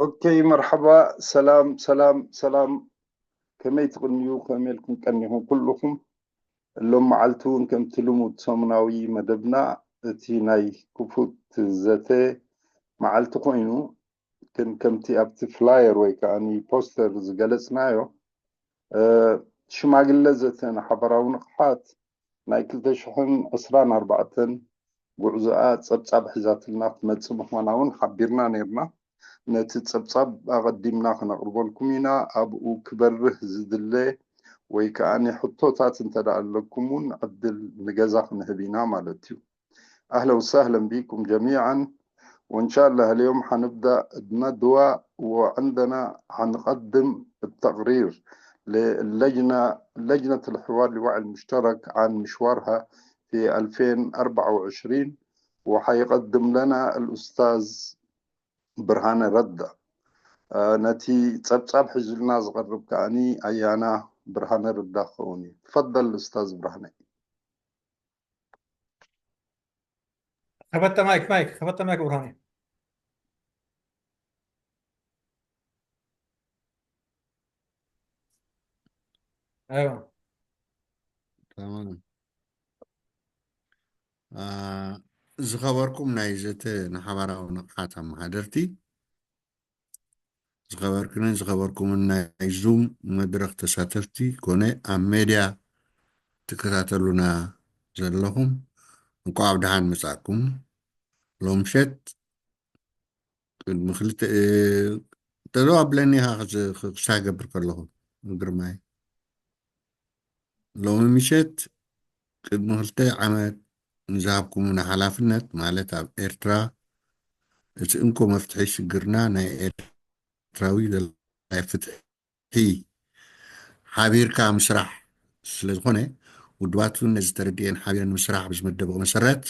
ኦኬ፣ መርሓባ። ሰላም፣ ሰላም፣ ሰላም። ከመይ ትቕንዩ? ከመይ ኢልኩም ቀኒኹም ኩልኹም? ሎም መዓልቲ እውን ከምቲ ልሙድ ሰሙናዊ መደብና፣ እቲ ናይ ክፉት ዘተ መዓልቲ ኮይኑ፣ ግን ከምቲ ኣብቲ ፍላየር ወይ ከዓኒ ፖስተር ዝገለጽናዮ፣ እ፣ ሽማግለ ዘተ ንሓበራዊ ንቕሓት ናይ ክልተ ሽሕን ዕስራን ኣርባዕተን ጉዕዞኣ ጸብጻብ ሒዛትልና ክትመጽእ ምዃና እውን ሓቢርና ነይርና። ነቲ ጸብጻብ ኣቐዲምና ክነቕርበልኩም ኢና። ኣብኡ ክበርህ ዝድለ ወይ ከኣ ሕቶታት እንተ ደኣ ኣለኩም እውን ዕድል ንገዛ ክንህብ ኢና ማለት እዩ። أهلا وسهلا بكم جميعا، وإن شاء الله اليوم حنبدأ الندوة، وعندنا حنقدم التقرير للجنة، لجنة الحوار لوعي المشترك عن مشوارها في ألفين وأربعة وعشرين، وحيقدم لنا الأستاذ برهان ردا. آه، نتي تصبصب حزلنا زغرب كأني أيانا برهان ردا خوني. تفضل أستاذ برهان. ከፈተ ማይክ፣ ማይክ፣ ከፈተ ማይክ ብርሃኔ። ኣይዋ። تمام. آه، ዝኸበርኩም ናይ ዘተ ንሓባራዊ ንቕሓት ኣመሓደርቲ፣ ዝኸበርክንን ዝኸበርኩምን ናይ ዙም መድረኽ ተሳተፍቲ ኮነ ኣብ ሜድያ ትከታተሉና ዘለኹም፣ እንኳዕ ኣብ ደሓን መጻእኩም። ሎምሸት ቅድሚ ክልተ፣ እ፣ ጠጠው ኣብለኒ ኢኻ ክዝ-፣ ክሳገብር ከለኹ፣ ግርማይ። ሎሚ ምሸት ቅድሚ ክልተ ዓመት ንዝሃብኩምና ሓላፍነት፣ ማለት ኣብ ኤርትራ እቲ እንኮ መፍትሒ ሽግርና ናይ ኤርትራዊ ዘድላይ ፍትሒ ሓቢርካ ምስራሕ ስለ ዝኾነ፣ ውድባት እውን ነዚ ተረዲኤን ሓቢረን ምስራሕ ብዝመደበኦ መሰረት፣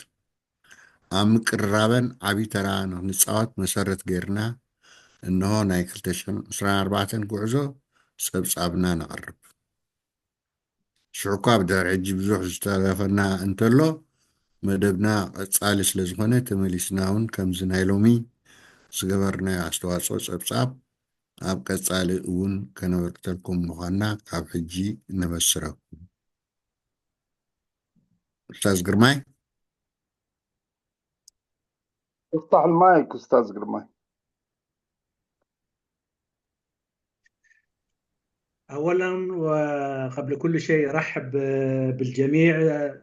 ኣብ ምቅርራበን ዓቢ ተራ ንክንጻወት መሰረት ገይርና፣ እንሆ ናይ ክልተ ሽሕን ዕስራን ኣርባዕተን ጉዕዞ ጸብጻብና ነቕርብ። ሽዑ እኳ ብድሕሪ ሕጂ ብዙሕ ዝተረፈና እንተሎ፣ መደብና ቀጻሊ ስለ ዝኾነ፣ ተመሊስና እውን ከምዚ ናይ ሎሚ ዝገበርናዮ ኣስተዋጽኦ ጸብጻብ ኣብ ቀጻሊ እውን ከነበርክተልኩም ምዃንና ካብ ሕጂ ነበስረኩም። ኡስታዝ ግርማይ። افتح المايك أستاذ قرماي. أولا وقبل كل شيء أرحب بالجميع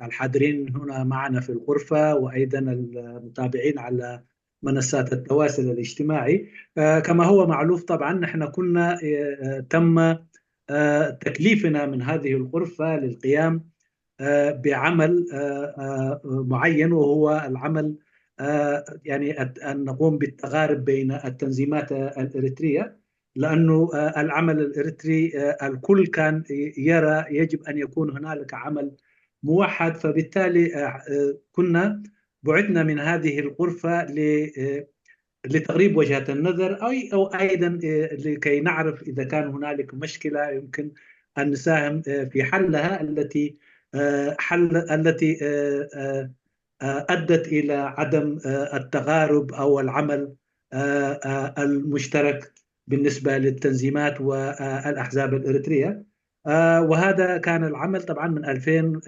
الحاضرين هنا معنا في الغرفة، وأيضا المتابعين على منصات التواصل الاجتماعي. آه، كما هو معروف طبعا، نحن كنا، آه، تم، آه، تكليفنا من هذه الغرفة للقيام، آه، بعمل، آه، آه، معين، وهو العمل، آه، يعني الت-، أن نقوم بالتقارب بين التنظيمات الإريترية، لأنه، آه، العمل الإريتري، آه، الكل كان يرى يجب أن يكون هنالك عمل موحد، فبالتالي، آه، آه، كنا بعثنا من هذه الغرفة ل-، آه، لتقريب وجهة النظر، أي، أو أيضا، آه، لكي نعرف إذا كان هنالك مشكلة يمكن أن نساهم، آه، في حلها، التي، آه، حل، التي، آه، آه، آه، أدت إلى عدم، آه، التقارب أو العمل، آه، آه، المشترك بالنسبة للتنظيمات والأحزاب الإريترية. آه، وهذا كان العمل طبعا من ألفين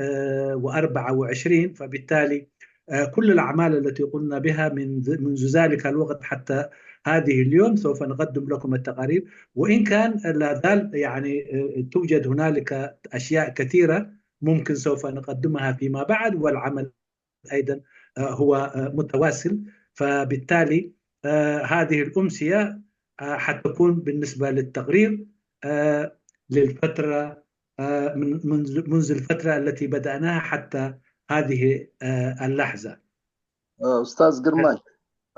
وأربعة وعشرين، فبالتالي، آه، كل الأعمال التي قمنا بها من ذ-، منذ ذلك الوقت حتى هذه اليوم سوف نقدم لكم التقارير، وإن كان لا زال يعني، آه، توجد هنالك أشياء كثيرة ممكن سوف نقدمها فيما بعد، والعمل أيضا، آه، هو، آه، متواصل. فبالتالي، آه، هذه الأمسية، آه، حتكون بالنسبة للتقرير، آه، للفترة، آه، من، منذ، منذ الفترة التي بدأناها حتى هذه، آه، اللحظة. آه، أستاذ قرماي،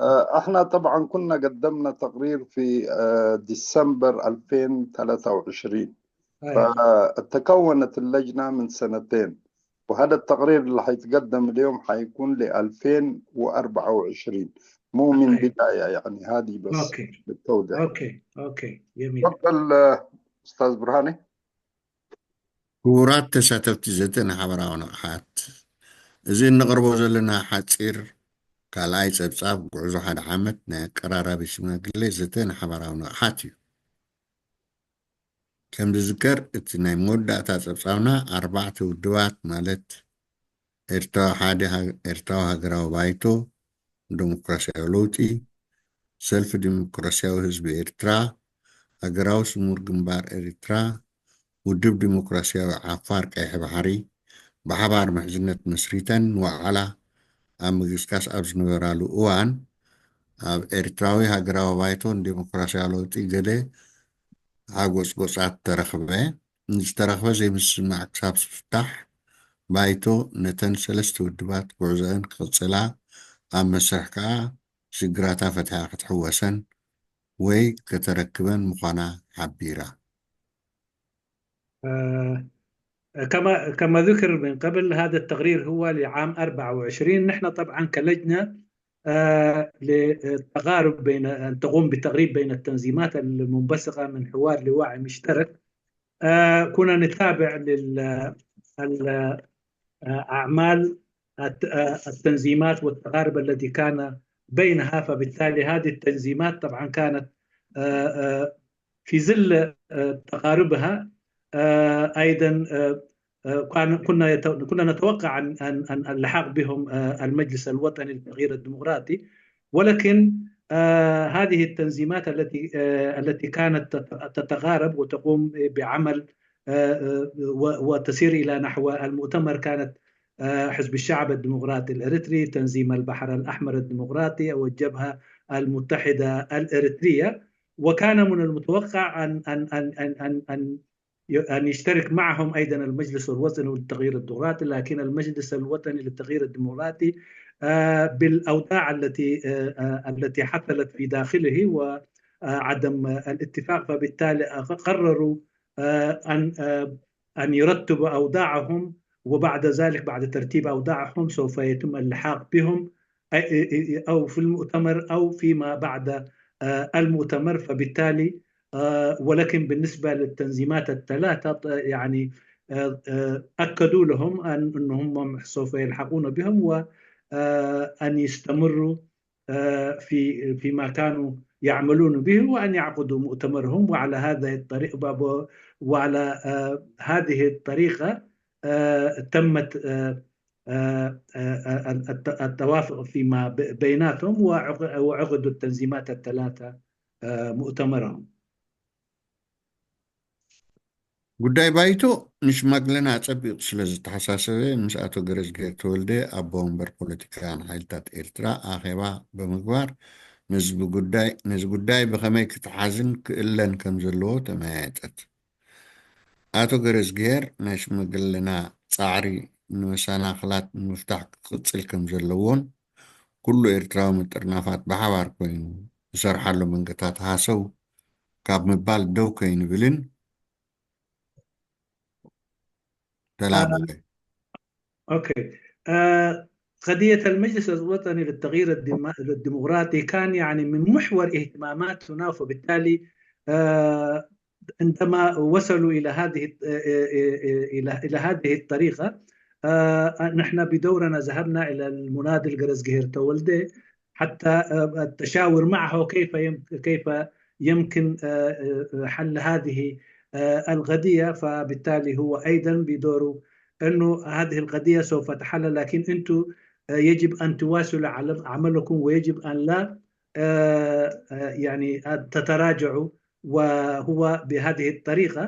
آه، احنا طبعا كنا قدمنا تقرير في، آه، ديسمبر ألفين وثلاثة وعشرين، أيوة. فتكونت اللجنة من سنتين، وهذا التقرير اللي حيتقدم اليوم حيكون ل ألفين وأربعة وعشرين، مو من أيوة. بداية، يعني هذه بس أوكي. للتوضيح. أوكي، أوكي، جميل. تفضل، آه، أستاذ برهاني. ክቡራት ተሳተፍቲ ዘተ ንሓበራዊ ንቕሓት፣ እዚ እንቕርቦ ዘለና ሓፂር ካልኣይ ጸብጻብ፣ ጉዕዞ ሓደ ዓመት ናይ ኣቀራራቢ ሽማግሌ ዘተ ንሓባራዊ ንቕሓት እዩ። ከም ዝዝከር፣ እቲ ናይ መወዳእታ ጸብጻብና ኣርባዕተ ውድባት፣ ማለት ኤርትራዊ ሓደ ሃ-፣ ኤርትራዊ ሃገራዊ ባይቶ፣ ዲሞክራስያዊ ለውጢ፣ ሰልፊ ዲሞክራስያዊ ህዝቢ ኤርትራ፣ ሃገራዊ ስሙር ግንባር ኤርትራ፣ ውድብ ዲሞክራስያዊ ዓፋር ቀይሕ ባሕሪ፣ ብሓባር ምሕዝነት መስሪተን ንዋዕላ ኣብ ምግስጋስ ኣብ ዝነበራሉ እዋን፣ ኣብ ኤርትራዊ ሃገራዊ ባይቶን ዲሞክራስያዊ ለውጢ ገለ ሓጎጽጎጻት ተረኽበ። ንዝተረኽበ ዘይምስምማዕ ክሳብ ዝፍታሕ፣ ባይቶ ነተን ሰለስተ ውድባት ጉዕዞአን ክቕጽላ፣ ኣብ መስርሕ ከኣ ሽግራታ ፈቲሓ ክትሕወሰን ወይ ከተረክበን ምዃና ሓቢራ። آه، كما كما ذكر من قبل، هذا التقرير هو لعام أربعة وعشرين. نحن طبعا كلجنة، آه، للتقارب بين، أن تقوم بتقريب بين التنظيمات المنبثقة من حوار لواعي مشترك، آه، كنا نتابع لل ال- آه، أعمال الت- آه، التنظيمات والتقارب الذي كان بينها. فبالتالي هذه التنظيمات طبعا كانت، آه، آه، في ظل، آه، تقاربها، آه، أيضا، آه، آه، كان كنا يت- كنا نتوقع أن أن أن اللحاق بهم، آه، المجلس الوطني للتغيير الديمقراطي، ولكن، آه، هذه التنظيمات التي، آه، التي كانت تت- تتقارب وتقوم بعمل، آه، آه، و- وتسير إلى نحو المؤتمر كانت، آه، حزب الشعب الديمقراطي الإريتري، تنظيم البحر الأحمر الديمقراطي، أو الجبهة المتحدة الإريترية. وكان من المتوقع أن أن أن أن أن أن أن يشترك معهم أيضا المجلس الوطني للتغيير الديمقراطي، لكن المجلس الوطني للتغيير الديمقراطي، آه، بالأوضاع التي، آه، آه، التي حصلت في داخله وعدم الاتفاق، فبالتالي قرروا، آه، أن، آه، أن يرتبوا أوضاعهم، وبعد ذلك، بعد ترتيب أوضاعهم، سوف يتم اللحاق بهم، أي-، أو في المؤتمر أو فيما بعد، آه، المؤتمر. فبالتالي، آه، ولكن بالنسبة للتنظيمات الثلاثة، ط- يعني، آه، آه، أكدوا لهم أن، أن هم سوف يلحقون بهم، وأن، آه، أن يستمروا، آه، في فيما كانوا يعملون به، وأن يعقدوا مؤتمرهم. وعلى هذه الطريقة، وعلى، آه، هذه الطريقة، آه، تمت، آه، آه، آه، آه، الت- التوافق فيما ب- بيناتهم، وعق- وعقدوا التنظيمات الثلاثة، آه، مؤتمرهم. ጉዳይ ባይቶ ንሽማግለና ኣጸቢቑ ስለ ዝተሓሳሰበ፣ ምስ ኣቶ ገረዝግሄር ተወልደ፣ ኣቦ ወንበር ፖለቲካውያን ሓይልታት ኤርትራ፣ ኣኼባ ብምግባር፣ ነዚ ብጉዳይ፣ ነዚ ጉዳይ ብኸመይ ክትሓዝን ክእለን ከም ዘለዎ ተመያየጠት። ኣቶ ገረዝግሄር፣ ናይ ሽማግለና ጻዕሪ ንመሰናኽላት ንምፍታሕ ክቕጽል ከም ዘለዎን፣ ኩሉ ኤርትራዊ ምጥርናፋት ብሓባር ኮይኑ ዝሰርሓሉ መንገታት ሃሰው ካብ ምባል ደው ከይንብልን ተላበወ። أوكي. آه، قضية المجلس الوطني للتغيير الديما- الديمقراطي كان يعني من محور اهتماماتنا، فبالتالي، آه، عندما وصلوا إلى هذه الت- آه، آه، آه، إلى إلى هذه الطريقة، آه، نحن بدورنا ذهبنا إلى المناضل ገረዝግሄር ተወልደ حتى، آه، التشاور معه كيف يم- كيف يمكن، آه، آه، حل هذه، آه، القضية. فبالتالي هو أيضا بدوره أنه هذه القضية سوف تحل، لكن أنتم، آه، يجب أن تواصلوا على عملكم، ويجب أن لا، آه، آه، يعني، أن تتراجعوا. وهو بهذه الطريقة،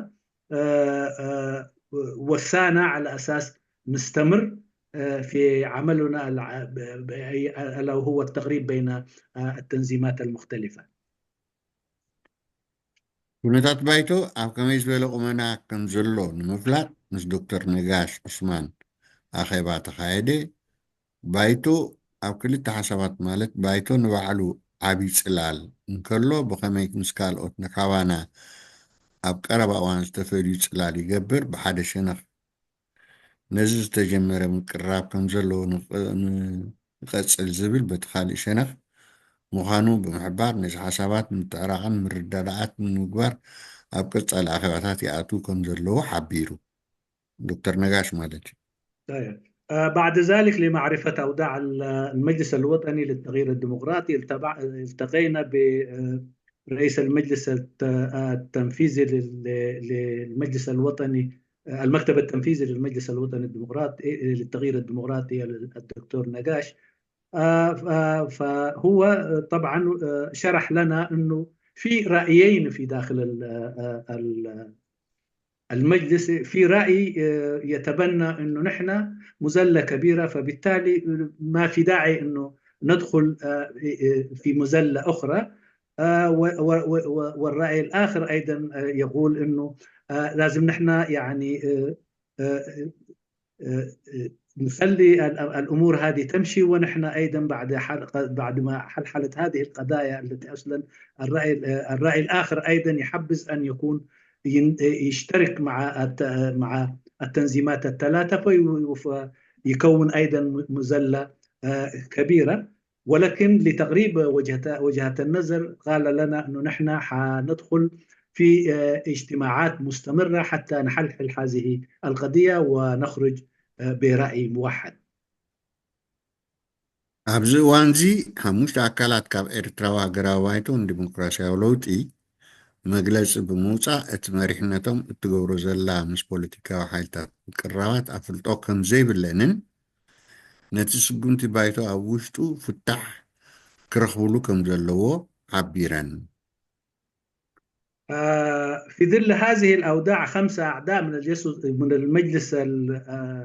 آه، آه، وسانا على أساس نستمر، آه، في عملنا الع- ب- ب- أي- ألا وهو التقريب بين، آه، التنظيمات المختلفة. ኩነታት ባይቶ ኣብ ከመይ ዝበለ ቁመና ከም ዘሎ ንምፍላጥ ምስ ዶክተር ነጋሽ ዑስማን ኣኼባ ተኻየደ። ባይቶ ኣብ ክልተ ሓሳባት፣ ማለት ባይቶ ንባዕሉ ዓቢ ጽላል እንከሎ፣ ብኸመይ ምስ ካልኦት ንካባና ኣብ ቀረባ እዋን ዝተፈልዩ ጽላል ይገብር፣ ብሓደ ሸነኽ ነዚ ዝተጀመረ ምቅርራብ ከም ዘለዎ ንቕ- ን- ንቐጽል ዝብል በቲ ካልእ ሸነኽ ምዃኑ ብምሕባር፣ ነዚ ሓሳባት ንምትዕራቕን ምርዳዳኣት ንምግባር ኣብ ቀጻሊ ኣኼባታት ይኣትዉ ከም ዘለዉ ሓቢሩ። ዶክተር ነጋሽ ማለት እዩ። طيب. آه، بعد ذلك لمعرفة أوضاع ال- المجلس الوطني للتغيير الديمقراطي، التبع- التقينا برئيس المجلس الت- التنفيذي لل- للمجلس الوطني، آه، المكتب التنفيذي للمجلس الوطني الديمقراطي، آه، للتغيير الديمقراطي، الدكتور نقاش. آه، ف- فهو طبعا، آه، شرح لنا أنه في رأيين في داخل ال- آه، ال- المجلس، في رأي، آه، يتبنى أنه نحن مزلة كبيرة، فبالتالي ما في داعي أنه ندخل، آه، في مزلة أخرى. آه، و- و- و- و- والرأي الآخر أيضا، آه، يقول أنه، آه، لازم نحن يعني، آه، آه، آه، آه، نخلي ال- الأمور هذه تمشي، ونحن أيضا بعد حلقة، بعد ما حلحلت هذه القضايا التي أصلا الرأي، آه، الرأي الآخر أيضا يحبذ أن يكون ين- يشترك مع الت- مع التنظيمات الثلاثة، فيكون أيضا مزلة، آه، كبيرة. ولكن لتقريب وجهة وجهة النظر، قال لنا أنه نحن حندخل في، آه، اجتماعات مستمرة حتى نحلحل هذه القضية ونخرج، آه، برأي موحد. ኣብዚ እዋንዚ ሓሙሽተ ኣካላት ካብ ኤርትራዊ ሃገራዊ ባይቶ ንዲሞክራሲያዊ ለውጢ መግለጺ ብምውጻእ፣ እቲ መሪሕነቶም እትገብሮ ዘላ ምስ ፖለቲካዊ ሓይልታት ምቅርራባት ኣፍልጦ ከም ዘይብለንን ነቲ ስጉምቲ ባይቶ ኣብ ውሽጡ ፍታሕ ክረኽብሉ ከም ዘለዎ ሓቢረን። آه، في ظل هذه الأوضاع، خمسة أعضاء من الجس- من المجلس ال- آه،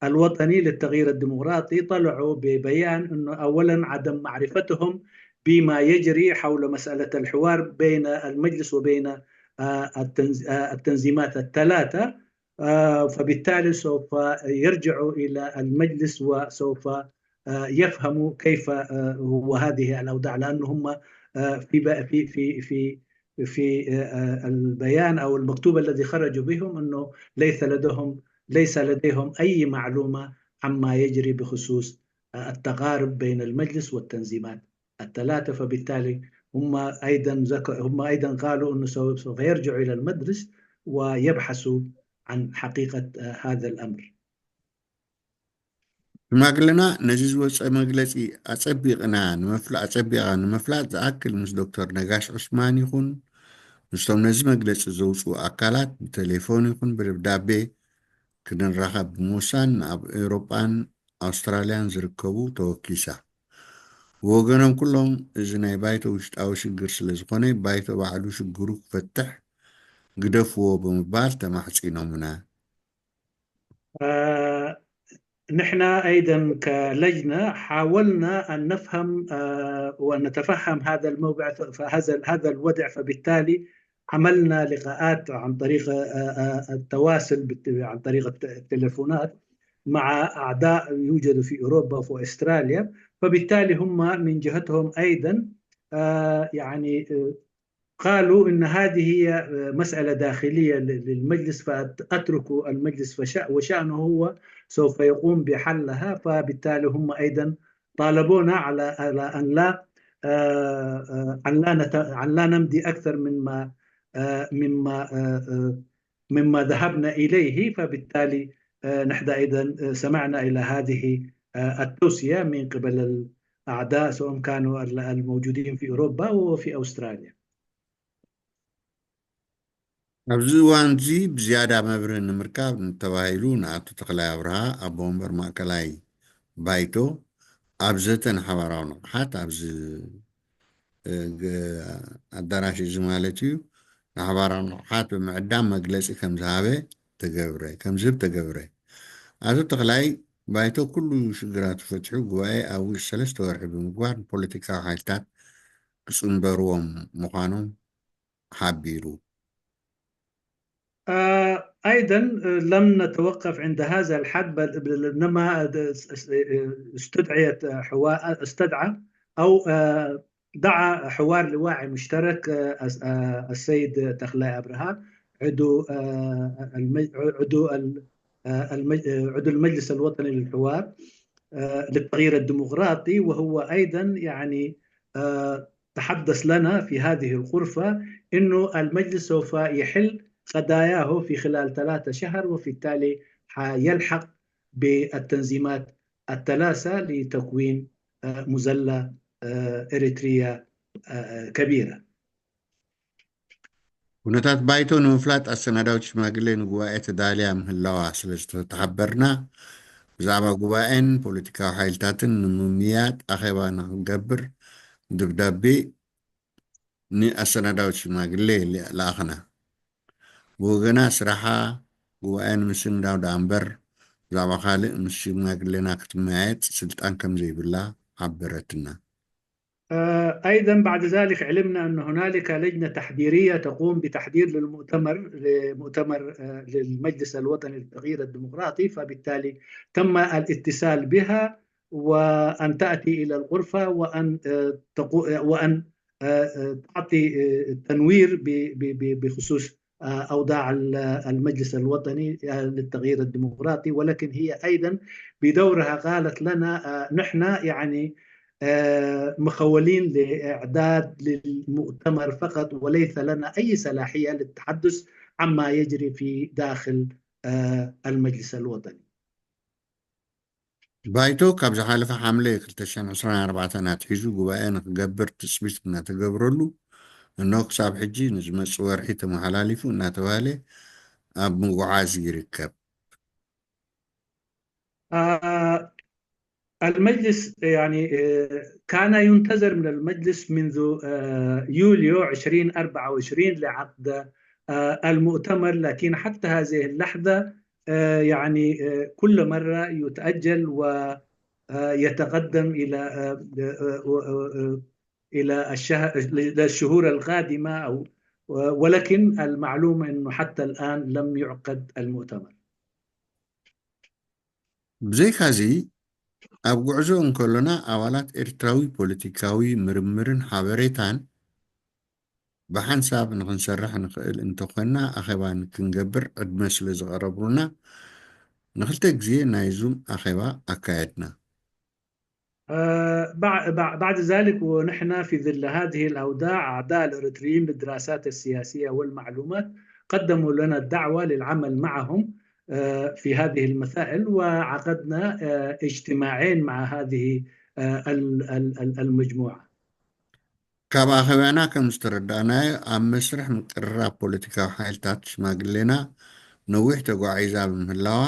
الوطني للتغيير الديمقراطي طلعوا ببيان أنه أولا عدم معرفتهم بما يجري حول مسألة الحوار بين المجلس وبين، آه، التنز- آه، التنظيمات الثلاثة. آه، فبالتالي سوف يرجعوا إلى المجلس وسوف، آه، يفهموا كيف، آه، هو هذه الأوضاع، لأنه هم، آه، في ب- في في في في، آه، آه، البيان أو المكتوب الذي خرجوا بهم أنه ليس لديهم ليس لديهم أي معلومة عما يجري بخصوص، آه، التقارب بين المجلس والتنظيمات الثلاثة. فبالتالي هم أيضا ذك- هم أيضا قالوا أنه سوف سوف يرجعوا إلى المجلس ويبحثوا عن حقيقة، آه، هذا الأمر. ሽማግለና ነዚ ዝወፀ መግለፂ ኣፀቢቕና ንምፍላ- ኣፀቢቓ ንምፍላጥ ዝኣክል ምስ ዶክተር ነጋሽ ዑስማን ይኹን ምስቶም ነዚ መግለፂ ዘውፅኡ ኣካላት ብቴሌፎን ይኹን ብደብዳቤ ክንራኸብ ብምውሳን ኣብ ኤውሮጳን ኣውስትራልያን ዝርከቡ ተወኪሳ። ብወገኖም ኩሎም እዚ ናይ ባይቶ ውሽጣዊ ሽግር ስለ ዝኾነ ባይቶ ባዕሉ ሽግሩ ክፈትሕ ግደፍዎ ብምባል ተማሕጺኖምና። آه، نحن أيضا كلجنة حاولنا أن نفهم، آه، وأن نتفهم هذا الموضع، فهذا هذا الوضع، فبالتالي عملنا لقاءات عن طريق، آه، آه، التواصل بالت- عن طريق الت- التلفونات مع أعضاء يوجد في أوروبا وفي أستراليا. فبالتالي هم من جهتهم أيضا، آه، يعني، آه، قالوا إن هذه هي، آه، مسألة داخلية ل- للمجلس، فأتركوا المجلس فشأ- وشأنه هو سوف يقوم بحلها. فبالتالي هم أيضا طالبونا على على أن لا، آه، آه، أن لا نت- أن لا نمضي أكثر مما، آه، مما آه، آه، مما ذهبنا إليه. فبالتالي، آه، نحن أيضا، آه، سمعنا إلى هذه، آه، التوصية من قبل الأعضاء، سواء كانوا ال- الموجودين في أوروبا وفي أستراليا. ኣብዚ እዋን እዚ ብዝያዳ መብርሂ ንምርካብ ንተባሂሉ ንኣቶ ተኽላይ ኣብርሃ ኣቦ ወንበር ማእከላይ ባይቶ ኣብ ዘተ ንሓባራዊ ንቕሓት ኣብዚ፣ እ፣ ግ- ኣዳራሽ እዚ ማለት እዩ፣ ንሓባራዊ ንቕሓት ብምዕዳም መግለጺ ከም ዝሃበ ተገብረ ከም ዝህብ ተገብረ። ኣቶ ተኽላይ ባይቶ ኩሉ ሽግራቱ ፈትሑ ጉባኤ ኣብ ውሽጢ ሰለስተ ወርሒ ብምግባር ንፖለቲካዊ ሓይልታት ክጽንበርዎም ምዃኖም ሓቢሩ። آه، أيضا، آه، لم نتوقف عند هذا الحد، بل بل إنما استدعيت حوار، استدعى أو، آه، دعا حوار لواعي مشترك، آه، الس- آه، السيد تخلاي أبرهام، عضو، آه، المج- عضو ال- آه، المج- آه، عضو المجلس الوطني للحوار، آه، للتغيير الديمقراطي، وهو أيضا يعني، آه، تحدث لنا في هذه الغرفة إنه المجلس سوف يحل قضاياه في خلال ثلاثة شهر، وبالتالي حيلحق، بالتنظيمات الثلاثة لتكوين مظلة إريترية كبيرة. ኩነታት ባይቶ ንምፍላጥ ኣሰናዳዊት ሽማግሌ ንጉባኤ ተዳልያ ምህላዋ ስለ ዝተሓበርና፣ ብዛዕባ ጉባኤን ፖለቲካዊ ሓይልታትን ንምምይያጥ ኣኼባ ንኽንገብር ደብዳቤ ንኣሰናዳዊት ሽማግሌ ለኣኽና። ብወገና ስራሓ ጉባኤ ንምስንዳው ደኣ እምበር ብዛዕባ ካልእ ምስ ሽማግሌና ክትመያየጥ ስልጣን ከም ዘይብላ ሓበረትና። أيضا بعد ذلك علمنا أن هنالك لجنة تحضيرية تقوم بتحضير للمؤتمر لمؤتمر للمجلس الوطني للتغيير الديمقراطي، فبالتالي تم الاتصال بها وأن تأتي إلى الغرفة وأن تقو وأن تعطي تنوير بخصوص أوضاع المجلس الوطني للتغيير الديمقراطي، ولكن هي أيضا بدورها قالت لنا نحن يعني مخولين لإعداد للمؤتمر فقط، وليس لنا أي صلاحية للتحدث عما يجري في داخل المجلس الوطني. ባይቶ ካብ ዝሓለፈ ሓምለ ክልተ ሽሕን ዕስራን ኣርባዕተን ኣትሒዙ ጉባኤ ንክገብር ትፅቢት እናተገብረሉ እንሆ ክሳብ ሕጂ ንዝመፅእ ወርሒ ተመሓላሊፉ እናተባህለ ኣብ ምጉዓዝ ይርከብ። المجلس يعني كان ينتظر من المجلس منذ يوليو عشرين أربعة وعشرين لعقد المؤتمر، لكن حتى هذه اللحظة يعني كل مرة يتأجل ويتقدم إلى إلى الشهر إلى الشهور القادمة أو ولكن المعلوم أنه حتى الآن لم يعقد المؤتمر. ብዘይካዚ ኣብ ጉዕዞ እንከሎና ኣባላት ኤርትራዊ ፖለቲካዊ ምርምርን ሓበሬታን ብሓንሳብ ንኽንሰርሕ ንኽእል እንተኾንና ኣኼባ ክንገብር ዕድመ ስለ ዘቐረብሩና ንኽልተ ግዜ ናይ ዙም ኣኼባ ኣካየድና። بعد ذلك ونحن في ظل هذه الأوضاع أعضاء الإريتريين للدراسات السياسية والمعلومات قدموا لنا الدعوة للعمل معهم في هذه المسائل وعقدنا اجتماعين مع هذه المجموعة. ካብ ኣኼባና ከም ዝተረዳእናዮ ኣብ መስርሕ ምቅርራብ ፖለቲካዊ ሓይልታት ሽማግሌና ነዊሕ ተጓዒዛ ብምህላዋ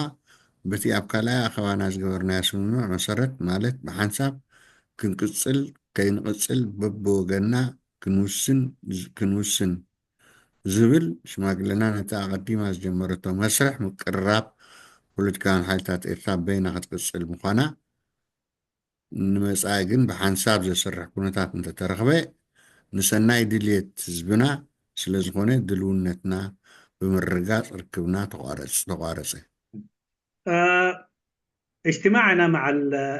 በቲ ኣብ ካልኣይ ኣኼባና ዝገበርናዮ ስምምዕ መሰረት ማለት ብሓንሳብ ክንቅጽል ከይንቕጽል በብወገንና ክንውስን ክንውስን ዝብል ሽማግሌና ነቲ ኣቐዲማ ዝጀመረቶ መስርሕ ምቅርራብ ፖለቲካውያን ሓይልታት ኤርትራ በይና ክትቅጽል ምዃና ንመጻኢ ግን ብሓንሳብ ዘስርሕ ኩነታት እንተተረኽበ ንሰናይ ድልየት ህዝብና ስለዝኾነ ድልውነትና ብምርጋጽ ርክብና ተቋረጸ። اجتماعنا مع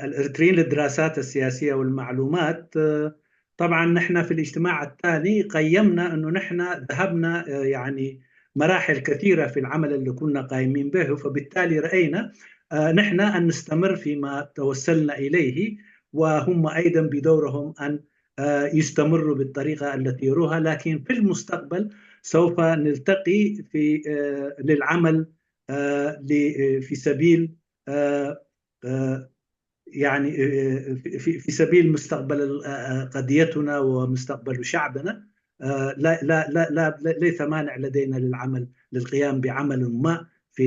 الإريتريين للدراسات السياسية والمعلومات طبعا نحن في الاجتماع الثاني قيمنا أنه نحن ذهبنا يعني مراحل كثيرة في العمل اللي كنا قايمين به، فبالتالي رأينا نحن أن نستمر فيما توصلنا إليه، وهم أيضا بدورهم أن يستمروا بالطريقة التي يروها، لكن في المستقبل سوف نلتقي في للعمل في سبيل يعني في في سبيل مستقبل قضيتنا ومستقبل شعبنا. لا لا لا لا ليس مانع لدينا للعمل للقيام بعمل ما في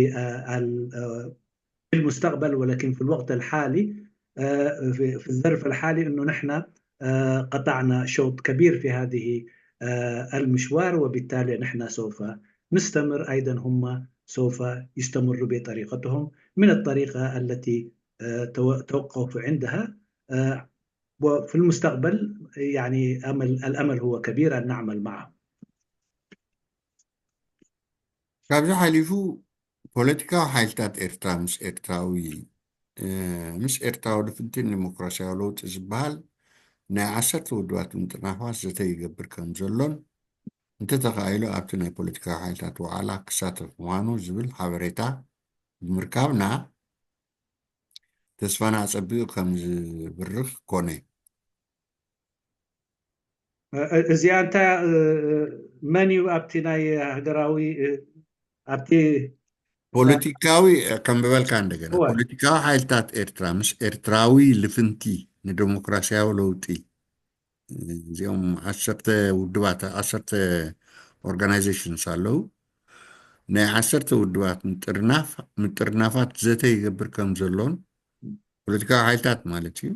في المستقبل، ولكن في الوقت الحالي في الظرف الحالي انه نحن قطعنا شوط كبير في هذه المشوار، وبالتالي نحن سوف نستمر، ايضا هم سوف يستمروا بطريقتهم من الطريقه التي توقفوا عندها، وفي المستقبل يعني امل الامل هو كبير ان نعمل معهم. ካብዚ ሓሊፉ ፖለቲካዊ ሓይልታት ኤርትራ ምስ ኤርትራዊ ምስ ኤርትራዊ ልፍንቲን ዲሞክራሲያዊ ለውጢ ዝበሃል ናይ ዓሰርተ ውድባት ምጥርናፋት ዘተ ይገብር ከም ዘሎን እንተተኻኢሉ ኣብቲ ናይ ፖለቲካዊ ሓይልታት ዋዕላ ክሳተፍ ምዃኑ ዝብል ሓበሬታ ብምርካብና ተስፋና ኣጸቢቑ ከም ዝብርኽ ኮነ። እዚኣ እንታይ መን እዩ ኣብቲ ናይ ሃገራዊ ኣብቲ ፖለቲካዊ፣ ከም በበልካ እንደገና፣ እወ። ፖለቲካዊ ሓይልታት ኤርትራ ምስ ኤርትራዊ ልፍንቲ ንደሞክራሲያዊ ለውጢ፣ እዚኦም ዓሰርተ ውድባት፣ ዓሰርተ ኦርጋናይዜሽንስ ኣለዉ። ናይ ዓሰርተ ውድባት ምጥርናፍ፣ ምጥርናፋት ዘተ ይገብር ከም ዘሎን፣ ፖለቲካዊ ሓይልታት ማለት እዩ።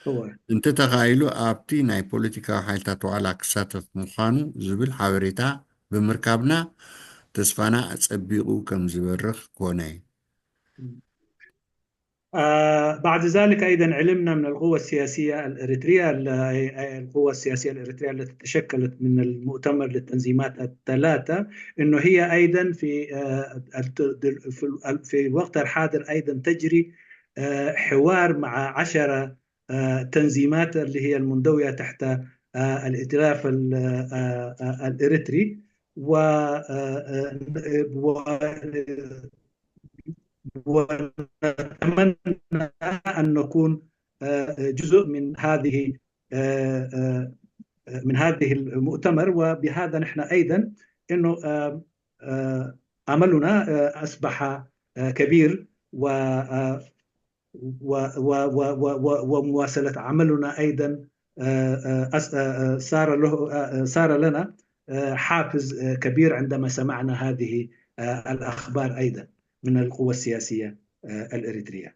እወ። እንተተኻኢሉ ኣብቲ ናይ ፖለቲካዊ ሓይልታት ዋዕላ ክሳተፍ ምዃኑ ዝብል ሓበሬታ ብምርካብና ተስፋና ኣጸቢቑ ከም ዝበርኽ ኮነ። آه، بعد ذلك أيضًا علمنا من القوة السياسية الإريترية، ال-، أي-، أي القوة السياسية الإريترية التي تشكلت من المؤتمر للتنظيمات الثلاثة، إنه هي أيضًا في، آه، الت-، في ال-، في الوقت الحاضر أيضًا تجري، آه، حوار مع عشرة، آه، تنظيمات اللي هي المنضوية تحت، آه، الائتلاف ال-، آه، آه، الإريتري، و، آه، آه، و، ونتمنى أن نكون، آه، جزء من هذه، آه، آه، من هذه المؤتمر، وبهذا نحن أيضًا إنه، آه، آه، أملنا، آه، أصبح، آه، كبير، و، آه، و، و، و، و، و، ومواصلة عملنا أيضًا، آه، آه، أس-، آه، آه، صار له، آه، آه، صار لنا، آه، حافز، آه، كبير عندما سمعنا هذه، آه، الأخبار أيضًا من القوة السياسية، آه، الإريترية.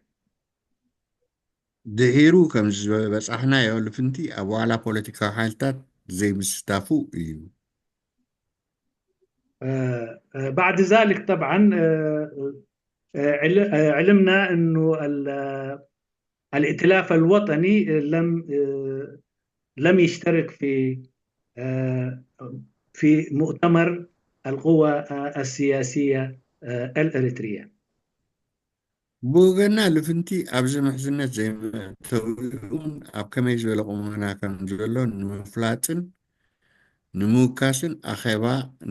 ድሒሩ ከም ዝበጻሕናዮ ልፍንቲ ኣብ ዋዕላ ፖለቲካዊ ሓይልታት ዘይምስታፉ እዩ። آه، آه، بعد ذلك طبعًا، آه، آه، عل-، آه، علمنا إنه ال-، آه، الائتلاف الوطني لم، آه، لم يشترك في، آه، في مؤتمر القوى، آه، السياسية، آه، الإريترية. ብወገና ልፍንቲ ኣብዚ ምሕዝነት ዘይመእተዊኡን ኣብ ከመይ ዝበለ ቁመና ከም ዘሎ ንምፍላጥን ንምውካስን ኣኼባ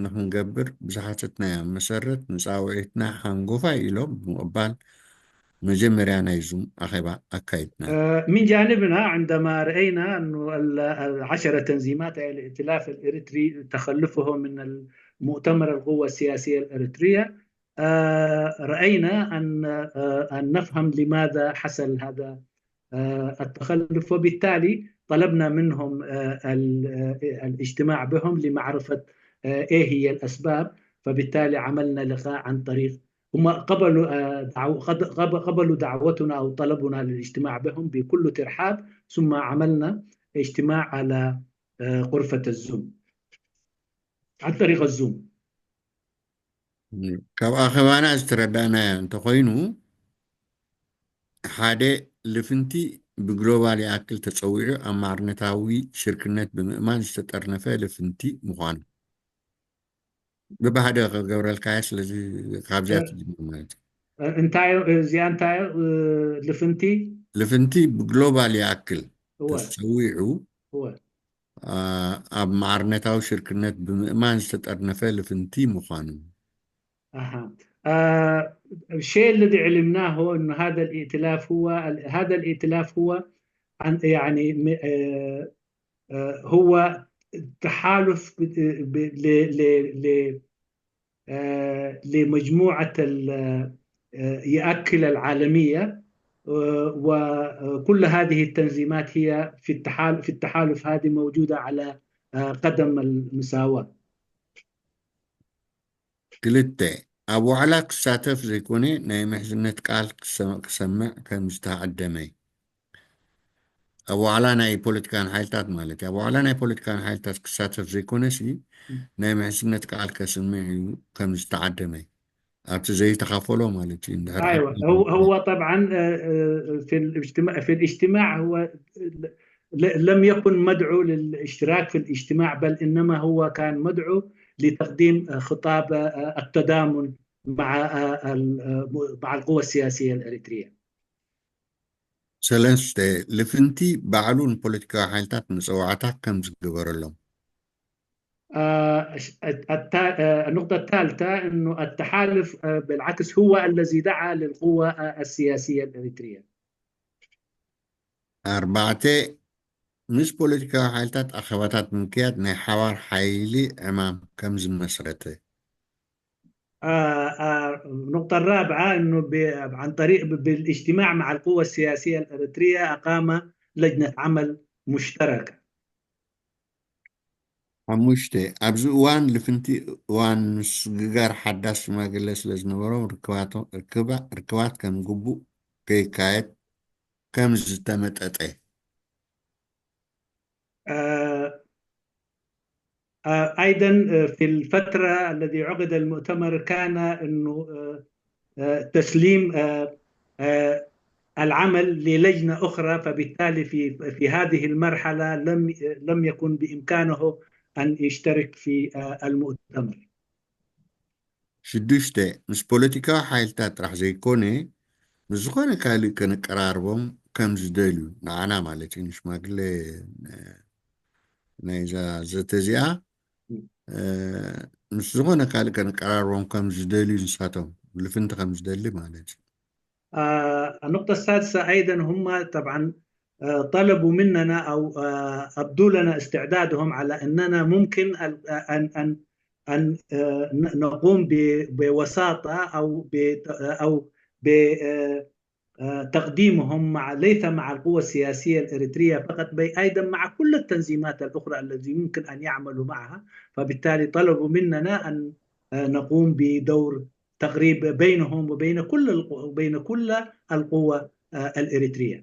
ንኽንገብር ብዝሓተትናዮ መሰረት ንጻውዒትና ሓንጎፋይ ኢሎም ብምቕባል መጀመርያ ናይ ዙም ኣኼባ ኣካይድና። آه، من جانبنا عندما رأينا أنه ال-، العشرة تنظيمات أي الائتلاف الإريتري تخلفهم من المؤتمر القوة السياسية الإريترية، آه، رأينا أن، آه، أن نفهم لماذا حصل هذا، آه، التخلف، وبالتالي طلبنا منهم، آه، ال-، آه، الاجتماع بهم لمعرفة، آه، إيه هي الأسباب، فبالتالي عملنا لقاء عن طريق، هم قبلوا، آه، دعو-، قد-، قب-، قبلوا دعوتنا أو طلبنا للاجتماع بهم بكل ترحاب، ثم عملنا اجتماع على، آه، غرفة الزوم، عن طريق الزوم. ካብ ኣኼባና ዝተረዳእናዮ እንተኾይኑ፣ ሓደ ልፍንቲ ብግሎባል ይኣክል ተጸዊዑ ኣብ ማዕርነታዊ ሽርክነት ብምእማን ዝተጠርነፈ ልፍንቲ ምዃኑ ብባህደ ክገብረልካዮ፣ ስለዚ ካብዚኣ ትጅምር ማለት እዩ። እንታይ እዚኣ እንታይ፣ እ፣ ልፍንቲ? ልፍንቲ ብግሎባል ይኣክል እወ። ተጸዊዑ እወ። ኣ፣ ኣብ ማዕርነታዊ ሽርክነት ብምእማን ዝተጠርነፈ ልፍንቲ ምዃኑ። أها. آه، الشيء الذي علمناه إنه هذا الائتلاف هو ال-، هذا الائتلاف هو عن، يعني، م-، آه، آه، هو تحالف ب-، ب-، ل-، ل-، ل-، آه، لمجموعة ال-، آه، يأكل العالمية، آه، وكل هذه التنظيمات هي في التحال-، في التحالف هذه موجودة على، آه، قدم المساواة. ክልተ፣ ኣብ ዋዕላ ክሳተፍ ዘይኮነ ናይ ምሕዝነት ቃል ክሰ-፣ ክሰምዕ ከም ዝተዓደመ። ኣብ ዋዕላ ናይ ፖለቲካን ሓይልታት ማለት እዩ። ኣብ ዋዕላ ናይ ፖለቲካን ሓይልታት ክሳተፍ ዘይኮነሲ ናይ ምሕዝነት ቃል ከስምዕ እዩ ከም ዝተዓደመ። ኣብቲ ዘይተኻፈሎ ማለት እዩ። እንድሕር أيوة، ዓዲ هو، هو طبعًا، آه، آه، في الاجتماع، في الاجتماع هو ل-، ل-، لم يكن مدعو للاشتراك في الاجتماع، بل إنما هو كان مدعو لتقديم، آه، خطاب، آه، التضامن مع، آه، ال-، آه، مع القوى السياسية الإريترية. ሰለስተ፣ ልፍንቲ ባዕሉ ንፖለቲካዊ ሓይልታት መጸዋዕታ ከም ዝገበረሎም። آه، الش-، الت-، آه، النقطة الثالثة إنه التحالف، آه، بالعكس هو الذي دعا للقوة، آه، السياسية الإريترية. ኣርባዕተ፣ ምስ ፖለቲካዊ ሓይልታት ኣኼባታት ምክያድ ናይ ሓባር ሓይሊ ዕማም ከም ዝመስረተ። آه، آه، النقطة الرابعة أنه ب- عن طريق ب- بالاجتماع مع القوى السياسية الإريترية أقام لجنة عمل مشتركة. ሓሙሽተ፣ ኣብዚ እዋን ልፍንቲ እዋን ምስግጋር ሓዳስ ሽማግለ ስለ ዝነበሮም ርክባቶ- ርክባ- ርክባት ከም ግቡእ ከይካየድ ከም ዝተመጠጠ። آه، آه، أيضا، آه، في الفترة الذي عقد المؤتمر كان أنه، آه، آه، تسليم، آه، آه، العمل للجنة أخرى، فبالتالي في في هذه المرحلة لم لم يكن بإمكانه أن يشترك في، آه، المؤتمر. ሽዱሽተ፣ ምስ ፖለቲካዊ ሓይልታት ጥራሕ ዘይኮነ ምስ ዝኾነ ካልእ ከነቀራርቦም ከም ዝደልዩ፣ ንዓና ማለት እዩ፣ ንሽማግለ ናይዛ ዘተ እዚኣ፣ እ፣ ምስ ዝኾነ ካልእ ከነቀራርቦም ከም ዝደልዩ፣ ንሳቶም ልፍንቲ ከም ዝደሊ ማለት እዩ። آه، النقطة السادسة أيضا هم طبعا، آه، طلبوا مننا أو، آه، أبدوا لنا استعدادهم على أننا ممكن ال- أن أن أن، آه، ن- نقوم ب- بوساطة أو ب أو ب آه، آه، تقديمهم مع ليس مع القوى السياسية الإريترية فقط، بل أيضا مع كل التنظيمات الأخرى التي يمكن أن يعملوا معها. فبالتالي طلبوا مننا أن، آه، نقوم بدور تقريب بينهم وبين كل القو- بين كل القوى، آه، الإريترية.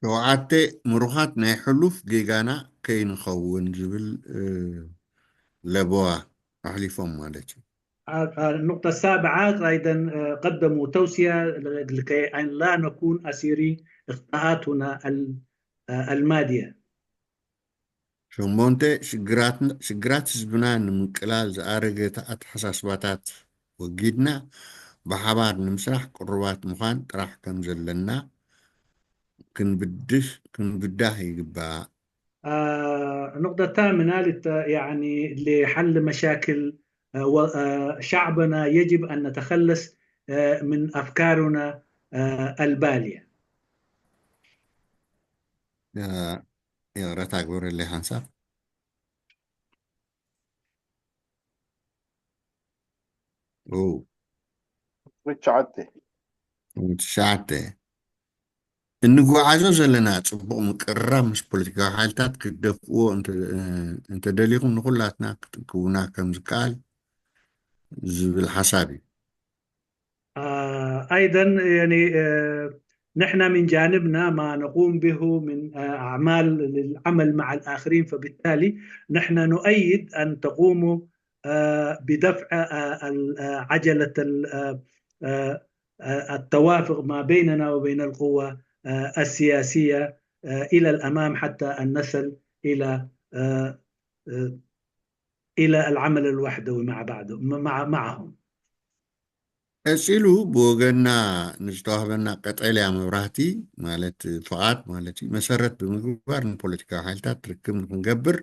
ሸውዓተ፣ ምሩኻት ናይ ሕሉፍ ጌጋና ከይንኸውን ዝብል፣ እ፣ ለበዋ ኣሕሊፎም ማለት እዩ። آه، آه، النقطة السابعة أيضا، آه، قدموا توصية لكي أن لا نكون أسيري أخطاءاتنا ال- آه، الماضية. ሸሞንተ፣ ሽግራት ሽግራት ህዝብና ንምቅላል ዝኣረገ ኣተሓሳስባታት ወጊድና ብሓባር ንምስራሕ ቅሩባት ምዃን ጥራሕ ከም ዘለና ክንብድህ ክንብዳህ ይግባእ። آه، النقطة الثامنة للت- يعني لحل مشاكل، آه، و- آه، شعبنا يجب أن نتخلص، آه، من أفكارنا، آه، البالية. ይቕረታ ግበረለይ ሓንሳብ። ኦ፣ ትሽዓተ ትሽዓተ፣ እንጓዓዞ ዘለና ጽቡቕ ምቅርራብ ምስ ፖለቲካዊ ሓይልታት ክትደፍእዎ እንተ- እንተደሊኹም ንኹላትና ክትእክቡና ከም ዝከኣል ዝብል ሓሳብ እዩ። آه، أيضا يعني، آه، نحن من جانبنا ما نقوم به من، آه، أعمال للعمل مع الآخرين، فبالتالي نحن نؤيد أن تقوموا، آه، بدفع، آه، ال- آه، عجلة ال- آه، آه، آه، التوافق ما بيننا وبين القوى، آه، السياسية، آه، إلى الأمام حتى أن نصل إلى، آه، آه، إلى العمل الوحدوي مع بعض مع معهم. ቀጺሉ ብወገንና ንዝተዋህበና ቀጠልያ መብራህቲ ማለት ፍቓድ ማለት እዩ መሰረት ብምግባር ንፖለቲካዊ ሓይልታት ርክብ ንክንገብር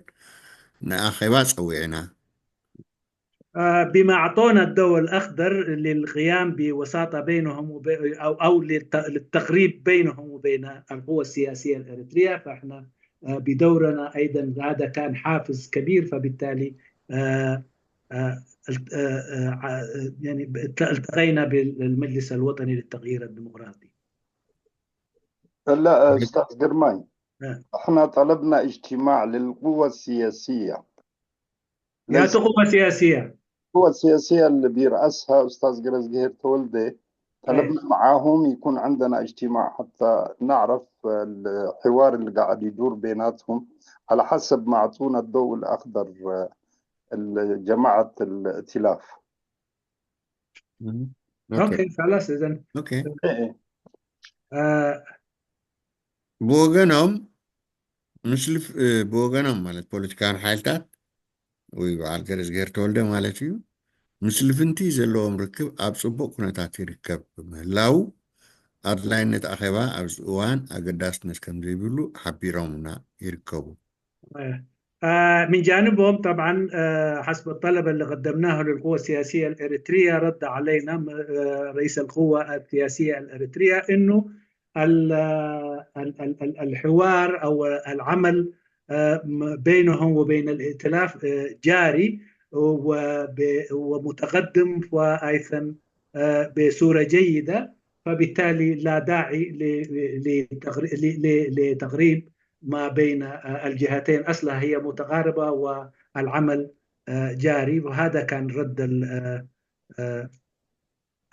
ንኣኼባ ጸዊዕና። آه، بما أعطونا الضوء الأخضر للقيام بوساطة بينهم وبي- أو أو للت- للتقريب بينهم وبين القوى السياسية الإريترية، فإحنا، آه، بدورنا أيضا هذا كان حافز كبير، فبالتالي، آه، آه، الت- آه، آه، ع- يعني الت- التقينا بالمجلس الوطني للتغيير الديمقراطي. لا، أستاذ قرماي، آه. احنا طلبنا اجتماع للقوى السياسية. يا ليس قوة سياسية. القوى السياسية اللي بيرأسها أستاذ جرزجهير تولدي، طلبنا معاهم يكون عندنا اجتماع حتى نعرف الحوار اللي قاعد يدور بيناتهم على حسب ما أعطونا الضوء الأخضر، آه، ال- جماعة الائتلاف. Mhm. أوكي، خلاص إذا. Okay. إيه. آه، ብወገኖም ምስ ልፍ- እ፣ ብወገኖም ማለት ፖለቲካውያን ሓይልታት ወይ በዓል ገረዝጌር ተወልደ ማለት እዩ ምስ ልፍንቲ ዘለዎም ርክብ ኣብ ጽቡቕ ኩነታት ይርከብ ብምህላው ኣድላይነት ኣኼባ ኣብዚ እዋን ኣገዳስነት ከም ዘይብሉ ሓቢሮምና ይርከቡ። آه، من جانبهم طبعا، آه، حسب الطلب اللي قدمناه للقوى السياسية الإريترية رد علينا، آه، رئيس القوة السياسية الإريترية إنه ال- ال- ال- ال- الحوار أو العمل، آه، م- بينهم وبين الائتلاف، آه، جاري، ومتقدم وأيضا بصورة جيدة، فبالتالي لا داعي لتغريب ما بين الجهتين. أصلها هي متقاربة والعمل جاري. وهذا كان رد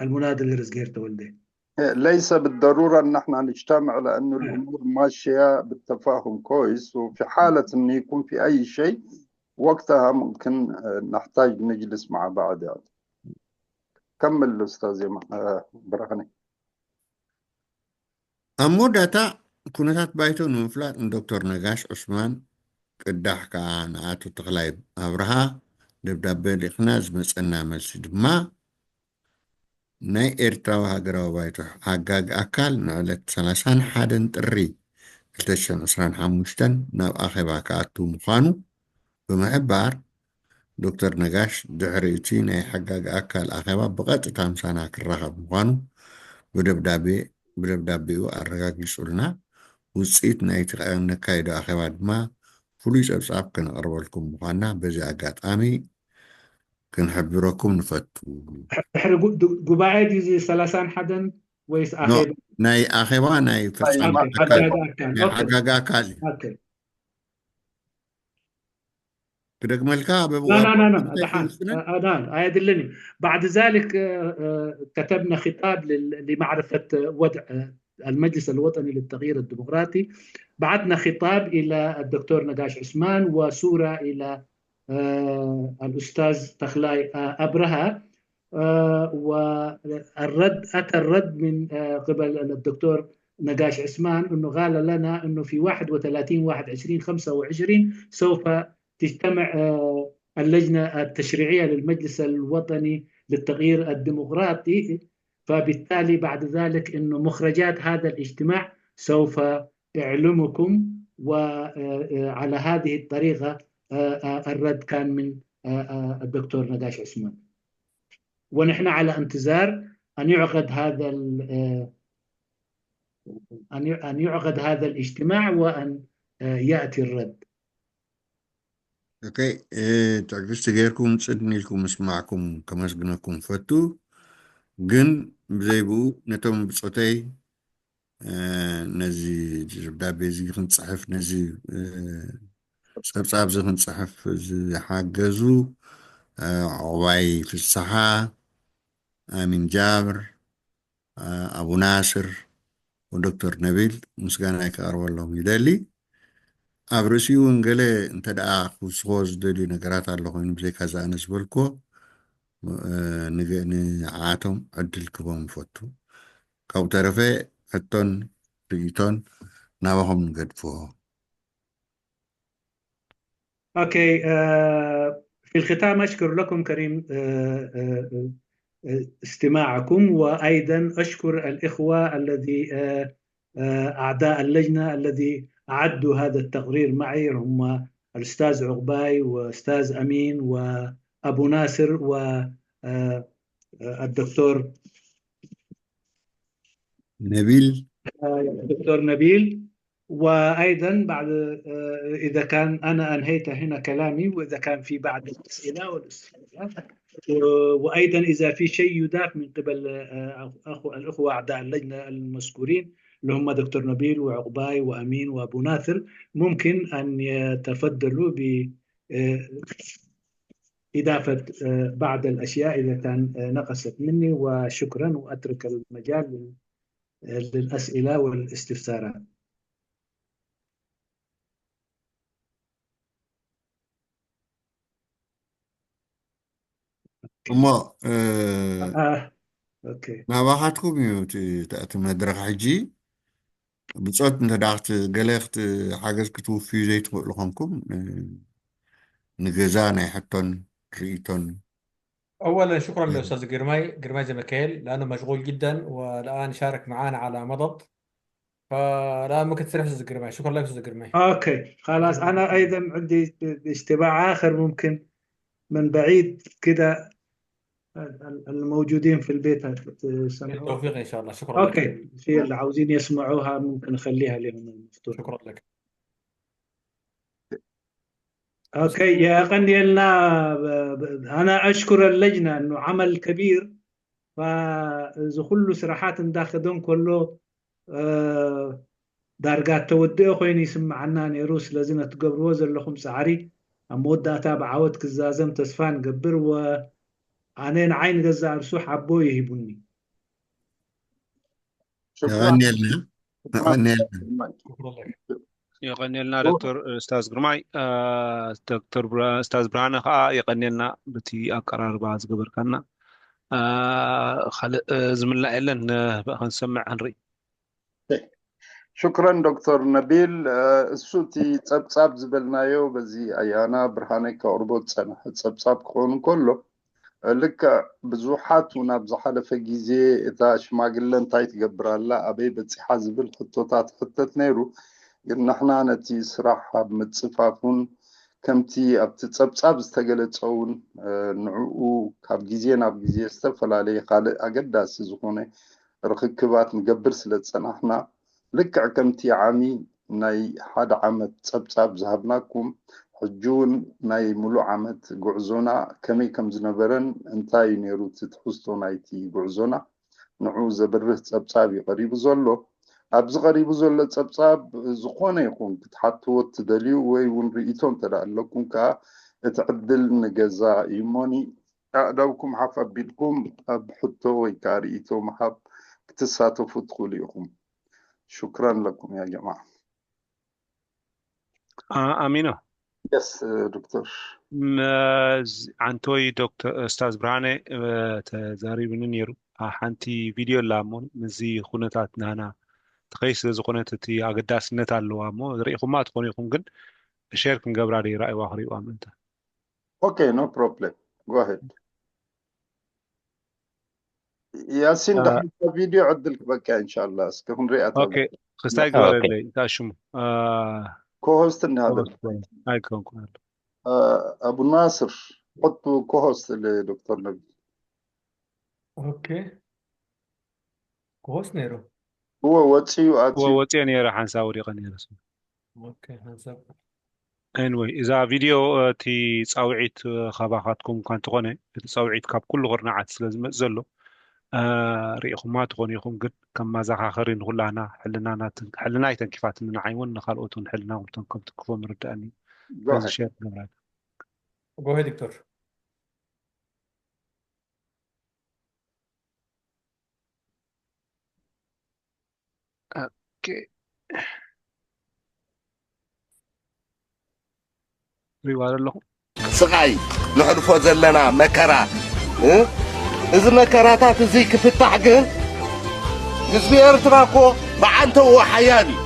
المناضل رزقير تولدي. ليس بالضرورة أن احنا نجتمع، لأن الأمور ماشية بالتفاهم كويس، وفي حالة أن يكون في أي شيء وقتها ممكن نحتاج نجلس مع بعض يعني. كمل أستاذ برهني. ኣብ መወዳእታ ኩነታት ባይቶ ንምፍላጥ ንዶክተር ነጋሽ ዑስማን ቅዳሕ ከዓ ንኣቶ ተኽላይ ኣብርሃ ደብዳቤ ልኢኽና። ዝመፀና መልሲ ድማ ናይ ኤርትራዊ ሃገራዊ ባይቶ ሓጋጊ ኣካል ንዕለት ሰላሳን ሓደን ጥሪ ክልተ ሽሕን ዕስራን ሓሙሽተን ናብ ኣኼባ ክኣቱ ምዃኑ ብምሕባር፣ ዶክተር ነጋሽ ድሕሪ እቲ ናይ ሓጋጊ ኣካል ኣኼባ ብቐጥታ ምሳና ክራኸብ ምዃኑ ብደብዳቤ ብደብዳቤኡ ኣረጋጊጹልና። ውጽኢት ናይቲ ነካይዶ ኣኼባ ድማ ፍሉይ ጸብጻብ ከነቕርበልኩም ምዃንና በዚ ኣጋጣሚ ክንሕብረኩም ንፈቱ። ድሕሪ ጉባኤ ድዩ ሰላሳን ሓደን ወይስ ኣኼባ? ናይ ኣኼባ ናይ ፈጻሚ ሓጋጊ ኣካል እዩ። ክደግመልካ ኣየድልን እዩ። بعد ذلك كتبنا خطاب لمعرفة وضع المجلس الوطني للتغيير الديمقراطي. بعثنا خطاب إلى الدكتور نقاش عثمان وصورة إلى الأستاذ تخلاي أبرهة. والرد، أتى الرد من قبل الدكتور نقاش عثمان أنه قال لنا أنه في واحد وثلاثين واحد عشرين خمسة وعشرين سوف تجتمع اللجنة التشريعية للمجلس الوطني للتغيير الديمقراطي. فبالتالي بعد ذلك أنه مخرجات هذا الاجتماع سوف أعلمكم. وعلى هذه الطريقة الرد كان من الدكتور نقاش عثمان. ونحن على انتظار أن يعقد هذا أن يعقد هذا الاجتماع وأن يأتي الرد. ኦኬ፣ ትዕግስቲ ጌርኩም ጽን ኢልኩም ምስማዕኩም ከመስግነኩም ፈቱ። ግን ብዘይ ብኡ ነቶም ብጾተይ ነዚ ደብዳቤ እዚ ክንጽሕፍ፣ ነዚ ጸብጻብ እዚ ክንጽሕፍ ዝሓገዙ ዑቕባይ ፍስሓ፣ ኣሚን ጃብር፣ ኣቡ ናስር ወዶክተር ነቢል ምስጋናይ ከቕርበሎም ይደሊ። ኣብ ርእሲኡ እውን ገለ እንተ ደኣ ክውስኾ ዝደልዩ ነገራት ኣሎ ኮይኑ፣ ብዘይካ እዛ ኣነ ዝበልክዎ ንዓቶም ዕድል ክህቦም ይፈቱ። ካብኡ ተረፈ ሕቶን ርእይቶን ናባኹም ንገድፍዎ። أوكي. في الختام أشكر لكم كريم استماعكم، وأيضا أشكر الإخوة الذي أعداء اللجنة الذي أعدوا هذا التقرير معي، هم الأستاذ عقباي وأستاذ أمين وأبو ناصر والدكتور نبيل. الدكتور نبيل. وأيضا بعد إذا كان أنا أنهيت هنا كلامي، وإذا كان في بعض الأسئلة والاستفسارات، وأيضا إذا في شيء يضاف من قبل أخو الأخوة أعضاء اللجنة المذكورين اللي هم دكتور نبيل وعقباي وأمين وأبو ناثر، ممكن أن يتفضلوا ب إضافة بعض الأشياء إذا كان نقصت مني، وشكرا، وأترك المجال للأسئلة والاستفسارات. እሞ ናባኻትኩም እዩ እቲ መድረኽ ሕጂ። ብጾት እንተ ገለ ሓገዝ ክትውፍዩ ዘይትኽእሉ ኾንኩም ንገዛ ናይ ሕቶን ርእይቶን أولا شكرا لأستاذ جرماي، جرماي زي ميكائيل، لأنه مشغول جدا والآن شارك معانا على مضض. فلا ممكن تسرح أستاذ جرماي. شكرا لك أستاذ جرماي. أوكي، خلاص، أنا أيضا عندي اجتماع آخر، ممكن من بعيد كده الموجودين في البيت يسمعوا. بالتوفيق إن شاء الله. شكرا لك. أوكي، في اللي عاوزين يسمعوها ممكن أخليها لهم المفتوح. شكرا لك. ኦኬ፣ የቐንየልና። ኣና ኣሽኩረ ለጅና እኑ ዓመል ከቢር። እዚ ኩሉ ስራሓት እንዳኸደ እንከሎ፣ እ፣ ዳርጋ እተወድአ ኮይኑ ይስምዓና ነይሩ። ስለዚ ነቲ ትገብርዎ ዘለኹም ጻዕሪ ኣብ መወዳእታ ብዓወት ክዛዘም ተስፋ ንገብር። ወኣነ ንዓይ ንገዛእ ርሱ ሓቦ ይሂቡኒ። የቐንየልና። የቐንየልና ዶክተር እስታዝ ግርማይ። ዶክተር እስታዝ ብርሃነ ከዓ የቐንየልና በቲ ኣቀራርባ ዝገበርካና። ካልእ ዝምላእ የለን፣ ክንሰምዕ ክንርኢ። ሽክረን ዶክተር ነቢል። እሱ እቲ ጸብጻብ ዝበልናዮ በዚ ኣያና ብርሃነ ከቕርቦ ዝጸንሐ ጸብጻብ ክኸውን እንከሎ፣ ልክዕ ብዙሓት እውን ኣብ ዝሓለፈ ግዜ እታ ሽማግለ እንታይ ትገብር ኣላ፣ ኣበይ በጺሓ ዝብል ሕቶታት ሕተት ነይሩ። ግን ንሕና ነቲ ስራሕ ኣብ ምጽፋፉን ከምቲ ኣብቲ ጸብጻብ ዝተገለጸ እውን ንዕኡ ካብ ግዜ ናብ ግዜ ዝተፈላለየ ካልእ ኣገዳሲ ዝኾነ ርኽክባት ንገብር ስለ ዝጸናሕና፣ ልክዕ ከምቲ ዓሚ ናይ ሓደ ዓመት ጸብጻብ ዝሃብናኩም፣ ሕጂ እውን ናይ ሙሉእ ዓመት ጉዕዞና ከመይ ከም ዝነበረን እንታይ እዩ ነይሩ እቲ ትሕዝቶ ናይቲ ጉዕዞና ንዕኡ ዘብርህ ጸብጻብ እዩ ቀሪቡ ዘሎ። ኣብዚ ቀሪቡ ዘሎ ጸብጻብ ዝኾነ ይኹን ክትሓትዎ እትደልዩ ወይ እውን ርእይቶ እንተ ደኣ ኣለኩም ከኣ እቲ ዕድል ንገዛ እዩ እሞኒ ኣእዳውኩም ሓፍ ኣቢልኩም ኣብ ሕቶ ወይ ከኣ ርእይቶ ምሃብ ክትሳተፉ ትኽእሉ ኢኹም። ሹክራን ለኩም ያ ጀማዓ። ኣሚኖ የስ ዶክተር ዓንቶይ ዶክተር እስታዝ ብርሃነ ተዛሪብኒ ነይሩ። ሓንቲ ቪድዮ ኣላ እሞ ምስዚ ኩነታት ናና ትኸይ ስለ ዝኾነት እቲ ኣገዳስነት ኣለዋ እሞ ርኢኹማ ትኾኑ ኢኹም፣ ግን ሼር ክንገብራ ዶ ይረኣይዋ ክሪእዋ ምእንተ። Okay, no problem. Go ahead. ያሲን፣ ደሓን ቪድዮ ዕድል ክበካ ኢንሻላ። እስከ ክንሪኣ ኦኬ፣ ክስታይ ግበረለይ። እንታይ ሽሙ? ኮሆስት እንዲሃደ ኣይኮንኩ። ኣቡ ናስር፣ ሕቱ ኮሆስት ለዶክተር ነቢ። ኦኬ፣ ኮሆስት ነይሩ። እወ፣ ወፂኡ ኣፅዩ። ወፂኦ ነይረ፣ ሓንሳብ ወዲቐ ነይረ። ኦኬ፣ ሓንሳብ Anyway፣ እዛ ቪድዮ እቲ ጻውዒት ካባኻትኩም እኳ እንተኾነ፣ እቲ ጻውዒት ካብ ኩሉ ኩርናዓት ስለ ዝመጽእ ዘሎ ሪኢኹማ ትኾኑ ኢኹም። ግን ከም መዘኻኸሪ ንኹላና ሕልና ኣይተንኪፋትኒ፣ ንዓይ እውን ንኻልኦት እውን ሕልና ክምተንከም ትክፎ ምርዳእኒ። በዚ ሸር ንብራል። ጎሄ ዶክተር። ኦኬ። ሪዋ ዘለኹ ስቓይ ንሕልፎ ዘለና መከራ እ? እዚ መከራታት እዚ ክፍታሕ ግን ህዝቢ ኤርትራ እኮ ብዓንተዎ ሓያል እዩ።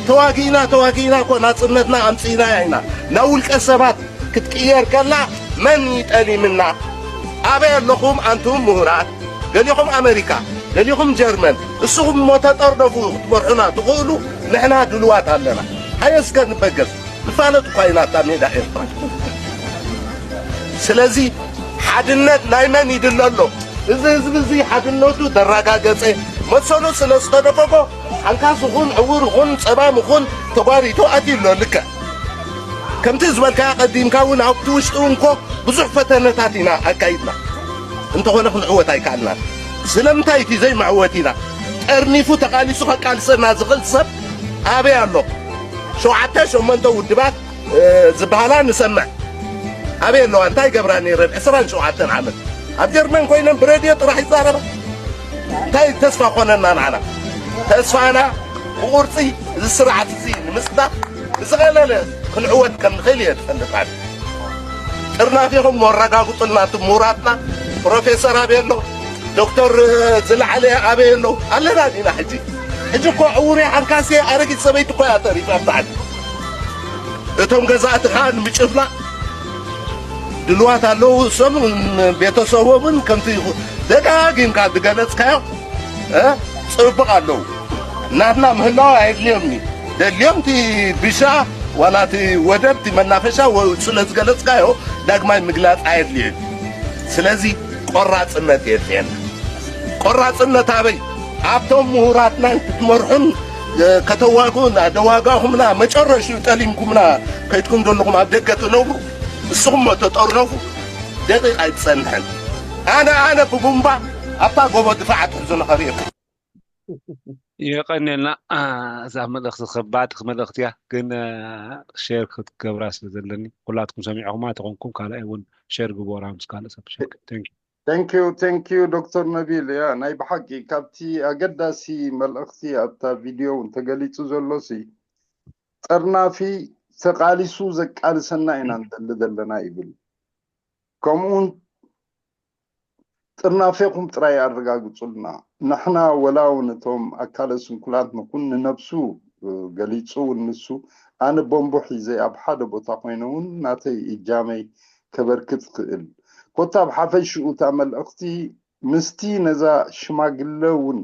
ተዋጊእና ተዋጊእና እኮ ናጽነትና ኣምጺእናያ ኢና። ናብ ውልቀ ሰባት ክትቅየር ከላ መን ይጠሊምና? ኣበይ ኣለኹም ኣንቱም ምሁራት? ገሊኹም ኣመሪካ፣ ገሊኹም ጀርመን። እስኹም እሞ ተጠርነፉ ክትመርሑና ትኽእሉ፣ ንሕና ድልዋት ኣለና። ሃየ እስከ ንበገስ። ንፋለጥ እኳ ኢና እታ ሜዳ ኤርትራ። ስለዚ ሓድነት ናይ መን ይድለ ኣሎ? እዚ ህዝቢ እዚ ሓድነቱ ተረጋገጸ መሰሉ ስለ ዝተደፈጎ ሓንካስ ይኹን ዕውር ይኹን ጸባም ይኹን ተጓሪቱ ኣትዩ ኣሎ። ልክዕ ከምቲ ዝበልካዮ ቀዲምካ እውን ኣብቲ ውሽጢ እውን እኮ ብዙሕ ፈተነታት ኢና ኣካይድና፣ እንተኾነ ክንዕወት ኣይከኣልናን። ስለምንታይ እቲ ዘይመዕወቲና? ጠርኒፉ ተቓሊሱ ከቃልሰና ዝኽእል ሰብ ኣበይ ኣሎ? ሸውዓተ ሸሞንተ ውድባት ዝበሃላ ንሰምዕ። ኣበይ ኣለዋ? እንታይ ገብራ ነይረን ዕስራን ሸውዓተን ዓመት? ኣብ ጀርመን ኮይነን ብሬድዮ ጥራሕ ይዛረባ። እንታይ ተስፋ ኮነና ንዓና? ተስፋና ብቑርጺ እዚ ስርዓት እዚ ንምጽዳቕ ብዝቐለለ ክንዕወት ከም ንኽእል እየ ዝፈልጥ ኣነ። ጥርናፊኹም መረጋግጹልና፣ እቲ ምሁራትና ፕሮፌሰር ኣበይ ኣሎ? ዶክተር ዝለዓለ ኣበይ ኣሎ? ኣለና ዲና ሕጂ? ሕጂ እኮ ዕውር እየ፣ ሓንካስ እየ፣ ኣረጊት ሰበይቲ እኮ እያ ተሪፋ ኣብ ታሕቲ። እቶም ገዛእቲ ኸኣ ንምጭፍላቕ ድልዋት ኣለዉ። እሶም ቤተሰቦምን ከምቲ ይኹ-፣ ደጋጊምካ ዝገለጽካዮ፣ እ፣ ጽብቕ ኣለዉ። ናትና ምህላው ኣየድልዮምኒ። ደልዮም እቲ ብሻ ዋላ እቲ ወደብ፣ እቲ መናፈሻ ወ-፣ ስለ ዝገለጽካዮ ዳግማይ ምግላጽ ኣየድልዮን። ስለዚ ቆራጽነት የድልየና። ቆራጽነት ኣበይ? ኣብቶም ምሁራትና ክትመርሑን ከተዋግኡና ደዋጋኹምና መጨረሽኡ ጠሊምኩምና ከይድኩም ዘለኹም ኣብ ደገ ትነብሩ ንስኹም ተጠርነፉ ደቂቕ ኣይትጸንሕን ኣነ ኣነ ብቡምባ ኣብታ ጎቦ ድፋዓ ትሕዙ ንኸርእየኩም የቐንየልና እዛ መልእኽቲ ከባድ መልእኽቲ እያ ግን ሼር ክትገብራ ስለ ዘለኒ ኩላትኩም ሰሚዕኹማ ተኾንኩም ካልኣይ እውን ሼር ግበራ ምስ ካልእ ሰብ ሼር thank you thank you thank you ዶክተር ነቢል ያ ናይ ብሓቂ ካብቲ ኣገዳሲ መልእኽቲ ኣብታ ቪድዮ እውን ተገሊፁ ዘሎ ሲ ጥርናፊ ተቃሊሱ ዘቃልሰና ኢና ንደሊ ዘለና ይብል ከምኡውን ጥርናፌኹም ጥራይ ኣረጋግፁልና ንሕና ወላው ነቶም ኣካለ ስንኩላት ንኹን ንነብሱ ገሊፁ እውን ንሱ ኣነ ቦምቦ ሒዘ ኣብ ሓደ ቦታ ኮይነ እውን ናተይ እጃመይ ከበርክት ክእል ኮታ ኣብ ሓፈሽኡ እታ መልእኽቲ ምስቲ ነዛ ሽማግለ እውን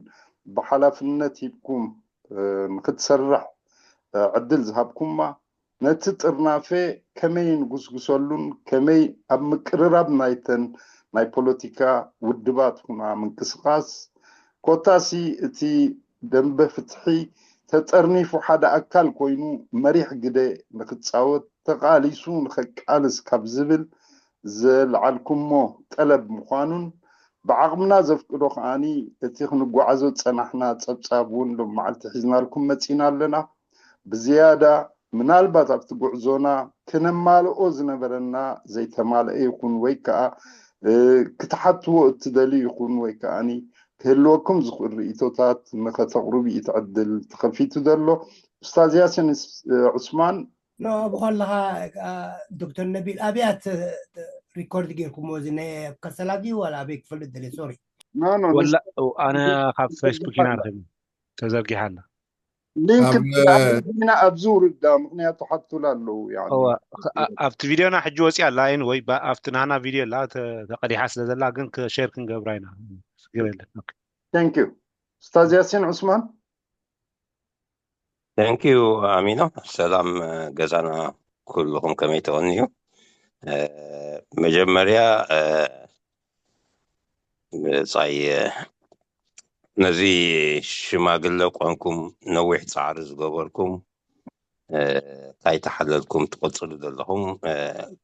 ብሓላፍነት ሂብኩም ንክትሰርሕ ዕድል ዝሃብኩማ ነቲ ጥርናፌ ከመይ ንጉስጉሰሉን ከመይ ኣብ ምቅርራብ ናይተን ናይ ፖለቲካ ውድባት ኩና ምንቅስቃስ ኮታሲ እቲ ደንበ ፍትሒ ተጠርኒፉ ሓደ ኣካል ኮይኑ መሪሕ ግደ ንክፃወት ተቃሊሱ ንከቃልስ ካብ ዝብል ዘልዓልኩሞ ጠለብ ምዃኑን ብዓቕምና ዘፍቅዶ ከዓኒ እቲ ክንጓዓዞ ዝጸናሕና ጸብጻብ እውን ሎም መዓልቲ ሒዝናልኩም መጺና ኣለና። ብዝያዳ ምናልባት ኣብቲ ጉዕዞና ክነማልኦ ዝነበረና ዘይተማልአ ይኹን ወይ ከኣ ክትሓትዎ እትደልዩ ይኹን ወይ ከኣኒ ክህልወኩም ዝኽእል ርእይቶታት ንኸተቕርቡ እዩ እቲ ዕድል ተኸፊቱ ዘሎ። ኡስታዝ ያሲን ዑስማን ንዕኡ ከለኻ ዶክተር ነቢል ኣብያ ሪኮርድ ጌርኩሞ እዚ ናይ ከሰላ ድዩ ዋላ ኣበይ ክፈልጥ ደለ ሶሪ ወላ ኣነ ካብ ፌስቡክ ኢና ረኺቡ ተዘርጊሓ ኣላ ሊንክ ዜና ኣብዚ ውርዳ ምክንያቱ ሓቱላ ኣለዉ ኣብቲ ቪድዮና ሕጂ ወፂኣ ኣላ ወይ ኣብቲ ናህና ቪድዮ ላ ተቀዲሓ ስለ ዘላ ግን ሸር ክንገብራ ኢና ስግር የለን ኡስታዝ ያሲን ዑስማን Thank you ኣሚኖ ሰላም ገዛና ኩልኹም ከመይ ትቐንዩ መጀመርያ ብጻይ ነዚ ሽማግለ ቆንኩም ነዊሕ ጻዕሪ ዝገበርኩም ካይተሓለልኩም ትቕጽሉ ዘለኹም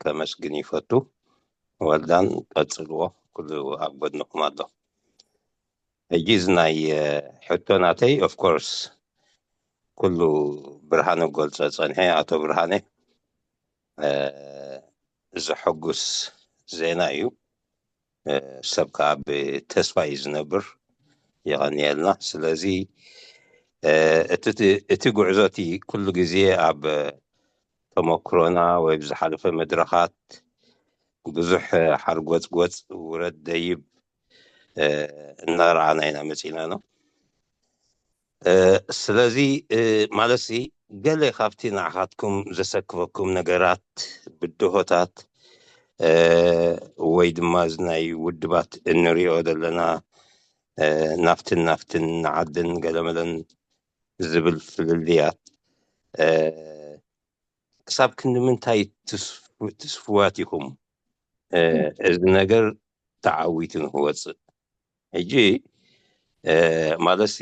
ከመስግን ይፈቱ ወልዳን ቀጽልዎ ኩሉ ኣብ ጎድንኹም ኣሎ ሕጂ እዚ ናይ ሕቶ ናተይ of course ኩሉ ብርሃነ ገልጾ ጸንሐ ኣቶ ብርሃነ ዘሐጉስ ዜና እዩ ሰብ ከዓ ብተስፋ እዩ ዝነብር የቐንየልና ስለዚ እቲ ጉዕዞ እቲ ኩሉ ግዜ ኣብ ተመክሮና ወይ ብዝሓለፈ መድረኻት ብዙሕ ሓርጎፅጎፅ ውረድ ደይብ እናረኣና ኢና መፂና ነው ስለዚ ማለትሲ ገለ ካብቲ ንዓኻትኩም ዘሰክፈኩም ነገራት ብድሆታት ወይ ድማ እዚ ናይ ውድባት እንሪኦ ዘለና ናፍትን ናፍትን ንዓድን ገለመለን ዝብል ፍልልያት ክሳብ ክንዲ ምንታይ ትስፉዋት ኢኹም እዚ ነገር ተዓዊቱ ንክወፅእ ሕጂ ማለትሲ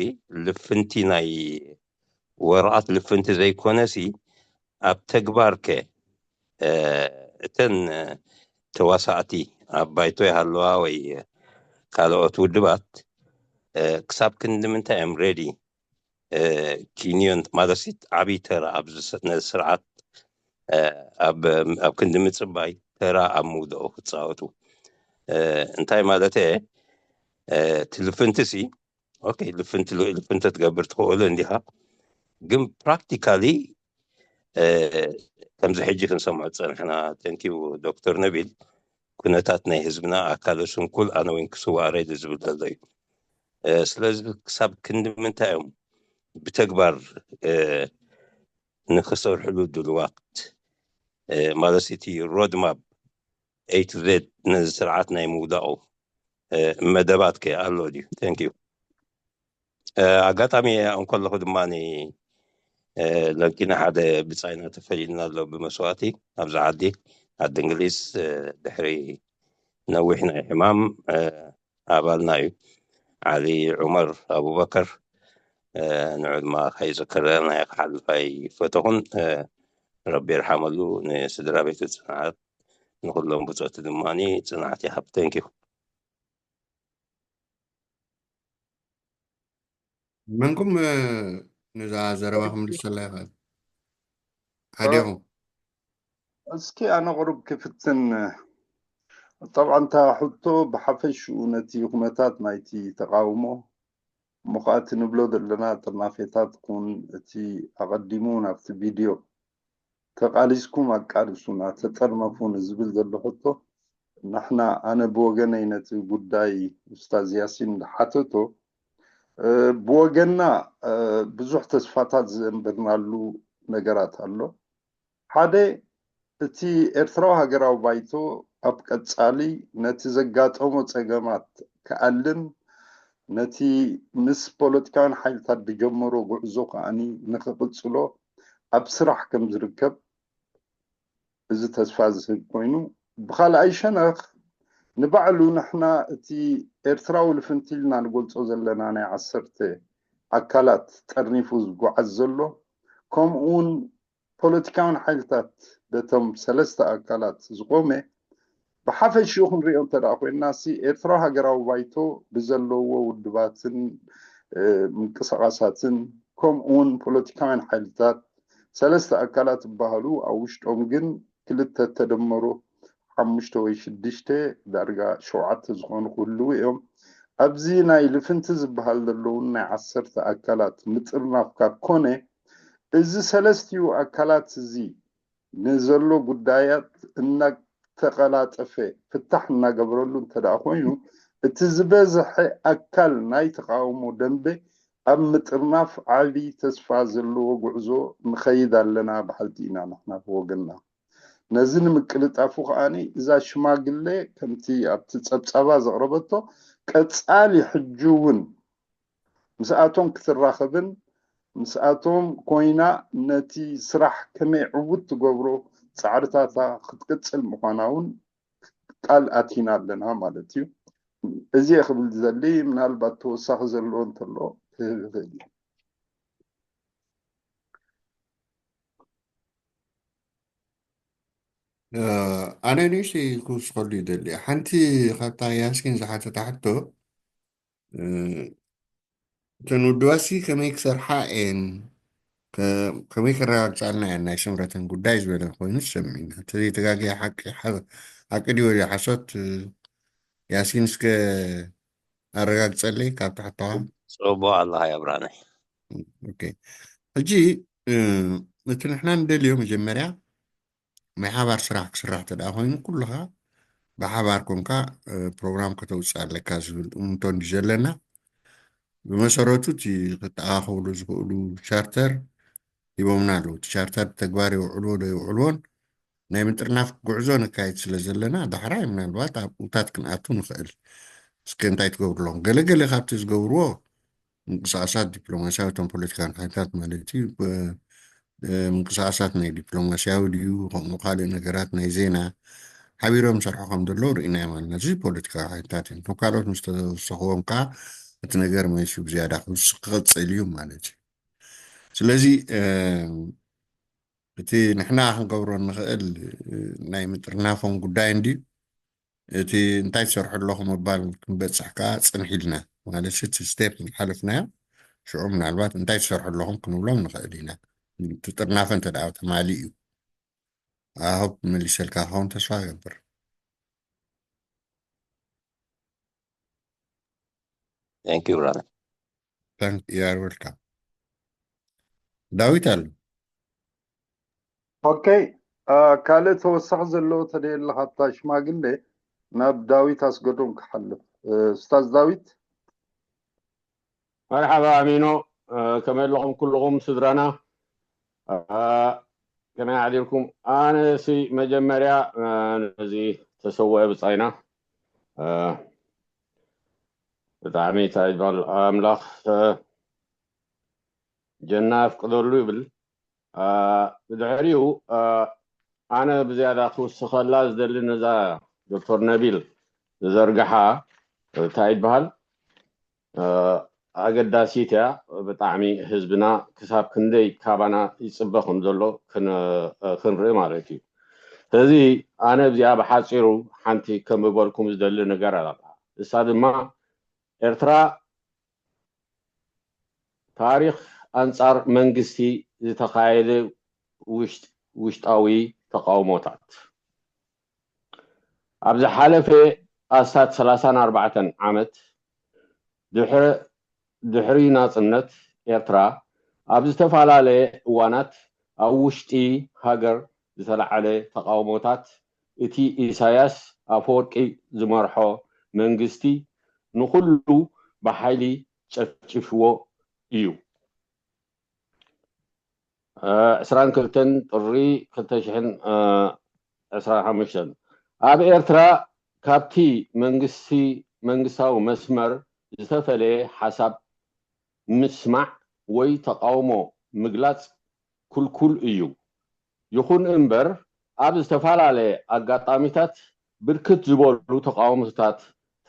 ልፍንቲ ናይ ወረቐት ልፍንቲ ዘይኮነሲ ኣብ ተግባርከ እተን ተዋሳእቲ ኣብ ባይቶ ይሃለዋ ወይ ካልኦት ውድባት ክሳብ ክንዲ ምንታይ እዮም ሬዲ ኪንዮን ማለት ዓብይ ተራ ኣብዚ ስርዓት ኣብ ክንዲ ምፅባይ ተራ ኣብ ምውደኦ ክፃወቱ እንታይ ማለት ትልፍንቲ ሲ ልፍንቲ ልፍንቲ ትገብር ትኽእሉ እንዲኻ ግን ፕራክቲካሊ ከምዚ ሕጂ ክንሰምዖ ዝፀንሕና ተንኪዩ ዶክተር ነቢል ኩነታት ናይ ህዝብና ኣካለ ስንኩል ኣነ እውን ክስዋእ ሬዲ ዝብል ዘሎ እዩ ስለዚ ክሳብ ክንዲ ምንታይ እዮም ብተግባር ንክሰርሕሉ ድልዋት ማለት እቲ ሮድማፕ ኤ ቱ ዜድ ነዚ ስርዓት ናይ ምውዳቑ መደባት ከ ኣሎ ድዩ ተንኪዩ ኣጋጣሚ እንከለኹ ድማ ለንኪና ሓደ ብፃይና ተፈሊልና ኣሎ ብመስዋእቲ ኣብዚ ዓዲ ዓዲ እንግሊዝ ድሕሪ ነዊሕ ናይ ሕማም ኣባልና እዩ ዓሊ ዑመር ኣቡበከር ንዑ ድማ ከይዘከረናዮ ክሓልፍ ኣይፈተኹን። ረቢ ይርሓመሉ፣ ንስድራ ቤቱ ጽንዓት፣ ንኹሎም ብጾቱ ድማ ጽንዓት ይሃብ። Thank you። መንኩም ነዛ ዘረባ ክምልሰላ ይኽእል ሓዲኹም? እስኪ ኣነ ቁሩብ ክፍትን። ጠብዓ እንታ ሕቶ ብሓፈሽኡ ነቲ ኩነታት ናይቲ ተቃውሞ፣ እሞ ከኣ እቲ ንብሎ ዘለና ጥርናፌታት ኩን እቲ ኣቐዲሙ ናብቲ ቪድዮ ተቃሊስኩም ኣቃልሱና፣ ተጠርነፉ ንዝብል ዘሎ ሕቶ፣ ንሕና፣ ኣነ ብወገነይ ነቲ ጉዳይ ኡስታዝ ያሲን ዝሓተቶ፣ ብወገንና ብዙሕ ተስፋታት ዘንበርናሉ ነገራት ኣሎ። ሓደ፣ እቲ ኤርትራዊ ሃገራዊ ባይቶ ኣብ ቀጻሊ ነቲ ዘጋጠሞ ጸገማት ክኣልን፣ ነቲ ምስ ፖለቲካውያን ሓይልታት ዝጀመሮ ጉዕዞ ከኣኒ ንኽቕጽሎ ኣብ ስራሕ ከም ዝርከብ፣ እዚ ተስፋ ዝህብ ኮይኑ፣ ብኻልኣይ ሸነኽ ንባዕሉ ንሕና እቲ ኤርትራዊ ልፍንቲ ኢልና ንገልጾ ዘለና ናይ ዓሰርተ ኣካላት ጠርኒፉ ዝጓዓዝ ዘሎ፣ ከምኡውን ፖለቲካውያን ሓይልታት በቶም ሰለስተ ኣካላት ዝቆመ፣ ብሓፈሽኡ ክንሪኦ እንተ ደኣ ኮይንና ሲ፣ ኤርትራዊ ሃገራዊ ባይቶ ብዘለዎ ውድባትን ምንቅስቓሳትን፣ ከምኡውን ፖለቲካውያን ሓይልታት፣ ሰለስተ ኣካላት ይበሃሉ። ኣብ ውሽጦም ግን ክልተ ተደመሩ ሓሙሽተ ወይ ሽዱሽተ፣ ዳርጋ ሸውዓተ ዝኾኑ ክህልዉ እዮም። ኣብዚ ናይ ልፍንቲ ዝበሃል ዘለውን ናይ ዓሰርተ ኣካላት ምጥርናፍ ካብ ኮነ፣ እዚ ሰለስቲኡ ኣካላት እዚ ንዘሎ ጉዳያት እናተቐላጠፈ ፍታሕ እናገበረሉ እንተ ደኣ ኮይኑ፣ እቲ ዝበዝሐ ኣካል ናይ ተቃውሞ ደንበ ኣብ ምጥርናፍ ዓቢ ተስፋ ዘለዎ ጉዕዞ ንኸይድ ኣለና በሃልቲ ኢና ንሕና ብወገንና። ነዚ ንምቅልጣፉ ከኣኒ እዛ ሽማግለ ከምቲ ኣብቲ ጸብጻባ ዘቕረበቶ ቀጻሊ ሕጂ እውን ምስኣቶም ክትራኸብን ምስኣቶም ኮይና ነቲ ስራሕ ከመይ ዕዉት ትገብሮ ጻዕርታታ ክትቅጽል ምዃና እውን ቃል ኣቲና ኣለና ማለት እዩ። እዚ እየ ክብል ዝደሊ። ምናልባት ተወሳኺ ዘለዎ እንተሎ ክህብ ይኽእል እዩ። ኣነ ንእሽተይ ክውስኸሉ ይደሊ። ሓንቲ ካብታ ያስኪን ዝሓተታ ሕቶ፣ እተን ውድባትሲ ከመይ ክሰርሓ እየን፣ ከመይ ከረጋግጻልና እየን ናይ ስምረተን ጉዳይ ዝበለ ኮይኑ ሰሚዕና። እንተዘይተጋግየ ሓቂ ድዩ ወላ ሓሶት? ያሲን እስከ ኣረጋግጸለይ ካብ ታሕተዋ። ጽቡቕ ኣለኻ ኣብራናይ። ኦኬ፣ ሕጂ እቲ ንሕና ንደልዮ መጀመርያ ናይ ሓባር ስራሕ ክስራሕ እንተ ደኣ ኮይኑ፣ ኩልኻ ብሓባር ኮንካ ፕሮግራም ከተውፅእ ኣለካ ዝብል እምንቶ እንዲ ዘለና። ብመሰረቱ እቲ ክተኣኻኸብሉ ዝኽእሉ ቻርተር ሂቦምና ኣለዉ። እቲ ቻርተር ተግባር የውዕልዎ ዶ የውዕልዎን ናይ ምጥርናፍ ጉዕዞ ነካይድ ስለ ዘለና፣ ዳሕራይ ምናልባት ኣብኡታት ክንኣቱ ንኽእል። እስከ እንታይ ትገብሩ ኣለኹም? ገለገለ ካብቲ ዝገብርዎ ምንቅስቃሳት ዲፕሎማሲያዊ፣ እቶም ፖለቲካዊ ሓይልታት ማለት እዩ፣ ምንቅስቃሳት ናይ ዲፕሎማሲያዊ ድዩ፣ ከምኡ ካልእ ነገራት ናይ ዜና ሓቢሮም ሰርሑ ከም ዘለዉ ርኢናዮም ኣለና። እዚ ፖለቲካዊ ሓይልታት እዮም። እቶም ካልኦት ምስ ተወሰኽዎም ከዓ እቲ ነገር መሊሱ ብዝያዳ ክውስኽ ክቕፅል እዩ ማለት እዩ። ስለዚ እቲ ንሕና ክንገብሮ እንኽእል ናይ ምጥርናፎም ጉዳይ እንድዩ። እቲ እንታይ ትሰርሑ ኣለኹም ምባል ክንበፅሕ ከዓ ፅንሕ ኢልና ማለት እቲ ስቴፕ ዝሓለፍናዮ ሽዑ ምናልባት እንታይ ትሰርሑ ኣለኹም ክንብሎም ንኽእል ኢና። እቲ ጥርናፈ እንተ ደኣ ተማሊኡ እዩ። ኣሆብ መሊሰልካ ክኸውን ተስፋ እገብር። Thank you, brother. Thank you, you are welcome. ዳዊት ኣሎ። ኦኬ፣ ካልእ ተወሳኺ ዘለዎ ተደየለ ካብታ ሽማግሌ ናብ ዳዊት ኣስገዶም ክሓልፍ። ኡስታዝ ዳዊት። መርሓባ ኣሚኖ፣ ከመይ ኣለኹም ኩልኹም ስድራና? ከመይ ሓዲርኩም? ኣነ ሲ መጀመርያ ነዚ ተሰወአ ብጻይና ብጣዕሚ እንታይ ይበሃል ኣምላኽ ጀና ያፍቅደሉ ይብል። ብድሕሪኡ ኣነ ብዝያዳ ክውስኸላ ዝደሊ ነዛ ዶክተር ነቢል ዝዘርግሓ እንታይ ይበሃል ኣገዳሲት እያ። ብጣዕሚ ህዝብና ክሳብ ክንደይ ካባና ይፅበ ከም ዘሎ ክን- ክንርኢ ማለት እዩ። ስለዚ ኣነ እዚኣ ብሓፂሩ ሓንቲ ከምበልኩም ዝደሊ ነገር ኣላ። እሳ ድማ ኤርትራ ታሪኽ ኣንጻር መንግስቲ ዝተኻየደ ውሽጥ- ውሽጣዊ ተቃውሞታት ኣብ ዝሓለፈ ኣስታት ሰላሳን ኣርባዕተን ዓመት ድሕሪ ድሕሪ ናጽነት ኤርትራ ኣብ ዝተፈላለየ እዋናት ኣብ ውሽጢ ሃገር ዝተላዓለ ተቃውሞታት እቲ ኢሳያስ ኣፈወርቂ ዝመርሖ መንግስቲ ንኹሉ ብሓይሊ ጨፍጭፍዎ እዩ። ዕስራን ክልተን ጥሪ ክልተ ሽሕን ዕስራን ሓሙሽተን ኣብ ኤርትራ ካብቲ መንግስቲ መንግስታዊ መስመር ዝተፈለየ ሓሳብ ምስማዕ ወይ ተቃውሞ ምግላጽ ክልኩል እዩ። ይኹን እምበር ኣብ ዝተፈላለየ ኣጋጣሚታት ብርክት ዝበሉ ተቃውሞታት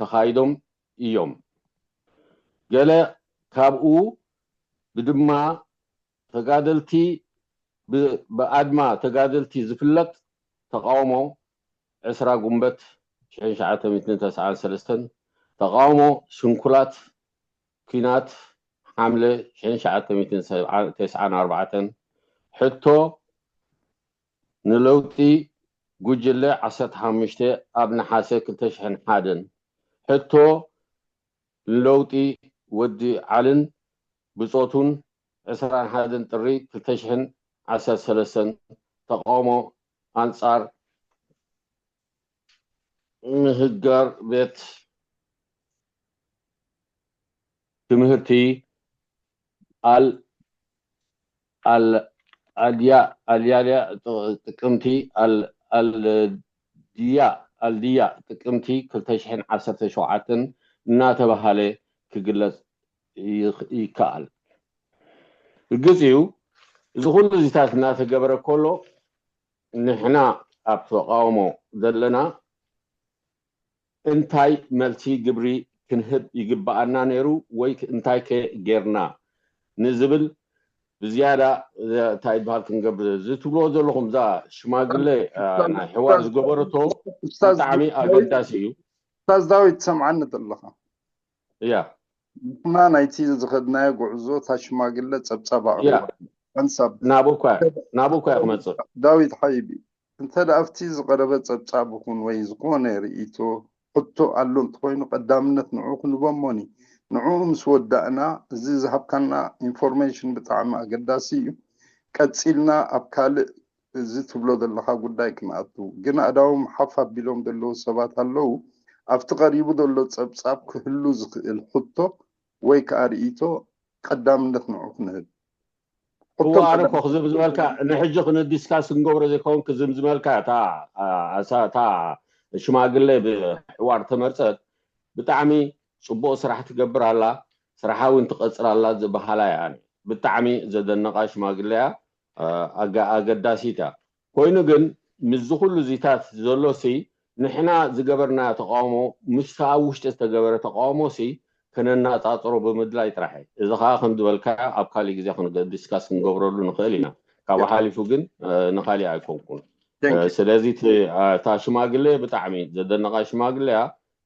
ተኻይዶም እዮም። ገለ ካብኡ ብድማ ተጋደልቲ ብኣድማ ተጋደልቲ ዝፍለጥ ተቃውሞ ዕስራ ጉንበት ሽሕን ትሽዓተ ሚእትን ተስዓን ሰለስተን ተቃውሞ ስንኩላት ኲናት ሓምለ ሽሕን ትሽዓተ ሚእትን ተስዓን ኣርባዕተን ሕቶ ንለውጢ ጉጅለ ዓሰርተ ሓሙሽተ ኣብ ነሓሰ ክልተ ሽሕን ሓደን ሕቶ ንለውጢ ወዲ ዓልን ብጾቱን ዕስራን ሓደን ጥሪ ክልተ ሽሕን ዓሰርተ ሰለስተን ተቃውሞ ኣንጻር ምህጋር ቤት ትምህርቲ ኣል ኣል ኣድያ ኣልያልያ ጥቅምቲ ኣል ኣልድያ ኣልድያ ጥቅምቲ ክልተ ሽሕን ዓሰርተ ሸውዓተን እናተባሃለ ክግለጽ ይኸኣል። ርግጽ እዩ እዚ ኩሉ እዚታት እናተገበረ ከሎ ንሕና ኣብ ተቃውሞ ዘለና እንታይ መልሲ ግብሪ ክንህብ ይግበኣና ነይሩ ወይ እንታይ ከ ጌርና ንዝብል ብዝያዳ እንታይ ይበሃል ክንገብር እዚ ትብልዎ ዘለኹም እዛ ሽማግለ ናይ ሕዋር ዝገበረቶ ብጣዕሚ ኣገዳሲ እዩ። ኡስታዝ ዳዊት ትሰምዓኒ ዘለኻ? እያ ንሕና ናይቲ ዝኸድናዮ ጉዕዞ እታ ሽማግለ ጸብጻብ ኣቕሪባ ሓንሳብ ናበኳ ናበኳ ክመጽእ ዳዊት ሓይቢ እንተ ደኣ ኣብቲ ዝቐረበ ጸብጻብ ይኹን ወይ ዝኾነ ርእይቶ ሕቶ ኣሎ እንተኾይኑ ቀዳምነት ንዕኡ ክንቦ እሞኒ ንዕኡ ምስ ወዳእና እዚ ዝሃብካና ኢንፎርሜሽን ብጣዕሚ ኣገዳሲ እዩ። ቀጺልና ኣብ ካልእ እዚ ትብሎ ዘለኻ ጉዳይ ክንኣቱ ግን ኣእዳዎም ሓፍ ኣቢሎም ዘለዉ ሰባት ኣለዉ ኣብቲ ቀሪቡ ዘሎ ጸብጻብ ክህሉ ዝኽእል ሕቶ ወይ ከኣ ርእይቶ ቀዳምነት ንዑ ክንህብ እዋ ኣነ እኮ ክዝብ ዝበልካ ንሕጂ ክንዲስካስ ክንገብሮ ዘይከውን ክዝም ዝበልካ እታ እታ ሽማግለ ብሕዋር ተመርፀት ብጣዕሚ ፅቡቅ ስራሕ ትገብር ኣላ ስራሓ እውን ትቀፅል ኣላ ዝበሃላ እያ ብጣዕሚ ዘደነቃ ሽማግለ እያ ኣገዳሲት እያ ኮይኑ ግን ምስዚ ኩሉ ዚታት ዘሎ ሲ ንሕና ዝገበርናዮ ተቃውሞ ምስቲ ኣብ ውሽጢ ዝተገበረ ተቃውሞ ሲ ከነነፃፅሮ ብምድላይ ጥራሕ እዩ። እዚ ከዓ ከም ዝበልካዮ ኣብ ካሊእ ግዜ ዲስካስ ክንገብረሉ ንኽእል ኢና። ካብኡ ሓሊፉ ግን ንካሊእ ኣይኮንኩን። ስለዚ እታ ሽማግለ ብጣዕሚ ዘደነቃ ሽማግለ እያ።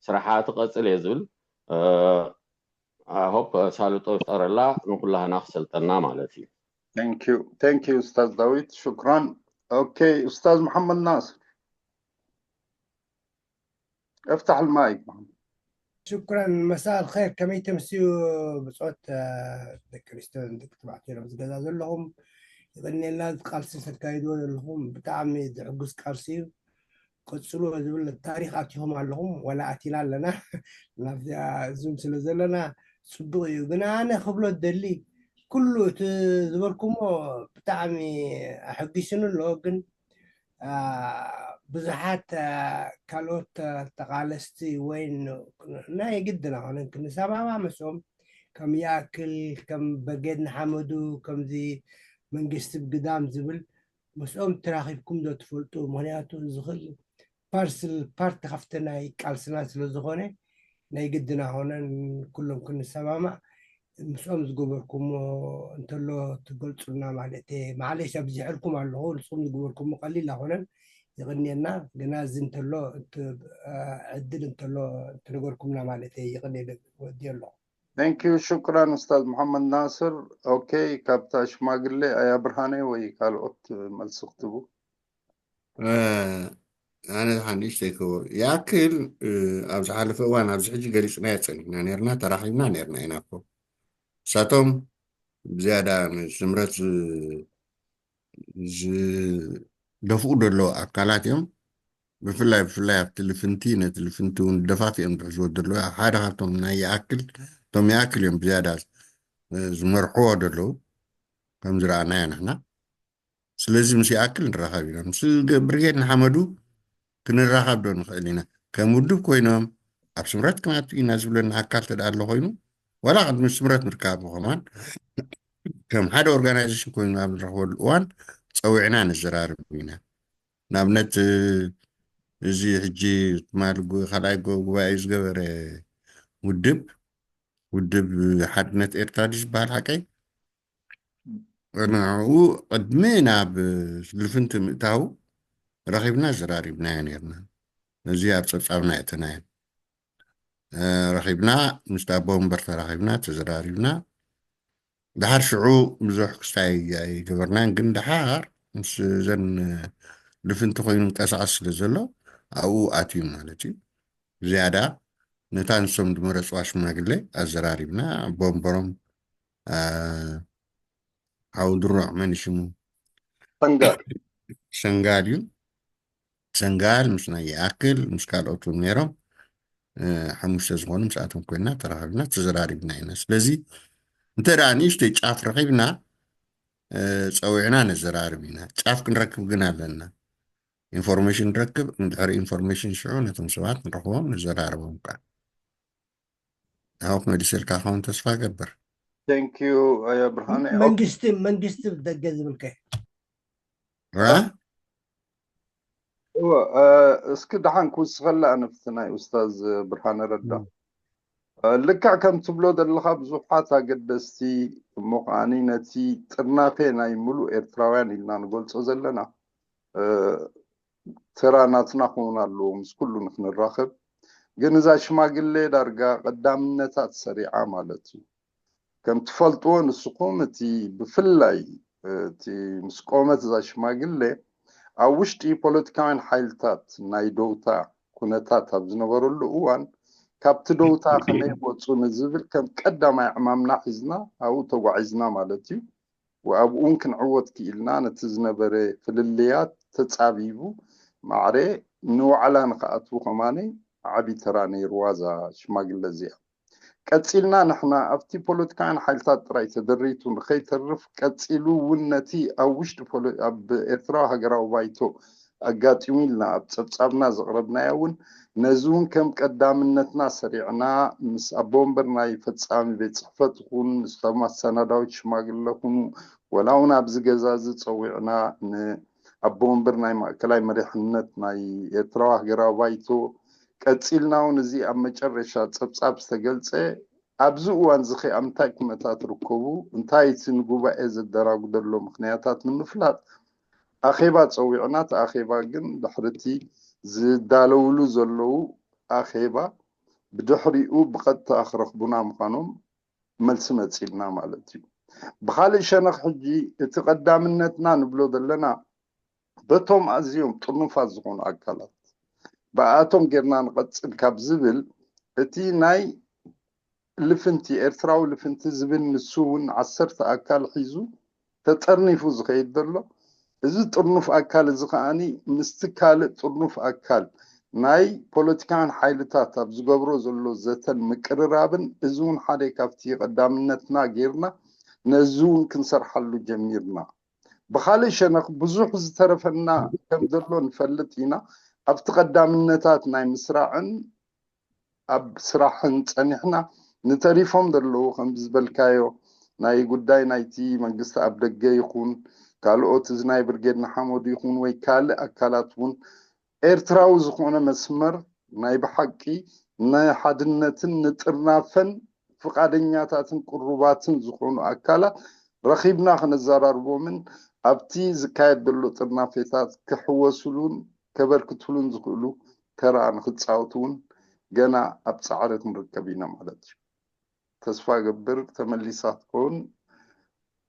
ስራሓ ትቐፅል እየ ዝብል። ሆፕ ኣሳልጦ ይፍጠረላ ንኩላህና ክሰልጠና ማለት እዩ። Thank you ኡስታዝ ዳዊት ሽክራን። ኦኬ ኡስታዝ መሐመድ ናስር افتح المايك. ሽኩራን መሳል ኸይር ከመይ ተምስዩ ብፆት ደቂ ኣንስትዮ ደቂ ተባዕትዮ ናብ ዝገዛ ዘለኹም ይቐንየልና ቃልሲ ሰካይድዎ ዘለኹም ብጣዕሚ ዝሕጉስ ቃልሲ እዩ። ቀፅልዎ ዝብል ታሪኽ ኣቲኹም ኣለኹም ዋላ ኣቲና ኣለና ናብዚኣ ዙም ስለ ዘለና ፅቡቕ እዩ ግን ኣነ ክብሎ ደሊ ኩሉ እቲ ዝበልኩሞ ብጣዕሚ ኣሐጊስኒ ኣሎ ግን ብዙሓት ካልኦት ተቓለስቲ ወይ ናይ ግድን ኣይኮነን ክንሰማማ ምስኦም ከም ይኣክል ከም በርጌድ ንሓመዱ ከምዚ መንግስቲ ብግዳም ዝብል ምስኦም ተራኺብኩም ዶ ትፈልጡ ምክንያቱ ዝኽእል ፓርስል ፓርቲ ካብቲ ናይ ቃልስና ስለ ዝኾነ ናይ ግድን ኣይኮነን ኩሎም ክንሰማማዕ ምስኦም ዝገበርኩሞ እንተሎ ትገልጹልና ማለት እየ። ማዕለሽ ኣብዚሐልኩም ኣለኹ፣ ንስኹም ዝገበርኩሞ ቀሊል ኣይኮነን፣ ይቕንየና። ግና እዚ እንተሎ እቲ፣ እ፣ ዕድል እንተሎ ትነገርኩምና ማለት እየ፣ ይቕንየ ወዲ ኣለኹ። Thank you. ሽኩራን ኡስታዝ መሐመድ ናስር። ኦኬ፣ ካብታ ሽማግሌ ኣያ ብርሃነ ወይ ካልኦት መልሲ ክትቡ? ኣነ ሓንሽ ተይከቦ ይኣክል። ኣብ ዝሓለፈ እዋን ኣብዚ ሕጂ ገሊፅናዮ ፀኒሕና ነርና፣ ተራኺብና ነርና ኢና እኮ። እሳቶም ብዝያዳ ንስምረት ዝደፍኡ ዘለዉ ኣካላት እዮም። ብፍላይ ብፍላይ ኣብቲ ልፍንቲ፣ ነቲ ልፍንቲ እውን ደፋፊኦም ዝሕዝዎ ዘለዉ ኣብ ሓደ ካብቶም ናይ ይኣክል፣ እቶም ይኣክል እዮም ብዝያዳ ዝመርሕዎ ዘለዉ ከም ዝረኣናዮ ንሕና። ስለዚ ምስ ይኣክል ንራኸብ ኢና። ምስ ብርጌድ ንሓመዱ ክንራኸብ ዶ ንኽእል ኢና? ከም ውድብ ኮይኖም ኣብ ስምረት ክንኣቱ ኢና ዝብለና ኣካል ተደኣ ኣሎ ኮይኑ፣ ዋላ ቅድሚ ስምረት ምርካቡ ከማን ከም ሓደ ኦርጋናይዜሽን ኮይኑ ኣብ ንረኽበሉ እዋን ፀዊዕና ነዘራርብ ኢና። ንኣብነት እዚ ሕጂ ትማሊ ካልኣይ ጉባኤ ዝገበረ ውድብ፣ ውድብ ሓድነት ኤርትራ ድዩ ዝበሃል ሓቀይ? ንዕኡ ቅድሚ ናብ ልፍንቲ ምእታው ረኺብና ዘራሪብናዮ ነርና። እዚ ኣብ ፀብፃብና የእተናዮ ረኺብና፣ ምስ ኣቦ ወንበር ተራኺብና ተዘራሪብና። ድሓር ሽዑ ብዙሕ ክስታይ ኣይገበርናን፣ ግን ድሓር ምስ እዘን ልፍንቲ ኮይኑ እንቀሳቐስ ስለ ዘሎ ኣብኡ ኣትዩ ማለት እዩ። ዝያዳ ነታ ንሶም ዝመረፅዋ ሽማግሌ ኣዘራሪብና። ኣቦ ወንበሮም ሓው ድሩዕ መን ሽሙ ሰንጋል ሰንጋል እዩ። ሰንጋል ምስ ናይ ይኣክል ምስ ካልኦት እውን ነይሮም ሓሙሽተ ዝኾኑ ምስኣቶም ኮይና ተራኸብና ተዘራሪብና ኢና። ስለዚ እንተ ደኣ ንእሽተይ ጫፍ ረኺብና ፀዊዕና ነዘራርብ ኢና። ጫፍ ክንረክብ ግን ኣለና። ኢንፎርሜሽን ንረክብ፣ ንድሕሪ ኢንፎርሜሽን ሽዑ ነቶም ሰባት ንረኽቦም ንዘራርቦም ከዓ። ኣሁክ መሊሰልካ ከውን ተስፋ ገብር። Thank you ኣያ ብርሃነ። መንግስቲ መንግስቲ ደገ ዝብልከ እወ፣ እስኪ ደሓን ክውስኸላ ኣነፍቲ ናይ ኡስታዝ ብርሃነ ረዳ። ልክዕ ከም ትብሎ ዘለኻ ብዙሓት ኣገደስቲ እሞ ከዓኒ ነቲ ጥርናፌ ናይ ሙሉእ ኤርትራውያን ኢልና ንገልጾ ዘለና ተራ ናትና ክኸውን ኣለዎ ምስ ኩሉ ንክንራኸብ። ግን እዛ ሽማግሌ ዳርጋ ቀዳምነታት ሰሪዓ ማለት እዩ። ከም ትፈልጥዎ ንስኹም እቲ ብፍላይ እቲ ምስ ቆመት እዛ ሽማግሌ ኣብ ውሽጢ ፖለቲካውያን ሓይልታት ናይ ደውታ ኩነታት ኣብ ዝነበረሉ እዋን ካብቲ ደውታ ከመይ ወፁ ንዝብል ከም ቀዳማይ ዕማምና ሒዝና ኣብኡ ተጓዒዝና ማለት እዩ። ኣብኡን ክንዕወት ክኢልና ነቲ ዝነበረ ፍልልያት ተፃቢቡ ማዕረ ንዋዕላ ንክኣትዉ ከማኒ ዓብዪ ተራ ነይርዋ እዛ ሽማግለ እዚኣ። ቀፂልና ንሕና ኣብቲ ፖለቲካውያን ሓይልታት ጥራይ ተደሪቱ ንከይተርፍ ቀፂሉ እውን ነቲ ኣብ ውሽጢ ኣብ ኤርትራዊ ሃገራዊ ባይቶ ኣጋጢሙ ኢልና ኣብ ፀብፃብና ዘቕረብናዮ እውን ነዚ እውን ከም ቀዳምነትና ሰሪዕና ምስ ኣቦ ወንበር ናይ ፈፃሚ ቤት ፅሕፈት ይኹን ምስቶም ኣሰናዳዊት ሽማግለ ኩኑ ወላ እውን ኣብዚ ገዛ እዚ ፀዊዕና ንኣቦ ወንበር ናይ ማእከላይ መሪሕነት ናይ ኤርትራዊ ሃገራዊ ባይቶ ቀፂልና እውን እዚ ኣብ መጨረሻ ፀብፃብ ዝተገልፀ ኣብዚ እዋን እዚ ከ ኣብ እንታይ ኩነታት ርከቡ እንታይ እቲ ንጉባኤ ዘደራጉ ዘሎ ምክንያታት ንምፍላጥ ኣኼባ ፀዊዕና እቲ ኣኼባ ግን ድሕርቲ ዝዳለውሉ ዘለዉ ኣኼባ ብድሕሪኡ ብቐጥታ ክረኽቡና ምዃኖም መልሲ መፂልና ማለት እዩ። ብካልእ ሸነኽ ሕጂ እቲ ቀዳምነትና ንብሎ ዘለና በቶም ኣዝዮም ጥርኑፋት ዝኾኑ ኣካላት ብኣቶም ጌርና ንቐፅል ካብ ዝብል እቲ ናይ ልፍንቲ ኤርትራዊ ልፍንቲ ዝብል ንሱ እውን ዓሰርተ ኣካል ሒዙ ተጠርኒፉ ዝኸይድ ዘሎ እዚ ጥርኑፍ ኣካል እዚ ከዓኒ ምስቲ ካልእ ጥርኑፍ ኣካል ናይ ፖለቲካን ሓይልታት ኣብ ዝገብሮ ዘሎ ዘተን ምቅርራብን እዚ እውን ሓደ ካብቲ ቀዳምነትና ጌርና ነዚ እውን ክንሰርሓሉ ጀሚርና። ብኻልእ ሸነኽ ብዙሕ ዝተረፈና ከም ዘሎ ንፈልጥ ኢና። ኣብቲ ቀዳምነታት ናይ ምስራዕን ኣብ ስራሕን ጸኒሕና ንተሪፎም ዘለዉ ከም ዝበልካዮ ናይ ጉዳይ ናይቲ መንግስቲ ኣብ ደገ ይኹን ካልኦት እዚ ናይ ብርጌድ ንሓመዱ ይኹን ወይ ካልእ ኣካላት እውን ኤርትራዊ ዝኾነ መስመር ናይ ብሓቂ ንሓድነትን ንጥርናፈን ፍቓደኛታትን ቅሩባትን ዝኾኑ ኣካላት ረኺብና ክነዘራርቦምን ኣብቲ ዝካየድ ዘሎ ጥርናፌታት ክሕወሱሉን ከበርክቱሉን ዝኽእሉ ተራ ንክፃወቱ እውን ገና ኣብ ፃዕሪ ክንርከብ ኢና ማለት እዩ። ተስፋ ገብር ተመሊሳ ትኸውን።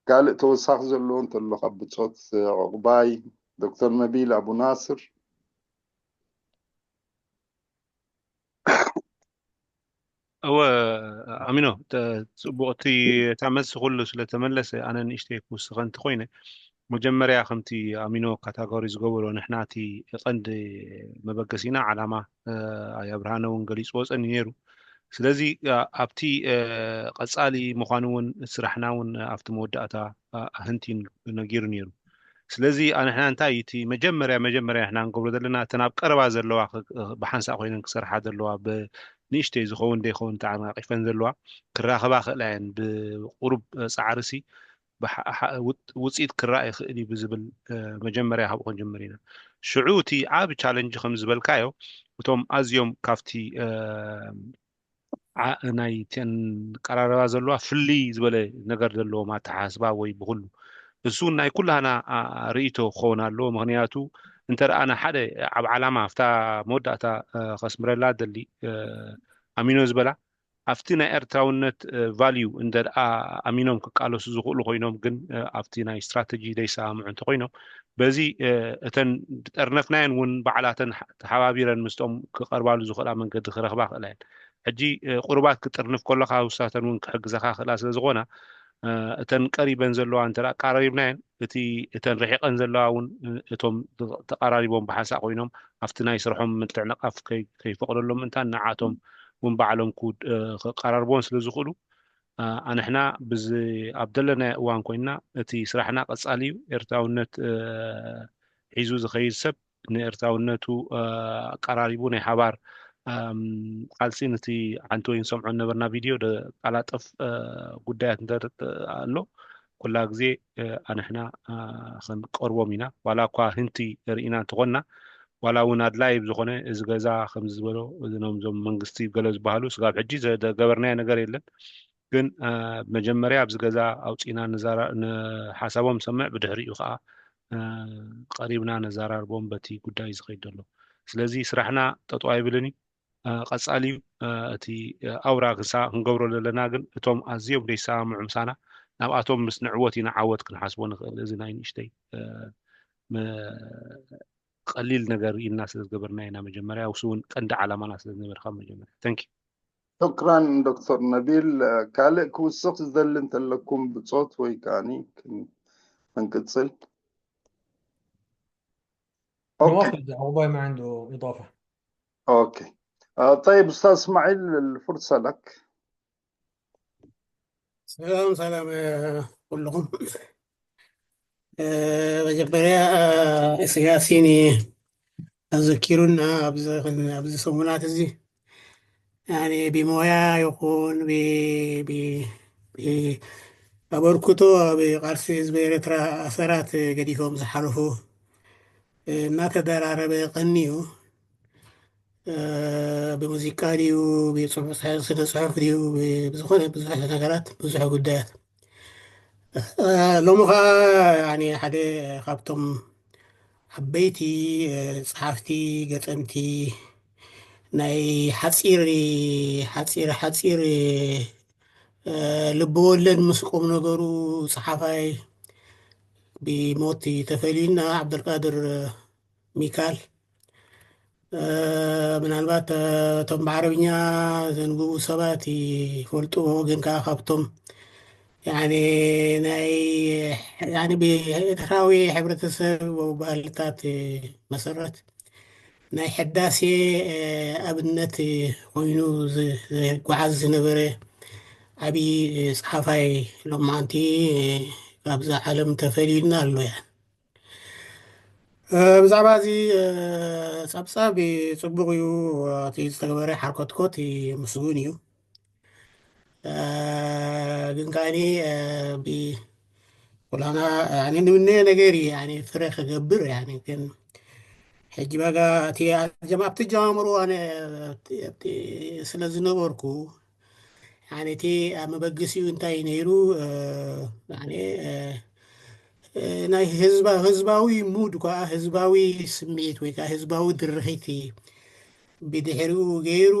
ካልእ ተወሳኺ ዘለዎ እንተሎ ካብ ብጾት ዕቑባይ፣ ዶክተር ነቢል ኣቡ ናስር። እወ ኣሚኖ፣ ተ- ጽቡቕ፣ እቲ እታ መልሲ ኩሉ ስለ ተመለሰ፣ ኣነ ንእሽተይ ክውስኸ እንተኾይነ፣ መጀመርያ ከምቲ ኣሚኖ ካታጎሪ ዝገበሮ፣ ንሕና እቲ ቀንዲ መበገሲና ዓላማ፣ እ፣ ኣያ ብርሃነ እውን ገሊጽዎ ጸኒ ነይሩ። ስለዚ እ፣ ኣብቲ እ፣ ቀጻሊ ምዃኑ እውን ስራሕና እውን ኣብቲ መወዳእታ እ፣ ህንቲ ነጊሩ ነይሩ። ስለዚ ንሕና እንታይ እቲ መጀመርያ መጀመርያ ንሕና ንገብሮ ዘለና፣ እተን ኣብ ቀረባ ዘለዋ ክ- ብሓንሳእ ኮይነን ክሰርሓ ዘለዋ፣ ብንእሽተይ ዝኸውን ዘይኸውን ተዓናቂፈን ዘለዋ ክራኸባ ክእላ እየን። ብቁሩብ ጻዕርሲ ብሓ- ሓ- ውጥ- ውፅኢት ክረኣ ይኽእል እዩ ብዝብል እ፣ መጀመርያ ካብኡ ክንጅምር ኢና። ሽዑ እቲ ዓቢ ቻለንጅ ከም ዝበልካዮ፣ እቶም ኣዝዮም ካብቲ እ፣ ዓ- ናይ እተን ቀራረባ ዘለዋ ፍልይ ዝበለ ነገር ዘለዎም ኣተሓሳስባ ወይ ብኩሉ እሱ ናይ ኩላህና አ- ርእይቶ ክኸውን ኣለዎ። ምክንያቱ እንተ ደኣ ሓደ ኣብ ዓላማ ኣብታ መወዳእታ እ፣ ከስምረላ ደሊ እ፣ ኣሚኖ ዝበላ ኣብቲ ናይ ኤርትራውነት ቫልዩ እንተ ደኣ ኣሚኖም ክቃለሱ ዝኽእሉ ኮይኖም፣ ግን እ፣ ኣብቲ ናይ ስትራተጂ ዘይሰማምዑ እንተኮይኖም፣ በዚ እ፣ እተን ዝጠርነፍናየን እውን ባዕላተን ሓ- ተሓባቢረን ምስቶም ክቐርባሉ ዝኽእላ መንገዲ ክረኽባ ክእላ እየን። ሕጂ እ፣ ቁሩባት ክጥርንፍ ከለኻ ውሳተን እውን ክሕግዘኻ ክእላ ስለ ዝኾና እ፣ እተን ቀሪበን ዘለዋ እንተ ደኣ ኣቀራሪብናየን፣ እቲ እተን ርሒቐን ዘለዋ እውን እ፣ እቶም ተቐራሪቦም ብሓንሳእ ኮይኖም ኣብቲ ናይ ስርሖም ምትዕንቓፍ ከይ- ከይፈቕደሎም ምእንታን ንዓቶም እውን ባዕሎም ክውድ- እ፣ ክቀራርቦን ስለ ዝኽእሉ እ፣ ኣንሕና ብዚ ኣብ ዘለናዮ እዋን ኮይንና እቲ ስራሕና ቀጻሊ እዩ። ኤርትራውነት እ፣ ሒዙ ዝኸይድ ሰብ ንኤርትራውነቱ እ፣ ኣቀራሪቡ ናይ ሓባር እም፣ ቃልሲ ነቲ ሓንቲ ወይ ንሰምዖ ነበርና ቪድዮ ደቃላጥፍ እ፣ ጉዳያት እንተ ኣሎ ኩላ ግዜ እ፣ ኣንሕና እ፣ ክንቀርቦም ኢና። ዋላ እኳ ህንቲ ርኢና እንተኾንና፣ ዋላ እውን ኣድላይ ብዝኾነ እዚ ገዛ ከምዚ ዝበሎ እዞም መንግስቲ ገለ ዝበሃሉ ስጋብ ሕጂ ዘገበርናዮ ነገር የለን። ግን እ፣ መጀመርያ ኣብዚ ገዛ ኣውፂና ንዛራ- ንሓሳቦም ሰምዕ፣ ብድሕሪኡ ከዓ እ፣ ቀሪብና ነዘራርቦም በቲ ጉዳይ ዝኸይድ ዘሎ። ስለዚ ስራሕና ጠጠው ኣይብልን እዩ፣ እ፣ ቀጻሊ እዩ። እ፣ እቲ እ፣ ኣውራ ክንሳ- ክንገብሮ ዘለና ግን እቶም ኣዝዮም ዘይሰማምዑ ምሳና ናብኣቶም ምስ ንዕወት ኢና ዓወት ክንሓስቦ ንኽእል። እዚ ናይ ንእሽተይ እ፣ መ- ቀሊል ነገር ኢልና ስለ ዝገበርና ኢና መጀመርያ፣ ውሱ እውን ቀንዲ ዓላማና ስለ ዝነበረ ካብ መጀመርያ። Thank you። ሹክራን ዶክተር ነቢል። ካልእ ክውስኽ ዝደሊ እንተለኩም ብጾት ወይ ከዓኒ ክን- ክንቅጽል። ኦኬ نواف إذا عقباي ما عنده إضافة. ኦኬ። آه، طيب أستاذ إسماعيل، الفرصة لك. ሰላም ሰላም እ፣ ኩልኹም እ፣ መጀመርያ እ፣ እስያሲን ኣዘኪሩና ኣብዚ ኣብዚ ሰሙናት እዚ ያኒ ብሞያ ይኹን ብ- ብ- ብ- ኣበርክቶ ኣብ ቃልሲ ህዝቢ ኤርትራ ኣሰራት ገዲፎም ዝሓለፉ እናተደራረበ ቀኒዩ ብሙዚቃ ድዩ ብፅሑፍ ስነ ፅሑፍ ድዩ ብዝኾነ ብዙሕ ነገራት ብዙሕ ጉዳያት ሎሚ ከዓ ሓደ ካብቶም ዓበይቲ ጸሓፍቲ ገጠምቲ ናይ ሓጺር ሓጺር ሓጺር ልቢ ወለድ ምስ ቁም ነገሩ ጸሓፋይ ብሞት ተፈልዩና ዓብደልቃድር ሚካል ምናልባት እቶም ብዓረብኛ ዘንብቡ ሰባት ይፈልጥዎ ግን ከዓ ካብቶም ያኒ ናይ ያኒ ብኤርትራዊ ሕብረተሰብ ባህልታት መሰረት ናይ ሕዳሴ ኣብነት ኮይኑ ዝጓዓዝ ዝነበረ ዓብዪ ፀሓፋይ ሎማዓንቲ ካብዛ ዓለም ተፈልዩና ኣሎ እያ ብዛዕባ እዚ ፀብፃብ ፅቡቅ እዩ እቲ ዝተገበረ ሓርኮትኮት ምስጉን እዩ ግን ከዓኒ ኩላና ንምነዮ ነገር እዩ ፍረ ክገብር ግን ሕጂ በጋ እቲ ኣብቲ ጀማምሩ ኣነ ስለ ዝነበርኩ ያኒ እቲ ኣብ መበገሲኡ እንታይ ነይሩ? ያኒ ናይ ህዝባዊ ሙድ ኳ፣ ህዝባዊ ስምዒት ወይ ከዓ ህዝባዊ ድርኺት ብድሕሪኡ ገይሩ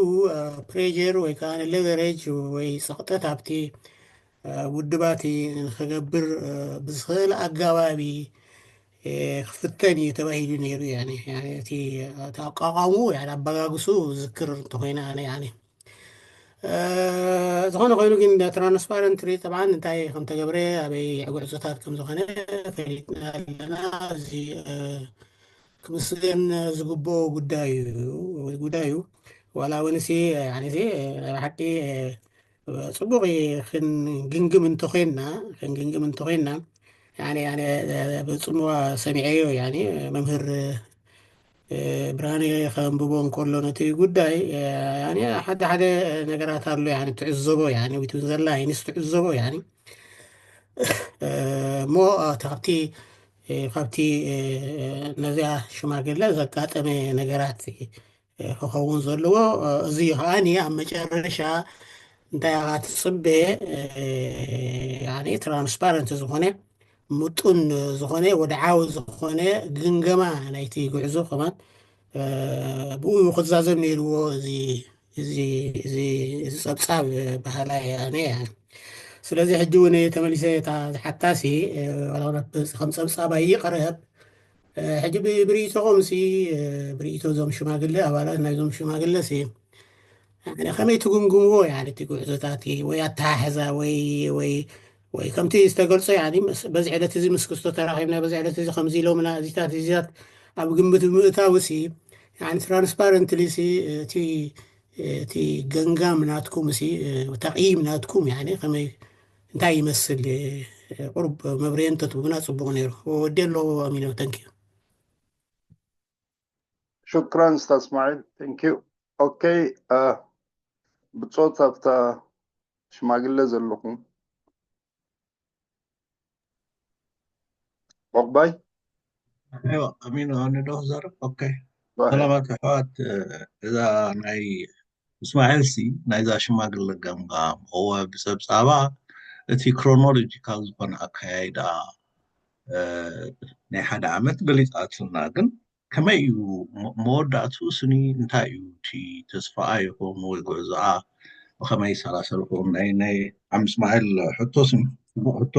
ፕሬር ወይ ከዓ ሌቨሬጅ ወይ ፀቕጠት ኣብቲ ውድባቲ ንክገብር ብዝኽእል ኣጋባቢ ክፍተን እዩ ተባሂሉ ነይሩ። እቲ ኣቋቋሙ ኣባጋግሱ ዝክር እንተኮይና ኣነ ዝኾነ ኮይኑ ግን ትራንስፓረንትሊ ጠብዓን እንታይ ከምተገብረ ኣበይ ጉዕዞታት ከምዝኾነ ፈሊጥና ኣለና። እዚ ክምስገን ዝግብኦ ጉዳይ እዩ። ዋላ እውን ሲ ናይ ብሓቂ ፅቡቕ ክንግምግም እንተኮይንና ክንግምግም እንተኮይንና ብፅምዋ ሰሚዐዮ መምህር ብርሃነ ከንብቦ እንከሎ ነቲ ጉዳይ ሓደ ሓደ ነገራት ኣሎ ትዕዘቦ ዊትን ዘላ ይንስ ትዕዘቦ እሞ ካብቲ ካብቲ ነዚያ ሽማግለ ዘጋጠመ ነገራት ክኸውን ዘለዎ እዚ ከዓ ኣብ መጨረሻ እንታይ ኢኻ ትፅበ ትራንስፓረንት ዝኾነ ምጡን ዝኾነ ወድዓዊ ዝኾነ ግምገማ ናይቲ ጉዕዞ ከማን ብኡ ክዛዘም ነይርዎ እዚ ጸብጻብ በሃላይ ኣነ እያ። ስለዚ ሕጂ እውን ተመሊሰ እታ ዝሓታሲ ከም ጸብጻብ ኣይቕረብ ሕጂ ብርእይቶኹም ሲ ብርእይቶ እዞም ሽማግለ ኣባላት ናይዞም ሽማግለ ሲ ከመይ ትግምግምዎ እቲ ጉዕዞታት ወይ ኣተሓሕዛ ወይ ወይ ወይ ከምቲ ዝተገልጾ በዚ ዕለት እዚ ምስ ክስቶ ተራኺብና በዚ ዕለት እዚ ከምዚ ኢሎምና እዚታት እዚታት ኣብ ግምት ብምእታው ሲ ትራንስፓረንትሊ ሲ እቲ እቲ ገንጋም ናትኩም ሲ ተቕይም ናትኩም ከመይ እንታይ ይመስል ቁሩብ መብርየ እንተትህቡና ጽቡቕ ነይሩ። ወዲ ኣለዎ ኣሚኖ። ተንኪዩ። ሽክራን ስታ እስማዒል። ተንኪዩ። ኦኬ። ብጾት ኣብታ ሽማግለ ዘለኹም ዑቕባይ ኣሚኖ ኣነ ዶ ክዛረብ? ኦኬ። ሰላማት ኣሕዋት፣ እዛ ናይ እስማኤል ሲ ናይዛ ሽማግለ ገምጋም እወ ብፀብፃባ እቲ ክሮኖሎጂካል ዝኾነ ኣካያይዳ ናይ ሓደ ዓመት ገሊፃትልና፣ ግን ከመይ እዩ መወዳእትኡ ስኒ እንታይ እዩ እቲ ተስፋኣ ይኹን ወይ ጉዕዞኣ ብኸመይ ይሰላሰል ይኸውን? ናይ ናይ ዓም እስማኤል ሕቶ ስኒ ሕቶ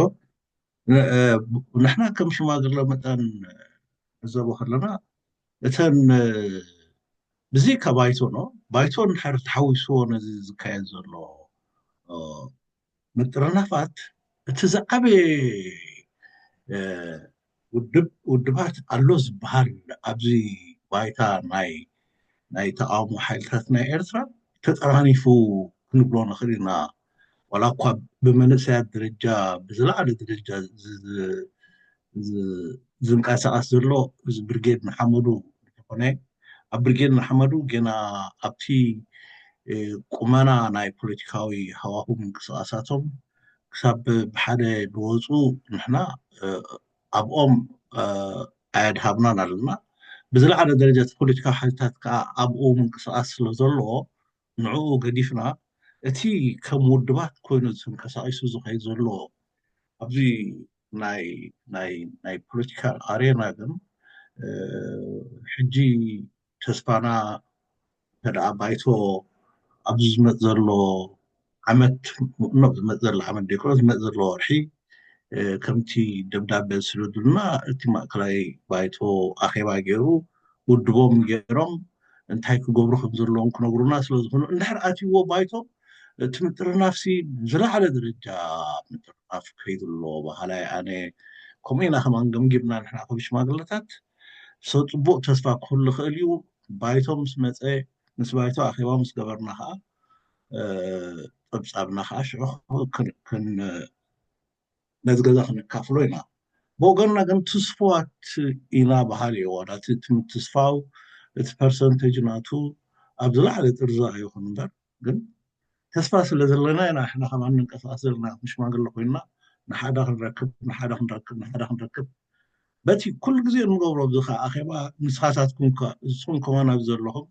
ንሕና ከም ሽማግለ መጠን ንዘቦ ከለና እተን ብዘይካ ባይቶ ኖ ባይቶ እንድሕር ተሓዊስዎ ነዚ ዝካየድ ዘሎ ምጥርናፋት እቲ ዝዓበየ ውድብ ውድባት ኣሎ ዝበሃል ኣብዚ ባይታ ናይ ናይ ተቃውሞ ሓይልታት ናይ ኤርትራ ተጠራኒፉ ክንብሎ ንኽእል ኢና። ዋላ እኳ ብመንእሰያት ደረጃ ብዝለዓለ ደረጃ ዝንቀሳቀስ ዘሎ እዚ ብርጌድ ንሓመዱ እንተኾነ ኣብ ብርጌድ ንሓመዱ ገና ኣብቲ ቁመና ናይ ፖለቲካዊ ሃዋሁ ምንቅስቃሳቶም ክሳብ ብሓደ ዝወፁ ንሕና ኣብኦም ኣየድሃብናን ኣለና። ብዝለዓለ ደረጃ እቲ ፖለቲካዊ ሓይልታት ከዓ ኣብኡ ምንቅስቃስ ስለ ዘሎ ንዕኡ ገዲፍና እቲ ከም ውድባት ኮይኑ ተንቀሳቂሱ ዝኸይድ ዘሎ ኣብዚ ናይ ናይ ናይ ፖለቲካል ኣሬና ግን ሕጂ ተስፋና እንተ ደኣ ባይቶ ኣብዚ ዝመጽእ ዘሎ ዓመት ኖ ዝመጽእ ዘሎ ዓመት ደይኮነ ዝመጽእ ዘሎ ወርሒ ከምቲ ደብዳበ ዝስደዱልና እቲ ማእከላይ ባይቶ ኣኼባ ገይሩ ውድቦም ገይሮም እንታይ ክገብሩ ከም ዘለዎም ክነግሩና ስለ ዝኾኑ እንድሕር ኣትይዎ ባይቶ እቲ ምጥርናፍሲ ዝለዓለ ደረጃ ምጥርናፍ ከይዱ ኣሎ በሃላይ ኣነ። ከምኡ ኢና ከማን ገምጊምና ንሕና ከም ሽማግለታት። ሰው ጽቡቕ ተስፋ ክህሉ ይኽእል እዩ። ባይቶ ምስ መጸ ምስ ባይቶ ኣኼባ ምስ ገበርና ከዓ ጸብጻብና ከዓ ሽዑ ነዚ ገዛ ክንካፍሎ ኢና። ብወገንና ግን ትስፉዋት ኢና በሃሊ እዋን እቲ ትስፋው እቲ ፐርሰንቴጅ ናቱ ኣብ ዝለዓለ ጥርዛ ይኹን እምበር ግን ተስፋ ስለ ዘለና ኢና ንሕና ከማን ንንቀሳቀስ ዘለና ከም ሽማግለ ኮይንና ንሓደ ክንረክብ ንሓደ ክንረክብ ንሓደ ክንረክብ በቲ ኩሉ ግዜ እንገብሮ ኣብዚ ከዓ ኣኼባ ንስኻታትኩም ንስኹም ከማን ኣብዚ ዘለኹም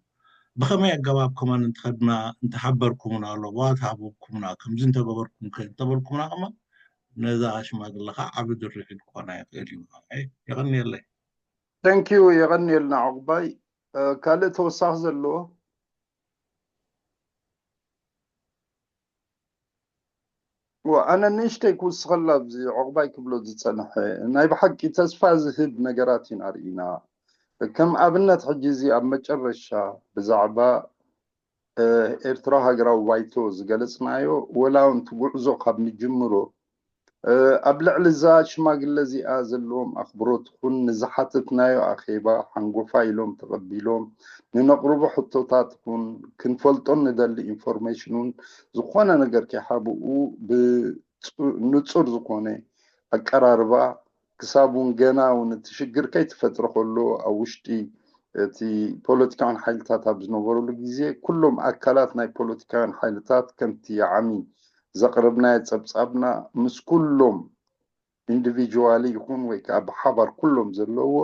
ብኸመይ ኣገባብ ከማን እንተኸድና እንተሓበርኩምና፣ ለቦዋ ተሃበኩምና፣ ከምዚ እንተገበርኩም ከ እንተበልኩምና ከማ ነዛ ሽማግለ ከዓ ዓቢ ድርዒ ክኾና ይኽእል እዩ። የቐንየለይ። Thank you። የቐንየልና ዕቑባይ። ካልእ ተወሳኺ ዘለዎ? ኣነ ንእሽተይ ክውስኸላ ኣብዚ ዕቑባይ ክብሎ ዝፀንሐ፣ ናይ ብሓቂ ተስፋ ዝህብ ነገራት ኢና ርኢና። ከም ኣብነት ሕጂ እዚ ኣብ መጨረሻ ብዛዕባ ኤርትራ ሃገራዊ ባይቶ ዝገለፅናዮ፣ ወላ እውን እቲ ጉዕዞ ካብ ንጅምሮ ኣብ ልዕሊ እዛ ሽማግለ እዚኣ ዘለዎም ኣኽብሮት ይኹን ንዝሓተትናዮ ኣኼባ ሓንጎፋ ኢሎም ተቐቢሎም ንነቕርቦ ሕቶታት ይኹን ክንፈልጦን ንደሊ ኢንፎርሜሽን እውን ዝኾነ ነገር ከይሓብኡ ብንፁር ዝኾነ ኣቀራርባ ክሳብ እውን ገና እውን እቲ ሽግር ከይተፈጥረ ከሎ ኣብ ውሽጢ እቲ ፖለቲካውን ሓይልታት ኣብ ዝነበረሉ ግዜ ኩሎም ኣካላት ናይ ፖለቲካውን ሓይልታት ከምቲ ዓሚ ዘቕረብናዮ ጸብጻብና ምስ ኩሎም ኢንዲቪጁዋሊ ይኹን ወይ ከዓ ብሓባር ኩሎም ዘለዎ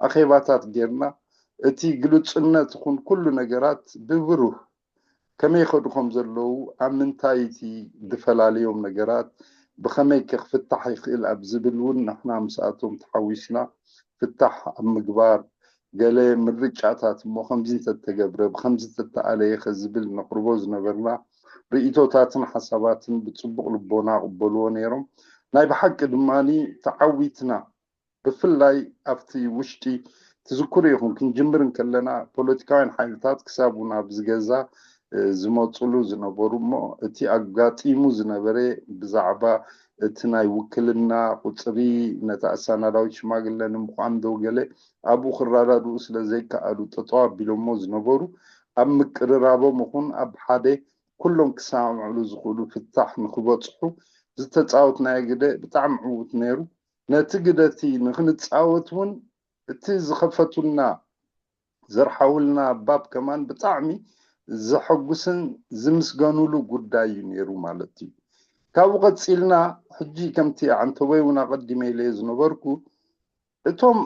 ኣኼባታት ጌርና እቲ ግሉጽነት ይኹን ኩሉ ነገራት ብብሩህ ከመይ ይኸዱ ከም ዘለዉ ኣብ ምንታይ እቲ ዝፈላለዮም ነገራት ብኸመይ ከ ክፍታሕ ይኽእል ኣብ ዝብል እውን ንሕና ምስኣቶም ተሓዊስና ፍታሕ ኣብ ምግባር ገለ ምርጫታት እሞ ከምዚ እንተተገብረ ብከምዚ እንተተኣለየ ከ ዝብል ነቕርቦ ዝነበርና ርእይቶታትን ሓሳባትን ብፅቡቕ ልቦና ቅበልዎ ነይሮም። ናይ ብሓቂ ድማ ተዓዊትና ብፍላይ ኣብቲ ውሽጢ ትዝክሩ ኢኹም ክንጅምር እንከለና ፖለቲካውያን ሓይልታት ክሳብ እውን ኣብዚ ገዛ ዝመፅሉ ዝነበሩ እሞ እቲ ኣጋጢሙ ዝነበረ ብዛዕባ እቲ ናይ ውክልና ቁፅሪ ነቲ ኣሳናዳዊት ሽማግለ ንምዃን ዶ ገለ ኣብኡ ክረዳድኡ ስለ ዘይከኣሉ ጠጠው ኣቢሎሞ ዝነበሩ ኣብ ምቅርራቦም ይኹን ኣብ ሓደ ኩሎም ክሰማምዕሉ ዝኽእሉ ፍታሕ ንክበፅሑ ዝተፃወትናዮ ግደ ብጣዕሚ ዕዉት ነይሩ። ነቲ ግደ እቲ ንክንፃወት እውን እቲ ዝኸፈቱልና ዘርሓውልና ባብ ከማን ብጣዕሚ ዘሐጉስን ዝምስገኑሉ ጉዳይ እዩ ነይሩ ማለት እዩ። ካብኡ ቀፂልና ሕጂ ከምቲ ዓንተቦይ እውን ኣቐዲመ ኢለዮ ዝነበርኩ እቶም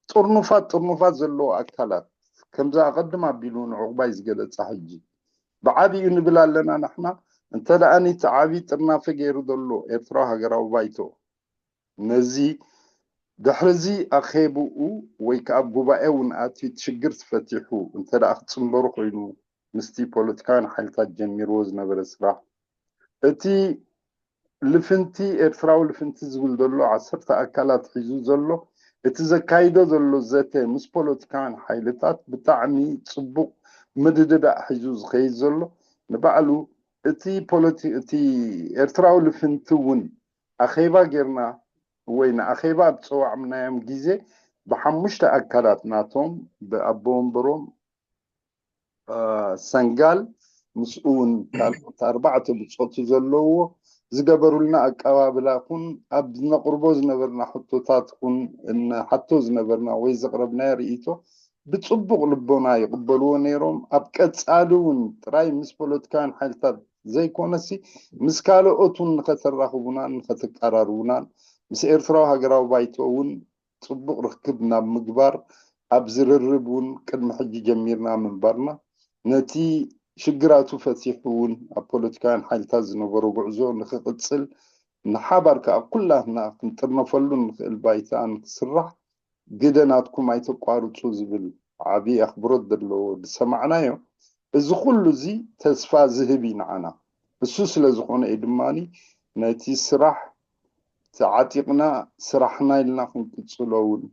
ጥርኑፋት ጥርኑፋት ዘለዎ ኣካላት ከምዚ ኣቐድም ኣቢሉ ንዕቑባይ ዝገለፃ ሕጂ ብዓብዩ ንብል ኣለና ንሕና እንተ ደኣ ነቲ ዓብዪ ጥርናፈ ገይሩ ዘሎ ኤርትራዊ ሃገራዊ ባይቶ ነዚ ድሕሪዚ ኣኼብኡ ወይ ከዓ ጉባኤ እውን ኣትዩ እቲ ሽግር ተፈቲሑ እንተ ደኣ ክፅንበሩ ኮይኑ ምስቲ ፖለቲካውያን ሓይልታት ጀሚርዎ ዝነበረ ስራሕ እቲ ልፍንቲ ኤርትራዊ ልፍንቲ ዝብል ዘሎ ዓሰርተ ኣካላት ሒዙ ዘሎ እቲ ዘካይዶ ዘሎ ዘተ ምስ ፖለቲካውያን ሓይልታት ብጣዕሚ ፅቡቕ ምድድዳእ ሒዙ ዝኸይድ ዘሎ ንባዕሉ እቲ ፖለቲ እቲ ኤርትራዊ ልፍንቲ እውን ኣኼባ ጌርና ወይ ንኣኼባ ኣብ ዝፀዋዕምናዮም ግዜ ብሓሙሽተ ኣካላት ናቶም ብኣቦ ወንበሮም ሰንጋል ምስኡ እውን ካልኦት ኣርባዕተ ብፆቱ ዘለዎ ዝገበሩልና ኣቀባብላ ኩን ኣብ ነቕርቦ ዝነበርና ሕቶታት ኩን እንሓቶ ዝነበርና ወይ ዘቕረብናዮ ርእይቶ ብፅቡቕ ልቦና ይቕበልዎ ነይሮም። ኣብ ቀፃሊ እውን ጥራይ ምስ ፖለቲካውያን ሓይልታት ዘይኮነሲ ምስ ካልኦት እውን ንኸተራኽቡናን ንኸተቀራርቡናን ምስ ኤርትራዊ ሃገራዊ ባይቶ እውን ፅቡቕ ርክብ ናብ ምግባር ኣብ ዝርርብ እውን ቅድሚ ሕጂ ጀሚርና ምንባርና ነቲ ሽግራቱ ፈቲሑ እውን ኣብ ፖለቲካውያን ሓይልታት ዝነበሮ ጉዕዞ ንክቕፅል ንሓባር ከዓ ኩላትና ክንጥርነፈሉ ንኽእል ባይታ ንክስራሕ ግደ ናትኩም ኣይተቋርፁ ዝብል ዓብዪ ኣኽብሮት ዘለዎ ዝሰማዕናዮ እዚ ኩሉ እዚ ተስፋ ዝህብ እዩ ንዓና። እሱ ስለ ዝኾነ እዩ ድማ ነቲ ስራሕ ተዓጢቕና ስራሕና ኢልና ክንቅፅሎ እውን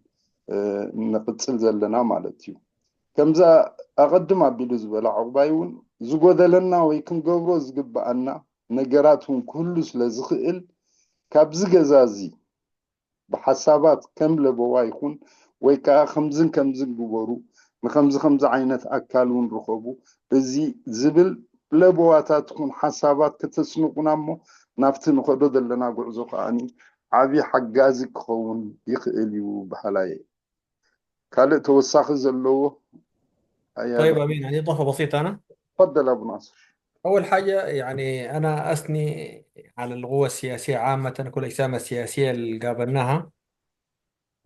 ንቕፅል ዘለና ማለት እዩ። ከምዛ ኣቐድም ኣቢሉ ዝበላ ዕቑባይ እውን ዝጎደለና ወይ ክንገብሮ ዝግብኣና ነገራት እውን ክህሉ ስለ ዝኽእል ካብዚ ገዛ እዚ ብሓሳባት ከም ለበዋ ይኹን ወይ ከዓ ከምዝን ከምዝን ግበሩ ንከምዚ ከምዚ ዓይነት ኣካል እውን ርኸቡ እዚ ዝብል ለበዋታት ይኹን ሓሳባት ከተስንቁና እሞ ናብቲ ንኸዶ ዘለና ጉዕዞ ከዓኒ ዓብዪ ሓጋዚ ክኸውን ይኽእል እዩ በሃላ እየ። ካልእ ተወሳኺ ዘለዎ طيب امين عندي اضافه بسيطه انا تفضل ابو ناصر اول حاجه يعني انا اثني على القوى السياسيه عامه كل الاجسام السياسيه اللي قابلناها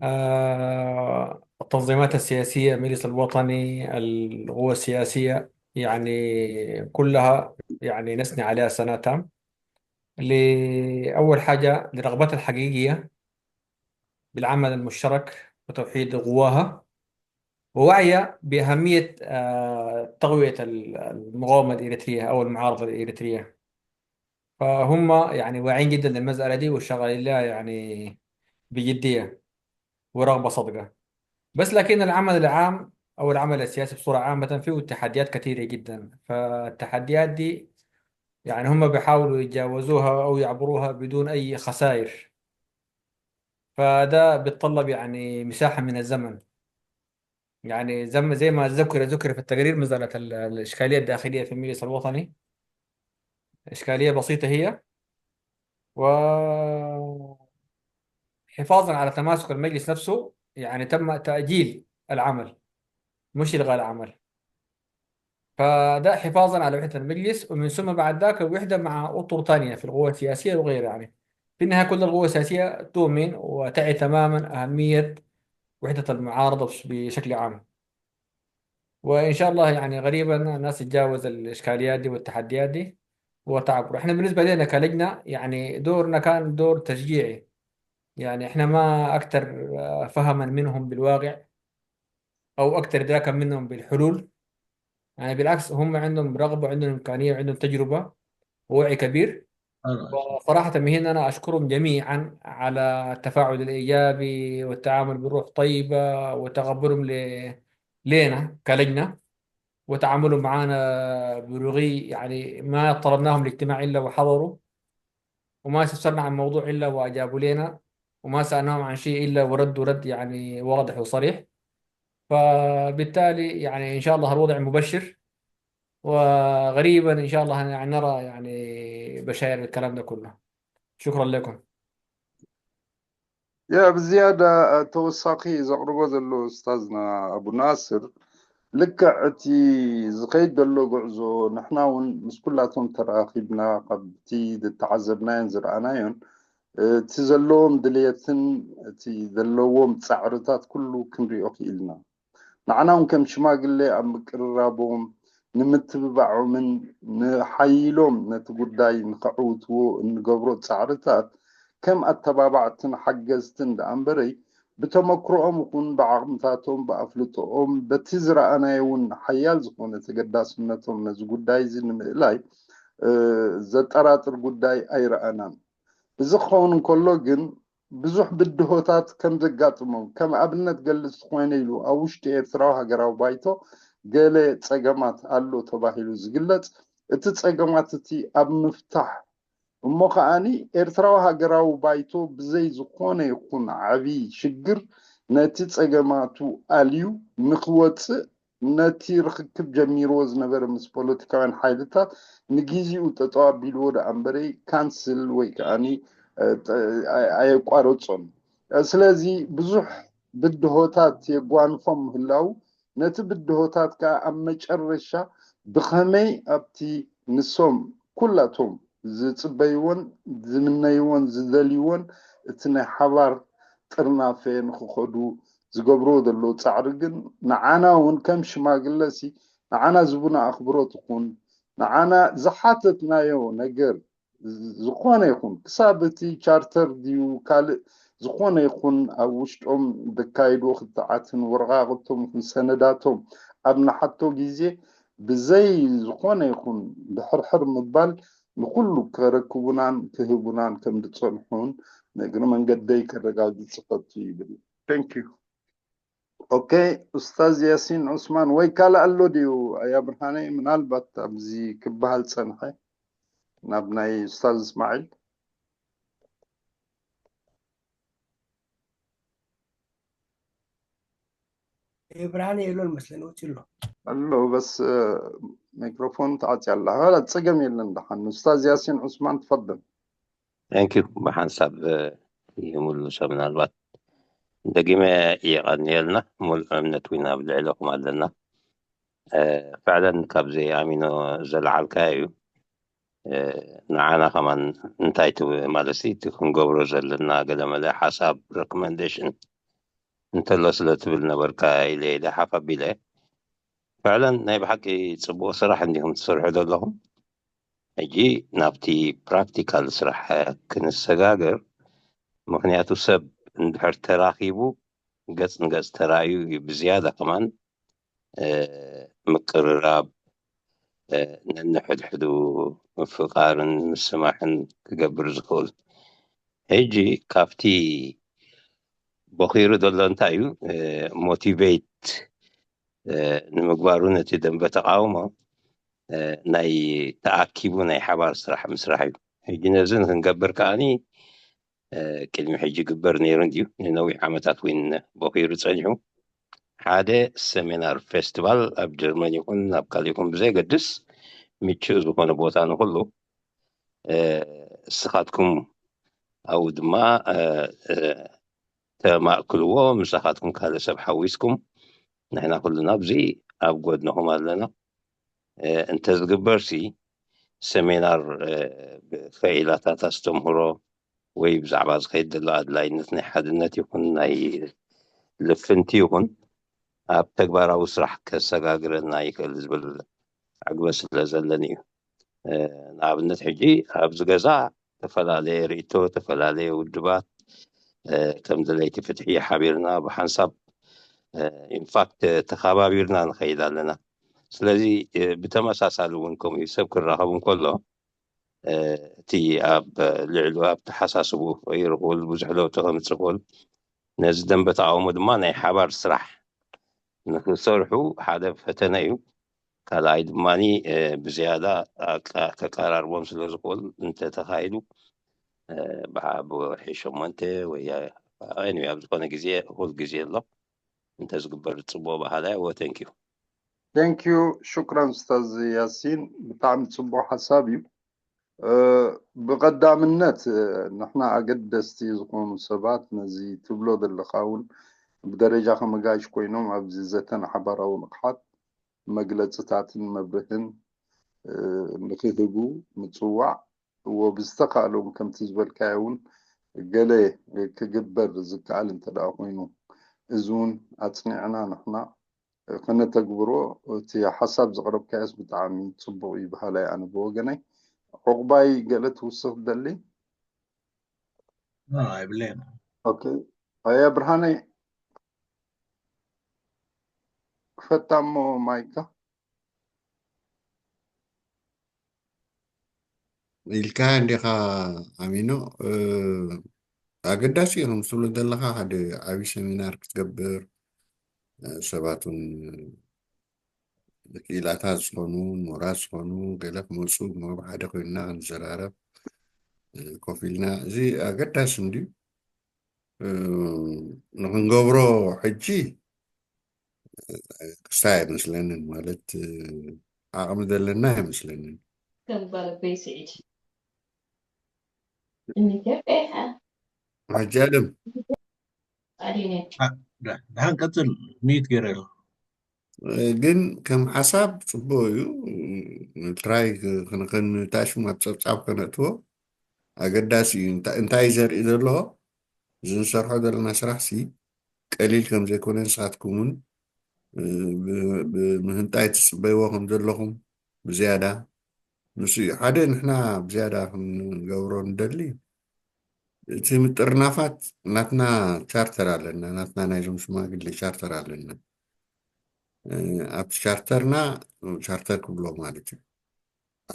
آه التنظيمات السياسيه المجلس الوطني القوى السياسيه يعني كلها يعني نثني عليها ثناء تام. لأول حاجة، لرغبتها الحقيقية بالعمل المشترك وتوحيد قواها، ووعيها بأهمية آه، تقوية المقاومة الإريترية أو المعارضة الإريترية. فهم يعني واعيين جدا للمسألة دي وشغالين لها يعني بجدية ورغبة صادقة. بس لكن العمل العام أو العمل السياسي بصورة عامة فيه تحديات كثيرة جدا، فالتحديات دي يعني هم بيحاولوا يتجاوزوها أو يعبروها بدون أي خسائر. فده بيتطلب يعني مساحة من الزمن. يعني زي ما زي ما ذكر ذكر في التقرير مسألة ال- الإشكالية الداخلية في المجلس الوطني، إشكالية بسيطة هي، وحفاظا على تماسك المجلس نفسه يعني تم تأجيل العمل، مش إلغاء العمل. فده حفاظا على وحدة المجلس، ومن ثم بعد ذاك الوحدة مع أطر ثانية في القوى السياسية وغيرها. يعني في النهاية كل القوى السياسية تؤمن وتعي تماما أهمية وحدة المعارضة بش- بشكل عام. وإن شاء الله يعني قريبا الناس تتجاوز الإشكاليات دي والتحديات دي وتعبر. إحنا بالنسبة لنا كلجنة يعني دورنا كان دور تشجيعي، يعني إحنا ما أكثر آه، فهما منهم بالواقع أو أكثر إدراكا منهم بالحلول. يعني بالعكس، هم عندهم رغبة وعندهم إمكانية وعندهم تجربة ووعي كبير. وصراحة من هنا أنا أشكرهم جميعا على التفاعل الإيجابي والتعامل بروح طيبة وتقبلهم ل... لنا كلجنة، وتعاملهم معنا برغي. يعني ما طلبناهم الاجتماع إلا وحضروا، وما استفسرنا عن موضوع إلا وأجابوا لنا، وما سألناهم عن شيء إلا وردوا رد يعني واضح وصريح. فبالتالي يعني إن شاء الله الوضع مبشر، وغريبا إن شاء الله يعني نرى يعني بشاير الكلام ده كله. شكرا لكم. ያ ብዝያዳ ተወሳኺ ዘቕርቦ ዘሎ ኡስታዝና ኣቡ ናስር፣ ልክዕ እቲ ዝኸይድ ዘሎ ጉዕዞ ንሕና እውን ምስ ኩላቶም ተራኺብና ካብቲ ዝተዓዘብናዮን ዝረኣናዮን እቲ ዘለዎም ድልየትን እቲ ዘለዎም ፃዕርታት ኩሉ ክንሪኦ ክኢልና። ንዓና እውን ከም ሽማግሌ ኣብ ምቅርራቦም ንምትብባዖምን ንሓይሎም ነቲ ጉዳይ ንኸዕውትዎ እንገብሮ ፃዕርታት ከም ኣተባባዕትን ሓገዝትን ደኣ እምበረይ ብተመክሮኦም ይኹን ብዓቕምታቶም ብኣፍልጦኦም በቲ ዝረኣናዮ እውን ሓያል ዝኾነ ተገዳስነቶም ነዚ ጉዳይ እዚ ንምእላይ ዘጠራጥር ጉዳይ ኣይረኣናን። እዚ ክኸውን እንከሎ ግን ብዙሕ ብድሆታት ከም ዘጋጥሞም ከም ኣብነት ገልጽ ኮይነ ኢሉ ኣብ ውሽጢ ኤርትራዊ ሃገራዊ ባይቶ ገለ ጸገማት ኣሎ ተባሂሉ ዝግለጽ እቲ ጸገማት እቲ ኣብ ምፍታሕ እሞ ከኣኒ ኤርትራዊ ሃገራዊ ባይቶ ብዘይ ዝኾነ ይኹን ዓቢ ሽግር ነቲ ጸገማቱ ኣልዩ ንኽወጽእ ነቲ ርኽክብ ጀሚርዎ ዝነበረ ምስ ፖለቲካውያን ሓይልታት ንጊዜኡ ጠጠው ኣቢልዎ ደኣ እምበረይ ካንስል ወይ ከዓኒ ኣየቋረጾን። ስለዚ ብዙሕ ብድሆታት የጓንፎም ምህላው ነቲ ብድሆታት ከዓ ኣብ መጨረሻ ብኸመይ ኣብቲ ንሶም ኩላቶም ዝፅበይዎን ዝምነይዎን ዝደልይዎን እቲ ናይ ሓባር ጥርናፈ ንክኸዱ ዝገብርዎ ዘለዉ ፃዕሪ ግን ንዓና እውን ከም ሽማግለሲ ንዓና ዝቡና ኣኽብሮት ይኹን ንዓና ዝሓተትናዮ ነገር ዝኾነ ይኹን ክሳብ እቲ ቻርተር ድዩ ካልእ ዝኾነ ይኹን ኣብ ውሽጦም ዘካይድዎ ክትዓትን ወረቓቕቶም ይኹን ሰነዳቶም ኣብ ንሓቶ ግዜ ብዘይ ዝኾነ ይኹን ድሕርሕር ምባል ንኹሉ ከረክቡናን ክህቡናን ከም ዝፀንሑን ንእግሪ መንገደይ ከረጋግፅ ይፈቱ ይብል። Thank you. ኦኬ ኡስታዝ ያሲን ዑስማን ወይ ካልእ ኣሎ ድዩ? ኣያ ብርሃነይ ምናልባት ኣብዚ ክበሃል ፀንሐ ናብ ናይ ኡስታዝ እስማዒል ብርሃነ የሎን መስለኒ ወፂ ኣሎ ኣሎ በስ ሚክሮፎን ተዓፅያ ኣላ ላ ፀገም የለን ደሓን ኡስታዝ ያሲን ዑስማን ትፈድል Thank you ብሓንሳብ ይህምሉ ሰብ ምናልባት ደጊመ የቐንየልና ሙሉእ እምነት ዊና ኣብ ልዕለኹም ኣለና ፍዕለን ካብዚ ኣሚኖ ዘለዓልካ እዩ ንዓና ከማን እንታይ ትብ ማለት እቲ ክንገብሮ ዘለና ገለመለ ሓሳብ recommendation እንተሎ ስለ ትብል ነበርካ ኢለ ኢለ ሓፍ ኣቢለ ፈዕለን ናይ ብሓቂ ጽቡቕ ስራሕ እንዲኹም ትሰርሑ ዘለኹም። ሕጂ ናብቲ ፕራክቲካል ስራሕ ክንሰጋገር፣ ምኽንያቱ ሰብ እንድሕር ተራኺቡ ገጽ ንገጽ ተራእዩ እዩ ብዝያዳ ከማን ምቅርራብ፣ ነንሕድሕዱ ምፍቃርን ምስማሕን ክገብር ዝኽእል። ሕጂ ካብቲ ቦኺሩ ዘሎ እንታይ እዩ፣ ሞቲቬት ንምግባሩ ነቲ ደንበ ተቃውሞ ናይ ተኣኪቡ ናይ ሓባር ስራሕ ምስራሕ እዩ። ሕጂ ነዚ ንክንገብር ከዓኒ ቅድሚ ሕጂ ግበር ነይሩ እንድዩ፣ ንነዊሕ ዓመታት እውን ቦኺሩ ጸኒሑ። ሓደ ሰሚናር ፌስቲቫል ኣብ ጀርመን ይኹን ኣብ ካልእ ይኹን ብዘየገድስ ምቹእ ዝኾነ ቦታ ንኹሉ እስኻትኩም ኣብኡ ድማ ተማእክልዎ፣ ምሳኻትኩም ካልእ ሰብ ሓዊስኩም ንሕና ኩልና ኣብዚ ኣብ ጎድንኹም ኣለና። እንተዝግበርሲ ሰሚናር ብክኢላታት ኣስተምህሮ ወይ ብዛዕባ ዝኸይድ ዘሎ ኣድላይነት ናይ ሓድነት ይኹን ናይ ልፍንቲ ይኹን ኣብ ተግባራዊ ስራሕ ከሰጋግረና ይኽእል ዝብል ዕግበት ስለ ዘለኒ እዩ። ንኣብነት ሕጂ ኣብዚ ገዛ ተፈላለየ ርእቶ፣ ተፈላለየ ውድባት ከም ደለይቲ ፍትሒ ሓቢርና ብሓንሳብ ኢንፋክት ተኻባቢርና ንኸይድ ኣለና። ስለዚ ብተመሳሳሊ እውን ከምኡ ሰብ ክራኸብ እንከሎ እቲ ኣብ ልዕሉ ኣብ ተሓሳስቡ ይረኽበሉ ብዙሕ ለውጢ ከምፅእ ክእል ነዚ ደንበ ተቃውሞ ድማ ናይ ሓባር ስራሕ ንክሰርሑ ሓደ ፈተነ እዩ። ካልኣይ ድማ ብዝያዳ ከቀራርቦም ስለ ዝኽእል እንተተኻይዱ ብወርሒ ሸሞንተ ወይ ኣብ ዝኾነ ግዜ እኹል ግዜ ኣሎ እንተዝግበር ፅቡቅ ባህላ እዎ። Thank you። Thank you። ሽኩራን ኡስታዝ ያሲን፣ ብጣዕሚ ፅቡቅ ሓሳብ እዩ። ብቐዳምነት ንሕና ኣገደስቲ ዝኾኑ ሰባት ነዚ ትብሎ ዘለኻ እውን ብደረጃ ከመጋሽ ኮይኖም ኣብዚ ዘተን ሓባራዊ ንቕሓት መግለፅታትን መብርህን ንክህቡ ምፅዋዕ እዎ ብዝተኻሎም ከምቲ ዝበልካዮ እውን ገለ ክግበር ዝከኣል እንተ ደኣ ኮይኑ እዚ እውን ኣፅኒዕና ንሕና ክነተግብሮ እቲ ሓሳብ ዘቕረብካዮስ ብጣዕሚ ፅቡቕ እዩ በሃላይ ኣነ ብወገነይ። ዕቑባይ ገለ ትውስኽ ትደሊ? ኣይብለይን። ኦኬ ኣያ ብርሃነይ ክፈታ እሞ ማይካ ኢልካ እንዲኻ ኣሚኖ። ኣገዳሲ እዩ ከምትብሎ ዘለኻ ሓደ ዓብዪ ሰሚናር ክትገብር ሰባት እውን ክኢላታት ዝኾኑ ምሁራት ዝኾኑ ገለ ክመፁ እሞ ብሓደ ኮይንና ክንዘራረብ ኮፍ ኢልና እዚ ኣገዳሲ እንድዩ። ንክንገብሮ ሕጂ ክስታይ ኣይመስለንን፣ ማለት ዓቕሚ ዘለና ኣይመስለንን። ከም ጓል ኣቦይ ስዒድ እኒከ ሓጂ ኣለም ኣዴነ ደሓን ቀፅል ሚዩት ገይረ ኣለኹ። ግን ከም ሓሳብ ፅቡቅ እዩ። ትራይ ክንታሽሙ ኣብ ፀብፃብ ከነእትዎ ኣገዳሲ እዩ። እንታይ ዘርኢ ዘሎ እዚ ንሰርሖ ዘለና ስራሕ ሲ ቀሊል ከም ዘይኮነ ንስኻትኩም እውን ብምህንጣይ ትፅበይዎ ከም ዘለኹም ብዝያዳ ንሱ እዩ ሓደ ንሕና ብዝያዳ ክንገብሮ ንደሊ እቲ ምጥርናፋት ናትና ቻርተር ኣለና ናትና ናይዞም ሽማግሌ ቻርተር ኣለና ኣብቲ ቻርተርና ቻርተር ክብሎ ማለት እዩ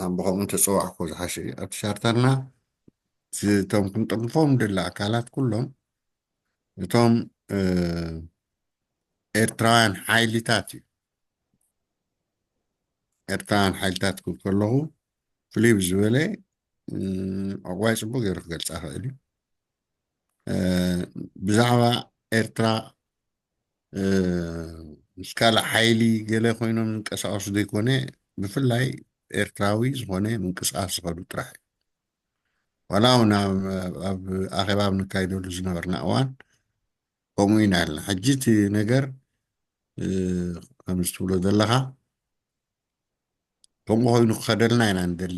ኣምቦ ከምኡ እንተፀዋዕኮ ዝሓሸ እዩ ኣብቲ ቻርተርና እቶም ክንጥርንፎም ንደሊ ኣካላት ኩሎም እቶም ኤርትራውያን ሓይሊታት እዩ ኤርትራውያን ሓይልታት ክብል ከለኹ ፍልይ ብዝበለ ዕቑባይ ፅቡቅ ገይሩ ክገልፃ ክእል እዩ ብዛዕባ ኤርትራ ምስ ካልእ ሓይሊ ገለ ኮይኖም ዝንቀሳቀሱ ዘይኮነ ብፍላይ ኤርትራዊ ዝኾነ ምንቅስቃስ ዝኸዱ ጥራሕ እዩ ዋላ እውን ኣብ ኣኼባ ኣብ ንካይደሉ ዝነበርና እዋን ከምኡ ኢና ኣለና ሕጂ እቲ ነገር ከምዚ ትብሎ ዘለኻ ከምኡ ኮይኑ ክኸደልና ኢና ንደሊ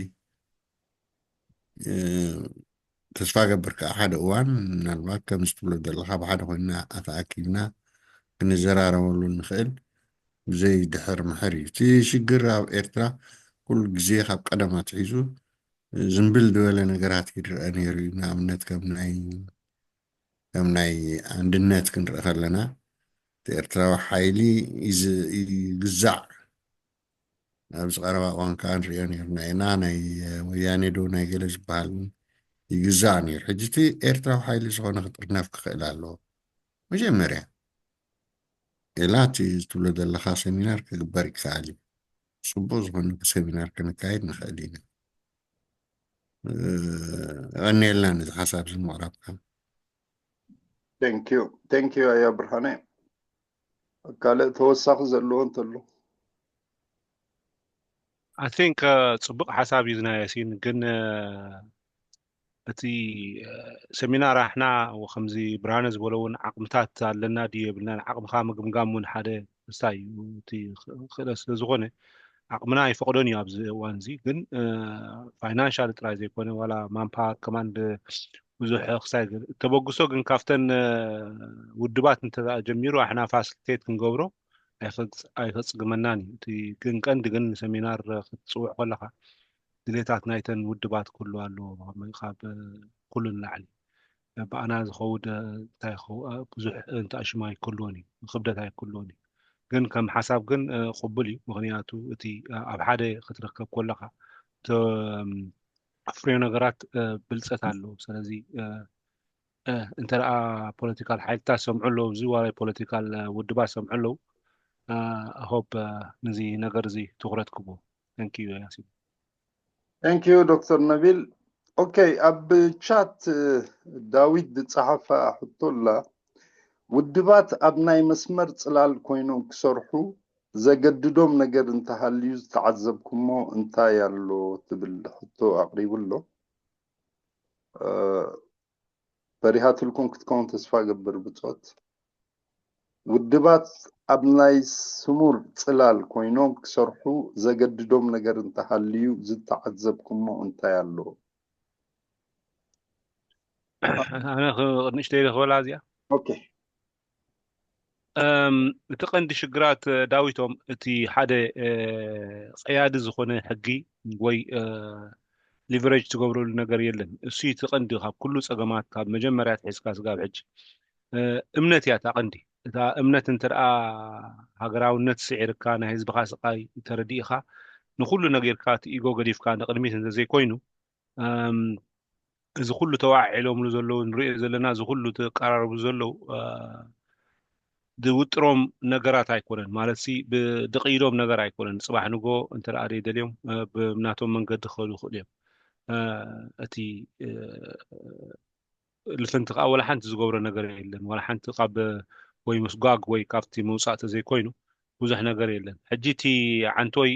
ተስፋ ገብር ከዓ ሓደ እዋን ምናልባት ከምዚ ትብሎ ዘለካ ብሓደ ኮይና ኣተኣኪብና ክንዘራረበሉ ንኽእል ብዘይ ድሕር ምሕር እዩ። እቲ ሽግር ኣብ ኤርትራ ኩሉ ግዜ ካብ ቀደም ኣትሒዙ ዝንብል ዝበለ ነገራት ይረአ ነይሩ እዩ። ንኣብነት ከም ናይ ከም ናይ ኣንድነት ክንርኢ ከለና እቲ ኤርትራዊ ሓይሊ ይዝ- ይግዛዕ። ኣብዚ ቀረባ እዋን ከዓ ንሪኦ ነይርና ኢና። ናይ ወያኔ ዶ ናይ ገለ ዝበሃል እውን ይግዛዕ ነይሩ። ሕጂ እቲ ኤርትራዊ ሓይሊ ዝኾነ ክጥርነፍ ክኽእል ኣለዎ። መጀመርያ ሌላ እቲ ትብሎ ዘለኻ ሰሚናር ክግበር ይከኣል እዩ። ፅቡቅ ዝኾነ ሰሚናር ክንካየድ ንኽእል ኢና። የቐንየልና ነዚ ሓሳብ እዚ ምቕራብካ። Thank you, thank you ኣያ ብርሃነ። ካልእ ተወሳኺ ዘለዎ እንተሎ? I think ጽቡቅ ሓሳብ እዩ ዝና ያሲን፣ ግን እቲ ሰሚናር ኣሕና ከምዚ ብርሃነ ዝበሎ እውን ዓቕምታት ኣለና ድዩ የብልናን፣ ዓቕምኻ ምግምጋም እውን ሓደ ክስታይ እዩ። እቲ ክእለት ስለ ዝኾነ ዓቕምና ይፈቕዶን እዩ ኣብዚ እዋን እዚ። ግን ፋይናንሻል ጥራይ ዘይኮነ ዋላ ማንፓወር ከማንድ ብዙሕ ክሳይ ተበግሶ ግን ካብተን ውድባት እንተ ጀሚሩ ኣሕና ፋሲሊቴት ክንገብሮ ኣይፈጽግመናን እዩ። እቲ ግን ቀንዲ ግን ንሰሚናር ክትፅውዕ ከለኻ ድሌታት ናይተን ውድባት ክህሉ ኣለዎ። ካብ ኩሉ ንላዕሊ ብኣና ዝኸውን እንታይ ብዙሕ እንተኣሽማ ኣይክህልዎን እዩ፣ ክብደት ኣይክህልዎን እዩ። ግን ከም ሓሳብ ግን ቅቡል እዩ። ምክንያቱ እቲ ኣብ ሓደ ክትረከብ ከለካ ፍሬ ነገራት ብልፀት ኣለዎ። ስለዚ እንተ ደኣ ፖለቲካል ሓይልታት ሰምዑ ኣለዉ፣ እዚ ዋላ ፖለቲካል ውድባት ሰምዑ ኣለዉ፣ ሆፕ ነዚ ነገር እዚ ትኩረት ክቦ። Thank you ያሲን። Thank you ዶክተር ነቢል። ኦኬ፣ ኣብ ቻት ዳዊት ዝጸሓፋ ሕቶ ኣላ። ውድባት ኣብ ናይ መስመር ጽላል ኮይኖም ክሰርሑ ዘገድዶም ነገር እንተሃልዩ ዝተዓዘብኩሞ እንታይ ኣሎ ትብል ሕቶ ኣቕሪቡ ኣሎ። ፈሪሃትልኩም ክትከውን ተስፋ ገብር ብጾት። ውድባት ኣብ ናይ ስሙር ጽላል ኮይኖም ክሰርሑ ዘገድዶም ነገር እንተሃልዩ ዝተዓዘብኩሞ እንታይ ኣሎ? ኣነ ንእሽተይ ክበላ እዚኣ። ኦኬ። እቲ ቀንዲ ሽግራት ዳዊቶም እቲ ሓደ ቀያዲ ዝኾነ ሕጊ ወይ ሊቨሬጅ ትገብረሉ ነገር የለን። እሱ እቲ ቀንዲ ካብ ኩሉ ጸገማት ካብ መጀመርያ ትሒዝካ ስጋብ ሕጂ እምነት እያ እታ ቀንዲ። እታ እምነት እንተ ደኣ ሃገራውነት ስዒርካ ናይ ህዝብኻ ስቓይ ተረዲእኻ ንኹሉ ነገርካ እቲ ኢጎ ገዲፍካ ንቕድሚት እንተዘይኮይኑ እዚ ኩሉ ተዋዒሎምሉ ዘለዉ ንሪኦ ዘለና እዚ ኩሉ ተቀራረቡ ዘለዉ ዝውጥሮም ነገራት ኣይኮነን። ማለት ሲ ብድቕኢዶም ነገር ኣይኮነን። ጽባሕ ንጎ እንተ ደኣ ደልዮም ብናቶም መንገዲ ክኸዱ ይኽእሉ እዮም። እቲ ልፍንቲ ከዓ ወላ ሓንቲ ዝገብሮ ነገር የለን። ወላ ሓንቲ ካብ ወይ ምስጓግ ወይ ካብቲ ምውፃእ ተዘይኮይኑ ብዙሕ ነገር የለን። ሕጂ እቲ ዓንቶይ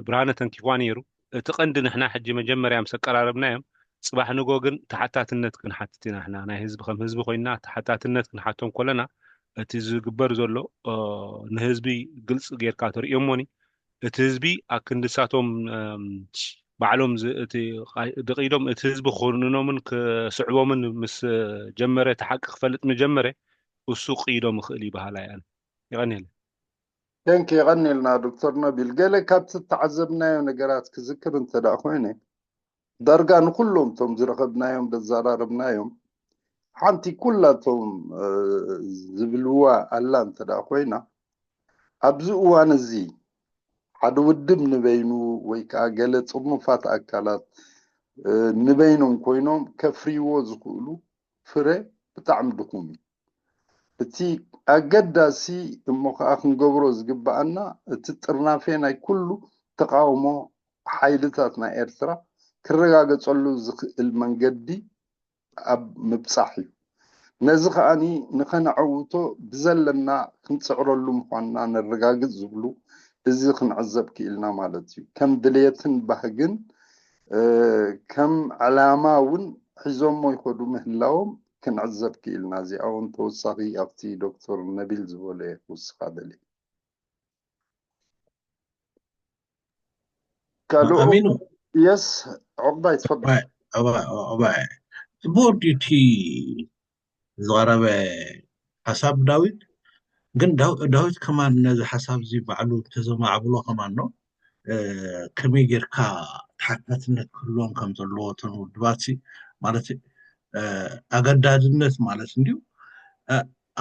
ብርሃነ ተንኪፍዋ ነይሩ። እቲ ቀንዲ ንሕና ሕጂ መጀመርያ ምስ ኣቀራረብናዮም ጽባሕ ንጎ ግን ተሓታትነት ክንሓትት ኢና። ሕና ናይ ህዝቢ ከም ህዝቢ ኮይንና ተሓታትነት ክንሓቶም ከለና እቲ ዝግበር ዘሎ ንህዝቢ ግልፂ ጌርካ ተርእዮሞኒ እቲ ህዝቢ ኣክንድሳቶም ባዕሎም ድቂዶም እቲ ህዝቢ ክኹንኖምን ክስዕቦምን ምስ ጀመረ እቲ ሓቂ ክፈልጥ ምጀመረ እሱ ቅይዶም ይኽእል እዩ በሃላይ ኣነ። የቐንየለ። Thank you፣ የቐንየልና ዶክተር ነቢል። ገለ ካብቲ እተዓዘብናዮ ነገራት ክዝክር እንተ ደኣ ኮይነ ዳርጋ ንኩሎም እቶም ዝረኸብናዮም ዘዘራረብናዮም ሓንቲ ኩላቶም ዝብልዋ ኣላ እንተ ደኣ ኮይና ኣብዚ እዋን እዚ ሓደ ውድብ ንበይኑ ወይ ከዓ ገለ ጽርኑፋት ኣካላት ንበይኖም ኮይኖም ከፍርይዎ ዝኽእሉ ፍረ ብጣዕሚ ድኹም እዩ። እቲ ኣገዳሲ እሞ ከዓ ክንገብሮ ዝግበኣና እቲ ጥርናፌ ናይ ኩሉ ተቃውሞ ሓይልታት ናይ ኤርትራ ክረጋገጸሉ ዝኽእል መንገዲ ኣብ ምብጻሕ እዩ። ነዚ ከኣኒ ንኸነዐውቶ ብዘለና ክንጽዕረሉ ምዃንና ነረጋግጽ ዝብሉ እዚ ክንዕዘብ ክኢልና ማለት እዩ። ከም ድልየትን ባህግን ከም ዕላማ እውን ሒዞሞ ይኸዱ ምህላዎም ክንዕዘብ ክኢልና። እዚኣ እውን ተወሳኺ ኣብቲ ዶክተር ነቢል ዝበሎ እየ ክውስኻ ደልየ። ካልኦ ኣሚኑ የስ ዑቕባይ ትፈضል። ዑቕባይ ጽቡቕ ድዩ እቲ ዝቐረበ ሓሳብ ዳዊት? ግን ዳዊት ከማን ነዚ ሓሳብ እዚ ባዕሉ እንተዘማዕብሎ ከማን ነው ከመይ ጌርካ ተሓታትነት ክህልዎም ከም ዘለዎ እቶም ውድባት ማለት ኣገዳድነት ማለት እንዲዩ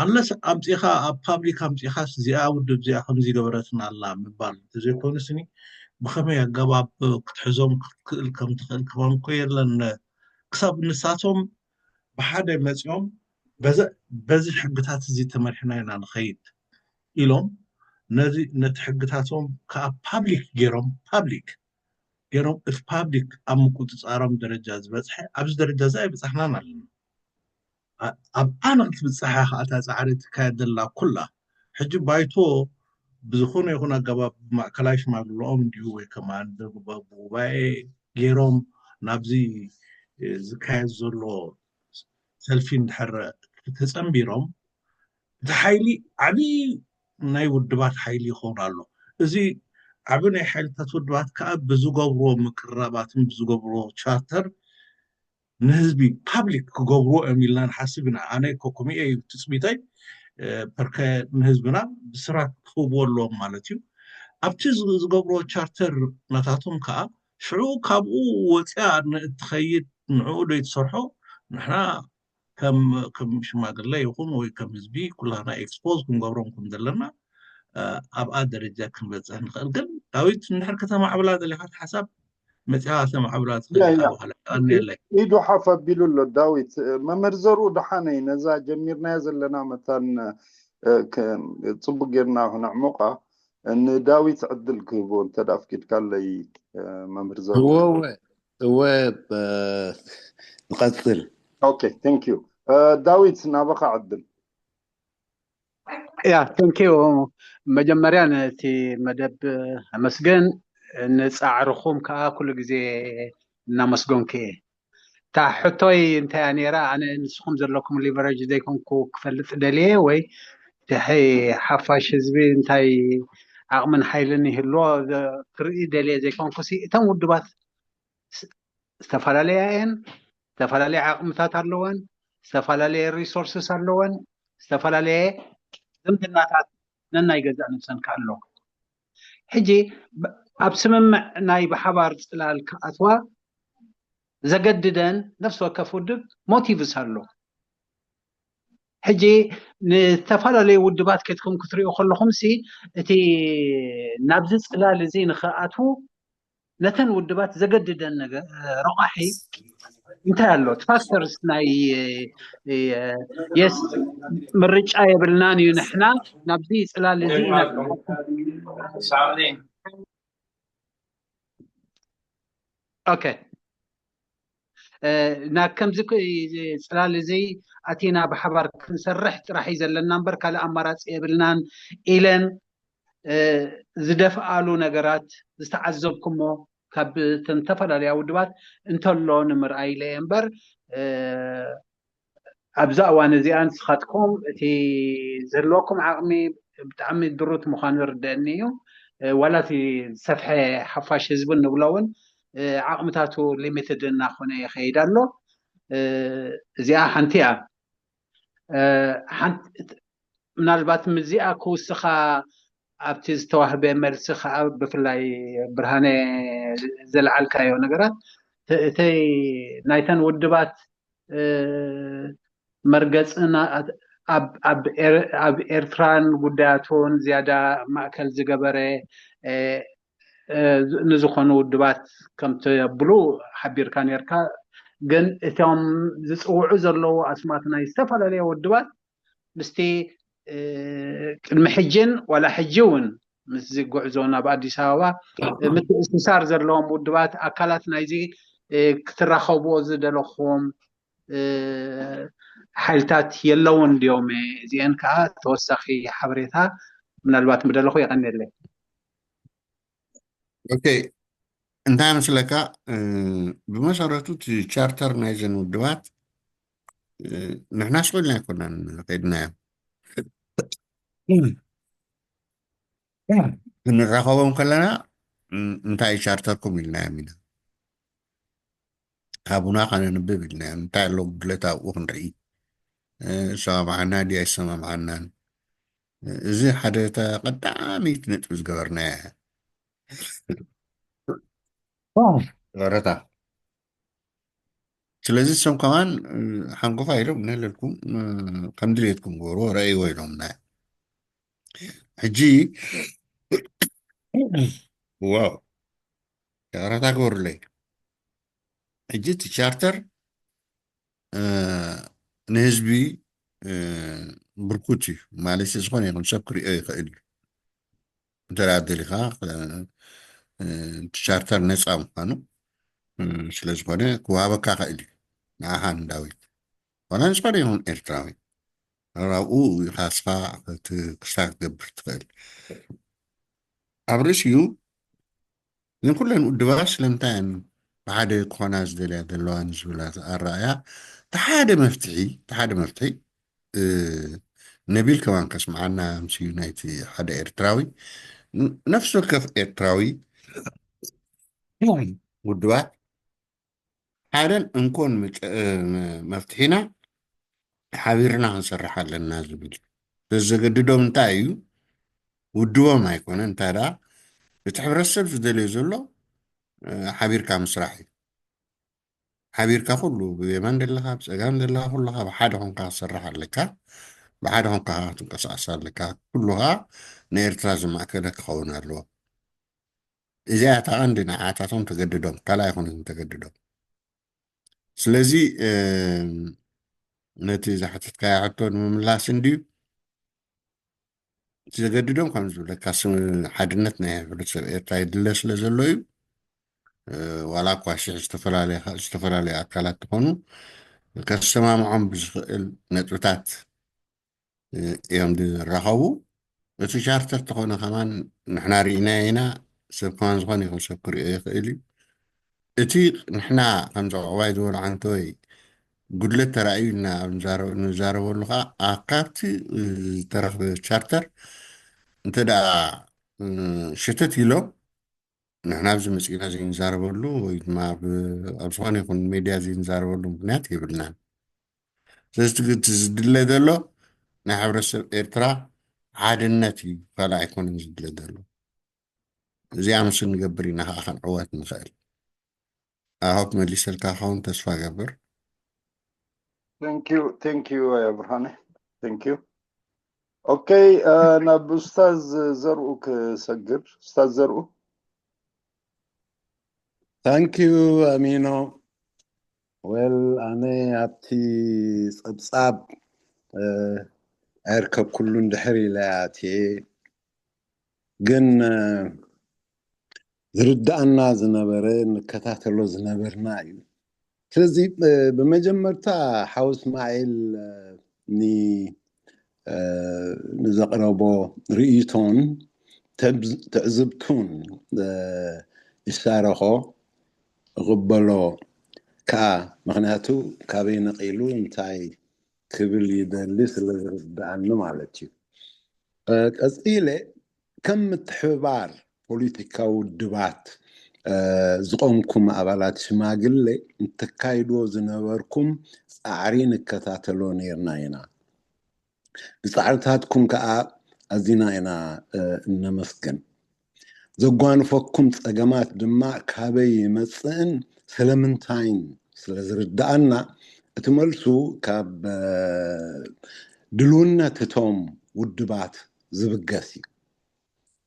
ኣለስ ኣምፂኻ ኣብ ፓብሊክ ኣምፂኻስ እዚኣ ውድብ እዚኣ ከምዚ ገበረትና ኣላ ምባል እንተዘይኮኑ ስኒ ብኸመይ ኣገባብ ክትሕዞም ክትክእል ከም ትኽእል ክኾን እኮ የለን ክሳብ ንሳቶም ብሓደ መፂኦም በዚ ሕግታት እዚ ተመሪሕና ኢና ንኸይድ ኢሎም ነዚ ነቲ ሕግታቶም ከዓ ፓብሊክ ገይሮም ፓብሊክ ገይሮም እቲ ፓብሊክ ኣብ ምቁፅፃሮም ደረጃ ዝበፅሐ ኣብዚ ደረጃ እዚ ኣይበፃሕናን ኣለና። ኣብ ኣነ ክትብፅሓ ከዓ እታ ፃዕሪ ትካየድ ዘላ ኩላ ሕጂ ባይቶ ብዝኾነ ይኹን ኣገባብ ማእከላይ ሽማግለኦም እንዲሁ ወይ ከማን ብጉባኤ ገይሮም ናብዚ ዝካየድ ዘሎ ሰልፊ እንድሕር ተፀንቢሮም እቲ ሓይሊ ዓብዪ ናይ ውድባት ሓይሊ ይኸውን ኣሎ። እዚ ዓቢ ናይ ሓይልታት ውድባት ከዓ ብዝገብርዎ ምቅርራባትን ብዝገብርዎ ቻርተር ንህዝቢ ፓብሊክ ክገብርዎ እዮም ኢልና ንሓስብ ኢና። ኣነ ኮ ኮሚኤ እዩ ትፅቢተይ ፐርከ ንህዝብና ብስራት ክህብዎ ኣለዎም ማለት እዩ። ኣብቲ ዝገብርዎ ቻርተር ናታቶም ከዓ ሽዑ ካብኡ ወፅያ ንእትኸይድ ንዕኡ ዶ ይትሰርሖ ንሕና ከም ከም ሽማግለ ይኹን ወይ ከም ህዝቢ ኩላና ኤክስፖዝ ክንገብሮም ከም ዘለና ኣብኣ ደረጃ ክንበፅሕ ንኽእል። ግን ዳዊት እንድሕር ከተማዕብላ ዘለካ ሓሳብ መፅያ ከተማዕብላ ትኽእል። ኢዱ ሓፍ ኣቢሉ ኣሎ ዳዊት። መምህር ዘርኡ ደሓነይ ነዛ ጀሚርናያ ዘለና መታን ፅቡቅ ጌርና ክነዕሙቃ ንዳዊት ዕድል ክህቦ እንተ ኣፍቂድካለይ መምህር ዘርኡ። እወ እወ ንቐፅል። ኦኬ ቴንክ ዩ ዳዊት ናባኻ ዕድል። ያ ቴንክ ዩ መጀመርያ ነቲ መደብ ኣመስግን ንፃዕርኹም ከዓ ኩሉ ግዜ እናመስገንኩ እየ። እታ ሕቶይ እንታይ እያ ነይራ? ኣነ ንስኹም ዘለኩም ሊቨረጅ ዘይኮንኩ ክፈልጥ ደልየ ወይ እቲ ሓይ ሓፋሽ ህዝቢ እንታይ ዓቕምን ሓይልን ይህልዎ ክርኢ ደልየ ዘይኮንኩ ሲ እተን ውድባት ዝተፈላለያ እየን፣ ዝተፈላለየ ዓቕምታት ኣለወን፣ ዝተፈላለየ ሪሶርስስ ኣለወን፣ ዝተፈላለየ ዝምድናታት ነናይ ገዛእ ነብሰን ከ ኣለዎ። ሕጂ ኣብ ስምምዕ ናይ ብሓባር ፅላል ክኣትዋ ዘገድደን ነፍሲ ወከፍ ውድብ ሞቲቭስ ኣሎ። ሕጂ ንዝተፈላለዩ ውድባት ከድኩም ክትሪኡ ከለኹም ሲ እቲ ናብዚ ፅላል እዚ ንክኣትዉ ነተን ውድባት ዘገድደን ነገር ረቋሒ እንታይ ኣሎ? እቲ ፋክተርስ ናይ የስ ምርጫ የብልናን እዩ። ንሕና ናብዚ ፅላል እዚ ኢና ኦኬ ናብ ከምዚ ጽላል እዚ ኣቲና ብሓባር ክንሰርሕ ጥራሕ እዩ ዘለና እምበር ካልእ ኣማራፂ የብልናን ኢለን ዝደፍኣሉ ነገራት ዝተዓዘብኩሞ ካብ ተፈላለያ ውድባት እንተሎ ንምርኣይ ኢለ እየ እምበር ኣብዚ እዋን እዚኣ ንስኻትኩም እቲ ዝህልወኩም ዓቕሚ ብጣዕሚ ድሩት ምዃኑ ይርደአኒ እዩ። ዋላ እቲ ዝሰፍሐ ሓፋሽ ህዝቢ እንብሎ እውን ዓቕምታቱ ሊሚትድ እናኾነ ይኸይድ ኣሎ። እዚኣ ሓንቲ እያ። ምናልባት ምስዚኣ ክውስኻ ኣብቲ ዝተዋህበ መልሲ ከዓ ብፍላይ ብርሃነ ዘልዓልካዮ ነገራት እተይ ናይተን ውድባት መርገፅና ኣብ ኤርትራን ጉዳያቱን ዝያዳ ማእከል ዝገበረ ንዝኾኑ ውድባት ከምተብሉ ሓቢርካ ነርካ። ግን እቶም ዝፅውዑ ዘለዉ ኣስማት ናይ ዝተፈላለየ ውድባት ምስቲ ቅድሚ ሕጅን ዋላ ሕጂ እውን ምስዚ ጉዕዞ ናብ ኣዲስ ኣበባ ምትእስሳር ዘለዎም ውድባት ኣካላት ናይዚ ክትራኸብዎ ዝደለኹም ሓይልታት የለውን ድዮም? እዚአን ከዓ ተወሳኺ ሓበሬታ ምናልባት ምደለኹ የቐንየለይ። ኦኬ እንታይ መስለካ? ብመሰረቱ እቲ ቻርተር ናይዘን ውድባት ንሕና ስቑልና ኣይኮናን ከይድናዮ። ክንራኸቦም ከለና እንታይ ቻርተርኩም ኢልናዮም ኢና። ሃቡና ከነንብብ ኢልናዮም። እንታይ ኣሎ ጉድለት ኣብኡ ክንርኢ። ይሰማምዓና ድዩ ኣይሰማምዓናን? እዚ ሓደ ቀዳሚት ነጥቢ ዝገበርናያ እያ። ይቕረታ። ስለዚ እሶም ከማን ሓንጎፋ ኢሎም ነለልኩም፣ ከም ድሌትኩም ግበርዎ ረእይዎ ኢሎምና። ሕጂ ዋው፣ ይቕረታ ግበሩለይ። ሕጂ እቲ ቻርተር ንህዝቢ ብርኩት እዩ ማለት፣ ዝኾነ ይኹን ሰብ ክሪኦ ይኽእል እዩ። እንተ ደኣ ደሊኻ እቲ ቻርተር ነፃ ምዃኑ ስለ ዝኾነ ክወሃበካ ይኽእል እዩ፣ ንዓኻ ንዳዊት ዋላ ንዝኾነ ይኹን ኤርትራዊ። ኣብኡ ኢኻ እስኻ እቲ ክስታ ክትገብር ትኽእል። ኣብ ርእሲኡ ግን ኩለን ውድባት ስለምንታይ እየን ብሓደ ክኾና ዝደልያ ዘለዋ ንዝብል ኣረኣእያ፣ እቲ ሓደ መፍትሒ፣ እቲ ሓደ መፍትሒ ነቢል ከማን ከስምዓና ኣምስዩ፣ ናይቲ ሓደ ኤርትራዊ፣ ነፍሲ ወከፍ ኤርትራዊ ውድባት ሓደን እንኮን መፍትሒና ሓቢርና ክንሰርሕ ኣለና ዝብል እዩ። ዘገድዶም እንታይ እዩ? ውድቦም ኣይኮነ፣ እንታይ ደኣ እቲ ሕብረተሰብ ዝደልዮ ዘሎ ሓቢርካ ምስራሕ እዩ። ሓቢርካ ኩሉ ብየማን ዘለኻ ብፀጋም ዘለኻ ኩልኻ ብሓደ ኮንካ ክትሰርሕ ኣለካ። ብሓደ ኮንካ ክትንቀሳቀስ ኣለካ። ኩሉ ከዓ ንኤርትራ ዝማእከለ ክኸውን ኣለዎ። እዚኣ እታ ቀንዲ ንዓታቶም ተገድዶም፣ ካልእ ኣይኮነትን ተገድዶም። ስለዚ ነቲ ዝሓተትካዮ ሕቶ ንምምላስ እንድዩ፣ እቲ ዘገድዶም ከም ዝብለካ ሓድነት ናይ ሕብረተሰብ ኤርትራ ይድለ ስለ ዘሎ እዩ። ዋላ እኳ ሽሕ ዝተፈላለዩ ኣካላት ትኾኑ፣ ከሰማምዖም ብዝኽእል ነጥብታት እዮም ዝራኸቡ። እቲ ቻርተር ተኾነ ከማን ንሕና ርኢናዮ ኢና፣ ሰብ ከማን ዝኾነ ይኹን ሰብ ክሪኦ ይኽእል እዩ። እቲ ንሕና ከም ዘዕዋይ ዝበሉ ዓንተወይ ጉድለት ተራእዩ ኢልና ንዛረበሉ ከዓ ካብቲ ዝተረኽበ ቻርተር እንተ ደኣ ሸተት ኢሎም ንሕና ኣብዚ መፂእና ዘይንዛረበሉ ወይ ድማ ኣብ ዝኾነ ይኹን ሜድያ ዘይንዛረበሉ ምክንያት የብልናን። ስለዚ እቲ ዝድለ ዘሎ ናይ ሕብረተሰብ ኤርትራ ሓድነት እዩ፣ ካልእ ኣይኮነን ዝድለ ዘሎ። እዚኣ ምስ ንገብር ኢና ከዓ ክንዕወት ንኽእል። ኣሆፕ መሊሰልካ ኸውን ተስፋ ገብር። Thank you, thank you, ብርሃነ። Thank you. Okay, ናብ ኡስታዝ ዘርኡ ክሰግር። ኡስታዝ ዘርኡ። Thank you ኣሚኖ። Well ኣነ ኣብቲ ጸብጻብ ኣይርከብኩሉን ድሕር ኢለ ኣትየ፣ ግን ዝርዳኣና ዝነበረ ንከታተሎ ዝነበርና እዩ። ስለዚ ብመጀመርታ ሓው እስማኤል ን ንዘቕረቦ ርእይቶን ትዕዝብቱን ይሻረኾ፣ እቕበሎ ከዓ፣ ምኽንያቱ ካበይ ነቒሉ እንታይ ክብል ይደሊ ስለ ዝርድኣኒ ማለት እዩ። ቀፂለ ከም ምትሕብባር ፖለቲካዊ ውድባት ዝቆምኩም ኣባላት ሽማግሌ እተካይድዎ ዝነበርኩም ፃዕሪ ንከታተሎ ነይርና ኢና። ንፃዕርታትኩም ከዓ ኣዚና ኢና እነመስግን። ዘጓንፈኩም ፀገማት ድማ ካበይ ይመፅእን ስለምንታይን ስለ ዝርድኣና እቲ መልሱ ካብ ድልውነት እቶም ውድባት ዝብገስ እዩ።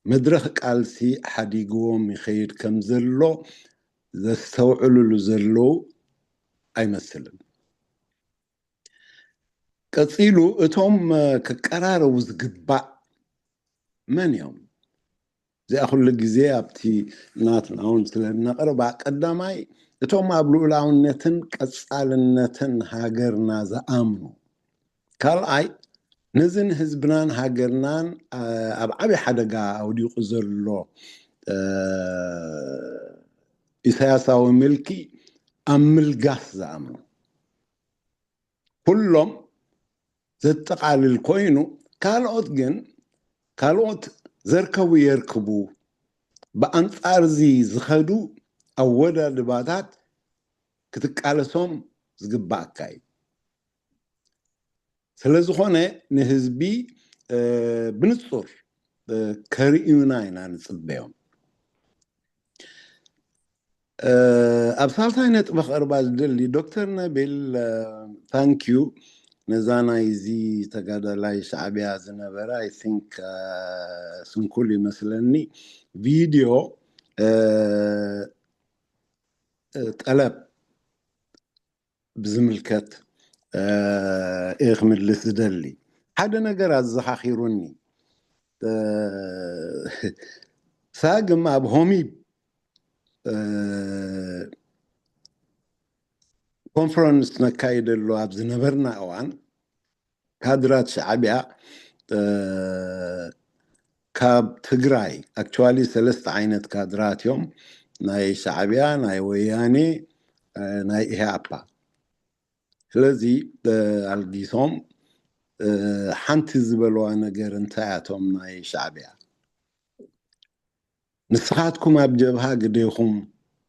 መድረኽ ቃልሲ ሓዲግዎም ይኸይድ ከም ዘሎ ዘስተውዕልሉ ዘለዉ ኣይመስልን። ቀፂሉ እቶም ክቀራረቡ ዝግባእ መን እዮም? እዚኣ ኩሉ ግዜ ኣብቲ ናትና እውን ስለ እነቕርባ፣ ቀዳማይ እቶም ኣብ ልኡላውነትን ቀፃልነትን ሃገርና ዝኣምኑ፣ ካልኣይ ነዚ ንህዝብናን ሃገርናን ኣብ ዓብዪ ሓደጋ ኣውዲቑ ዘሎ ኢሳያሳዊ ምልኪ ኣብ ምልጋስ ዝኣምኑ፣ ኩሎም ዘጠቓልል ኮይኑ፣ ካልኦት ግን ካልኦት ዘርከቡ የርክቡ፣ ብኣንጻር እዚ ዝኸዱ ኣወዳድባታት ክትቃለሶም ዝግባእካ እዩ። ስለ ዝኾነ ንህዝቢ ብንጹር ከርእዩና ኢና ንጽበዮም። ኣብ ሳልሳይ ነጥቢ ክቐርባ ዝደሊ፣ ዶክተር ነቢል፣ ታንኪዩ። ነዛ ናይዚ ተጋዳላይ ሻዕብያ ዝነበረ፣ I think፣ ስንኩል ይመስለኒ፣ ቪድዮ ጠለብ ብዝምልከት እየ ክምልስ ዝደሊ። ሓደ ነገር ኣዘኻኺሩኒ። ሳግም ኣብ ሆሚብ ኮንፈረንስ ነካይደሉ ኣብ ዝነበርና እዋን፣ ካድራት ሻዕብያ ካብ ትግራይ፣ actually ሰለስተ ዓይነት ካድራት እዮም፣ ናይ ሻዕብያ፣ ናይ ወያኔ፣ ናይ ኢህኣፓ። ስለዚ ኣልጊሶም ሓንቲ ዝበለዋ ነገር እንታይ ኣቶም ናይ ሻዕብያ፣ ንስኻትኩም ኣብ ጀብሃ ግዴኹም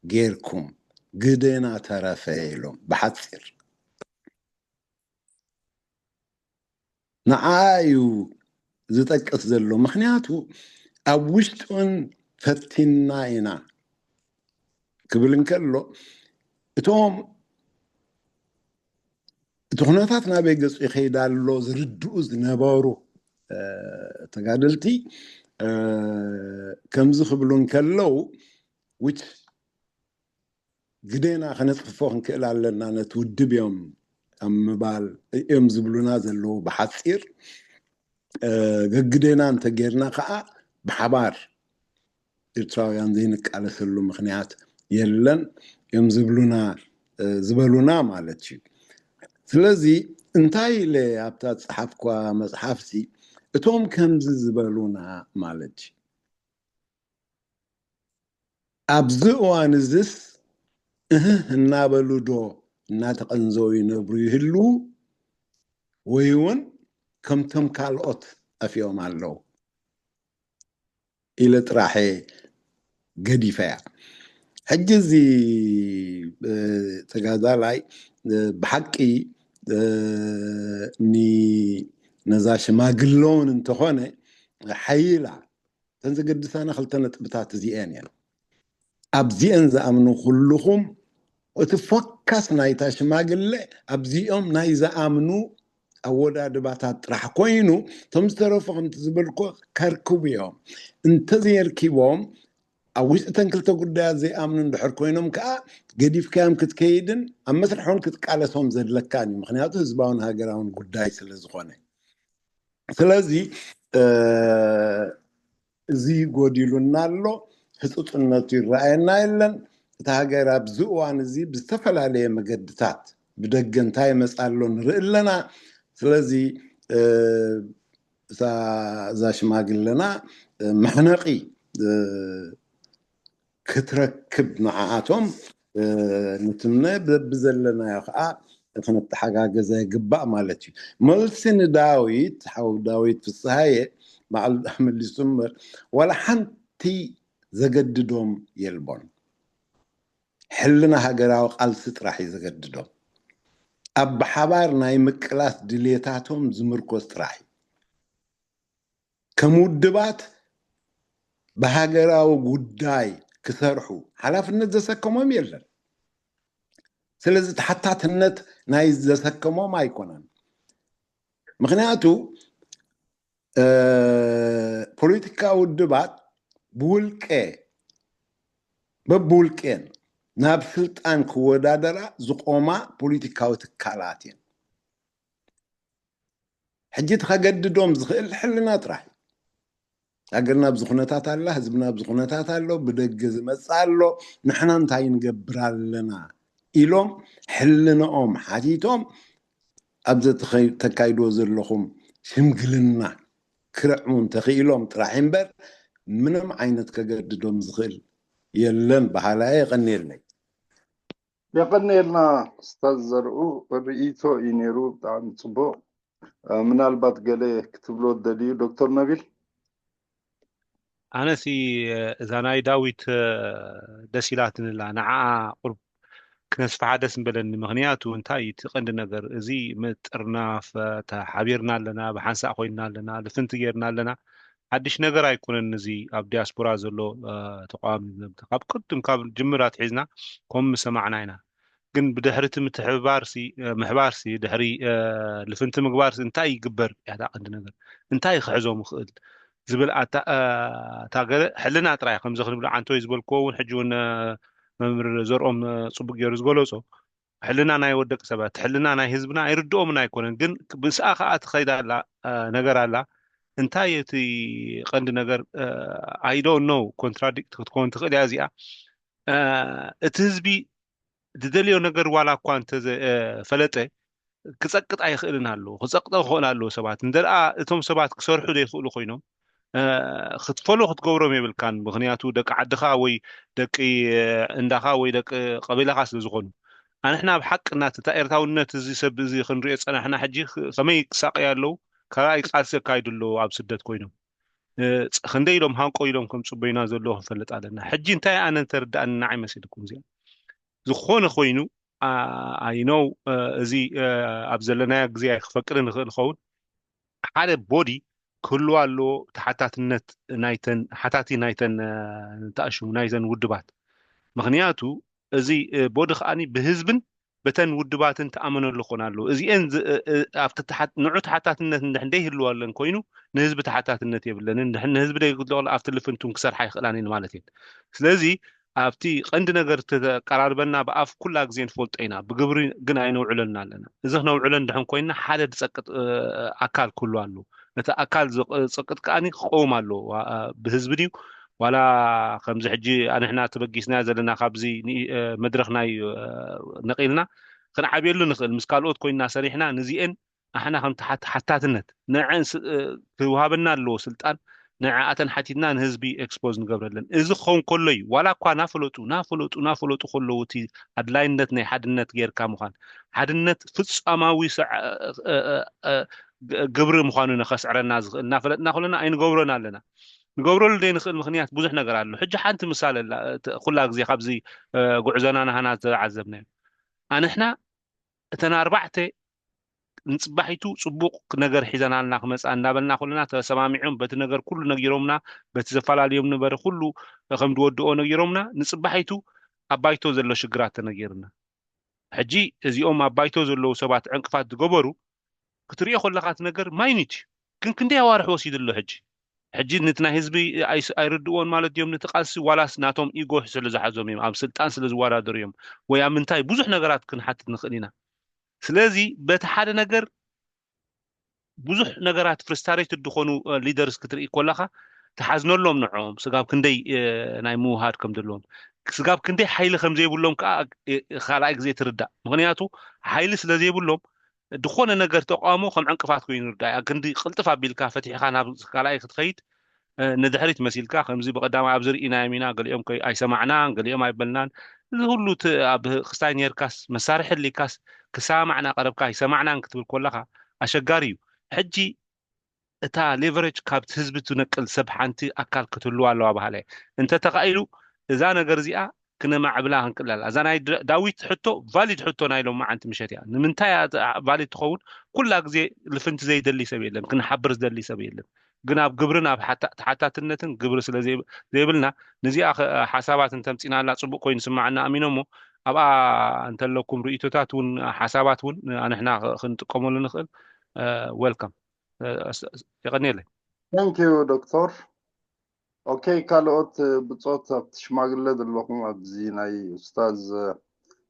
ጌርኩም፣ ግዴና ተረፈ ኢሎም ብሓፂር። ንዓ እዩ ዝጠቅስ ዘሎ። ምክንያቱ ኣብ ውሽጡን ፈቲና ኢና ክብል እንከሎ፣ እቶም እቲ ኩነታት ናበይ ገጹ ይኸይድ ኣሎ ዝርድኡ ዝነበሩ ተጋደልቲ ከምዚ ክብሉ እንከለዉ፣ which ግዴና ከነፅፍፎ ክንክእል ኣለና ነቲ ውድብ እዮም ኣብ ምባል እዮም ዝብሉና ዘለዉ። ብሓፂር፣ ገግዴና እንተጌርና ከዓ ብሓባር ኤርትራውያን ዘይንቃለሰሉ ምክንያት የለን እዮም ዝብሉና፣ ዝበሉና ማለት እዩ። ስለዚ እንታይ ኢለ ኣብታ ዝፀሓፍኳ መፅሓፍሲ፣ እቶም ከምዚ ዝበሉና ማለት እዩ፣ ኣብዚ እዋን እዝስ እህህ እናበሉ ዶ እናተቐንዘው ይነብሩ ይህልዉ፣ ወይ እውን ከምቶም ካልኦት ጠፊኦም ኣለዉ ኢለ ጥራሐ ገዲፈያ። ሕጂ እዚ ተጋዳላይ ብሓቂ ነዛ ሽማግለ እውን እንተኾነ ሓይላ፣ እተን ዘገድሳና ክልተ ነጥብታት እዚአን እየን። ኣብዚአን ዝኣምኑ ኩልኹም፣ እቲ ፎካስ ናይታ ሽማግለ ኣብዚኦም ናይ ዝኣምኑ ኣወዳድባታት ጥራሕ ኮይኑ፣ እቶም ዝተረፉ ከምቲ ዝበልኩ ከርክቡ እዮም። እንተዘየርኪቦም፣ ኣብ ውሽጢ እተን ክልተ ጉዳያት ዘይኣምኑ እንድሕር ኮይኖም ከዓ፣ ገዲፍካዮም ክትከይድን ኣብ መስርሖን ክትቃለሶም ዘድለካን እዩ። ምክንያቱ ህዝባውን ሃገራውን ጉዳይ ስለ ዝኾነ። ስለዚ እዚ ጎዲሉና ኣሎ፣ ህፁፅነቱ ይረኣየና የለን። እታ ሃገር ኣብዚ እዋን እዚ ብዝተፈላለየ መገድታት ብደገ እንታይ ይመፃ ኣሎ ንርኢ ኣለና። ስለዚ እዛ ሽማግለና መሕነቒ ክትረክብ ንዓኣቶም ንትምነ፣ በብዘለናዮ ከዓ ክንተሓጋገዘ ይግባእ ማለት እዩ። መልሲ ንዳዊት፣ ሓው ዳዊት ፍስሃየ፣ በዓል መሊሱ እምበር፣ ዋላ ሓንቲ ዘገድዶም የልቦን። ሕልና ሃገራዊ ቃልሲ ጥራሕ እዩ ዘገድዶም። ኣብ ብሓባር ናይ ምቅላስ ድሌታቶም ዝምርኮስ ጥራሕ እዩ። ከም ውድባት ብሃገራዊ ጉዳይ ክሰርሑ ሓላፍነት ዘሰከሞም የለን። ስለዚ ተሓታትነት ናይ ዘሰከሞም ኣይኮነን። ምክንያቱ ፖለቲካዊ ውድባት ብውልቀ፣ በብውልቀን ናብ ስልጣን ክወዳደራ ዝቆማ ፖለቲካዊ ትካላት እየን። ሕጂ እቲ ከገድዶም ዝኽእል ሕልና ጥራሕ እዩ። ሃገርና ኣብዚ ኩነታት ኣላ፣ ህዝብና ኣብዚ ኩነታት ኣሎ፣ ብደገ ዝመጽእ ኣሎ፣ ንሕና እንታይ ንገብር ኣለና ኢሎም ሕልንኦም ሓቲቶም ኣብ ዘተኻይ-፣ ተካይድዎ ዘለኹም ሽምግልና ክርዕሙ እንተኽኢሎም ጥራሕ እምበር ምንም ዓይነት ከገድዶም ዝኽእል የለን በሃላይ። የቐንየለይ። የቐንየልና ኡስታዝ ዘርኡ፣ ርእይቶ እዩ ነይሩ። ብጣዕሚ ፅቡቕ። ምናልባት ገለ ክትብሎ ትደልዩ ዶክተር ነቢል? ኣነሲ እዛ ናይ ዳዊት ደስ ኢላትንላ፣ ንዓኣ ቁርብ ክነስፍሓ ደስ ምበለኒ። ምኽንያቱ እንታይ እዩ እቲ ቀንዲ ነገር? እዚ ምጥርናፍ፣ እ፣ ተሓቢርና ኣለና፣ ብሓንሳእ ኮይንና ኣለና፣ ልፍንቲ ጌርና ኣለና። ሓድሽ ነገር ኣይኮነን። እዚ ኣብ ዲያስፖራ ዘሎ፣ እ፣ ተቃዋሚ ካብ ቅድም ካብ ጅምር ኣትሒዝና ከም ዝሰማዕና ኢና። ግን ብድሕሪ እቲ ምትሕብባርሲ፣ እ፣ ምሕባርሲ፣ ድሕሪ፣ እ፣ ልፍንቲ ምግባርሲ እንታይ ይግበር እያ እታ ቀንዲ ነገር? እንታይ ክሕዞም ይኽእል ዝብል ኣታ-፣ እ፣ እታ ገለ ሕልና ጥራይ ከምዚ ክንብል ዓንቶይ ዝበልክዎ እውን ሕጂ እውን፣ እ፣ መምህር ዘርኦም፣ እ፣ ጽቡቅ ገይሩ ዝገለጾ፣ ሕልና ናይ ወደቅ ሰባት፣ ሕልና ናይ ህዝብና ኣይርድኦምን ኣይኮነን። ግን ምስኣ ከኣ ትኸይድ ኣላ፣ እ፣ ነገር ኣላ። እንታይ እቲ ቀንዲ ነገር? እ፣ I don't know፣ ኮንትራዲክት ክትከውን ትኽእል እያ እዚኣ። እ፣ እቲ ህዝቢ ዝደልዮ ነገር ዋላ እኳ እንተ ዘ-፣ እ፣ ፈለጠ፣ ክጸቅጥ ኣይኽእልን ኣሎ። ክጸቅጦ ክኽእል ኣለዎ ሰባት። እንተ ደኣ እቶም ሰባት ክሰርሑ ዘይኽእሉ ኮይኖም፣ እ፣ ክትፈሎ ክትገብሮም የብልካን። ምኽንያቱ ደቂ ዓድኻ ወይ ደቂ፣ እ፣ እንዳኻ ወይ ደቂ ቀቢላኻ ስለ ዝኾኑ። ኣንሕና ኣብ ሓቂ እናት እታ ኤርትራውነት እዚ ሰብ እዚ ክንሪኦ ጸናሕና፣ ሕጂ ክ-፣ ከመይ ክሳቀዩ ኣለዉ? ካልኣይ ቃልሲ የካይዱ ኣለዉ ኣብ ስደት ኮይኖም። እ፣ ጸ-፣ ክንደይ ኢሎም ሃንቆ ኢሎም ከም ጽበዩና ዘለዉ ክንፈልጥ ኣለና። ሕጂ እንታይ ኣነ እንተርድኣኒ ንዓይ መሲልኩም እዚኣ። ዝኾነ ኮይኑ፣ ኣ-፣ I know፣ እ፣ እዚ፣ እ፣ ኣብ ዘለናዮ ግዜ ኣይክፈቅድን ይኽእል ይኸውን። ሓደ ቦዲ ክህልዋ ኣለዎ፣ ተሓታትነት ናይተን፣ ሓታቲ ናይተን፣ እ፣ ንተኣሽሙ ናይተን ውድባት። ምኽንያቱ እዚ፣ እ፣ ቦዲ ከኣኒ ብህዝብን በተን ውድባትን ተኣመነሉ ክኾን ኣለዎ። እዚኤን ዝ-፣ እ፣ እ፣ ኣብቲ ተሓት-፣ ንዑ ተሓታትነት እንድሕር ደይህልዋ ኣለን ኮይኑ ንህዝቢ ተሓታትነት የብለንን። እንድሕር ንህዝቢ ደይግልኦ ኣብቲ ልፍንቱን ክሰርሓ ኣይኽእላን እየን ማለት እየን። ስለዚ ኣብቲ ቀንዲ ነገር ተቀራርበና ብኣፍ ኩላ ግዜ ንፈልጦ ኢና፣ ብግብሪ ግን ኣይነውዕለልና ኣለና። እዚ ክነውዕሎ እንድሕን ኮይንና ሓደ ዝጸቅጥ፣ እ፣ ኣካል ክህሉ ኣለዎ። እቲ ኣካል ዝቅ-፣ ዝጸቅጥ ከኣኒ ክቀውም ኣለዎ። ዋ-፣ እ፣ ብህዝቢ ድዩ? ዋላ ከምዚ ሕጂ ኣንሕና ተበጊስና ዘለና ካብዚ ኒ-፣ እ፣ መድረኽ ናይ፣ እ፣ ነቒልና ክንዓብየሉ ንኽእል። ምስ ካልኦት ኮይንና ሰሪሕና ንዚኤን ኣሕና ከም ተሓት-፣ ሓታትነት ንዐን ስ-፣ እ፣ ክወሃበና ኣለዎ ስልጣን። ንዐኣተን ሓቲትና ንህዝቢ ኤክስፖዝ ንገብረለን። እዚ ክኸውን ከሎ እዩ። ዋላ እኳ ናፈለጡ፣ ናፈለጡ፣ ናፈለጡ ከለዉ እቲ ኣድላይነት ናይ ሓድነት ጌርካ ምዃን፣ ሓድነት ፍጻማዊ ሰዕ-፣ እ፣ እ፣ እ፣ ግ-፣ ግብሪ ምዃኑ ነኸስዕረና ዝኽእል እናፈለጥና ከለና ኣይንገብሮን ኣለና። ንገብረሉ ዘይንኽእል ምኽንያት ብዙሕ ነገር ኣሎ። ሕጂ ሓንቲ ምሳሌ ኣላ፣ እቲ ኩላ ግዜ ካብዚ፣ እ፣ ጉዕዞና ናህና ዝተዓዘብናዮ። ኣንሕና እተን ኣርባዕተ ንጽባሒቱ ጽቡቕ ነገር ሒዘናልና ክመጻ እንዳበልና ከለና ተሰማሚዖም በቲ ነገር ኩሉ ነጊሮምና፣ በቲ ዘፈላልዮም ነበረ ኩሉ ከም ዝወድኦ ነጊሮምና፣ ንጽባሒቱ ኣብ ባይቶ ዘሎ ሽግራት ተነጊርና። ሕጂ እዚኦም ኣብ ባይቶ ዘለዉ ሰባት ዕንቅፋት ዝገበሩ ክትሪኦ ከለኻ እቲ ነገር ማይኒት እዩ። ግን ክንደይ ኣዋርሕ ወሲዱ ኣሎ ሕጂ? ሕጂ ነቲ ናይ ህዝቢ ኣይስ-፣ ኣይርድእዎን ማለት ድዮም ነቲ ቃልሲ? ዋላስ ናቶም ኢጎ ስለ ዝሓዞም እዮም፣ ኣብ ስልጣን ስለ ዝወዳደሩ እዮም፣ ወይ ኣብ ምንታይ? ብዙሕ ነገራት ክንሓትት ንኽእል ኢና። ስለዚ በቲ ሓደ ነገር ብዙሕ ነገራት ፍርስትሬትድ ዝኾኑ፣ እ፣ ሊደርስ ክትርኢ ከለኻ ትሓዝነሎም ንዕኦም፣ ስጋብ ክንደይ፣ እ፣ ናይ ምውሃድ ከም ዘለዎም፣ ስጋብ ክንደይ ሓይሊ ከም ዘይብሎም ከኣ፣ እ፣ ካልኣይ ግዜ ትርዳእ። ምኽንያቱ ሓይሊ ስለ ዘይብሎም ዝኾነ ነገር ተቃውሞ ከም ዕንቅፋት ኮይኑ ይርዳእ። ክንዲ ቅልጥፍ ኣቢልካ ፈቲሕኻ ናብ ካልኣይ ክትኸይድ፣ እ፣ ንድሕሪት መሲልካ ከምዚ ብቐዳማይ ኣብዚ ርኢናዮም ኢና፣ ገሊኦም ከ-፣ ኣይሰማዕናን፣ ገሊኦም ኣይበልናን። እዚ ሁሉ ት-፣ ኣብ ክስታይ ኔርካስ፣ መሳርሒ ኣሊካስ፣ ክሰማማዕ እናቐረብካ ኣይሰማዕናን ክትብል ከለኻ ኣሸጋሪ እዩ። ሕጂ እታ ሌቨሬጅ ካብቲ ህዝቢ ትነቅል ሰብ ሓንቲ ኣካል ክትህልዋ ኣለዋ በሃላይ። እንተ ተኻኢሉ እዛ ነገር እዚኣ ክነማዕብላ ክንክእል ኣላ። እዛ ናይ ድ-፣ ዳዊት ሕቶ ቫሊድ ሕቶ ናይ ሎማዓንቲ ምሸት እያ። ንምንታይ እያ እዛ ቫሊድ ትኸውን? ኩላ ግዜ ልፍንቲ ዘይደሊ ሰብ የለን፣ ክንሓብር ዝደሊ ሰብ የለን። ግን ኣብ ግብርን ኣብ ሓታ-፣ ተሓታትነትን ግብሪ ስለ ዘይ-፣ ዘይብልና፣ ነዚኣ ኸ-፣ ሓሳባት እንተምጺናላ ጽቡቕ ኮይኑ ይስምዓና ኣሚኖ እሞ፣ ኣብኣ እንተለኩም ርእይቶታት እውን ሓሳባት እውን ኣንሕና ኸ-፣ ክንጥቀመሉ ንኽእል። እ፣ ዌልካም። እ፣ ኣስ-፣ ኣስ-፣ የቐንየለይ። Thank you ዶክተር። ኦኬ፣ ካልኦት ብጾት ኣብቲ ሽማግለ ዘለኹም ኣብዚ ናይ ኡስታዝ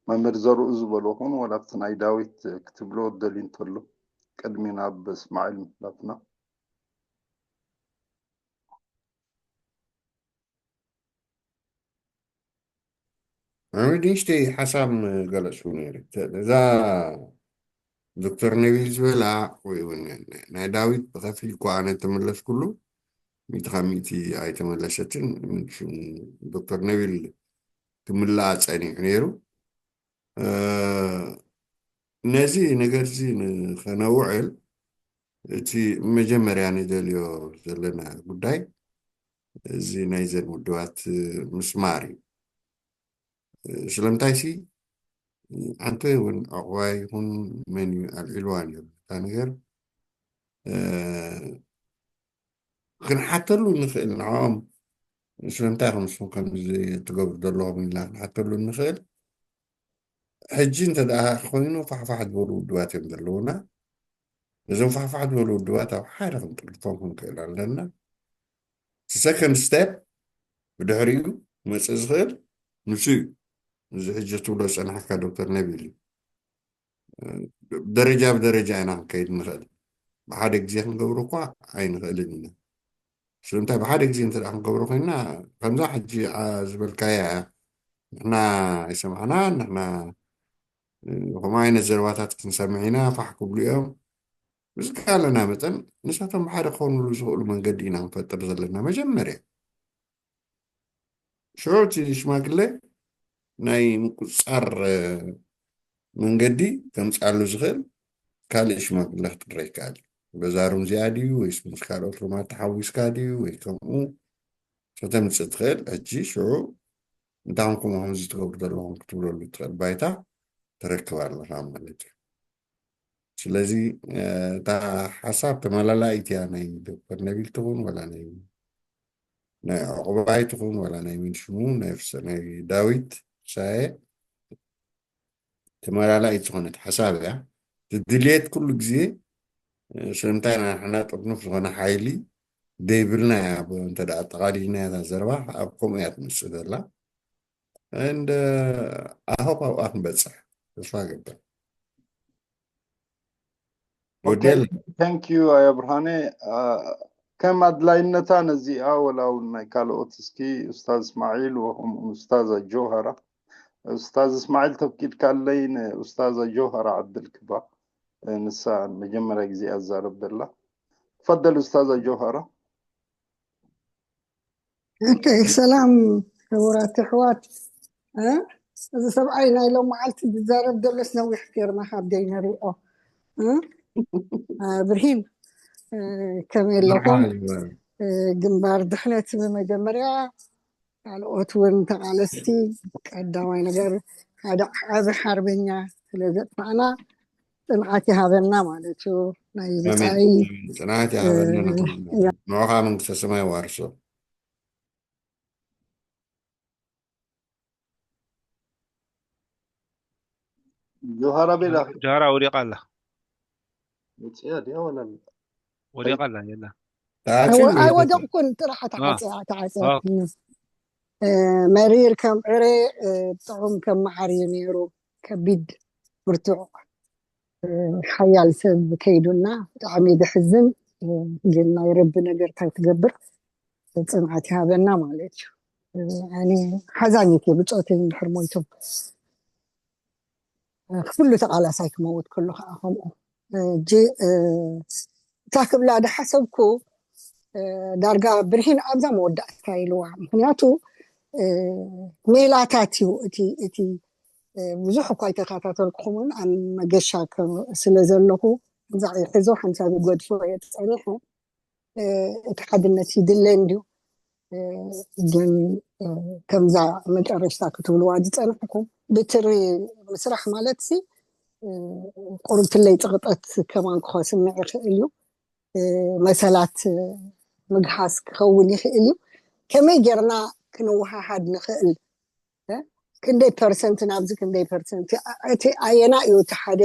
መምህር ዘርኡ ዝበልኹም ወላ ኣብቲ ናይ ዳዊት ክትብሎ ደልዩ እንተሎ ቅድሚ ናብ እስማዒል ምሕላፍና። ኣነ ንእሽተይ ሓሳብ ምገለጽኩ ነይረ። እዛ ዶክተር ነቢል ዝበላ ወይ እውን ናይ ዳዊት ብኸፊል እኳ ኣነ ተመለስኩሉ፣ ሚእቲ ካብ ሚእቲ ኣይተመለሰትን። ዶክተር ነቢል ክምላኣ ጸኒሑ ነይሩ። እ፣ ነዚ ነገር እዚ ንኸነውዕል እቲ መጀመርያ ንደልዮ ዘለና ጉዳይ እዚ ናይዘን ውድባት ምስማር እዩ። ስለምንታይሲ ኣንተ እውን ዕቑባይ ይኹን መን እዩ ኣልዒልዋ ነይሩ እታ ነገር። ክንሓተሉ ንኽእል ንዕኦም፣ ስለምንታይ ኢኹም ንስኹም ከምዚ ትገብሩ ዘለኹም ኢልና ክንሓተሉ ንኽእል። ሕጂ እንተ ደኣ ኮይኑ ፋሕፋሕ ዝበሉ ውድባት እዮም ዘለውና። እዞም ፋሕፋሕ ዝበሉ ውድባት ኣብ ሓደ ክንጥልፎም ክንክእል ኣለና። ሰከንድ ስቴፕ ብድሕሪኡ ክመፅእ ዝኽእል ንሱ እዩ። እዚ ሕጂ ትብሎ ዝፀናሕካ ዶክተር ነቢል እዩ። ደረጃ ብደረጃ ኢና ክንከይድ ንኽእል። ብሓደ ግዜ ክንገብሮ እኳ ኣይንኽእልን ኢና። ስለምንታይ ብሓደ ግዜ እንተ ደኣ ክንገብሮ ኮይንና ከምዛ ሕጂ ዝበልካያ እያ። ንሕና ኣይሰማዕናን ንሕና ከምኡ ዓይነት ዘረባታት ክንሰምዕ ኢና ፋሕ ክብሉ እዮም። ብዝከኣለና መጠን ንሳቶም ብሓደ ክኾኑሉ ዝኽእሉ መንገዲ ኢና ክንፈጥር ዘለና መጀመርያ። ሽዑ እቲ ሽማግለ ናይ ምቁፅፃር መንገዲ ከምፅኣሉ ዝኽእል ካልእ ሽማግለ ክጥረ ይከኣል እዩ። በዛ ሩም እዚኣ ድዩ ወይስ ምስ ካልኦት ሩማት ተሓዊስካ ድዩ ወይ ከምኡ ከተምፅእ ትኽእል። ሕጂ ሽዑ እንታይ ከምኡ ከምዚ ትገብሩ ዘለኹም ክትብለሉ ትኽእል ባይታ ተረክብ ኣለኻ ማለት እዩ። ስለዚ እታ ሓሳብ ተመላላኢት እያ። ናይ ዶክተር ነቢል ትኹን ወላ ናይ ናይ ዕቑባይ ትኹን ወላ ናይ ሚንሽሙ ናይ ፍሰ ናይ ዳዊት ሳየ ተመላላኢት ዝኾነት ሓሳብ እያ። ድድልየት ኩሉ ግዜ ስለምንታይ ንሕና ጥርኑፍ ዝኾነ ሓይሊ ደይብልና እያ። እንተ ኣጠቓሊልና እታ ዘረባ ኣብ ከምኡ እያ ትመስል ዘላ። And I hope ኣብኣ ክንበፅሕ ተስፋ ገብር። Thank you ኣያ ብርሃነ። ከም ኣድላይነታ ነዚኣ ወላ እውን ናይ ካልኦት እስኪ ኡስታዝ እስማዒል ወከምኡ ኡስታዝ ጆሃራ። ኡስታዝ እስማዒል ተፍቂድካለይ ንኡስታዝ ጆሃራ ዕድል ክባ። ንሳ መጀመርያ ግዜ ኣዛረብ ደላ። ፈደል ኡስታዝ ጆሃራ። ሰላም ክቡራት ኣሕዋት። እዚ ሰብኣይ ናይ ሎም መዓልቲ ዝዛረብ ደሎስ ነዊሕ ገርና ካብ ደይነሪኦ። ብርሂን ከመይ ኣለኹም? ግንባር ድሕነት ብመጀመርያ ካልኦት እውን ተቓለስቲ ቀዳማይ ነገር ሓደ ዓቢ ሓርበኛ ስለ ዘጥፋእና ጽንዓት ይሃበና ማለት እዩ። ናይ ብጻይ ጽንዓት ይሃበና። ንዑኻ መንግስተ ሰማይ ዋርሶ። ጆሃራ ቤላ ጆሃራ ወዲቓ ኣላ። ውፅያ ድያ ወላ ወዲቓ ኣላ የላ። ኣይወደቕኩን፣ ጥራሕ ተዓፅያ ተዓፅያ። መሪር ከም ዕረ፣ ጥዑም ከም መዓር እዩ ነይሩ። ከቢድ ብርቱዕ ሓያል ሰብ ከይዱና ብጣዕሚ ዘሕዝን። ግን ናይ ረቢ ነገር እንታይ ትገብር፣ ፅንዓት ይሃበና ማለት እዩ። ኣነ ሓዛኒት እየ ብፆተይ እንድሕር ሞይቶም። ኩሉ ተቓላሳይ ክመውት ከሎ ከዓ ከምኡ። እጂ እታ ክብላ ዝሓሰብኩ ዳርጋ ብርሂን ኣብዛ መወዳእታ ኢልዋ። ምክንያቱ ሜላታት እዩ እቲ እቲ ብዙሕ እኳ ኣይተከታተልኩኹምን ኣብ መገሻ ስለ ዘለኹ እንዛ ሕዞ ሓንሳብ ይገድፎ እየ ፀኒሐ። እቲ ሓድነት ይድለ እንድዩ። ግን ከምዛ መጨረሽታ ክትብልዋ ዝፀንሕኩም ብትሪ ምስራሕ ማለት ሲ ቁሩብ ፍለይ ፅቕጠት ከማን ክኸስምዕ ይኽእል እዩ። መሰላት ምግሃስ ክኸውን ይኽእል እዩ። ከመይ ጌርና ክንወሃሃድ ንኽእል? ክንደይ ፐርሰንት ናብዚ ክንደይ ፐርሰንት እቲ ኣየና እዩ እቲ ሓደ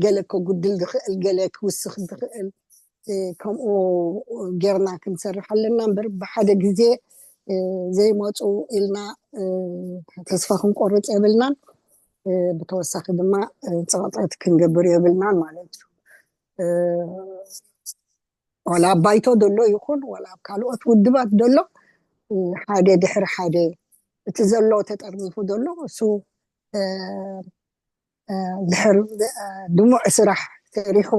ገለ ከጉድል ዝኽእል ገለ ክውስኽ ዝኽእል? ከምኡ ጌርና ክንሰርሕ ኣለና እምበር ብሓደ ግዜ ዘይመፁ ኢልና ተስፋ ክንቆርፅ የብልናን። ብተወሳኺ ድማ ፀቕጠት ክንገብር የብልናን ማለት እዩ። ዋላ ኣብ ባይቶ ዘሎ ይኹን ዋላ ኣብ ካልኦት ውድባት ዘሎ ሓደ ድሕሪ ሓደ እቲ ዘሎ ተጠርኒፉ ዘሎ እሱ ድሕር ድሙዕ ስራሕ ሰሪሑ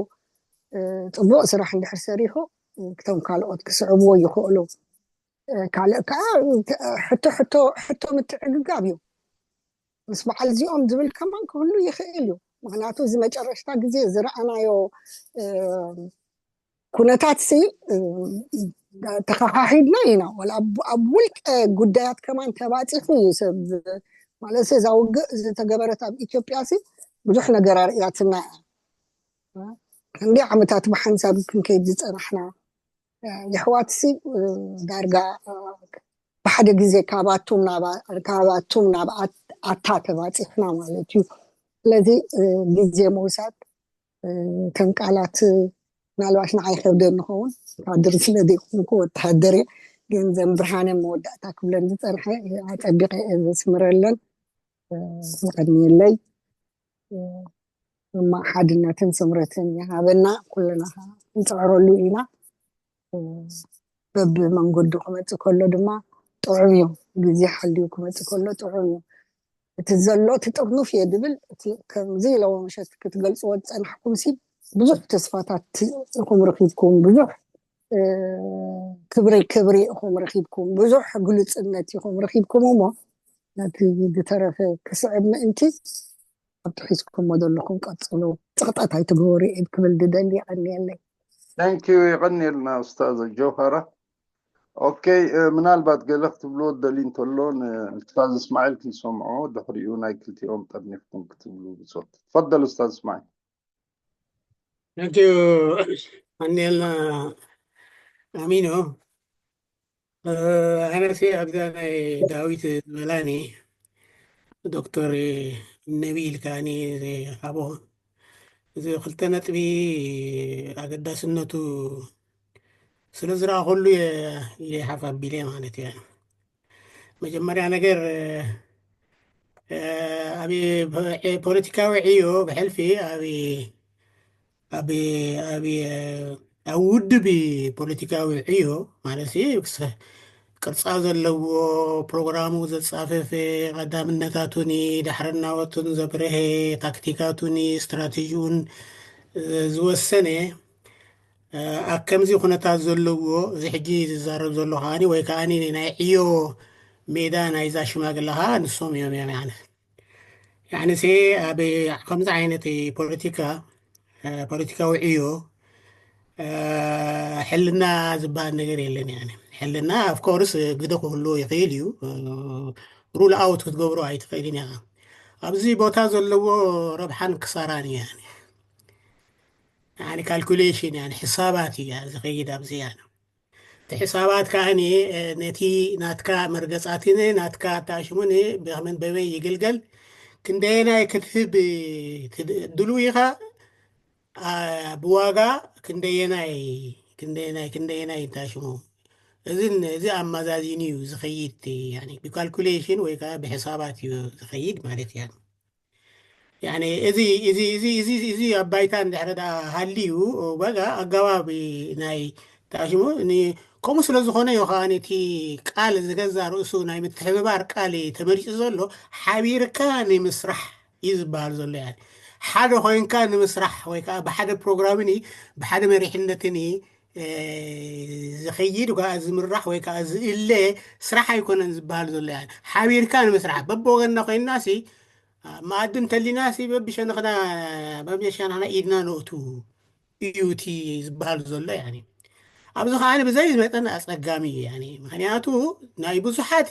ፅቡቕ ስራሕ እንድሕር ሰሪሑ ክቶም ካልኦት ክስዕብዎ ይኽእሉ። ካልእ ከዓ ሕቶ ሕቶ ሕቶ ምትዕግጋብ እዩ። ምስ በዓል እዚኦም ዝብል ከማን ክህሉ ይኽእል እዩ። ምክንያቱ እዚ መጨረሽታ ግዜ ዝረኣናዮ ኩነታት ሲ ተኸሓሒድና ኢና። ዋላ ኣብ ውልቀ ጉዳያት ከማን ተባፂሑ እዩ ሰብ ማለት እዛ ውግእ ዝተገበረት ኣብ ኢትዮጵያ ሲ ብዙሕ ነገር ኣርእያትና እያ። ክንደይ ዓመታት ብሓንሳብ ክንከይድ ዝፀናሕና የሕዋትሲ ዳርጋ ብሓደ ግዜ ካባቱም ናባቱም ናብ ኣታ ተባፂሕና ማለት እዩ። ስለዚ ግዜ ምውሳድ ከም ቃላት ምናልባሽ ንዓይ ከብደ ንኸውን ወታደር ስለ ዘይኮንኩ ወታደር ግን ዘን ብርሃነ መወዳእታ ክብለን ዝፀንሐ ኣፀቢቀ ዘስምረለን። መቀድሚየለይ እማ ሓድነትን ስምረትን ይሃበና። ኩልና ንፅዕረሉ ኢና። በቢ መንገዱ ክመፅእ ከሎ ድማ ጥዑም እዩ። ግዜ ሓልዩ ክመፅእ ከሎ ጥዑም እዩ። እቲ ዘሎ እቲ ጥርኑፍ እየ ድብል ከምዚ ኢለዎ መሸት ክትገልፅዎ ዝፀናሕኩም ሲ ብዙሕ ተስፋታት ኢኹም ረኪብኩም፣ ብዙሕ ክብሪ ክብሪ ኢኹም ረኪብኩም፣ ብዙሕ ግሉፅነት ኢኹም ረኪብኩም እሞ ነቲ ዝተረፈ ክስዕብ ምእንቲ ኣብቲ ሒዝኩሞ ዘለኹም ቀፅሉ። ፅቕጠት ኣይትግበሩ እየ ክብል ድደሊ። የቐንየለይ። Thank you። የቐንየልና ኡስታዝ ጆሃራ። ኦኬ፣ ምናልባት ገለ ክትብልዎ ደሊ እንተሎ ንኡስታዝ እስማዒል ክንሰምዖ፣ ድሕሪኡ ናይ ክልቲኦም ጠርኒፍኩም ክትብሉ ብፆት። ትፈደል ኡስታዝ እስማዒል። Thank you። ኣንየልና ኣሚኖ። ኣነሲ ኣብዛ ናይ ዳዊት ዝበላኒ ዶክተር ነቢ ኢልካኒ ዝሃቦ እዚ ክልተ ነጥቢ ኣገዳስነቱ ስለ ዝረኣኹሉ ኢለ ሓፍ ኣቢለ ማለት እያ። መጀመርያ ነገር ኣብ ፖለቲካዊ ዕዮ ብሕልፊ ኣብ ኣብ ኣብ ኣብ ውድብ ፖለቲካዊ ዕዮ ማለት ቅርፃ ዘለዎ ፕሮግራሙ ዘፃፈፈ ቀዳምነታቱኒ ዳሕረናወቱን ዘብረሀ ታክቲካቱኒ ስትራቴጂውን ዝወሰነ ኣብ ከምዚ ኩነታት ዘለዎ እዚ ሕጂ ዝዛረብ ዘሎ ከዓኒ ወይ ከዓ ናይ ዕዮ ሜዳ ናይዛ ሽማግለ ከዓ ንሶም እዮም እዮም ያነ ያነ ሴ ኣብ ከምዚ ዓይነት ፖለቲካ ፖለቲካዊ ዕዮ ሕልና ዝበሃል ነገር የለን። ያነ ሕልና of course ግደ ክህልዎ ይኽእል እዩ። Rule out ክትገብሮ ኣይትኽእልን ኢኻ። ኣብዚ ቦታ ዘለዎ ረብሓን ክሳራን እዩ። ያነ calculation ያነ ሕሳባት እዩ ዝኸይድ ኣብዚ ያነ እቲ ሕሳባት ከዓኒ ነቲ ናትካ መርገፃትን ናትካ ኣታሽሙን ብመን በበይ ይግልገል ክንደየናይ ክትህብ ድልው ኢኻ ብዋጋ ክንደየናይ ክንደየናይ ክንደየናይ እንታሽሙ እዚን እዚ ኣመዛዚን እዩ ዝኸይድ ብካልኩሌሽን ወይ ከዓ ብሕሳባት እዩ ዝኸይድ ማለት እያ። እዚ እዚ እዚ እዚ እዚ ኣብ ባይታ እንድሕረ ደኣ ሃልዩ በቃ ኣገባብ ናይ ተኣሽሙ ከምኡ ስለ ዝኾነ እዩ ከዓ እቲ ቃል ዝገዛ ርእሱ ናይ ምትሕብባር ቃል ተመሪፁ ዘሎ ሓቢርካ ንምስራሕ እዩ ዝበሃል ዘሎ። ያ ሓደ ኮይንካ ንምስራሕ ወይ ከዓ ብሓደ ፕሮግራምን ብሓደ መሪሕነትን ዝኸይድ ወይ ከዓ ዝምራሕ ወይ ከዓ ዝእለ ስራሕ ኣይኮነን ዝበሃል ዘሎ። ያ ሓቢርካ ንምስራሕ በብወገንና ኮይንና ሲ መኣዲ እንተሊና ሲ በብሸነኽና በብሸነኽና ኢድና ነእቱ እዩ እቲ ዝበሃል ዘሎ። ያ ኣብዚ ከዓ ብዘይ መጠን ኣፀጋሚ እዩ። ምክንያቱ ናይ ብዙሓት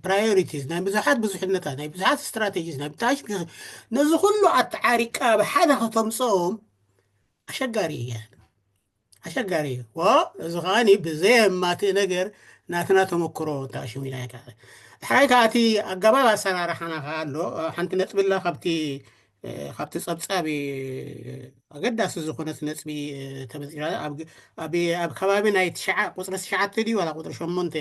ፕራዮሪቲስ ናይ ብዙሓት ብዙሕነታት ናይ ብዙሓት ስትራቴጂስ ናይ ብታሽ ነዚ ኩሉ ኣተዓሪቃ ብሓደ ከተምፅኦም ኣሸጋሪ እዩ። ኣሸጋሪ እዩ። እዚ ከዓ ብዘየማትእ ነገር ናትና ተመክሮ ተኣሽሙ ኢና። ሕራይ ከዓ እቲ ኣገባብ ኣሰራርሓና ከዓ ኣሎ። ሓንቲ ነጥብላ ካብቲ ካብቲ ፀብፃብ ኣገዳሲ ዝኾነት ነፅቢ ተመፂራ ኣብ ከባቢ ናይ ቁፅሪ ትሽዓተ ድዩ ዋላ ቁፅሪ ሸሞንተ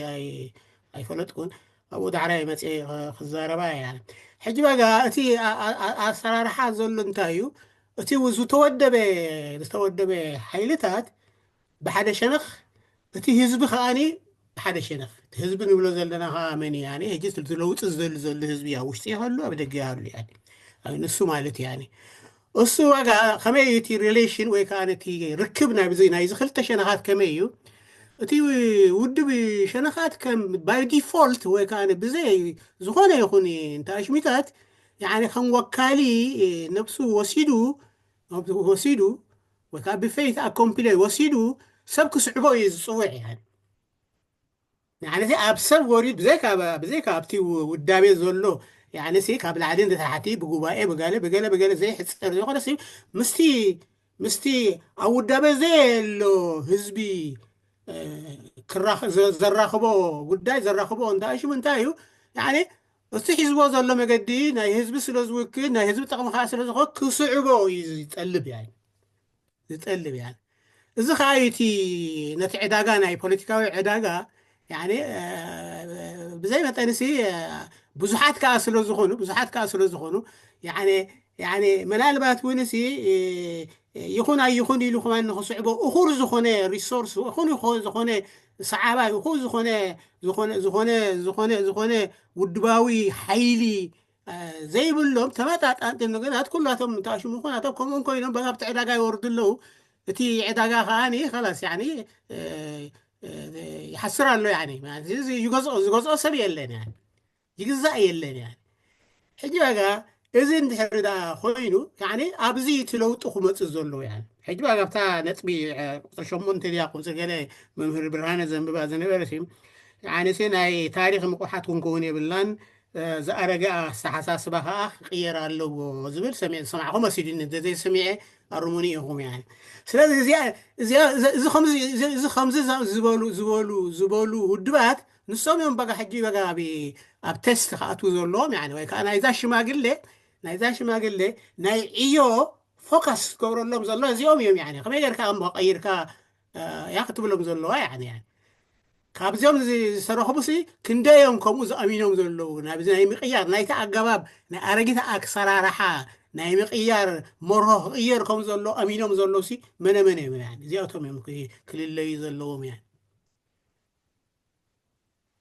ኣይፈለጥኩን። ኣብኡ ዳሕራይ መፅአ ክዛረባ እያ። ሕጂ በጋ እቲ ኣሰራርሓ ዘሎ እንታይ እዩ? እቲ ዝተወደበ ዝተወደበ ሓይልታት ብሓደ ሸነኽ እቲ ህዝቢ ከዓኒ ብሓደ ሸነኽ እቲ ህዝቢ ንብሎ ዘለና ከዓ መን እዩ? ሕጂ ለውጢ ዝደሊ ዘሎ ህዝቢ ኣብ ውሽጢ ይሃሉ ኣብ ደገ ይሃሉ ንሱ ማለት እዩ። እሱ ዋጋ ከመይ እቲ ሪሌሽን ወይ ከዓ ነቲ ርክብ ናይዚ ክልተ ሸነኻት ከመይ እዩ? እቲ ውድብ ሸነኻት ከም ባይ ዲፎልት ወይ ከዓ ብዘይ ዝኾነ ይኹን እንተ ኣሽሚታት ከም ወካሊ ነብሱ ወሲዱ ወሲዱ ወይ ከዓ ብፌት ኣኮምፕሌ ወሲዱ ሰብ ክስዕቦ እዩ ዝፅውዕ። ያ ያዕኒ እቲ ኣብ ሰብ ወሪድ ብዘይካ ብዘይካ ኣብቲ ው- ውዳቤ ዘሎ ያዕኒ ሲ ካብ ላዕሊ ንታሕቲ ብጉባኤ ብገለ ብገለ ብገለ ዘይሕጸር ዝኾነ ሲ ምስቲ ምስቲ ኣብ ውዳቤ ዘየሎ ህዝቢ እ፣ ክራኽ- ዘ- ዘራኽቦ ጉዳይ ዘራኽቦ እንታይ ሽሙ እንታይ እዩ ያዕኒ እቲ ሒዝዎ ዘሎ መገዲ ናይ ህዝቢ ስለ ዝውክል ናይ ህዝቢ ጥቕሚ ከዓ ስለ ዝኾነ ክስዕቦ እዩ ዝጠልብ ያዕኒ ዝጠልብ ያዕኒ እዚ ከዓ እዩ እቲ ነቲ ዕዳጋ ናይ ፖለቲካዊ ዕዳጋ ያዕኒ እ፣ ብዘይ መጠንሲ እ፣ ብዙሓት ከዓ ስለ ዝኾኑ ብዙሓት ከዓ ስለ ዝኾኑ ያዕኒ ያዕኒ ምናልባት እውን ሲ እ፣ ይኹን ኣይኹን ኢሉ ከማን ንኽስዕቦ እኹር ዝኾነ ሪሶርስ እኹን ይኹ- ዝኾነ ሰዓባይ እኹር ዝኾነ ዝኾነ ዝኾነ ዝኾነ ዝኾነ ውድባዊ ሓይሊ እ፣ ዘይብሎም ተመጣጣንቲ ነገራት ኩላቶም እንተሽሙ ይኹን ኣቶም ከምኡን ኮይኖም በዛ ኣብቲ ዕዳጋ ይወርዱ ኣለዉ እቲ ዕዳጋ ከዓ ኸላስ ያኒ እ፣ እ፣ ይሓስር ኣሎ ያኒ ማለት እዚ ይገዝኦ ዝገዝኦ ሰብ የለን ያኒ ይግዛእ የለን ያኒ ሕጂ ዋጋ እዚ እንድሕር ደኣ ኮይኑ ያኒ ኣብዚ እቲ ለውጢ ክመፅእ ዘለዎ ያኒ ሕጂ ዋጋ ኣብታ ነጥቢ እ፣ ቁፅሪ ሸሞንተ ድያ ቁፅሪ ገለ መምህር ብርሃነ ዘንብባ ዝነበረ ሲ ያኒ ሲ ናይ ታሪክ ምቁሓት ክንከውን የብልናን እ፣ ዝኣረገ ኣስተሓሳስባ ከዓ ክቅየር ኣለዎ ዝብል ሰሚዐ ዝሰማዕኹ መሲሉኒ እንተዘይሰሚዐ ኣርሙኒ ኢኹም ያኒ ስለዚ እዚኣ እዚኣ እዚ ከምዚ እዚ- እዚ ከምዚ ዛ- ዝበሉ ዝበሉ ዝበሉ ውድባት ንሶም እዮም በጋ ሕጂ በጋ ኣብ ኣብ ቴስት ክኣትዉ ዘለዎም ያኒ ወይ ከዓ ናይዛ ሽማግሌ ናይዛ ሽማግሌ ናይ ዕዮ ፎካስ ክገብረሎም ዘሎ እዚኦም እዮም ያኒ ከመይ ጌርካ እሞ ቀይርካ እ፣ ያ ክትብሎም ዘለዋ ያኒ ያኒ ካብዚኦም ዚ- ዝተረኽቡ ሲ ክንደይ እዮም ከምኡ ዝኣሚኖም ዘለዉ ናብዚ ናይ ምቕያር ናይቲ ኣገባብ ናይ ኣረጊት ኣሰራርሓ ናይ ምቕያር መርሆ ክቕየር ከም ዘሎ ኣሚኖም ዘለዉ ሲ መነ መነ እዮም ያኒ እዚኣቶም እዮም ክ- ክልለዩ ዘለዎም ያኒ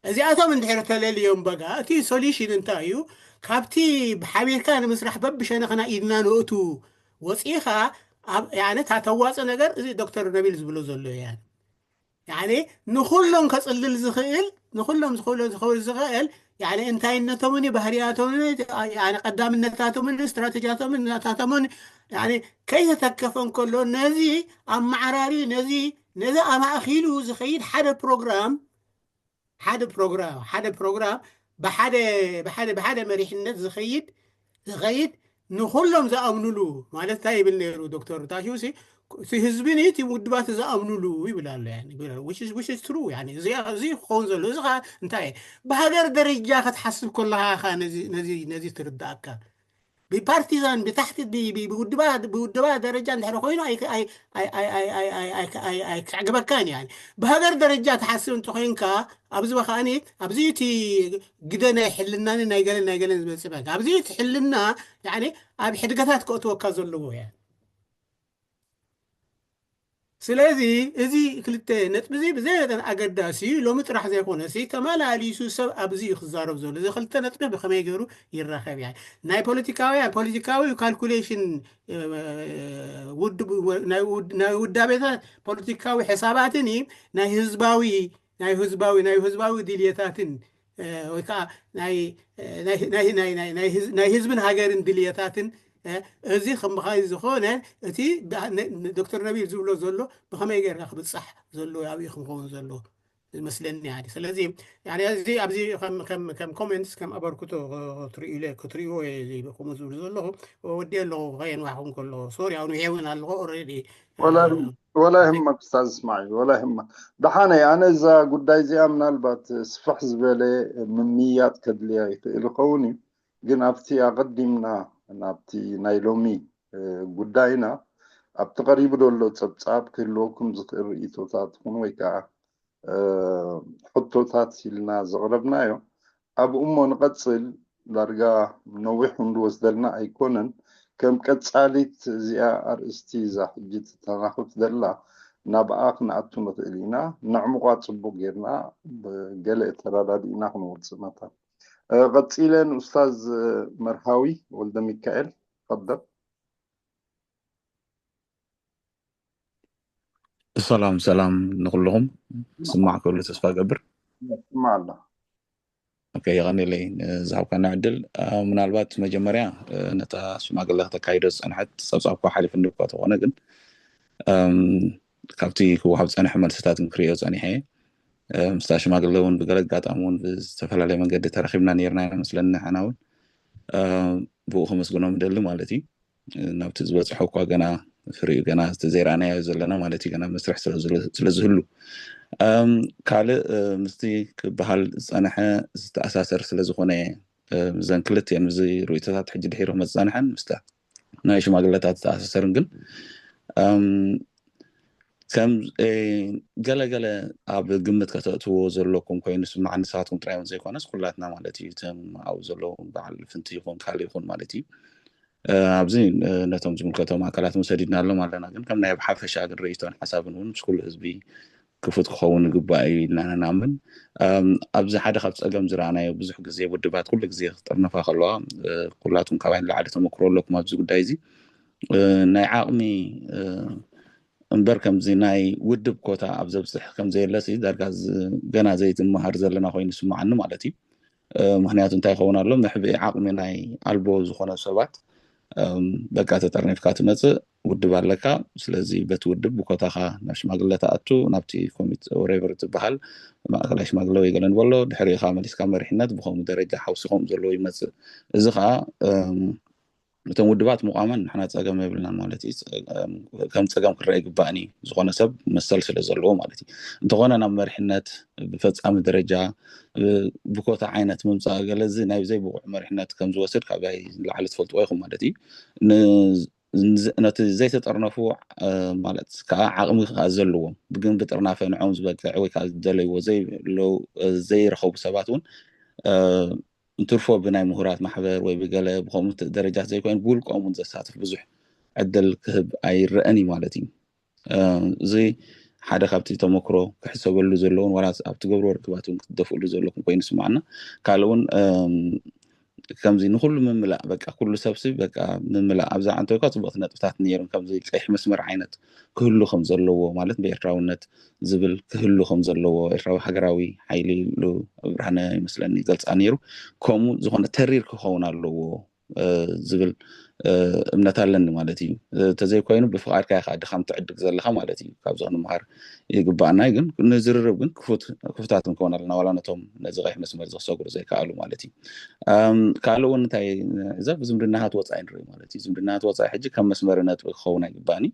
እዚኣቶም እንድሕር ተለልዮም በጋ እቲ ሶሉሽን እንታይ እዩ ካብቲ ብሓቢርካ ንምስራሕ በብሸነኽና ኢድና ንእቱ ወፂኻ ኣብ ያነ እታ ተዋፂ ነገር እዚ ዶክተር ነቢል ዝብሎ ዘሎ እያ ያኒ ንኹሎም ከፅልል ዝኽእል ንኹሎም ዝኽእሎ ዝኽእል ዝኽእል ያኒ እንታይነቶምን ባህርያቶምን ያኒ ቀዳምነታቶምን ስትራቴጂያቶምን ናታቶምን ያኒ ከይተተከፈ እንከሎ ነዚ ኣመዓራሪ ነዚ ነዚ ኣማእኪሉ ዝኸይድ ሓደ ፕሮግራም ሓደ ፕሮግራም ሓደ ፕሮግራም ብሓደ ብሓደ ብሓደ መሪሕነት ዝኸይድ ዝኸይድ ንኩሎም ዝኣምኑሉ ማለት እንታይ ይብል ነይሩ ዶክተር ታሽውሲ እቲ ህዝብን እቲ ውድባት ዝኣምኑሉ ይብል ኣሎ ትሩ እዚ ክኸውን ዘሎ እዚ ከዓ እንታይ ብሃገር ደረጃ ክትሓስብ ከለካ ነዚ ትርዳእካ ብፓርቲዛን ብታሕቲ ብውድባ ደረጃ እንድሕር ኮይኑ ኣይክዕግበካን እያ ብሃገር ደረጃ ትሓስብ እንተኮይንካ ኣብዚ ከዓኒ ኣብዚ እቲ ግደ ናይ ሕልናን ናይ ገለን ናይ ገለን ዝመፅእ በቃ ኣብዚ እቲ ሕልና ያኒ ኣብ ሕድገታት ከእትወካ ዘለዎ እያ ስለዚ እዚ ክልተ ነጥቢ እዚ ብዘይ መጠን ኣገዳሲ እዩ ሎሚ ጥራሕ ዘይኮነ ሲ ተመላሊሱ ሰብ ኣብዚ እዩ ክዛረብ ዘሎ እዚ ክልተ ነጥቢ ብከመይ ገይሩ ይራኸብ እያ ናይ ፖለቲካውያን ፖለቲካዊ ካልኩሌሽን ውድብ ናይ ውዳቤታት ፖለቲካዊ ሕሳባትን ናይ ህዝባዊ ናይ ህዝባዊ ናይ ህዝባዊ ድልየታትን ወይ ከዓ ናይ ህዝብን ሃገርን ድልየታትን እዚ ከምኻይ ዝኾነ እቲ ዶክተር ነቢል ዝብሎ ዘሎ ብኸመይ ገርካ ክብፃሕ ዘለዎ ኣብኡ ክኸውን ዘለዎ ይመስለኒ ያኒ ስለዚ ያኒ እዚ ኣብዚ ከም ከም ከም ኮሜንትስ ከም ኣበርክቶ ክትርእዩ ክትርእይዎ እየ እዚ ከምኡ ዝብል ዘለኹ ወዲ ኣለኹ ከየንዋሕኩም ከሎ ሶሪ ኣውን ውሔውን ኣለኹ ኦልሬዲ ወላ ወላ ይህመክ ኡስታዝ እስማዒል ወላ ይህመክ ደሓነይ ኣነ እዛ ጉዳይ እዚኣ ምናልባት ስፍሕ ዝበለ ምምያጥ ከድልያ ይኽእል ይኸውን እዩ ግን ኣብቲ ኣቐዲምና ናብቲ ናይ ሎሚ ጉዳይና ኣብቲ ቀሪቡ ዘሎ ፀብፃብ ክህልወኩም ዝኽእል ርእቶታት ይኹን ወይ ከዓ ሕቶታት ኢልና ዘቕረብናዮ ኣብኡ እሞ ንቐፅል ዳርጋ ነዊሕ ክንወስደልና ኣይኮነን ከም ቀፃሊት እዚኣ ኣርእስቲ እዛ ሕጂ ትተናኽፍ ዘላ ናብኣ ክንኣቱ ንኽእል ኢና ነዕሙቋ ፅቡቅ ጌርና ገለ ተረዳዲእና ክንወፅእ መታን ቀፂለ ንኡስታዝ መርሃዊ ወልደ ሚካኤል ቀደም ሰላም ሰላም ንኩልኹም ስማዕ ክብሉ ተስፋ ገብር ስማዕ ኣሎ ኦኬ የቐኒለይ ዝሃብካና ዕድል ምናልባት መጀመርያ ነታ ሽማግለ ከተካይዶ ዝፀንሐት ፀብፃብኳ ሓሊፍኒ እኳ ተኾነ ግን ካብቲ ክወሃብ ፀንሐ መልስታትን ክሪኦ ፀኒሐ ምስታ ሽማግለ እውን ብገለ ኣጋጣሚ እውን ብዝተፈላለየ መንገዲ ተረኪብና ነርና ይመስለኒ። ሓና እውን ብኡ ከመስግኖም ደሊ ማለት እዩ። ናብቲ ዝበፅሐ እኳ ገና ፍሪኡ ገና እቲ ዘይረኣናዮ ዘለና ማለት እዩ፣ ገና መስርሕ ስለዝህሉ። ካልእ ምስቲ ክበሃል ዝፀንሐ ዝተኣሳሰር ስለዝኾነ ዘን ክልቲኤን እዚ ርእይቶታት ሕጂ ድሒሩ ክመፅእ ዝፀንሐን ምስታ ናይ ሽማግለታት ዝተኣሳሰርን ግን ከም ገለገለ ኣብ ግምት ከተእትዎ ዘለኩም ኮይኑ ስማዕ፣ ንስኻትኩም ጥራይ እውን ዘይኮነስ ኩላትና ማለት እዩ። እቶም ኣብኡ ዘለዉ በዓል ፍንቲ ይኹን ካልእ ይኹን ማለት እዩ። ኣብዚ ነቶም ዝምልከቶም ኣካላት ሰዲድናሎም ኣለና፣ ግን ከም ናይ ሓፈሻ ግን ርእይቶን ሓሳብን እውን ምስ ኩሉ ህዝቢ ክፉት ክኸውን ይግባእ እዩ ኢልና ንኣምን። ኣብዚ ሓደ ካብ ፀገም ዝረኣናዮ ብዙሕ ግዜ ውድባት ኩሉ ግዜ ክጥርነፋ ከለዋ፣ ኩላትኩም ካባይ ንላዕሊ ተመክሮ ኣለኩም ኣብዚ ጉዳይ እዚ። ናይ ዓቕሚ እምበር ከምዚ ናይ ውድብ ኮታ ኣብ ዘብፅሕ ከምዘየለሲ ዳርጋ ገና ዘይትመሃር ዘለና ኮይኑ ይስምዓኒ ማለት እዩ። ምክንያቱ እንታይ ይኸውን ኣሎ፣ መሕብኢ ዓቕሚ ናይ ኣልቦ ዝኾነ ሰባት በቃ ተጠርኒፍካ ትመፅእ ውድብ ኣለካ። ስለዚ በቲ ውድብ ብኮታኻ ናብ ሽማግለ ትኣቱ፣ ናብቲ ኮሚት ወሬቨር ዝበሃል ማእከላይ ሽማግለ ወይ ገለ ንበሎ፣ ድሕሪኡ ከዓ መሊስካ መሪሕነት ብከምኡ ደረጃ ሓውሲ ከምኡ ዘለዎ ይመፅእ። እዚ ከዓ እቶም ውድባት ምቋመን ንሕና ፀገም የብልናን ማለት እዩ። ከም ፀገም ክረአ ይግባእን እዩ፣ ዝኾነ ሰብ መሰል ስለ ዘለዎ ማለት እዩ። እንተኾነ ናብ መሪሕነት ብፈፃሚ ደረጃ ብኮታ ዓይነት ምምፃእ ገለ እዚ ናይ ዘይብቑዕ መሪሕነት ከም ዝወስድ ካብ ላዕሊ ትፈልጥዎ ኢኹም ማለት እዩ። ነቲ ዘይተጠርነፉ ማለት ከዓ ዓቕሚ ከዓ ዘለዎም ግን ብጥርናፈ ንዖም ዝበቅዕ ወይ ከዓ ዝደለይዎ ዘይረኸቡ ሰባት እውን እንትርፎ ብናይ ምሁራት ማሕበር ወይ ብገለ ብከምኡ ደረጃት ዘይኮይኑ ብውልቆም እውን ዘሳትፍ ብዙሕ ዕድል ክህብ ኣይረአን እዩ ማለት እዩ። እዚ ሓደ ካብቲ ተመክሮ ክሕሰበሉ ዘለውን ዋላ ኣብ ትገብርዎ ርክባት እውን ክትደፍእሉ ዘለኩም ኮይኑ ይስማዓና። ካልእ እውን ከምዚ ንኩሉ ምምላእ በቃ ኩሉ ሰብሲ በቃ ምምላእ ኣብዛ ዓንተ እኳ ፅቡቅቲ ነጥብታት ነይሩን ከምዚ ቀይሕ መስመር ዓይነት ክህሉ ከም ዘለዎ ማለት ብኤርትራውነት ዝብል ክህሉ ከም ዘለዎ ኤርትራዊ ሃገራዊ ሓይሊ ኢሉ ብርሃነ ይመስለኒ ይገልፃ ነይሩ። ከምኡ ዝኾነ ተሪር ክኸውን ኣለዎ ዝብል እምነት ኣለኒ ማለት እዩ። ተዘይኮይኑ ብፍቃድካ ኢካ ድኻም ትዕድግ ዘለካ ማለት እዩ። ካብዚ ክንምሃር ይግባኣና እዩ። ግን ንዝርርብ ግን ክፉት ክፉታት ንከውን ኣለና ዋላ ነቶም ነዚ ቀይሕ መስመር ዝክሰግሩ ዘይከኣሉ ማለት እዩ። ካልእ እውን እንታይ ንዕዘብ ዝምድናታት ወፃኢ ንርኢ ማለት እዩ። ዝምድናታት ወፃኢ ሕጂ ከም መስመሪ ነጥቢ ክኸውን ኣይግባእን እዩ።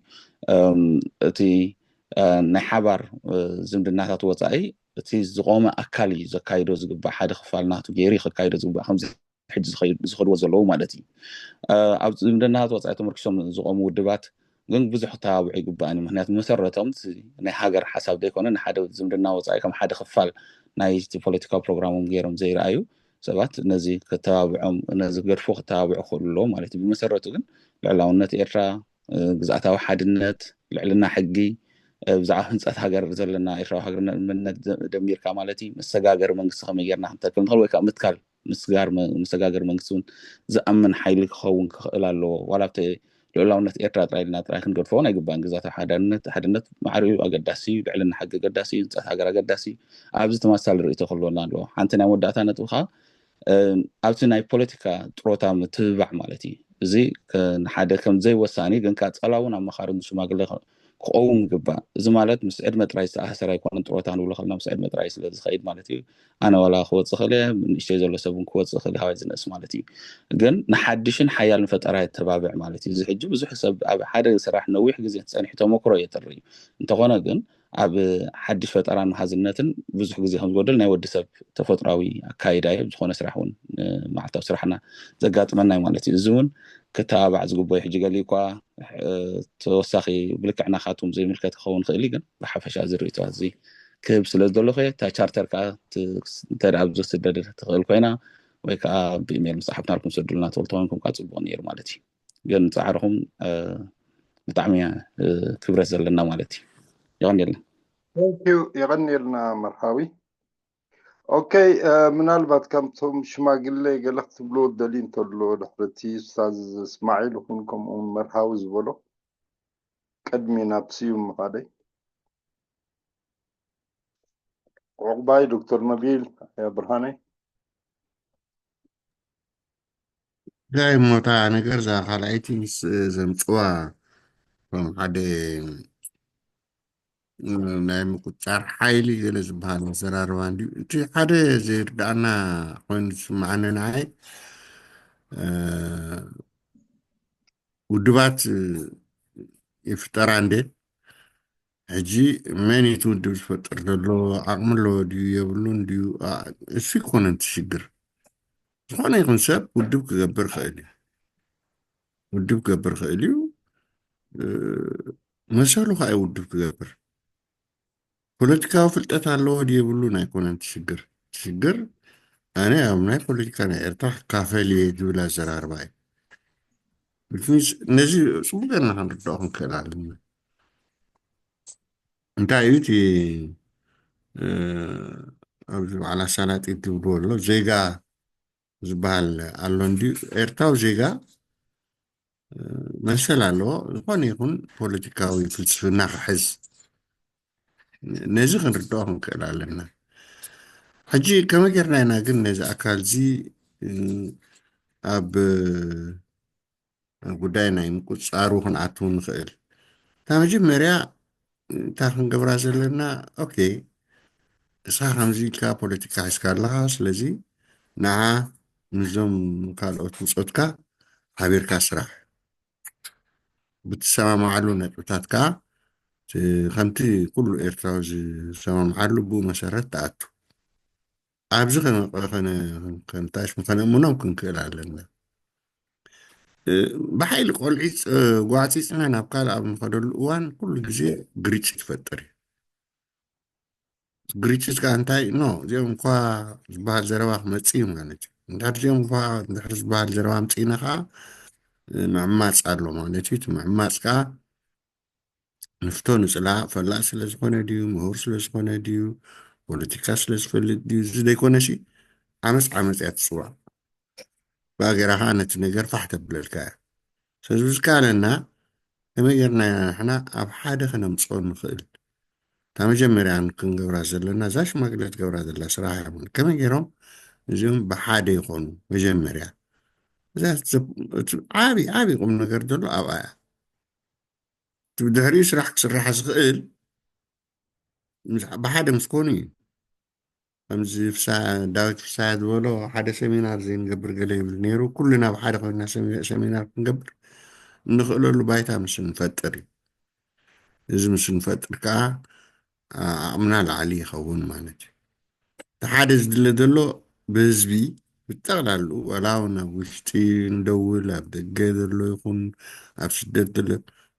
እቲ ናይ ሓባር ዝምድናታት ወፃኢ እቲ ዝቆመ ኣካል እዩ ዘካይዶ ዝግባእ፣ ሓደ ክፋል ናቱ ገይሩ ከካይዶ ዝግባእ ከምዚ ሕጂ ዝኸድዎ ዘለዉ ማለት እዩ። ኣብ ዝምድናታት ወፃኢ ተመርኪሶም ዝቆሙ ውድባት ግን ብዙሕ ክተባብዑ ይግባእን እዩ። ምክንያቱ መሰረቶም ናይ ሃገር ሓሳብ ዘይኮነ ንሓደ ዝምድና ወፃኢ ከም ሓደ ክፋል ናይቲ ፖለቲካዊ ፕሮግራሞም ገይሮም ዘይረኣዩ ሰባት ነዚ ከተባብዖም ነዚ ገድፎ ክተባብዑ ክኽእሉ ኣለዎ ማለት እዩ። ብመሰረቱ ግን ልዕላውነት ኤርትራ፣ ግዝኣታዊ ሓድነት፣ ልዕልና ሕጊ፣ ብዛዕባ ህንፀት ሃገር ዘለና ኤርትራዊ ሃገር መንነት ደሚርካ ማለት እዩ መሰጋገሪ መንግስቲ ከመይ ጌርና ክንተክል ንኽእል ወይ ከዓ ምትካል መሰጋገሪ መንግስቲ እውን ዝኣምን ሓይሊ ክኸውን ክኽእል ኣለዎ። ዋላ ኣብቲ ልዑላውነት ኤርትራ ጥራይ ኢልና ጥራይ ክንገድፎ እውን ኣይግባእን። ግዛት ሓድነት ሓድነት ማዕሪኡ ኣገዳሲ እዩ። ልዕልና ሕጊ ኣገዳሲ እዩ። ህንፀት ሃገር ኣገዳሲ እዩ። ኣብዚ ተመሳሳሊ ርእይቶ ክህልወና ኣለዎ። ሓንቲ ናይ መወዳእታ ነጥቢ ከዓ ኣብቲ ናይ ፖለቲካ ጥሮታ ምትብባዕ ማለት እዩ። እዚ ንሓደ ከም ዘይወሳኒ ግን ከዓ ጸላውን ኣማኻርን ሽማግለ ክኸውን ይግባእ። እዚ ማለት ምስ ዕድመ ጥራይ ዝተኣሳሰር ኣይኮነን። ጥሮታ ንብሎ ከለና ምስ ዕድመ ጥራይ ስለ ዝኸይድ ማለት እዩ። ኣነ ዋላ ክወፅእ ክእል እየ፣ ንእሽተይ ዘሎ ሰብ እውን ክወፅእ ክእል፣ ሃዋይ ዝንእስ ማለት እዩ። ግን ንሓድሽን ሓያልን ፈጠራ የተባብዕ ማለት እዩ። እዚ ሕጂ ብዙሕ ሰብ ኣብ ሓደ ስራሕ ነዊሕ ግዜ ተፀኒሑ ተመክሮ የጥሪ እዩ። እንተኾነ ግን ኣብ ሓድሽ ፈጠራን መሃዝነትን ብዙሕ ግዜ ከም ዝጎደል ናይ ወዲ ሰብ ተፈጥራዊ ኣካይዳ እዩ። ዝኾነ ስራሕ እውን መዓልታዊ ስራሕና ዘጋጥመና እዩ ማለት እዩ። እዚ እውን ክተባባዕ ዝግበኦ ሕጂ ገሊኡ እኳ ተወሳኺ ብልክዕ ናኻትኩም ዘይምልከት ክኸውን ክእል እዩ፣ ግን ብሓፈሻ እዚ ርእይቶ እዚ ክህብ ስለ ዝደለኹ እየ። እታ ቻርተር ከዓ እንተ ኣብ ዝስደድ ትኽእል ኮይና ወይ ከዓ ብኢሜል ምስ ሓፍናልኩም ሰዱልና ትብል ተኾንኩም ከዓ ፅቡቅ ነይሩ ማለት እዩ። ግን ፃዕርኹም ብጣዕሚ ክብረት ዘለና ማለት እዩ። የቐንየልና። የቐንየልና መርሃዊ። ኦኬ፣ ምናልባት ከምቶም ሽማግለ ገለ ክትብሎ ደልዩ እንተሎ ድሕርቲ ኡስታዝ እስማዒል ይኹን ከምኡ መርሃዊ ዝበሎ ቅድሚ ናብ ስዩም ምኻደይ። ዑቕባይ ዶክተር ነቢል፣ ብርሃነይ። እንታይ እሞ እታ ነገር እዛ ካልኣይቲ ምስ ዘምፅዋ ከም ሓደ ናይ ምቁጻር ሓይሊ ገለ ዝበሃል ኣዘራርባ እንድዩ። እቲ ሓደ ዘይርድኣና ኮይኑ ዝስምዓኒ ንዓይ፣ እ፣ ውድባት ይፍጠራ እንዴ? ሕጂ መን እዩ እቲ ውድብ ዝፈጥር ዘሎ? ዓቕሚ ኣለዎ ድዩ የብሉን ድዩ? ኣ፣ እሱ ይኮነን እቲ ሽግር። ዝኾነ ይኹን ሰብ ውድብ ክገብር ይኽእል እዩ። ውድብ ክገብር ይኽእል እዩ። እ፣ መሰሉ ከዓ እዩ ውድብ ክገብር። ፖለቲካዊ ፍልጠት ኣለዎ ድዩ የብሉን ኣይኮነን እቲ ሽግር። እቲ ሽግር ኣነ ኣብ ናይ ፖለቲካ ናይ ኤርትራ ክካፈል እየ ዝብል ኣዘራርባ እዩ። Which means ነዚ ጽቡቅ ጌርና ክንርድኦ ክንክእል ኣለና። እንታይ እዩ እቲ፣ እ፣ ኣብዚ በዓል ኣሳላጢት ዝብልዎ ኣሎ፣ ዜጋ ዝበሃል ኣሎ እንድዩ? ኤርትራዊ ዜጋ፣ እ፣ መሰል ኣለዎ ዝኾነ ይኹን ፖለቲካዊ ፍልስፍና ክሕዝ። ነዚ ክንርድኦ ክንክእል ኣለና። ሕጂ ከመይ ጌርና ኢና ግን ነዚ ኣካል እዚ፣ እ፣ ኣብ ጉዳይ ናይ ምቁጽጻሩ ክንኣትው ንኽእል? እታ መጀመርያ እንታይ ክንገብራ ዘለና? ኦኬ፣ ንስኻ ከምዚ ኢልካ ፖለቲካ ሒዝካ ኣለኻ፣ ስለዚ ንዓ ምስዞም ካልኦት ብጾትካ ሓቢርካ ስራሕ። ብትሰማማዓሉ ነጥብታት ከኣ፣ እቲ፣ ከምቲ ኩሉ ኤርትራዊ ዝሰማምዓሉ ብኡ መሰረት ትኣቱ። ኣብዚ ከነ-፣ ከነ-፣ ከነታሽሙ ከነእምኖም ክንክእል ኣለና። እ፣ ብሓይሊ ቆልዒ ፅ-፣ ጓዕፂፅና ናብ ካልእ ኣብ ንኸደሉ እዋን ኩሉ ግዜ ግርጭት ይፈጥር እዩ። ግርጭት ከኣ እንታይ? ኖ፣ እዚኦም እኳ ዝበሃል ዘረባ ክመጽእ እዩ ማለት እዩ። እንድሕር እዚኦም እኳ፣ እንድሕር ዝበሃል ዘረባ ኣምጺእና ከኣ፣ እ፣ ምዕማጽ ኣሎ ማለት እዩ። እቲ ምዕማጽ ከኣ ንፍቶ ንጽላእ፣ ፈላጥ ስለ ዝኾነ ድዩ፣ ምሁር ስለ ዝኾነ ድዩ፣ ፖለቲካ ስለ ዝፈልጥ ድዩ፣ እዚ ዘይኮነሲ ዓመጽ ዓመጽ እያ ትጽዋዕ። ብኣገራ ከኣ ነቲ ነገር ፋሕ ተብለልካ እያ። ስለዚ ብዝከኣለና ከመይ ጌርና ኢና ንሕና ኣብ ሓደ ከነምጽኦ ንኽእል? እታ መጀመርያ ክንገብራ ዘለና፣ እዛ ሽማግለ ትገብራ ዘላ ስራሕ እያ። ከመይ ጌሮም እዚኦም ብሓደ ይኾኑ? መጀመርያ እዛ ዘ-፣ እቲ ዓቢ፣ ዓቢ ቁም ነገር ዘሎ ኣብኣ እያ። እቲ ብድሕሪኡ ስራሕ ክስራሕ ዝኽእል ምስ፣ ብሓደ ምስ ኮኑ እዩ። ከምዚ ፍሳ-፣ ዳዊት ፍስሃ ዝበሎ፣ ሓደ ሰሚናር ዘይንገብር ገለ ይብል ነይሩ። ኩልና ብሓደ ኮይንና ሰሚ-፣ ሰሚናር ክንገብር እንኽእለሉ ባይታ ምስ ንፈጥር እዩ። እዚ ምስ ንፈጥር ከኣ፣ ኣ-፣ ዓቕምና ላዕሊ ይኸውን ማለት እዩ። እቲ ሓደ ዝድለ ዘሎ ብህዝቢ ብጠቕላሉ፣ ዋላ እውን ኣብ ውሽጢ እንደውል፣ ኣብ ደገ ዘሎ ይኹን ኣብ ስደት ዘሎ፣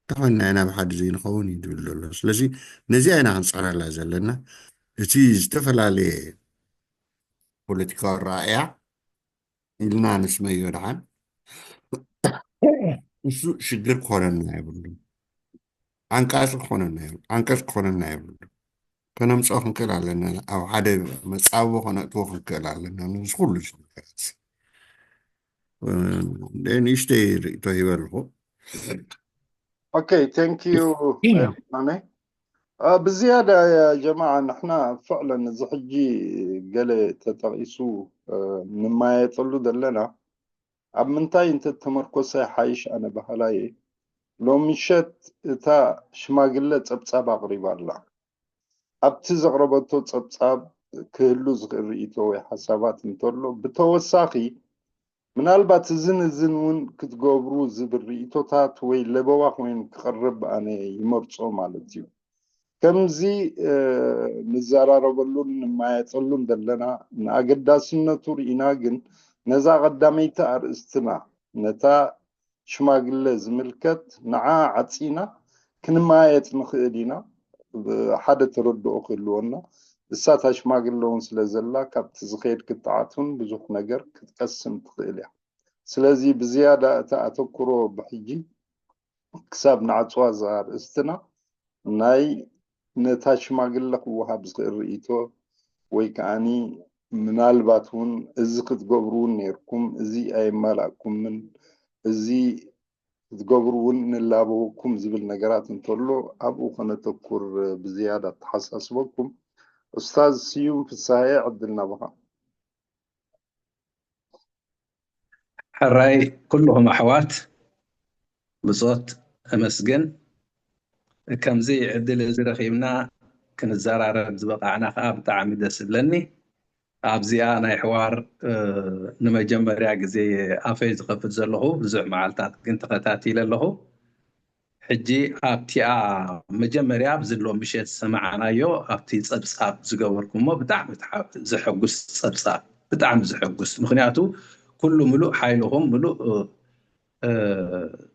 እንተኾይንና ኢና ብሓደ ዘይንኸውን እዩ ዝብል ዘሎ። ስለዚ ነዚኣ ኢና ክንጽዕረላ ዘለና። እቲ ዝተፈላለየ ፖለቲካዊ ኣረኣእያ ኢልና ንስመዮ ደሓን፣ እሱ ሽግር ክኾነና የብሉን። ዓንቃጺ ክኾነና የብሉ-፣ ዓንቀጽ ክኾነና የብሉን። ከነምጽኦ ክንክእል ኣለና። ኣብ ሓደ መጻብቦ ከነእትዎ ክንክእል ኣለና። ንዚ ኩሉ እዚ ነገራት፣ እ፣ ንእሽተይ ርእይቶ ሂበ ኣለኹ። ኦኬ፣ thank you፣ እ፣ ማነ። እ፣ ብዝያዳ ያ ጀማዓ፣ ንሕና ፍዕለን እዚ ሕጂ ገለ ተጠቒሱ፣ እ፣ ንማየጠሉ ዘለና ኣብ ምንታይ እንተተመርኮሰ ይሓይሽ ኣነ በሃላይ እየ። ሎሚ ምሸት እታ ሽማግለ ጸብጻብ ኣቕሪባ ኣላ። ኣብቲ ዘቕረበቶ ጸብጻብ ክህሉ ዝኽእል ርእይቶ ወይ ሓሳባት እንተሎ፣ ብተወሳኺ ምናልባት እዝን እዝን እውን ክትገብሩ ዝብል ርእይቶታት ወይ ለበዋ ኮይኑ ክቐርብ ኣነ ይመርጾ ማለት እዩ። ከምዚ፣ እ፣ ንዘራረበሉን ንማየጠሉን ዘለና ንኣገዳስነቱ ርኢና ግን ነዛ ቀዳመይቲ ኣርእስትና ነታ ሽማግለ ዝምልከት ንዓ ዓጺና ክንማየጥ ንኽእል ኢና። ሓደ ተረድኦ ክህልወና፣ እሳ እታ ሽማግለ እውን ስለ ዘላ ካብቲ ዝኸይድ ክትዓት እውን ብዙሕ ነገር ክትቀስም ትኽእል እያ። ስለዚ ብዝያዳ እቲ ኣተኩሮ ብሕጂ ክሳብ ንዓጽዋ እዛ ኣርእስትና ናይ ነታ ሽማግለ ክወሃብ ዝኽእል ርእይቶ ወይ ከዓኒ ምናልባት እውን እዚ ክትገብሩ እውን ነይርኩም፣ እዚ ኣየማላእኩምን፣ እዚ ክትገብሩ እውን ንላበወኩም ዝብል ነገራት እንተሎ ኣብኡ ከነተኩር ብዝያዳ ኣተሓሳስበኩም። ኡስታዝ ስዩም ፍስሃየ ዕድል ናባኻ። ሕራይ ኩልኹም ኣሕዋት ብጾት ኣመስግን። ከምዚ ዕድል እዚ ረኺብና ክንዘራረብ ዝበቓዕና ከዓ ብጣዕሚ ደስ ይብለኒ። ኣብዚኣ ናይ ሕዋር ንመጀመርያ ግዜ ኣፈይ ዝኸፍት ዘለኹ፣ ብዙሕ መዓልታት ግን ተኸታቲለ ኣለኹ። ሕጂ ኣብቲኣ መጀመርያ ኣብዚ ሎ ምሸት ዝሰማዕናዮ ኣብቲ ጸብጻብ ዝገበርኩሞ ብጣዕሚ ዘሐጉስ ጸብጻብ፣ ብጣዕሚ ዘሐጉስ። ምክንያቱ ኩሉ ምሉእ ሓይልኹም፣ ምሉእ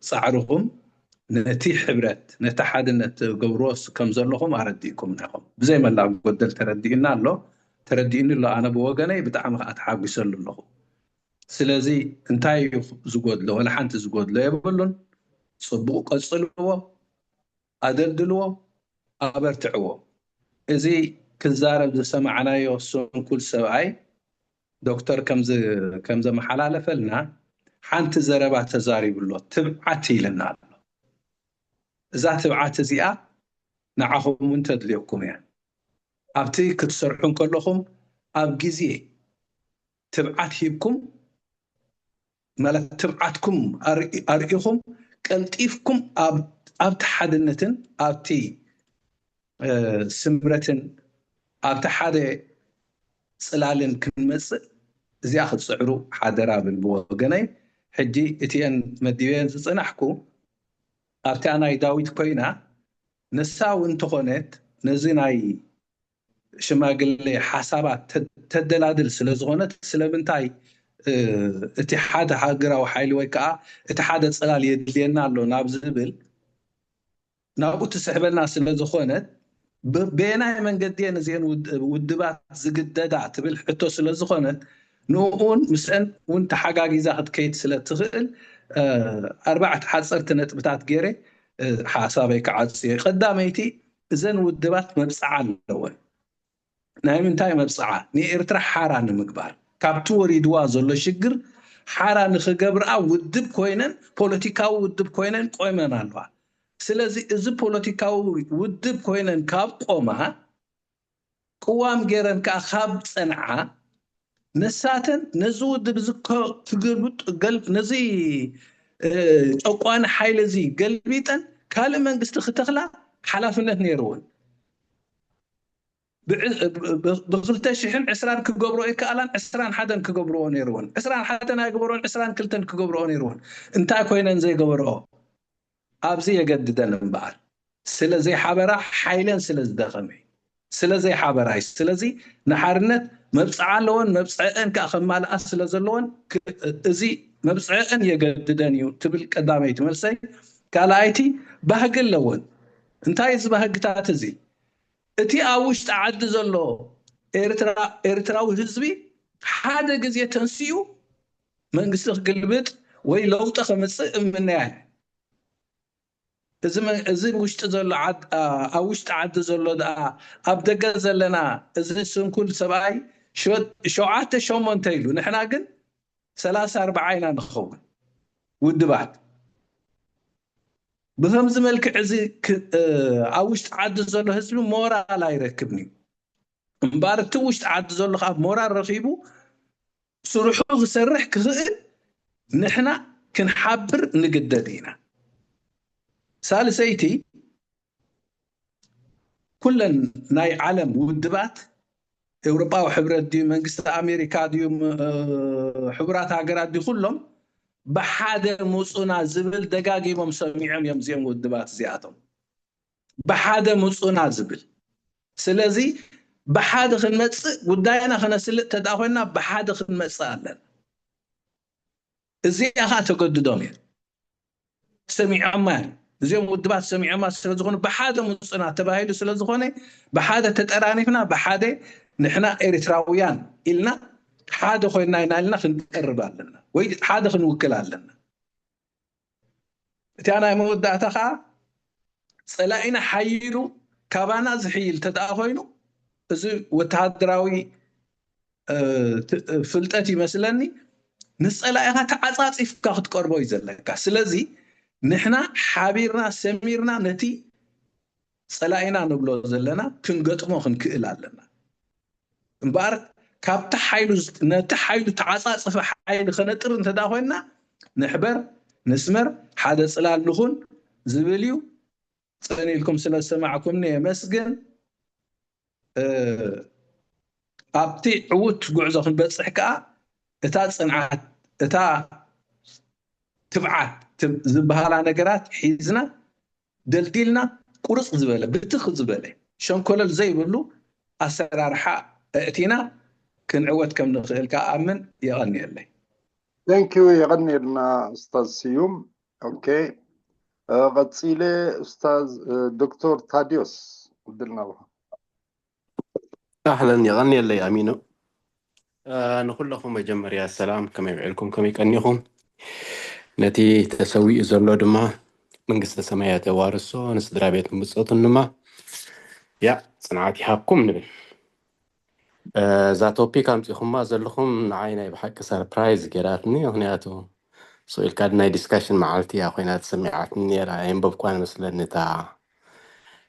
ጻዕርኹም ነቲ ሕብረት፣ ነቲ ሓድነት ትገብርዎ ከም ዘለኹም ኣረዲእኩምና ኢኹም። ብዘይ መላ ጎደል ተረዲእና ኣሎ፣ ተረዲእኒ ኣሎ። ኣነ ብወገነይ ብጣዕሚ ከዓ ተሓጒሰሉ ኣለኹ። ስለዚ እንታይ እዩ ዝጎድሎ? ወላ ሓንቲ ዝጎድሎ የብሉን። ጽቡቕ ቀጽልዎ፣ ኣደልድልዎ፣ ኣበርትዕዎ። እዚ ክዛረብ ዝሰማዕናዮ ስንኩል ሰብኣይ ዶክተር ከም ዘመሓላለፈልና ሓንቲ ዘረባ ተዛሪቡ ኣሎ። ትብዓት ኢልና ኣሎ። እዛ ትብዓት እዚኣ ንዓኹም እውን ተድልየኩም እያ። ኣብቲ ክትሰርሑ እንከለኹም ኣብ ግዜ ትብዓት ሂብኩም፣ ማለት ትብዓትኩም ኣርኢኹም ቀልጢፍኩም ኣብቲ ሓድነትን ኣብቲ ስምረትን ኣብቲ ሓደ ጽላልን ክንመጽእ እዚኣ ክትጽዕሩ ሓደራ ብል ብወገነይ። ሕጂ እቲአን መዲበን ዝጽናሕኩ ኣብታ ናይ ዳዊት ኮይና፣ ንሳ እውን እንተኾነት ነዚ ናይ ሽማግሌ ሓሳባት ተደላድል ስለ ዝኾነት፣ ስለምንታይ እቲ ሓደ ሃገራዊ ሓይሊ ወይ ከዓ እቲ ሓደ ጽላል የድልየና ኣሎ ናብ ዝብል ናብኡ ትስሕበና ስለ ዝኾነት፣ በየናይ መንገዲ እየን እዚአን ውድባት ዝግደዳ ትብል ሕቶ ስለ ዝኾነት፣ ንኡን ምስአን እውን ተሓጋጊዛ ክትከይድ ስለ ትኽእል፣ ኣርባዕተ ሓፀርቲ ነጥብታት ገይረ ሓሳበይ ክዓፅየ። ቀዳመይቲ፣ እዘን ውድባት መብፅዓ ኣለወን። ናይ ምንታይ መብፅዓ? ንኤርትራ ሓራ ንምግባር፣ ካብቲ ወሪድዋ ዘሎ ሽግር ሓራ ንኽገብርኣ ውድብ ኮይነን፣ ፖለቲካዊ ውድብ ኮይነን ቆይመን ኣለዋ። ስለዚ እዚ ፖለቲካዊ ውድብ ኮይነን ካብ ቆማ፣ ቅዋም ገይረን ከዓ ካብ ፀንዓ፣ ንሳተን ነዚ ውድብ እዚ ክግልብጥ፣ ነዚ ጨቋኒ ሓይሊ እዚ ገልቢጠን ካልእ መንግስቲ ክተኽላ ሓላፍነት ነይርወን። ብክልተ ሽሕን ዕስራን ክገብሮ ይከኣላን ዕስራን ሓደን ክገብርዎ ነይርወን። ዕስራን ሓደን ኣይግበሮን፣ ዕስራን ክልተን ክገብርኦ ነይርወን። እንታይ ኮይነን ዘይገበርኦ? ኣብዚ የገድደን እምበኣር፣ ስለ ዘይሓበራ፣ ሓይለን ስለ ዝደኸመ፣ ስለ ዘይሓበራይ። ስለዚ ንሓርነት መብፅዓ ኣለወን፣ መብፅዐአን ከዓ ከማልኣ ስለ ዘለወን፣ እዚ መብፅዐአን የገድደን እዩ ትብል ቀዳመይቲ መልሰይ። ካልኣይቲ፣ ባህጊ ኣለወን። እንታይ እዚ ባህግታት እዚ? እቲ ኣብ ውሽጢ ዓዲ ዘሎ ኤርትራዊ ህዝቢ ሓደ ግዜ ተንሲኡ መንግስቲ ክግልብጥ ወይ ለውጢ ከምፅእ እምነያ። እዚ ውሽጢ ዘሎ፣ ኣብ ውሽጢ ዓዲ ዘሎ ደኣ፣ ኣብ ደገ ዘለና፣ እዚ ስንኩል ሰብኣይ ሸውዓተ ሸሞንተ ኢሉ፣ ንሕና ግን ሰላሳ ኣርባዓ ኢና ንኸውን ውድባት። ብከምዚ መልክዕ እዚ ኣብ ውሽጢ ዓዲ ዘሎ ህዝቢ ሞራል ኣይረክብን እዩ። እምበኣር እቲ ውሽጢ ዓዲ ዘሎ ከዓ ሞራል ረኺቡ ስርሑ ክሰርሕ ክኽእል ንሕና ክንሓብር ንግደድ ኢና። ሳልሰይቲ፣ ኩለን ናይ ዓለም ውድባት፣ ኤውሮጳዊ ሕብረት ድዩ፣ መንግስቲ ኣሜሪካ ድዩ፣ ሕቡራት ሃገራት ድዩ፣ ኩሎም ብሓደ ሙፁና ዝብል ደጋጊሞም ሰሚዖም እዮም። እዚኦም ውድባት እዚኣቶም ብሓደ ሙፁና ዝብል። ስለዚ ብሓደ ክንመፅእ፣ ጉዳይና ክነስልጥ ተዳ ኮይና ብሓደ ክንመፅእ ኣለና። እዚኣ ከዓ ተገድዶም እዮም። ሰሚዖማ እዮም። እዚኦም ውድባት ሰሚዖማ ስለዝኾኑ ብሓደ ሙፁና ተባሂሉ ስለዝኾነ ብሓደ ተጠራኒፍና ብሓደ ንሕና ኤርትራውያን ኢልና ሓደ ኮይና ኢና ኢልና ክንቀርብ ኣለና ወይ ሓደ ክንውክል ኣለና። እቲኣ ናይ መወዳእታ ከዓ ፀላኢና ሓይሉ ካባና ዝሕይል ተደኣ ኮይኑ እዚ ወተሃደራዊ ፍልጠት ይመስለኒ ንፀላኢኻ ተዓፃፂፍካ ክትቀርቦ እዩ ዘለካ። ስለዚ ንሕና ሓቢርና ሰሚርና ነቲ ፀላኢና ንብሎ ዘለና ክንገጥሞ ክንክእል ኣለና። እምበኣር ካብቲ ሓይሉ ነቲ ሓይሉ ተዓፃፅፈ ሓይሊ ከነጥር እንተዳ ኮይንና ንሕበር ንስመር ሓደ ፅላል ንኹን ዝብል እዩ። ጽን ኢልኩም ስለ ዝሰማዕኩምኒ የመስግን። ኣብቲ ዕዉት ጉዕዞ ክንበጽሕ ከኣ እታ ጽንዓት፣ እታ ትብዓት ዝበሃላ ነገራት ሒዝና ደልዲልና ቁርጽ ዝበለ ብትኽ ዝበለ ሸንኮለል ዘይብሉ ኣሰራርሓ ኣእቲና ክንዕወት ከም ንኽእል ከኣምን። የቐንየለይ። Thank you። የቐንየልና ኡስታዝ ስዩም። ኦኬ፣ ቀጺለ ኡስታዝ ዶክተር ታዲዮስ ዕድል ናብኻ። ኣህለን፣ የቐንየለይ ኣሚኑ። ንኩለኹም መጀመርያ ሰላም፣ ከመይ ውዒልኩም፣ ከመይ ቀኒኹም? ነቲ ተሰዊኡ ዘሎ ድማ መንግስተ ሰማያት የዋርሶ፣ ንስድራ ቤት ምብጸቱን ድማ ያ ጽንዓት ይሃብኩም ንብል። እዛ ቶፒክ ኣምጺኹማ ዘለኹም ንዓይ ናይ ብሓቂ ሰርፕራይዝ ገይራትኒ። ምክንያቱ ስቕ ኢልካ ናይ ዲስካሽን መዓልቲ እያ ኮይና ተሰሚዓትኒ ነይራ። የንበብኳን መስለኒ እታ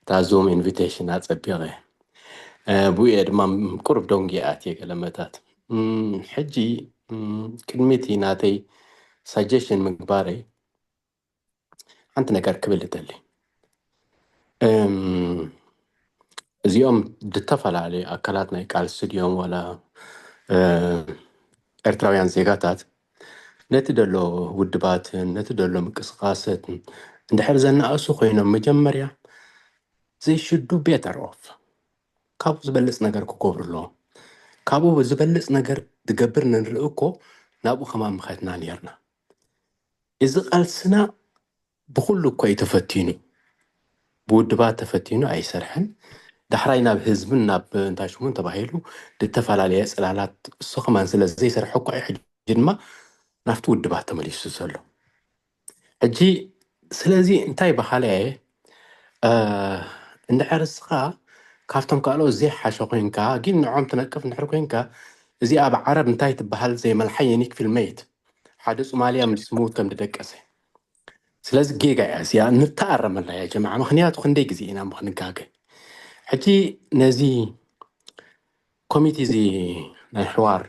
እታ ዙም ኢንቪቴሽን ኣጸቢቐ። ብኡ እየ ድማ ቁሩብ ደንጉየ ኣትየ ገለ መታት። ሕጂ ቅድሚ እቲ ናተይ ሳጀሽን ምግባረይ ሓንቲ ነገር ክብል እደሊ። እዚኦም ዝተፈላለዩ ኣካላት ናይ ቃልሲ ድዮም ዋላ ኤርትራውያን ዜጋታት ነቲ ደሎ ውድባትን ነቲ ደሎ ምቅስቃሰትን እንድሕር ዘናእሱ ኮይኖም መጀመርያ they should do better off። ካብኡ ዝበልፅ ነገር ክገብሩ ኣለዎም። ካብኡ ዝበልፅ ነገር ዝገብር ንርኢ እኮ ናብኡ ከማን ምኸድና ነርና። እዚ ቃልስና ብኩሉ እኮ እዩ ተፈቲኑ፣ ብውድባት ተፈቲኑ ኣይሰርሐን። ዳሕራይ ናብ ህዝብን ናብ እንታይ ሽሙን ተባሂሉ ዝተፈላለየ ፅላላት እሱ ከማን ስለ ዘይሰርሐ እኮ እዩ ሕጂ ድማ ናብቲ ውድባት ተመሊሱ ዘሎ። ሕጂ ስለዚ እንታይ በሃለ እንድሕር እስኻ ካብቶም ካልኦት ዘይሓሸ ኮይንካ ግን ንዖም ትነቅፍ እንድሕር ኮይንካ እዚ ኣብ ዓረብ እንታይ ትበሃል ዘይመልሓ የኒክ ፊልመይት ሓደ ጹማልያ ምስ ምውት ከም ዝደቀሰ። ስለዚ ጌጋ እያ እዚኣ፣ ንተኣረመላ እያ ጀማዓ። ምክንያቱ ክንደይ ግዜ ኢና እሞ ክንጋገ። ሕጂ ነዚ ኮሚቴ እዚ ናይ ሕዋር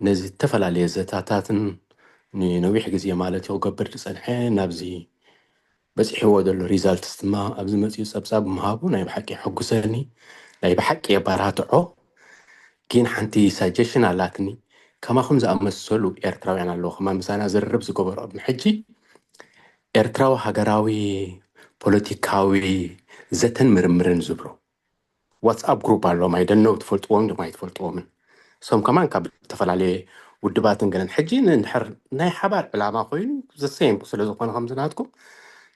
ነዚ ዝተፈላለየ ዘታታትን ንነዊሕ ግዜ ማለት እዩ ክገብር ዝጸንሐ ናብዚ በጺሕዎ ዘሎ ሪዛልትስ ድማ ኣብዚ መጺኡ ጸብጻብ ምሃቡ ናይ ብሓቂ የሐጉሰኒ፣ ናይ ብሓቂ የባራትዖ። ግን ሓንቲ ሳጀሽን ኣላትኒ። ከማኹም ዝኣመሰሉ ኤርትራውያን ኣለዉ ከማ ምሳና ዝርርብ ዝገበሩ ቅድሚ ሕጂ ኤርትራዊ ሃገራዊ ፖለቲካዊ ዘተን ምርምርን ዝብሉ ዋትስኣፕ ግሩፕ ኣለዎም። ኣይደነው ትፈልጥዎም ድማ ኣይትፈልጥዎምን። እሶም ከማን ካብ ዝተፈላለየ ውድባትን ገለን ሕጂ ንድሕር ናይ ሓባር ዕላማ ኮይኑ ዘሰየም ስለ ዝኾነ ከምዚ ናትኩም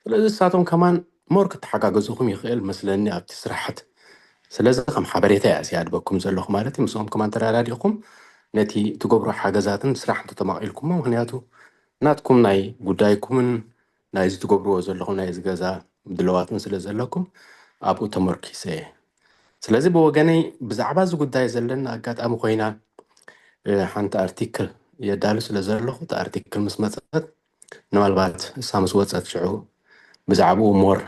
ስለዚ እሳቶም ከማን ሞር ክተሓጋገዙኹም ይኽእል መስለኒ ኣብቲ ስራሕት። ስለዚ ከም ሓበሬታ እያ እዚኣ ድበኩም ዘለኹ ማለት እዩ። ምስኦም ከማን ተረዳዲእኩም ነቲ ትገብሮ ሓገዛትን ስራሕ እንተተማቒልኩሞ ምክንያቱ ናትኩም ናይ ጉዳይኩምን ናይዚ ትገብርዎ ዘለኹም ናይ ዝገዛ ድለዋትን ስለ ዘለኩም ኣብኡ ተመርኪሰ እየ። ስለዚ ብወገነይ ብዛዕባ እዚ ጉዳይ ዘለና ኣጋጣሚ ኮይና ሓንቲ ኣርቲክል የዳሉ ስለ ዘለኹ እቲ ኣርቲክል ምስ መፀት ምናልባት እሳ ምስ ወፀት ሽዑ ብዛዕባኡ ሞር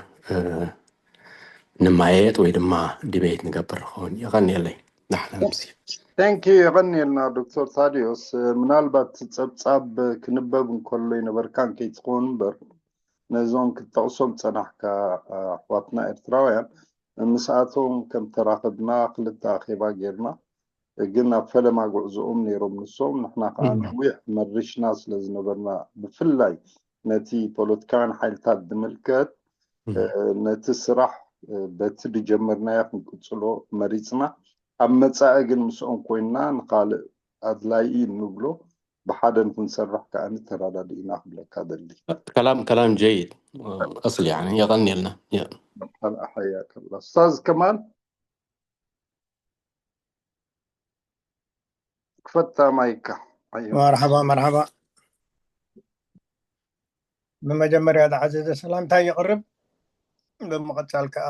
ንማየጥ ወይ ድማ ዲቤት ንገብር ንኸውን። የቐንየለይ። ንሓና ምስ Thank you። የቐንየልና ዶክተር ታዲዮስ። ምናልባት ጸብጻብ ክንበብ እንከሎ ይነበርካን ከይትኸውን እምበር ነዞም ክትጠቕሶም ጸናሕካ ኣሕዋትና ኤርትራውያን ምስኣቶም ከም ተራኸብና ክልተ ኣኼባ ጌርና ግን ኣብ ፈለማ ጉዕዞኦም ነይሮም ንሶም ንሕና ከዓ ነዊሕ መሪሽና ስለ ዝነበርና ብፍላይ ነቲ ፖለቲካውያን ሓይልታት ዝምልከት ነቲ ስራሕ በቲ ዝጀመርናዮ ክንቅፅሎ መሪፅና ኣብ መፃኢ ግን ምስኦም ኮይንና ንካልእ ኣድላይ እዩ እንብሎ ብሓደ ንክንሰርሕ ከዓ ንተራዳድኢና ክብለካ ደሊ كلام كلام جيد أصلي يعني يغني لنا ሓያ ከላ ኡስታዝ ከማል ክፈታ ማይካ መርሓባ መርሓባ ብመጀመርያ ዝዓዘዘ ሰላምታ ይቕርብ ብምቕጻል ከዓ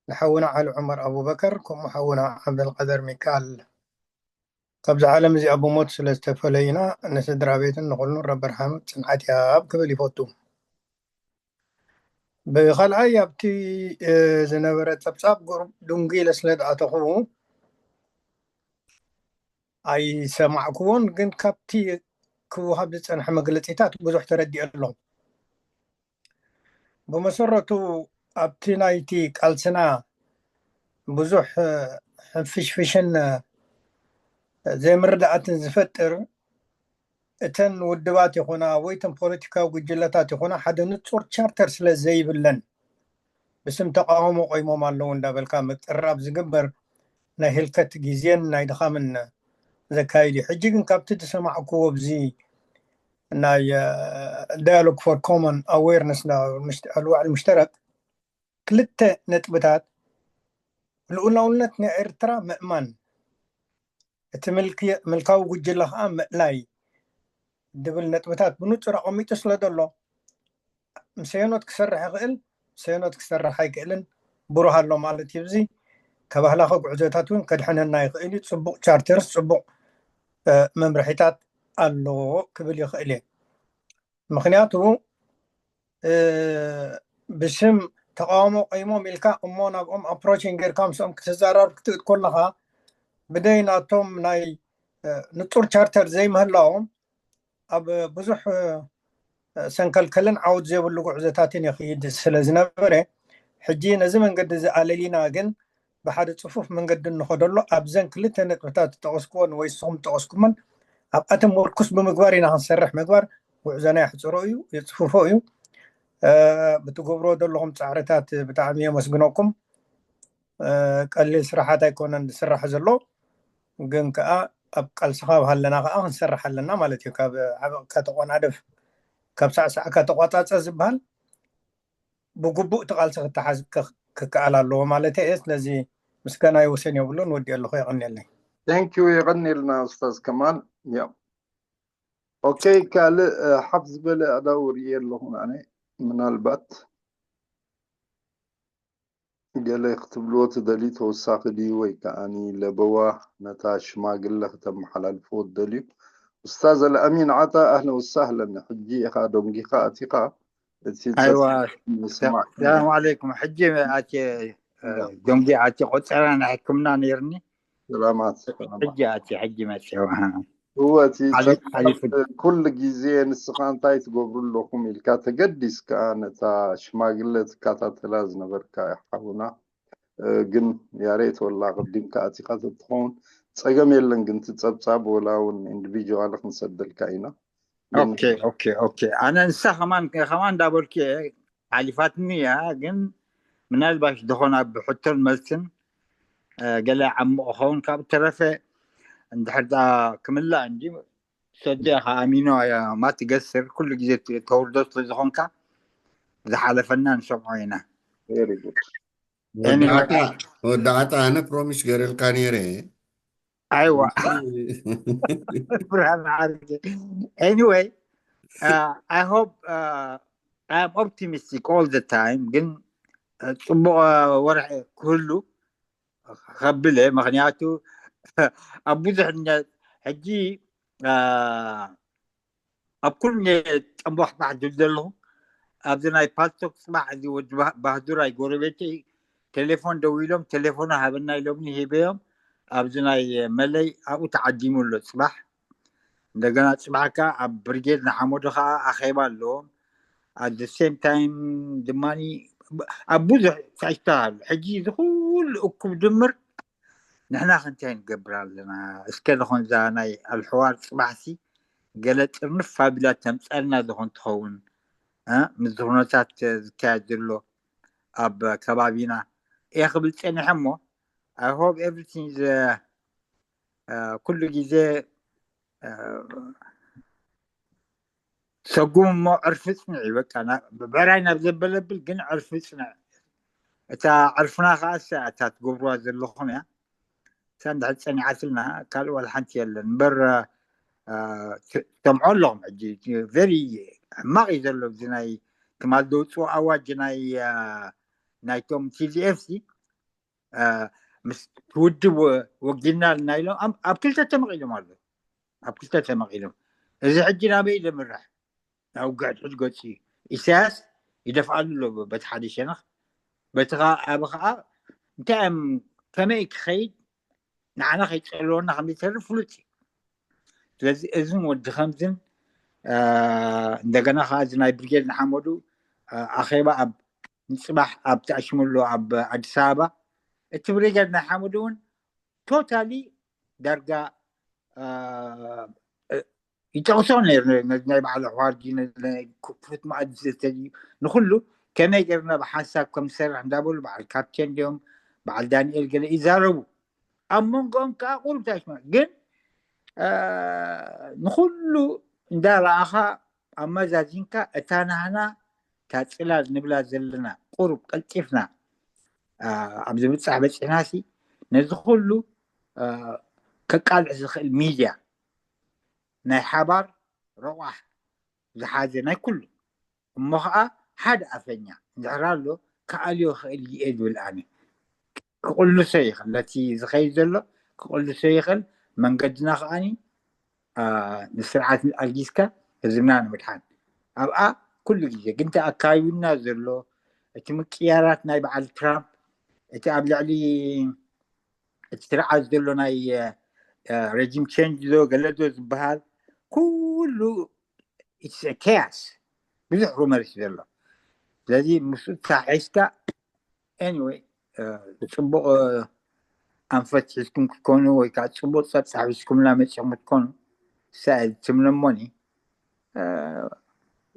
ንሓውና ዓሊ ዑመር ኣቡበከር ከምኡ ሓውና ዓብደልቃደር ሚካል ካብዚ ዓለም እዚኣ ብሞት ስለ ዝተፈለዩና ንስድራ ቤትን ንኹሉን ረቢ ርሓሙ ጽንዓት ይሃብ ክብል ይፈቱ። ብኻልኣይ ኣብቲ ዝነበረ ጸብጻብ ቁሩብ ድንጉ ኢለ ስለ ዝኣተኹ ኣይሰማዕክዎን፣ ግን ካብቲ ክወሃብ ዝጸንሐ መግለጺታት ብዙሕ ተረዲኤ ኣለኹ። ብመሰረቱ ኣብቲ ናይቲ ቃልስና ብዙሕ ሕንፍሽፍሽን ዘይምርዳእትን ዝፈጥር፣ እተን ውድባት ይኹና ወይ እተን ፖለቲካዊ ጉጅለታት ይኹና ሓደ ንጹር ቻርተር ስለ ዘይብለን፣ ብስም ተቃውሞ ቆይሞም ኣለዉ እንዳበልካ ምቅርራብ ዝግበር ናይ ህልከት ግዜን ናይ ድኻምን ዘካይድ እዩ። ሕጂ ግን ካብቲ ዝሰማዕክዎ ኣብዚ ናይ ዳያሎግ ፎር ኮመን ኣዌርነስ ኣልዋዕል ሙሽተረክ ክልተ ነጥብታት፣ ልኡላውነት ናይ ኤርትራ ምእማን፣ እቲ ምልኪ-፣ ምልካዊ ጉጅለ ከዓ ምእላይ ድብል ነጥብታት ብንጹር ኣቐሚጡ ስለ ዘሎ፣ ምስ ሄኖት ክሰርሕ ይኽእል፣ ምስ ሄኖት ክሰርሕ ኣይክእልን ብሩህ ኣሎ ማለት እዩ። እዚ ከባህላኸ ጉዕዞታት እውን ከድሕነና ይኽእል እዩ። ጽቡቕ ቻርተርስ ጽቡቕ፣ እ፣ መምርሒታት ኣለዎ ክብል ይኽእል እየ። ምኽንያቱ፣ እ፣ ብስም ተቃውሞ ቆይሞም ኢልካ እሞ ናብኦም ኣፕሮችን ጌርካ ምስኦም ክትዘራረብ ክትእት ከለኻ፣ ብደይ ናቶም ናይ፣ እ፣ ንጹር ቻርተር ዘይምህላዎም ኣብ ብዙሕ፣ እ፣ ሰንከልከልን ዓውት ዘይብሉ ጉዕዞታትን ይኽይድ ስለ ዝነበረ፣ ሕጂ ነዚ መንገዲ እዚ ኣለሊና ግን ብሓደ ጽፉፍ መንገዲ እንኸደሉ ኣብዘን ክልተ ነጥብታት ዝጠቐስኩዎን ወይ ንስኹም ዝጠቐስኩመን ኣብኣተን ምርኩስ ብምግባር ኢና ክንሰርሕ። ምግባር ጉዕዞና የሕጽሮ እዩ፣ የጽፍፎ እዩ። እ፣ ብትገብርዎ ዘለኹም ጻዕርታት ብጣዕሚ የመስግነኩም። እ፣ ቀሊል ስራሓት ኣይኮነን ዝስራሕ ዘሎ፣ ግን ከኣ ኣብ ቃልስኻ ኣብ ሃለና ከኣ ክንሰርሕ ኣለና ማለት እዩ። ካብ ዓበቕካ ተቆናደፍ፣ ካብ ሳዕሳዕካ ተቋጻጸ ዝበሃል ብግቡእ እቲ ቃልሲ ክተሓዝ ክክ-፣ ክከኣል ኣለዎ ማለት እየ። ስለዚ ምስጋና ይወሰን የብሉን። ወዲኦ ኣለኹ። የቐንየለይ። Thank you፣ የቐንየልና ኡስታዝ ከማል። ያ፣ ኦኬ፣ ካልእ፣ እ፣ ሓፍ ዝበለ ኣእዳው ርእየ ኣለኹ ኣነ። ምናልባት ገለ ክትብልዎ ትደልዩ ተወሳኺ ድዩ ወይ ከኣኒ ለበዋ ነታ ሽማግለ ከተመሓላልፍዎ ትደልዩ? ኡስታዝ ኣልኣሚን ዓጣ፣ ኣህለን ወሳህለን። ሕጂ ኢኻ ደንጊኻ ኣቲኻ፣ እቲ ኣይዋ፣ ጸብጻብ ንስማዕ። ሰላም ዓለይኩም። ሕጂ ኣትየ፣ እ፣ ደንጊ ኣትየ፣ ቆጸራ ናይ ሕክምና ነይርኒ። ሰላማት፣ ሰላማት። ሕጂ ኣትየ፣ ሕጂ መጽየ። እወ፣ እቲ ሓሊፍ-፣ ጸብጻብ ሓሊፉ። ኩሉ ግዜ ንስኻ እንታይ ትገብሩ ኣለኹም ኢልካ ተገዲስካ ነታ ሽማግለ ትከታተላ ዝነበርካ ሓውና፣ እ፣ ግን ያሬት ወላ ኣቐዲምካ ኣቲኻ ተትኸውን ጸገም የለን፣ ግን እቲ ጸብጻብ ወላ እውን ኢንዲቪጁዋል ክንሰደልካ ኢና። ግን ኦኬ፣ ኦኬ፣ ኦኬ። ኣነ ንሳ ከማን፣ ከማን እንዳበልኩ እየ፣ ሓሊፋትኒ እያ፣ ግን ምናልባሽ ዝኾና ብሕቶን መልስን፣ እ፣ ገለ ዓምቕ ክኸውን፣ ካብ ተረፈ እንድሕር ደኣ ክምላእ እንዲ ሰዲያ ከኣ ኣሚኖ እያ ማትገስር፣ ኩሉ ግዜ ት-፣ ተውርዶ ስለ ዝኾንካ ዝሓለፈና ንሰምዖ ኢና። very good። Anyway። ወዳዕታ፣ ወዳዕታ፣ ኣነ ፕሮሚስ ገይረልካ ነይረ። ኣይዋ። ብርሃን ዓርከይ። Anyway, uh, I hope, uh, I am optimistic all the time፣ ግን፣ uh፣ ጽቡቕ፣ uh፣ ወርሒ ክህሉ ከብል እየ። ምኽንያቱ ኣብ ብዙሕ ነ-፣ ሕጂ፣ uh፣ ኣብ ኩሉ ነ-፣ ጠንቧሕባሕ ዝብል ዘለኹ ኣብዚ ናይ ፓልቶክ ጽባሕ፣ እዚ ወዲ ባህ-፣ ባህዱራይ ጎረቤተይ ቴሌፎን ደዊሎም፣ ቴሌፎኑ ሃበና ኢሎምኒ፣ ሂበዮም። ኣብዚ ናይ መለይ ኣብኡ ተዓዲሙ ኣሎ ጽባሕ። እንደገና ጽባሕ ከኣ ኣብ ብርጌድ ንሓመዱ ከኣ ኣኼባ ኣለዎም። At the same time ድማ ኣብ ብዙሕ ሳይታ ኣሎ። ሕጂ እዚ ኩሉ እኩብ ድምር ንሕና ከ እንታይ ንገብር ኣለና? እስከ ዝኾን እዛ ናይ ኣልሕዋር ጽባሕሲ ገለ ጥርንፍ ኣቢላ ተምጸልና ዝኾን ትኸውን፣ እ፣ ምስዚ ኩነታት ዝካየድ ዘሎ ኣብ ከባቢና እየ ክብል ጸኒሐ እሞ፣ I hope everything is, uh, uh, ኩሉ ግዜ፣ uh, ሰጉም እሞ ዕርፊ ጽንዕ እዩ። በቃ፣ ና-፣ ብዕራይ ናብ ዘበለብል ግን ዕርፊ ጽንዕ። እታ ዕርፍና ከኣ እሳ እታ ትገብርዋ ዘለኹም እያ። እሳ እንድሕር ጸኒዓትልና ካልእ ዋላ ሓንቲ የለን። እምበር፣ አ፣ ት-፣ ትሰምዖ ኣለኹም ሕጂ፣ ቨሪ ሕማቕ እዩ ዘሎ። እዚ ናይ ትማል ዘውፅኦ ኣዋጅ ናይ፣ አ፣ ናይቶም ቲ ዲ ኤፍ ሲ፣ አ፣ ምስ ትውድብ ወ-፣ ወጊንና ኣለና ኢሎም ኣብ፣ ኣብ ክልተ ተመቒሎም ኣለዉ። ኣብ ክልተ ተመቒሎም። እዚ ሕጂ ናበይ ዘምርሕ? ናብ ውግዕ ትሕት ገጹ እዩ። ኢሳያስ ይደፍኣሉ ኣሎ በቲ ሓደ ሸነኽ፣ በቲ ኸ-፣ ኣብ ኸኣ እንታይ እዮም፣ ከመይ ክኸይድ ንዓና ከይጸልወና ከም ዝተርፍ ፍሉጥ እዩ። ስለዚ እዝን ወዲ ከምዝን፣ አ፣ እንደገና ኸኣ እዚ ናይ ብርጌድ ንሓመዱ ኣኼባ ኣብ ንፅባሕ ኣብ ትኣሽምሉ ኣብ ኣዲስ ኣበባ፣ እቲ ብሪገድ ናይ ሓመዱ እውን ቶታሊ ዳርጋ ይጠቕሶ ነይሩ። ናይ በዓል ኣሕዋርጂ ክፉት መኣዲ ዝተዩ ንኩሉ ከመይ ገርና ብሓንሳብ ከም ዝሰርሕ እንዳበሉ በዓል ካፕቴን ድዮም በዓል ዳንኤል ገለ ይዛረቡ። ኣብ መንጎኦም ከዓ ቁሩብ ታሽማ ግን ንኩሉ እንዳረኣኻ ኣመዛዚንካ እታ ናህና እታ ፅላል ንብላ ዘለና ቁሩብ ቀልጢፍና ኣብ ዝብፃሕ በፂሕናሲ ነዚ ኩሉ ከቃልዕ ዝኽእል ሚድያ ናይ ሓባር ረቋሕ ዝሓዘ ናይ ኩሉ እሞ ከዓ ሓደ ኣፈኛ እንድሕር ኣሎ ክኣልዮ ክእል እየ ዝብል ኣነ ክቕልሶ ይኽእል ነቲ ዝኸይድ ዘሎ ክቕልሶ ይኽእል መንገድና ከዓኒ ንስርዓት ኣልጊስካ ህዝብና ንምድሓን ኣብኣ ኩሉ ግዜ ግን ኣካቢብና ዘሎ እቲ ምቅያራት ናይ በዓል ትራምፕ እቲ ኣብ ልዕሊ እቲ ስርዓት ዘሎ ናይ ረጂም ቸንጅ ዶ ገለ ዶ ዝበሃል ኩሉ ኬያስ ብዙሕ ሩመርስ ዘሎ ስለዚ ምስኡ ተሓሒዝካ ኤኒወይ ጽቡቕ ኣንፈት ሒዝኩም ክትኮኑ ወይ ከዓ ጽቡቕ ፀብፃብ ሒዝኩምና መፂኹም ክትኮኑ ትምነሞኒ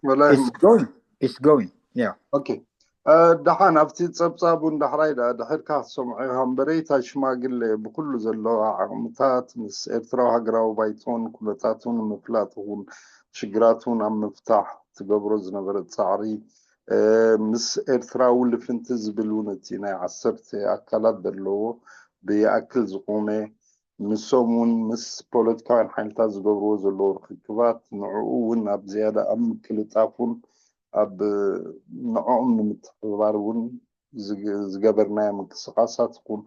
ወላሂ it's going it's going yeah ኦኬ ደሓን ኣብቲ ፀብፃብ እውን ዳሕራይ ደኣ ድሕርካ ክትሰምዖ ኢኻ እምበረይ እታ ሽማግለ ብኩሉ ዘለዋ ዓቕምታት ምስ ኤርትራዊ ሃገራዊ ባይቶን ኩነታቱን ንምፍላጥ እውን ሽግራቱን ኣብ ምፍታሕ ትገብሮ ዝነበረት ፃዕሪ ምስ ኤርትራዊ ልፍንቲ ዝብል እውን እቲ ናይ ዓሰርተ ኣካላት ዘለዎ ብይኣክል ዝቆመ ንሶም እውን ምስ ፖለቲካውያን ሓይልታት ዝገብርዎ ዘለዉ ርክክባት ንዕኡ እውን ኣብ ዝያዳ ኣብ ምቅልጣፉን ኣብ ንዕኦም ንምትሕብባር እውን ዝገበርናዮ ምንቅስቃሳት ይኹን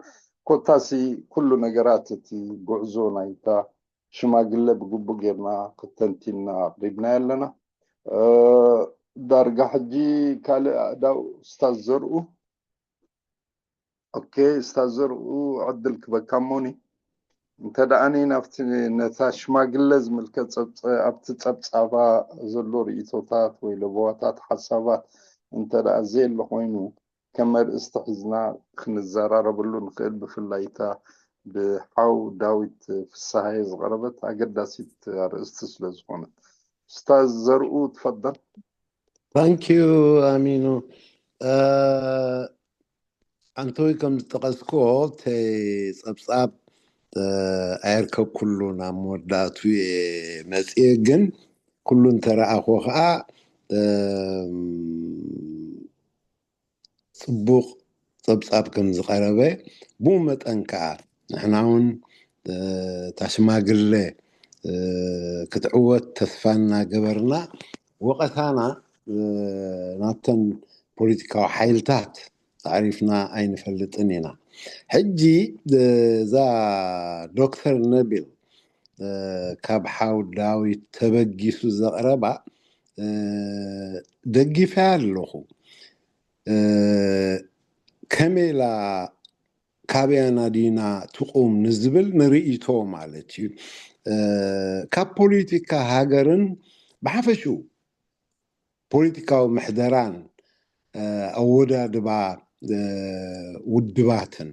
ኮታሲ ኩሉ ነገራት እቲ ጉዕዞ ናይታ ሽማግለ ብግቡእ ጌርና ክተንቲና ኣቅሪብናዮ ኣለና ዳርጋ ሕጂ ካልእ ኣእዳው ስታዝ ዘርኡ ኦኬ ስታዝ ዘርኡ ዕድል ክበካ እሞኒ እንተ ደኣኒ ናብቲ ነታ ሽማግለ ዝምልከት ኣብቲ ጸብጻባ ዘሎ ርእቶታት ወይ ለበዋታት ሓሳባት እንተ ደኣ ዘየለ ኮይኑ ከም ኣርእስቲ ሒዝና ክንዘራረበሉ ንኽእል ብፍላይ እታ ብሓው ዳዊት ፍስሃየ ዝቐረበት ኣገዳሲት ኣርእስቲ ስለ ዝኾነት ስታዝ ዘርኡ ትፈደል ታንኪዩ ኣሚኑ ኣንቶይ ከም ዝጠቐስክዎ ተይ ፀብፃብ ኣየርከብኩሉን ኣብ መወዳእቱ እየ መፅየ ግን ኩሉ እንተረኣኽዎ ከዓ ፅቡቕ ፀብፃብ ከም ዝቐረበ ብኡ መጠን ከዓ ንሕና እውን እታ ሽማግለ ክትዕወት ተስፋ እናገበርና ወቐሳና ናተን ፖለቲካዊ ሓይልታት ኣዕሪፍና ኣይንፈልጥን ኢና። ሕጂ እዛ ዶክተር ነቢል ካብ ሓው ዳዊት ተበጊሱ ዘቕረባ ደጊፈያ ኣለኹ። ከመይ ኢላ ካበያና ዲና ትቑም ንዝብል ንርእይቶ ማለት እዩ። ካብ ፖለቲካ ሃገርን ብሓፈሽኡ ፖለቲካዊ ምሕደራን ኣወዳድባ ውድባትን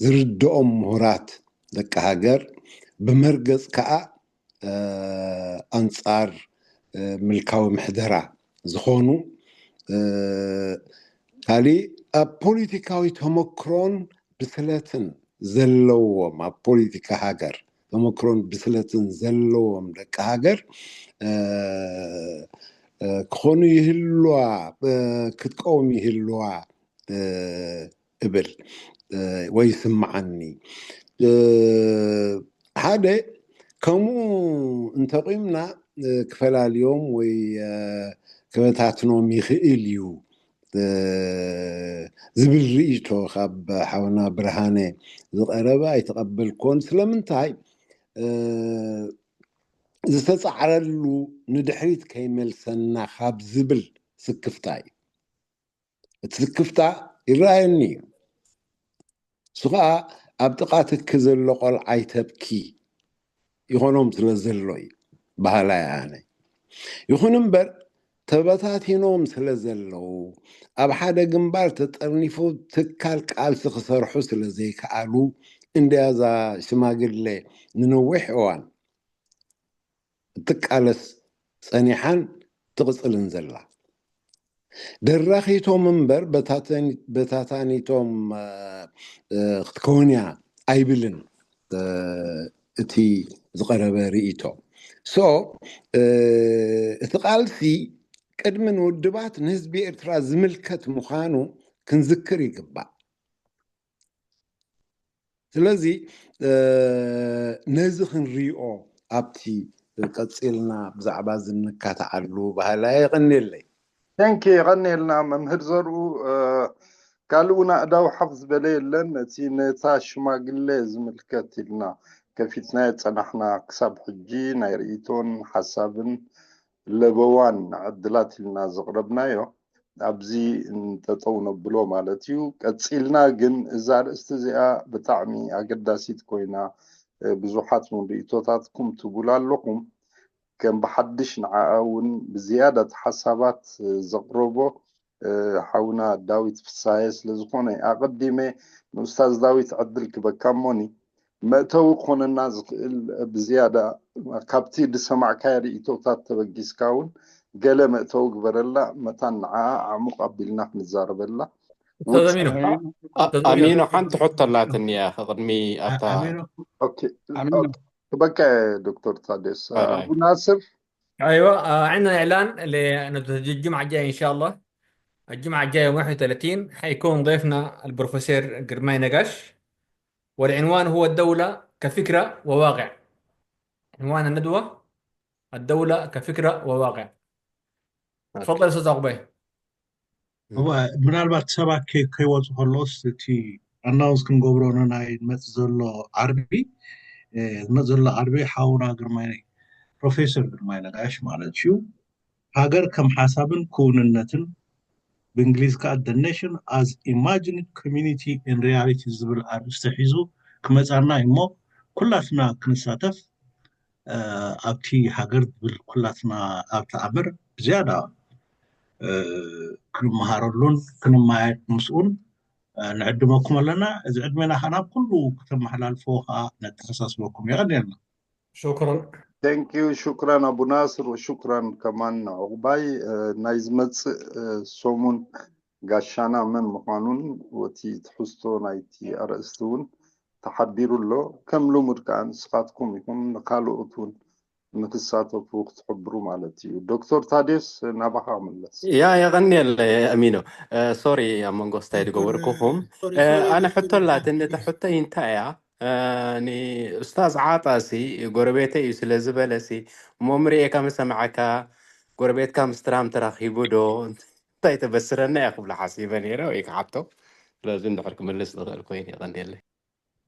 ዝርድኦም ምሁራት ደቂ ሃገር ብመርገፅ ከዓ ኣንፃር ምልካዊ ምሕደራ ዝኾኑ ካሊእ ኣብ ፖለቲካዊ ተመክሮን ብስለትን ዘለዎም ኣብ ፖለቲካ ሃገር ተመክሮን ብስለትን ዘለዎም ደቂ ሃገር ክኾኑ ይህልዋ ክትቀውም ይህልዋ እብል ወይ ይስምዓኒ ሓደ ከምኡ እንተቂምና ክፈላልዮም ወይ ክበታትኖም ይኽእል እዩ ዝብል ርእይቶ ካብ ሓውና ብርሃነ ዝቐረበ ኣይተቐበልኮን ስለምንታይ ዝተፃዕረሉ ንድሕሪት ከይመልሰና ካብ ዝብል ስክፍታ እዩ እቲ ስክፍታ ይረኣየኒ እዩ እሱ ከዓ ኣብ ጥቓ ትኪ ዘሎ ቆልዓ ይተብኪ ይኾኖም ስለ ዘሎ እዩ በሃላይ ኣነ ይኹን እምበር ተበታቲኖም ስለ ዘለዉ፣ ኣብ ሓደ ግንባር ተጠርኒፉ ትካል ቃልሲ ክሰርሑ ስለ ዘይከኣሉ እንድያ እዛ ሽማግለ ንነዊሕ እዋን እትቃለስ ጸኒሓን ትቕጽልን ዘላ። ደራኺቶም እምበር በታተኒ-፣ በታታኒቶም፣ እ፣ እ፣ ክትከውን እያ ኣይብልን፣ እ፣ እቲ ዝቐረበ ርእይቶ። So፣ እ፣ እቲ ቃልሲ ቅድሚ ንውድባት ንህዝቢ ኤርትራ ዝምልከት ምዃኑ ክንዝክር ይግባእ። ስለዚ፣ እ፣ ነዚ ክንሪኦ ኣብቲ ቀጺልና ብዛዕባ እዚ እንካትዓሉ ባህላ የቐንየለይ። Thank you፣ የቐንየልና መምህር ዘርኡ። እ፣ ካልእ እውን ኣእዳው ሓፍ ዝበለ የለን። እቲ ነታ ሽማግለ ዝምልከት ኢልና ከፊትናዮ ዝጸናሕና ክሳብ ሕጂ ናይ ርእይቶን ሓሳብን ለበዋን ዕድላት ኢልና ዘቕረብናዮ ኣብዚ እንጠጠው ነብሎ ማለት እዩ። ቀጺልና ግን እዛ ኣርእስቲ እዚኣ ብጣዕሚ ኣገዳሲት ኮይና፣ እ፣ ብዙሓት እውን ርእይቶታትኩም ትብሉ ኣለኹም። ከም ብሓድሽ ንዓኣ እውን ብዝያዳ እቲ ሓሳባት፣ እ፣ ዘቕረቦ፣ እ፣ ሓውና ዳዊት ፍሳሐ ስለ ዝኾነ ኣቐዲመ ንኡስታዝ ዳዊት ዕድል ክበካ እሞኒ መእተዊ ክኾነና ዝኽእል ብዝያዳ ካብቲ ዝሰማዕካዮ ርእይቶታት ተበጊስካ እውን ገለ መእተዊ ግበረላ፣ መታን ንዓኣ ኣዕሙቕ ኣቢልና ክንዛረበላ። ኡስታዝ ኣሚኑ፣ አ- ኡስታዝ ኣሚኑ፣ ኣሚኑ፣ ሓንቲ ሕቶ ኣላትኒ እያ ቅድሚ ኣብታ ኣሚኑ ኦኬ፣ ኣሚኑ ኦኬ፣ በቃ ዶክተር ታዲዮስ። ራይ ኣቡ ናስር ايوه، آه، عندنا اعلان لانه الجمعه الجايه ان شاء الله، الجمعه الجايه واحد وثلاثين حيكون ضيفنا البروفيسور قرماي نقاش، والعنوان هو الدوله كفكره وواقع. عنوان الندوه الدوله كفكره وواقع. تفضل استاذ عقبه. እወ፣ ምናልባት ሰባት ከይ- ከይወፁ ከለውስ እቲ ኣናውንስ ክንገብሮ ንናይ ዝመፅእ ዘሎ ዓርቢ፣ እ፣ ዝመፅእ ዘሎ ዓርቢ ሓውና ግርማይ፣ ፕሮፌሰር ግርማይ ነጋሽ ማለት እዩ፣ ሃገር ከም ሓሳብን ክውንነትን፣ ብእንግሊዝ ከዓ The Nation as Imagined Community in Reality ዝብል ኣርእስቲ ሒዙ ክመፃና እዩ እሞ ኩላትና ክንሳተፍ፣ እ፣ ኣብቲ ሃገር ዝብል ኩላትና ኣብቲ ኣምር ብዝያዳ፣ እ፣ ክንመሃረሉን ክንመያየጥ ምስኡን፣ እ፣ ንዕድመኩም ኣለና። እዚ ዕድሜና ከዓ ናብ ኩሉ ከተመሓላልፎ ከዓ ነተሓሳስበኩም። የቐንየልና። شكرا. Thank you፣ ሹክራን ኣቡ ናስር ወሹክራን ከማን ንዕቑባይ። እ፣ ናይ ዝመፅእ፣ እ፣ ሰሙን ጋሻና መን ምዃኑን ወቲ ትሕዝቶ ናይቲ ኣርእስቲ እውን ተሓቢሩ ኣሎ። ከም ልሙድ ከዓ ንስኻትኩም ይኹን ንካልኦት እውን ንክሳተፉ ክትሕብሩ ማለት እዩ። ዶክተር ታዲዮስ ናባኻ ክምለስ። ያ የቐንየለ ኣሚኖ። ሶሪ ኣብ መንጎ ስታይ ዝገበርኩኹም። ኣነ ሕቶ ኣላትኒ፣ እታ ሕቶይ እንታይ እያ? ንኡስታዝ ዓጣሲ ጎረቤተይ እዩ ስለ ዝበለሲ እሞ ምርኤካ ምሰማዕካ ጎረቤትካ ምስ ትራምፕ ተራኺቡ ዶ እንታይ ተበስረና እያ ክብሎ ሓሲበ ነይረ ወይ ክሓቶ። ስለዚ እንድሕር ክምልስ ዝኽእል ኮይኑ የቐንየለይ።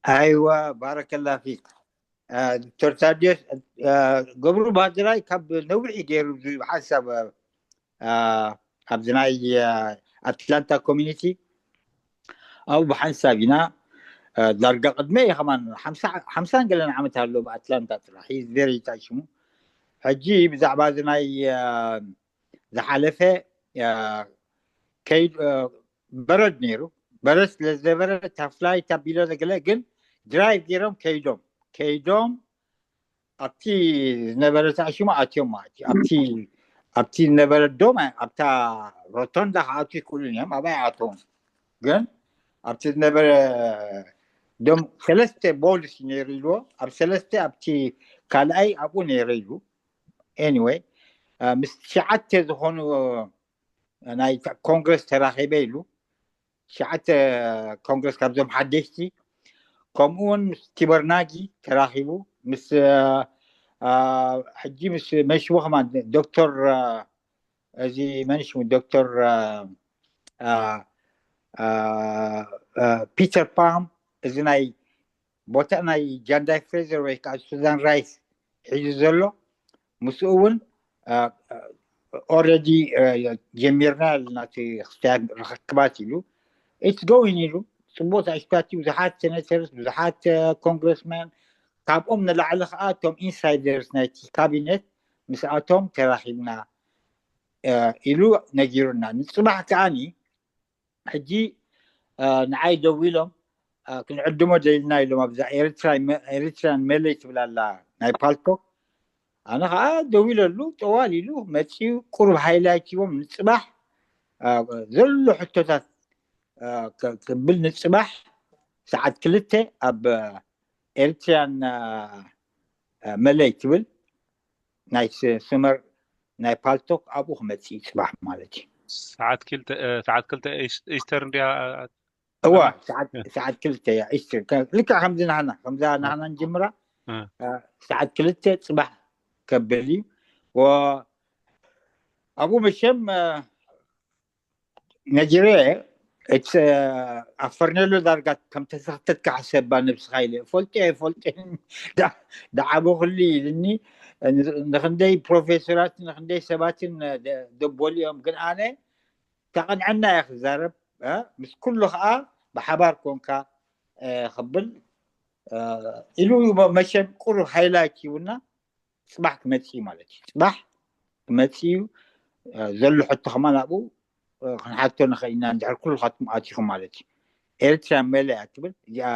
ኣይዋ ባረከላ ፊክ። ዶክተር ታዲዮስ፣ ገብሩ ባድራይ ካብ ነዊሕ እዩ ገይሩ እዚ ሓሳብ ኣብዚ ናይ ኣትላንታ ኮሚኒቲ ኣብኡ ብሓንሳብ ኢና። ዳርጋ ቅድመ እየ ከማን ሓምሳን ገለን ዓመት ኣሎ ብኣትላንታ ጥራሕ። ቨሪ ታሽሙ ሕጂ ብዛዕባ እዚ ናይ ዝሓለፈ ከይድ በረድ ነይሩ። በረድ ስለ ዝነበረ እታ ፍላይት ኣቢሎ ዘገለ ግን ድራይቭ ገይሮም ከይዶም ከይዶም ኣብቲ ዝነበረ ታሽሙ ኣትዮም ማለት እዩ። ኣብቲ ኣብቲ ዝነበረ ዶም ኣብታ ሮቶንዳ ክኣትዉ ይክእሉ እዮም። ኣብኣ ይኣተዎም ግን ኣብቲ ዝነበረ ዶም ሰለስተ ቦልስ ነይሩ ኢልዎ ኣብ ሰለስተ ኣብቲ ካልኣይ ኣብኡ ነይረ ኢሉ። ኤኒወይ ምስ ትሽዓተ ዝኾኑ ናይ ኮንግረስ ተራኺበ ኢሉ። ትሽዓተ ኮንግረስ ካብዞም ሓደሽቲ ከምኡ እውን ምስ ቲበርናጊ ተራኺቡ ምስ ሕጂ ምስ መሽቡ ከማን ዶክተር እዚ መን ሽሙ ዶክተር ፒተር ፓም እዚ ናይ ቦታ ናይ ጃንዳይ ፍሬዘር ወይ ከዓ ሱዛን ራይስ ሒዙ ዘሎ ምስኡ እውን ኦረዲ ጀሚርና ኣለና እቲ ክስታይ ርክክባት ኢሉ ኢትስ ጎይን ኢሉ። ፅቡቅ ኣሽታት ብዙሓት ሴኔተርስ ብዙሓት ኮንግረስማን ካብኦም ንላዕሊ ከዓ እቶም ኢንሳይደርስ ናይቲ ካቢኔት ምስኣቶም ተራኪብና። ኢሉ ነጊሩና። ንፅባሕ ከዓኒ ሕጂ ንዓይ ደዊሎም ክንዕድሞ ደሊልና ኢሎም ኣብዛ ኤርትራን መለይ ትብል ኣላ ናይ ፓልቶክ። ኣነ ከዓ ደዊለሉ ጠዋል ኢሉ መፂኡ ቁሩብ ሃይላይት ሂቦም ንፅባሕ ዘሎ ሕቶታት ክብል ንፅባሕ ሰዓት ክልተ ኣብ ኤርትራን መለይ ትብል ናይ ስመር ናይ ፓልቶክ ኣብኡ ክመፅእ ፅባሕ ማለት እዩ። ሰዓት ክልተ ኢስተርን ድያ? እዋ ሰዓት ክልተ እያ ኢስተርን። ልክዕ ከምዚ ናህና ከምዛ ናህና ንጅምራ ሰዓት ክልተ ፅባሕ ከብል እዩ። ኣብኡ መሸም ነጊረ ኣፈርኔሎ ዳርጋ ከም ተሰክተትካ ሓሰባ ነብስኻ ኢለ ፈልጦ ኣይፈልጦን ደዓበ ኩሉ ኢልኒ። ንክንደይ ፕሮፌሰራት ንክንደይ ሰባትን ደቦሊኦም ግን ኣነ ተቐንዐና እየ ክዛረብ ምስ ኩሉ ከዓ ብሓባር ኮንካ ክብል ኢሉ መሸም ቁሩብ ሃይላይት ሂቡና። ፅባሕ ክመፅእ ማለት እዩ። ፅባሕ ክመፅእ እዩ ዘሎ ሕቶ ከማን ኣብኡ ክንሓቶ ንኽእል ኢና። እንድሕር ኩልኻትኩም ኣቲኹም ማለት እዩ። ኤርትራ መለያ ትብል እዚኣ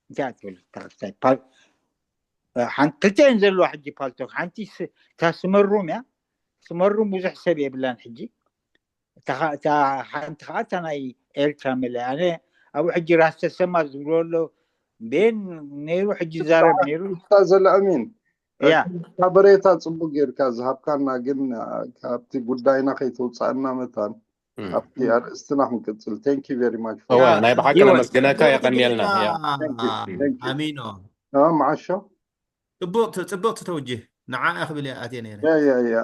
እንታይ ትብል? ክልተን ዘለዋ ሕጂ ፓልቶክ ሓንቲ እታ ስመሩም እያ። ስመሩም ብዙሕ ሰብ የብላን ሕጂ። እታ ሓንቲ ከዓ እታ ናይ ኤርትራ መለያ ኣነ ኣብኡ ሕጂ ራስ ተሰማ ዝብሎ ኣሎ ቤን ነይሩ ሕጂ ዛረብ ነይሩ ዘለኣሚን ያ ሓበሬታ ጽቡቅ ጌርካ ዝሃብካና፣ ግን ካብቲ ጉዳይና ከይተውጻእና መታን ኣብቲ ኣርእስትና ክንቅጽል። Thank you very much። እወ ናይ ብሓቂ ነመስግነካ፣ የቐንየልና። ያ ኣሚኖ አ፣ መዓሾ ጽቡቅ ጽቡቅ ተውጅህ ንዓ ክብል እየ ኣትየ ነይረ። ያ ያ ያ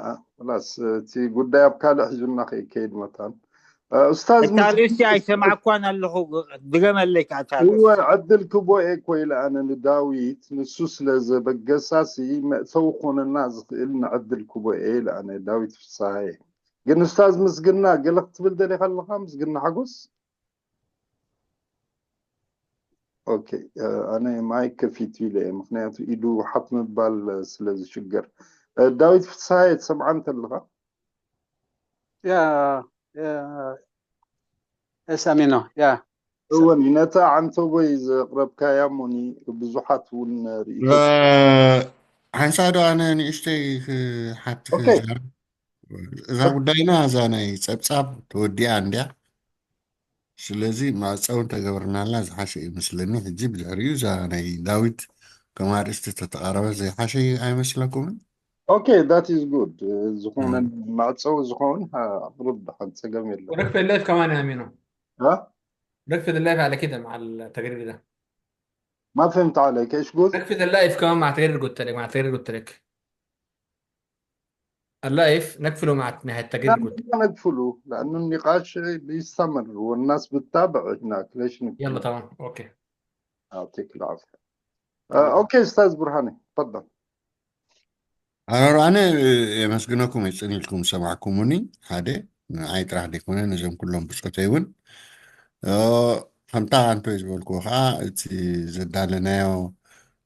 ላስ እቲ ጉዳይ ኣብ ካልእ ሒዙና ከይከይድ መታን ኡስታዝ እታ ርእሲ ኣይሰማዕኳን ኣለኹ። ድገመለይ ከዓ እታ ርእሲ። እወ ዕድል ክቦ እየ እኮ ኢለ ኣነ ንዳዊት ንሱ ስለ ዘበገሳሲ መእተዊ ክኾነና ዝኽእል ንዕድል ክቦ እየ ኢለ ኣነ ዳዊት ፍስሃየ። ግን ኡስታዝ ምስግና ገለ ክትብል ደሊኻ ኣለኻ? ምስግና ሓጎስ ኦኬ። ኣነ ማይክ ከፊቱ ኢለ እየ፣ ምክንያቱ ኢዱ ሓፍ ምባል ስለ ዝሽገር። ዳዊት ፍስሃየ ትሰምዓን ተለኻ? ያ እሳሚኖ ያ እወኒ ነታ ዓንተቦይ ዘቅረብካያ ሞኒ ብዙሓት እውን ርኢቶ ሓንሳ ዶ ኣነ ንእሽተይ ክሓቲ ኦኬ። ክዛረብ? እዛ ጉዳይና እዛ ናይ ጸብጻብ ተወዲኣ እንድያ። ስለዚ መዕጸዊ እንተገበርናላ ዝሓሸ ይመስለኒ። ሕጂ ብድሕሪኡ እዛ ናይ ዳዊት ከም ኣርእስቲ ተተቓረበ ዘይሓሸ ኣይመስለኩምን? Okay, that is good። ዝኾነ መዕጸዊ ዝኸውን ኣቕርብ፣ ሓንቲ ጸገም የለን። ركب اللايف كمان يا مينو. ها؟ ركب اللايف على كده مع التقرير ده. ما فهمت عليك، ايش قلت؟ ركب اللايف كمان مع التقرير قلت لك، مع التقرير قلت لك. اللايف نقفله مع نهاية التقرير قلت. لا نقفله لأنه النقاش بيستمر والناس بتتابع هناك، ليش نقفله؟ يلا تمام، اوكي. يعطيك العافية. آه، اوكي استاذ برهاني، تفضل. ኣረ ኣነ የመስግነኩም፣ የጽን ኢልኩም ሰማዕኩሙኒ። ሓደ ንዓይ ጥራሕ ዘይኮነ ነዞም ኩሎም ብጾተይ እውን እ፣ ከምታ ኣንቶይ ዝበልክዎ ከዓ እቲ ዘዳለናዮ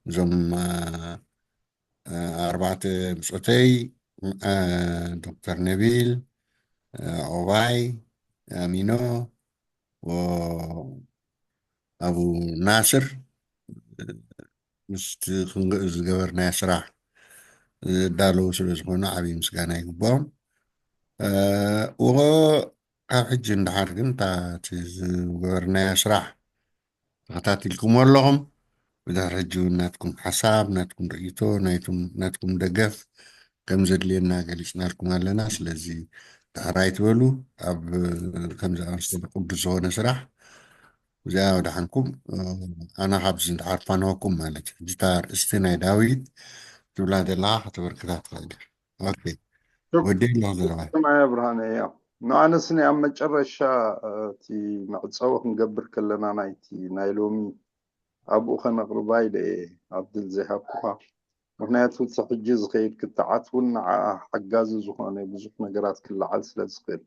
እዞም እ፣ እ፣ ኣርባዕተ ብጾተይ እ፣ ዶክተር ነቢል እ፣ ዑባይ ኣሚኖ እ፣ ኣቡ ናስር ምስቲ ክንግእ ዝገበርናዮ ስራሕ ዝዳለዉ ስለ ዝኾኑ ዓብዪ ምስጋና ይግብኦም። እ፣ ወ ካብ ሕጂ ንደሓር ግን እታ እቲ ዝገበርናዮ ስራሕ ተኸታቲልኩምዎ ኣለኹም። ብድሕሪ ሕጂ እውን ናትኩም ሓሳብ፣ ናትኩም ርእይቶ፣ ናይቱም ናትኩም ደገፍ ከም ዘድልየና ገሊጽናልኩም ኣለና። ስለዚ ድሕር ኣይትበሉ። ኣብ ከምዚ ኣመሰለ ቅዱስ ዝኾነ ስራሕ እዚኣ ወደሓንኩም ኣነ ካብዚ ንድሓር ፋንወኩም ማለት እዩ። ሕጂ እታ ኣርእስቲ ናይ ዳዊት ትብላ ዘለኻ ከተበርክታ ትኽእል ኢኻ። ኦኬ ወዲ ኣለኹ ዘለኻ ሰማያ ብርሃነ እያ። ንኣነስ ናይ ኣብ መጨረሻ እቲ መዕፀዊ ክንገብር ከለና ናይቲ ናይ ሎሚ ኣብኡ ከነቕርባ ኢለ እየ ኣብ ድል ዘይሃብኩኻ። ምክንያቱ እቲ ሕጂ ዝኸይድ ክትዓት እውን ንዓ ሓጋዚ ዝኾነ ብዙሕ ነገራት ክለዓል ስለ ዝኽእል።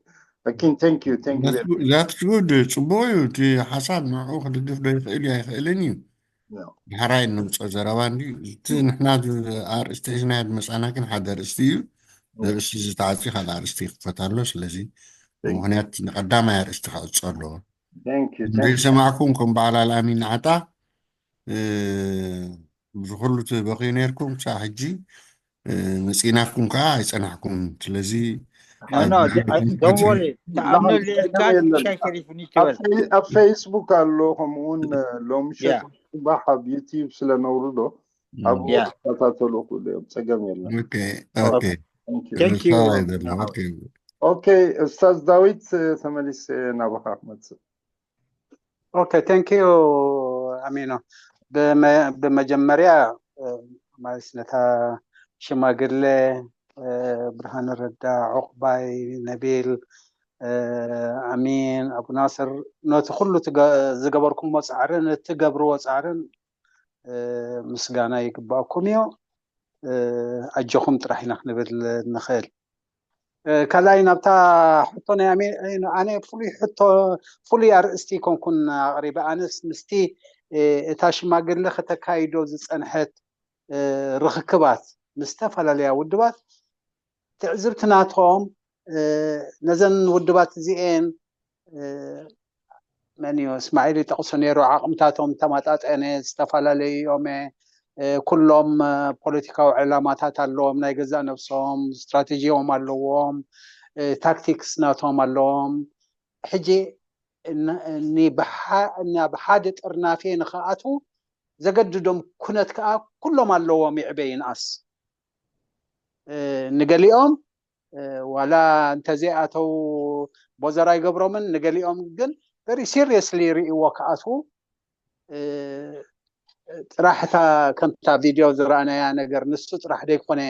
Again, thank you, thank you very much. ዛትስ ጉድ ጽቡቕ እዩ። እቲ ሓሳብ ንዕኡ ክድግፍ ዶ ይኽእል እዩ ኣይኽእልን እዩ። ያው። ድሕራይ እንምጾ ዘረባ እንዲ እቲ ንሕና ዝ- ኣርእስቲ ሒዝናዮ ዝመጻና ግን ሓደ ኣርእስቲ እዩ። ዘርእስቲ ዝተዓፂ ካልእ ኣርእስቲ ይኽፈት ኣሎ። ስለዚ ብምኽንያት ንቀዳማይ ኣርእስቲ ክዕፆ ኣለዎ። Thank you. ዘይሰማዕኩም ከም በዓል ኣልኣሚን ዓጣ ብዝኩሉ ትበኽዩ ነርኩም ክሳብ ሕጂ መፂናኩም ከዓ ኣይፀናሕኩም። ስለዚ No, no, don't worry. ተኣምኖ ሌፍታት ሻይ ሸሪፍኒ ትበል። ኣብ ፌስቡክ ኣሎ፣ ከምኡውን ሎሚ ሸት ፅባሕ ኣብ ዩቲዩብ ስለነውርዶ ኣብኡ ክከታተሉ ክእሉ እዮም። ፀገም የለን። Thank you. ኦኬ፣ ኡስታዝ ዳዊት፣ ተመሊሰ ናባኻ ክመፅእ። Okay, thank you ኣሚኖ። ብመጀመርያ ማለት ነታ ሽማግለ ብርሃነ ረዳ፣ ዑቕባይ፣ ነቢል፣ ኣሚን፣ ኣቡ ናስር፣ ነቲ ኩሉ ዝገበርኩሞ ፃዕርን እትገብርዎ ፃዕርን ምስጋና ይግባኣኩም እዩ። ኣጆኹም ጥራሕ ኢና ክንብል ንኽእል። ካልኣይ ናብታ ሕቶ ናይ ኣሜ ኣነ ፍሉይ ሕቶ ፍሉይ ኣርእስቲ ይኮንኩን ኣቕሪበ። ኣነስ ምስቲ እታ ሽማግለ ከተካይዶ ዝፀንሐት ርኽክባት ምስ ዝተፈላለያ ውድባት ትዕዝብቲ ናቶም ነዘን ውድባት እዚኤን መን እዩ እስማዒል ይጠቕሶ ነይሩ። ዓቕምታቶም ተመጣጠነ፣ ዝተፈላለዩ እዮም። ኩሎም ፖለቲካዊ ዕላማታት ኣለዎም፣ ናይ ገዛእ ነብሶም ስትራቴጂኦም ኣለዎም፣ ታክቲክስ ናቶም ኣለዎም። ሕጂ ናብ ሓደ ጥርናፌ ንክኣትዉ ዘገድዶም ኩነት ከዓ ኩሎም ኣለዎም። ይዕበ ይንኣስ ንገሊኦም ዋላ እንተዘይኣተው ቦዘር ኣይገብሮምን። ንገሊኦም ግን very seriously ርእይዎ ክኣትዉ ጥራሕ እታ ከምታ ቪድዮ ዝረኣናያ ነገር ንሱ ጥራሕ ዘይኮነ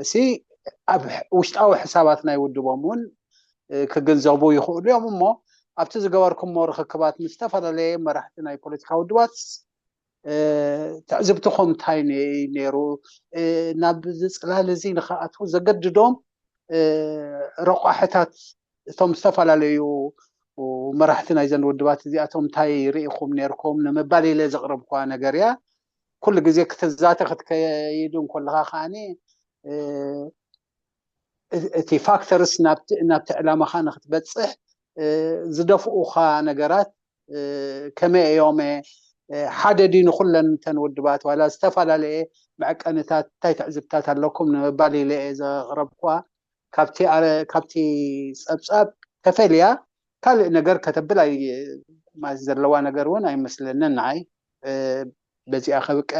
እሲ ኣብ ውሽጣዊ ሕሳባት ናይ ውድቦም እውን ክግንዘቡ ይኽእሉ እዮም። እሞ ኣብቲ ዝገበርኩሞ ርኽክባት ምስ ዝተፈላለየ መራሕቲ ናይ ፖለቲካ ውድባት ትዕዝብትኹም እንታይ ነይሩ? ናብ ዝፅላል እዚ ንክኣትዉ ዘገድዶም ረቋሕታት እቶም ዝተፈላለዩ መራሕቲ ናይዘን ውድባት እዚኣቶም እንታይ ርኢኹም ነርኩም ንምባል ኢለ ዘቕረብኳ ነገር እያ። ኩሉ ግዜ ክትዛተ ክትከይድ እንኮለኻ ከዓኒ እቲ ፋክተርስ ናብቲ ዕላማኻ ንክትበፅሕ ዝደፍኡኻ ነገራት ከመይ እዮም? ሓደ ድዩ ንኩለን እተን ውድባት ዋላ ዝተፈላለየ መዐቀንታት እንታይ ትዕዝብታት ኣለኩም ንምባል ኢለ እየ ዘቕረብኳ። ካብቲ ጸብጻብ ተፈልያ ካልእ ነገር ከተብል ዘለዋ ነገር እውን ኣይመስለንን ንዓይ። በዚኣ ከብቅዐ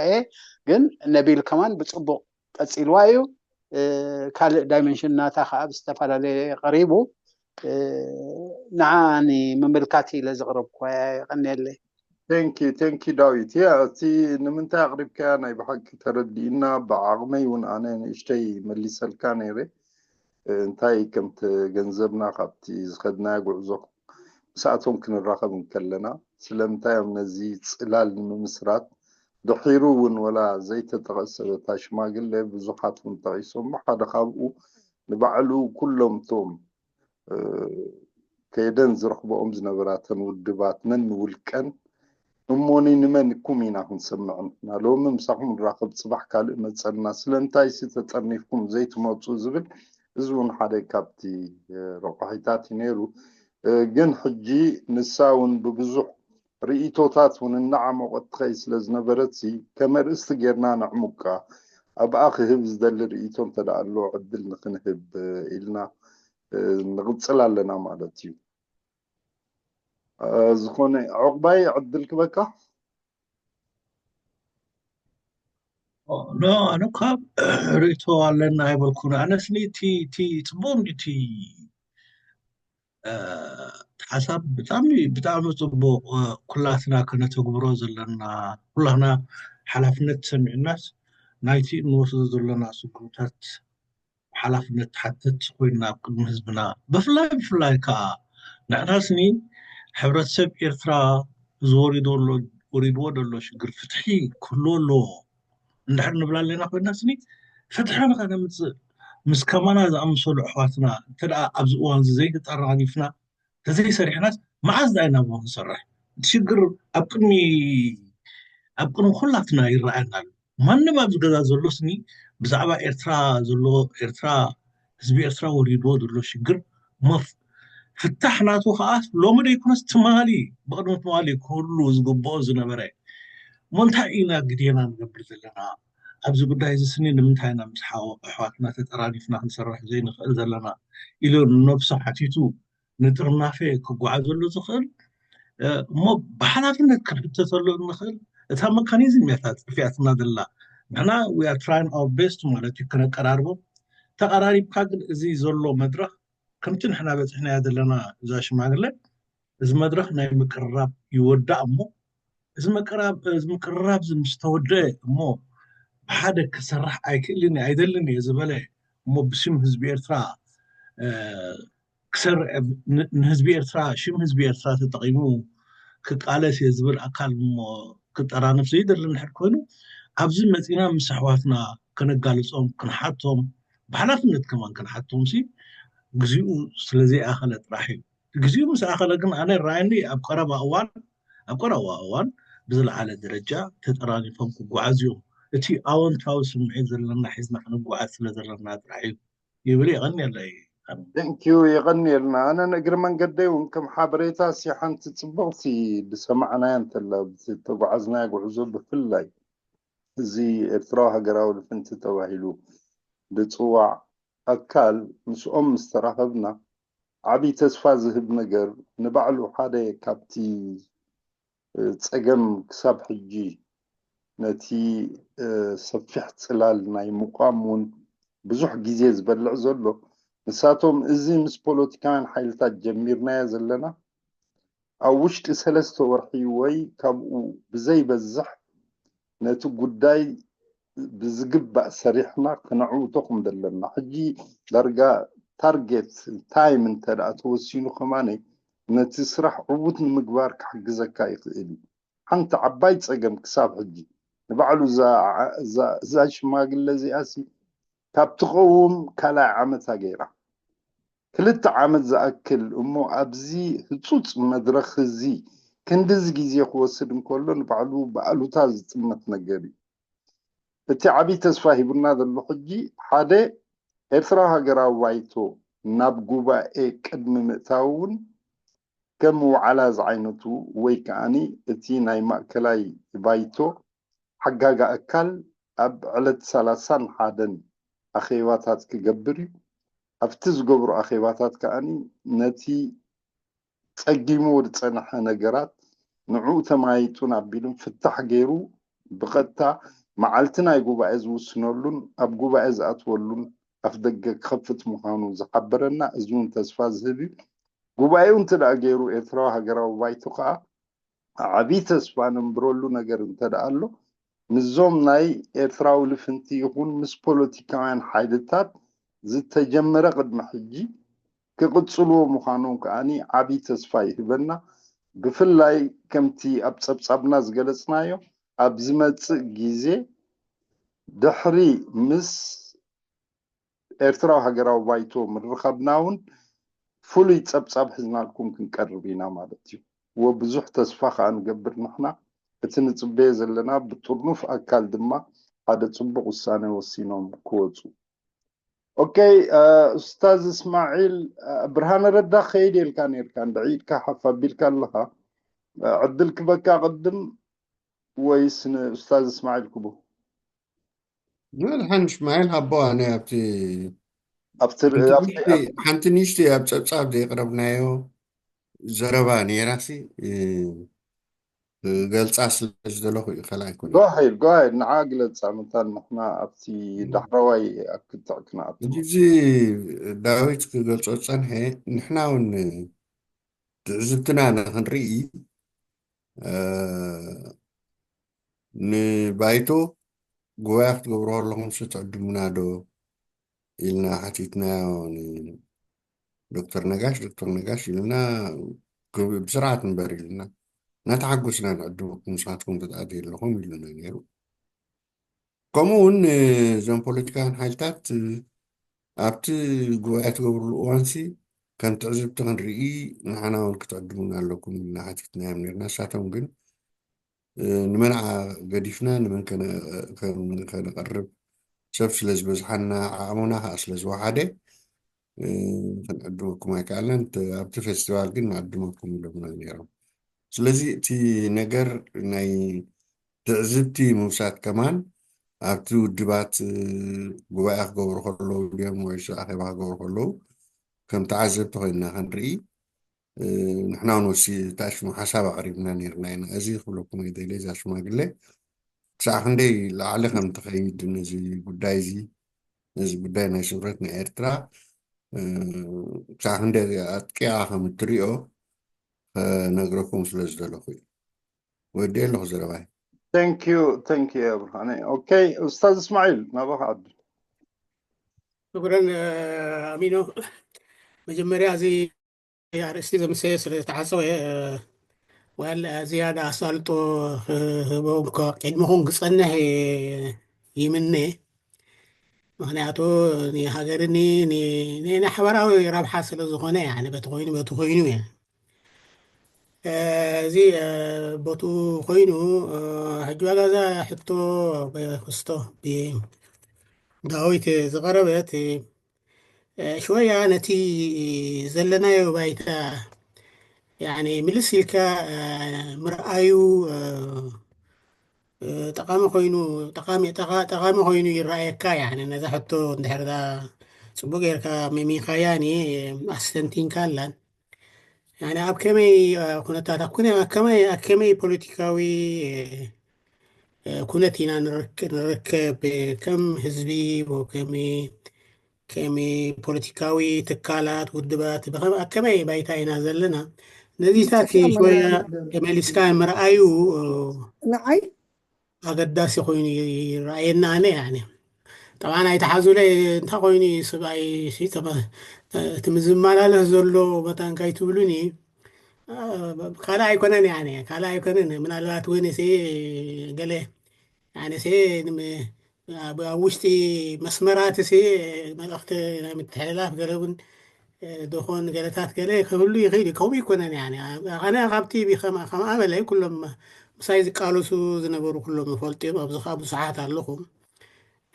ግን ነቢል ከማን ብፅቡቕ ቀፂልዋ እዩ። ካልእ ዳይመንሽን ናታ ከዓ ብዝተፈላለየ ቀሪቡ ንዓኒ ምምልካት ኢለ ዘቕረብኩ። የቐንየለይ። Thank you, thank you ዳዊት። ያ እቲ ንምንታይ ኣቕሪብካያ ናይ ብሓቂ ተረዲእና፣ ብዓቕመይ እውን ኣነ ንእሽተይ መሊሰልካ ነይረ። እንታይ ከምቲ ገንዘብና ካብቲ ዝኸድናዮ ጉዕዞ ምስኣቶም ክንራኸብ እንከለና ስለምንታይ እዮም ነዚ ፅላል ንምምስራት ድሒሩ እውን ወላ ዘይተጠቐሰ በታ ሽማግለ ብዙሓት እውን ጠቒሶሞ ሓደ ካብኡ ንባዕሉ ኩሎም እቶም ከይደን ዝረኽበኦም ዝነበራተን ውድባት ነንውልቀን እሞኒ ንመን እኩም ኢና ክንሰምዕ ንሕና ሎሚ ምሳኹም ንራኸብ ፅባሕ ካልእ መፀና ስለምንታይ ሲ ተጠርኒፍኩም ዘይትመፁ ዝብል እዚ እውን ሓደ ካብቲ ረቋሒታት እዩ ነይሩ። ግን ሕጂ ንሳ እውን ብብዙሕ ርእይቶታት እውን እናዓመቆት ትኸይ ስለ ዝነበረት ሲ ከም ኣርእስቲ ጌርና ነዕሙቃ ኣብኣ ክህብ ዝደሊ ርእይቶ እንተ ደኣ ኣሎ ዕድል ንክንህብ ኢልና ንቕፅል ኣለና ማለት እዩ። ዝኾነ ዕቑባይ ዕድል ክበካ። ኖ ኣነ ካብ ርእቶ ኣለና ኣይበልኩን። ኣነስኒ እቲ እቲ ፅቡቅ እንዲ እቲ ሓሳብ ብጣዕሚ ብጣዕሚ ፅቡቅ ኩላትና ከነተግብሮ ዘለና ኩላትና ሓላፍነት ሰሚዕናስ ናይቲ እንወስዶ ዘለና ስጉምታት ሓላፍነት ሓተት ኮይንና ኣብ ቅድሚ ህዝብና ብፍላይ ብፍላይ ከዓ ንሕናስኒ ሕብረተሰብ ኤርትራ እዚ ወሪድዎ ዘሎ ሽግር ፍትሒ ክህልዎ ኣለዎ እንድሕር ንብል ኣለና ኮይንና ስኒ ፍትሒ ንኸነምፅእ ምስ ከማና ዝኣመሰሉ ኣሕዋትና እንተ ደኣ ኣብዚ እዋን እዚ ዘይተጠራሪፍና ተዘይሰሪሕናስ መዓዝ ደኣ ኢና ክንሰርሕ? እቲ ሽግር ኣብ ቅድሚ ኣብ ቅድሚ ኩላትና ይረኣየና ኣሎ። ማንም ኣብዚ ገዛ ዘሎ ስኒ ብዛዕባ ኤርትራ ዘሎ፣ ኤርትራ፣ ህዝቢ ኤርትራ ወሪድዎ ዘሎ ሽግር መፍ-፣ ፍታሕ ናቱ ከዓ ሎሚ ደይኮነስ ትማሊ፣ ብቕድሚ ትማሊ ክህሉ ዝግብኦ ዝነበረ። እሞ እንታይ ኢና ግዴና ንገብር ዘለና ኣብዚ ጉዳይ እዚ ስኒ? ንምንታይ ኢና ምስ ሓው-፣ ኣሕዋትና ተጠራኒፍና ክንሰርሕ ዘይንኽእል ዘለና? ኢሉ ንነብሱ ሓቲቱ ንጥርናፈ ክጓዓዘሉ ዝኽእል፣ እ፣ እሞ ብሓላፍነት ክንሕተተሉ እንኽእል እታ መካኒዝም እያ እታ ጠፊኣትና ዘላ። ንሕና we are trying our best ማለት እዩ ክነቀራርቦም። ተቐራሪብካ ግን እዚ ዘሎ መድረኽ ከምቲ ንሕና በፂሕናዮ ዘለና እዛ ሽማግለ፣ እዚ መድረኽ ናይ ምቅርራብ ይወዳእ እሞ፣ እዚ መቅራብ-፣ እዚ ምቅርራብ እዚ ምስ ተወደአ እሞ ብሓደ ክሰርሕ ኣይክእልን እየ፣ ኣይደልን እየ ዝበለ እሞ ብስም ህዝቢ ኤርትራ፣ እ፣ ክሰርዕ፣ ን-፣ ንህዝቢ ኤርትራ፣ ሽም ህዝቢ ኤርትራ ተጠቒሙ ክቃለስ እየ ዝብል ኣካል እሞ ክጠራነፍ ዘይደሊ እንድሕር ኮይኑ፣ ኣብዚ መፂና ምስ ኣሕዋትና ከነጋልፆም፣ ክንሓቶም፣ ብሓላፍነት ከማን ክንሓቶም ሲ ግዜኡ ስለ ዘይኣኸለ ጥራሕ እዩ። ግዜኡ ምስ ኣኸለ ግን ኣነ ራእየኒ ኣብ ቀረባ እዋን፣ ኣብ ቀረባ እዋን ብዝለዓለ ደረጃ ተጠራኒፎም ክጓዓዙ እዮም። እቲ ኣወንታዊ ስምዒት ዘለና ሒዝና ክንጓዓዝ ስለ ዘለና ጥራሕ እዩ ይብል። የቐንየለይ። Thank you፣ የቐንየልና። ኣነ ንእግሪ መንገደይ እውን ከም ሓበሬታ ሲ ሓንቲ ጽብቕቲ ዝሰማዕናያ እንተላ ዝተጓዓዝናያ ጉዕዞ ብፍላይ እዚ ኤርትራዊ ሃገራዊ ልፍንቲ ተባሂሉ ዝጽዋዕ ኣካል ምስኦም ምስ ተራኸብና ዓቢ ተስፋ ዝህብ ነገር ንባዕሉ ሓደ ካብቲ ጸገም ክሳብ ሕጂ ነቲ ሰፊሕ ጽላል ናይ ምቋም እውን ብዙሕ ግዜ ዝበልዕ ዘሎ ንሳቶም እዚ ምስ ፖለቲካውያን ሓይልታት ጀሚርናዮ ዘለና ኣብ ውሽጢ ሰለስተ ወርሒ ወይ ካብኡ ብዘይበዝሕ ነቲ ጉዳይ ብዝግባእ ሰሪሕና ክነዕውቶ ከም ዘለና ሕጂ ዳርጋ ታርጌት ታይም እንተ ደኣ ተወሲኑ ከማነ ነቲ ስራሕ ዕዉት ንምግባር ክሕግዘካ ይኽእል እዩ። ሓንቲ ዓባይ ጸገም ክሳብ ሕጂ ንባዕሉ እዛ ሽማግለ እዚኣሲ ካብ ትቐውም ካልኣይ ዓመታ ገይራ ክልተ ዓመት ዝኣክል እሞ ኣብዚ ህጹጽ መድረኽ እዚ ክንድዚ ግዜ ክወስድ እንከሎ ንባዕሉ ብኣሉታ ዝጥመት ነገር እዩ። እቲ ዓብዪ ተስፋ ሂቡና ዘሎ ሕጂ ሓደ ኤርትራዊ ሃገራዊ ባይቶ ናብ ጉባኤ ቅድሚ ምእታው እውን ከም ዋዕላ ዝዓይነቱ ወይ ከዓኒ እቲ ናይ ማእከላይ ባይቶ ሓጋጋ ኣካል ኣብ ዕለት ሰላሳን ሓደን ኣኼባታት ክገብር እዩ። ኣብቲ ዝገብሮ ኣኼባታት ከዓኒ ነቲ ጸጊሙ ዝጸንሐ ነገራት ንዕኡ ተማይጡን ኣቢሉን ፍታሕ ገይሩ ብቐጥታ መዓልቲ ናይ ጉባኤ ዝውስነሉን ኣብ ጉባኤ ዝኣትወሉን ኣፍደገ ክኸፍት ምዃኑ ዝሓበረና እዚ እውን ተስፋ ዝህብ እዩ። ጉባኤኡ እንተ ደኣ ገይሩ ኤርትራዊ ሃገራዊ ባይቶ ከኣ ዓቢ ተስፋ ነንብረሉ ነገር እንተ ደኣ ኣሎ ምስዞም ናይ ኤርትራዊ ልፍንቲ ይኹን ምስ ፖለቲካውያን ሓይልታት ዝተጀመረ ቅድሚ ሕጂ ክቕጽልዎ ምዃኖም ከኣኒ ዓቢ ተስፋ ይህበና። ብፍላይ ከምቲ ኣብ ጸብጻብና ዝገለጽናዮ ኣብ ዝመጽእ ግዜ ድሕሪ ምስ ኤርትራዊ ሃገራዊ ባይቶ ምርኻብና እውን ፍሉይ ጸብጻብ ሒዝናልኩም ክንቀርብ ኢና ማለት እዩ። ወብዙሕ ተስፋ ከኣ ንገብር ንሕና እቲ ንጽበዮ ዘለና ብጥርኑፍ ኣካል ድማ ሓደ ጽቡቕ ውሳነ ወሲኖም ክወጹ። ኦኬ፣ ኡስታዝ እስማዒል ብርሃነ ረዳ ከይድ የልካ ነርካ እንድዒ ኢድካ ሓፍ ኣቢልካ ኣለኻ። ዕድል ክበካ ቅድም ወይስ ንኡስታዝ እስማዒል ክቡ? ንድሓን እስማዒል ሃቦ ኣነ ኣብቲ ኣብቲ ሓንቲ ንእሽቲ ኣብ ጸብጻብ ዘየቅረብናዮ ዘረባ ነይራሲ ገልጻ ስለ ዝደለኹ እዩ፣ ካልእ ኣይኮነን። ጎሄድ ጎሄድ ንዓ ግለጻ ምንታን ንሕና ኣብቲ ዳሕረዋይ ኣብ ክትዕ ክንኣቱ እዚ ዳዊት ክገልጾ ዝጸንሐ ንሕና እውን ትዕዝብትና ንክንርኢ ንባይቶ ጉባኤ ክትገብሩ ከለኹም ሲ ትዕድሙና ዶ ኢልና ሓቲትናዮ ንዶክተር ነጋሽ። ዶክተር ነጋሽ ኢሉና ብስርዓት ንበር ኢሉና እናተሓጎስና ንዕድመኩም ንስኻትኩም ተተኣትዩ ኣለኹም ኢሉና ነይሩ። ከምኡ እውን እዞም ፖለቲካውያን ሓይልታት ኣብቲ ጉባኤ ትገብርሉ እዋንሲ ከም ትዕዝብቲ ክንርኢ ንዓና እውን ክትዕድሙና ኣለኩም ኢልና ሓቲትናዮም ነርና። ንሳቶም ግን ንመንዓ ገዲፍና ንመን ከነቐርብ ሰብ ስለ ዝበዝሓና፣ ዓቕምና ከዓ ስለ ዝወሓደ፣ እ፣ ክንዕድመኩም ኣይከኣልናን። እቲ፣ ኣብቲ ፌስቲቫል ግን ንዕድመኩም ኢሎምና ነይሮም። ስለዚ እቲ ነገር ናይ ትዕዝብቲ ምውሳድ ከማን ኣብቲ ውድባት፣ እ፣ ጉባኤ ክገብሩ ከለዉ ድዮም ወይስ ኣኼባ ክገብሩ ከለዉ ከም ተዓዘብቲ ኮይንና ክንርኢ፣ እ፣ ንሕና እውን ወሲ-፣ እታ ሽሙ ሓሳብ ኣቕሪብና ነይርና ኢና። እዚ ክብለኩም ኣይደልየ፣ እዛ ሽማግለ ክሳዕ ክንደይ ላዕሊ ከም ትኸይድ ነዚ ጉዳይ እዚ፣ ነዚ ጉዳይ ናይ ስምረት ናይ ኤርትራ፣ እ፣ ክሳዕ ክንደይ ኣጥቂቓ ከም እትሪኦ ከነግረኩም ስለ ዝደለኹ እዩ። ወዲ ኣለኹ ዘረባይ። Thank you, thank you ብርሃነ። ኦኬ፣ ኡስታዝ እስማዒል ናባኻ ዕድል። ሽኩረን፣ እ፣ ኣሚኖ። መጀመርያ እዚ ኣርእስቲ ዘምሰየ ስለ ዝተዓጸወ፣ እ፣ ዋል ዝያዳ ኣሳልጦ ክህቦም ከ-፣ ቅድሚኹም ክጸንሕ ይምነ። ምኽንያቱ ንሃገርኒ ን-፣ ን-፣ ንሓበራዊ ረብሓ ስለ ዝኾነ፣ ያኒ በቲ ኮይኑ፣ በቲ ኮይኑ እየ። እ፣ እዚ፣ እ፣ ቦትኡ ኮይኑ፣ እ፣ ሕጂ ዋጋ እዛ ሕቶ ብክስቶ ብዳዊት ዝቐረበት፣ እ፣ ሽወያ ነቲ ዘለናዮ ባይታ፣ ያኒ ምልስ ኢልካ፣ እ፣ ምርኣዩ፣ እ፣ እ፣ ጠቓሚ ኮይኑ፣ ጠቓሚ፣ ጠቓ-፣ ጠቓሚ ኮይኑ ይረኣየካ። ያኒ ነዛ ሕቶ እንድሕር ዳ ጽቡቅ ጌርካ መሚኻያ፣ ኒ ኣስተንቲንካ ኣላን። ያኒ ኣብ ከመይ፣ እ፣ ኩነታት፣ ኣብ ኩነ-፣ ኣብ ከመይ፣ ኣብ ከመይ ፖለቲካዊ፣ እ፣ እ፣ ኩነት ኢና ንርክ-፣ ንርከብ፣ እ፣ ከም ህዝቢ፣ ወ-፣ ከም፣ ከም ፖለቲካዊ ትካላት፣ ውድባት፣ ብኸም-፣ ኣብ ከመይ ባይታ ኢና ዘለና? ነዚታት ጽቡቅ ሽወያ መርኣያ እዩ። ተመሊስካ ምርኣዩ፣ እ፣ ንዓይ ኣገዳሲ ኮይኑ ይረኣየና። ኣነ፣ ያኒ፣ ጠብዓን ኣይተሓዙለይ፣ እንታይ ኮይኑ እዩ ሰብኣይ ሲ ተመ-፣ እቲ ዝመላለስ ዘሎ መታን ከይትብሉኒ፣ እ፣ ካልእ ኣይኮነን፣ ያኒ፣ ካልእ ኣይኮነን። ምናልባት እውን ሲ ገለ፣ ያኒ፣ ሲ፣ ንም-፣ ኣብ፣ ኣብ ውሽጢ መስመራት ሲ መልእኽቲ ናይ ምትሕልላፍ ገለ እውን፣ እ፣ ደኾን ገለታት ገለ ክህሉ ይኽእል እዩ። ከምኡ ይኮነን፣ ያኒ፣ ኣነ ካብቲ ብ-፣ ከም፣ ከም ኣመለይ ኩሎም ምሳይ ዝቃለሱ ዝነበሩ ኩሎም ይፈልጡ እዮም። ኣብዚ ከዓ ብዙሓት ኣለኹም።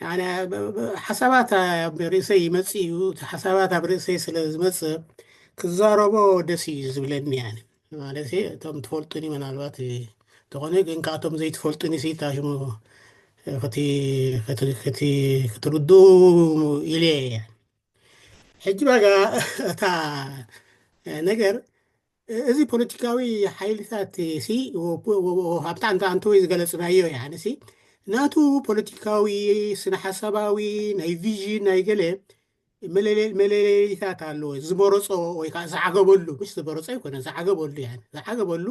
ያኒ፣ ብ-፣ ብ-፣ ሓሳባት ኣብ ርእሰይ ይመጽእ እዩ። እቲ ሓሳባት ኣብ ርእሰይ ስለ ዝመጽእ ክዛረቦ ደስ እዩ ዝብለኒ፣ ያኒ። ማለት እቶም ትፈልጡኒ ምናልባት ተኾነ፣ ግን ካብቶም ዘይትፈልጡኒ ሲ ታሽሙ ክቲ-፣ ክቲ-፣ ክቲ-፣ ክትርድኡ ኢለ እየ። ሕጂ ባጋ እታ ነገር፣ እዚ ፖለቲካዊ ሓይልታት ሲ፣ ወ-፣ ወ-፣ ወ-፣ ኣብታ ኣንተ፣ ኣንተ ወይ ዝገለጽናዮ፣ ያኒ ሲ፣ ናቱ ፖለቲካዊ፣ ስነ ሓሳባዊ፣ ናይ ቪዥን፣ ናይ ገለ መለለ-፣ መለለይታት ኣለዎ። ዝመረጾ ወይ ከዓ ዝዓገበሉ፣ ምሽ ዝመረጾ ኣይኮነ፣ ዝዓገበሉ፣ ያኒ፣ ዝዓገበሉ፣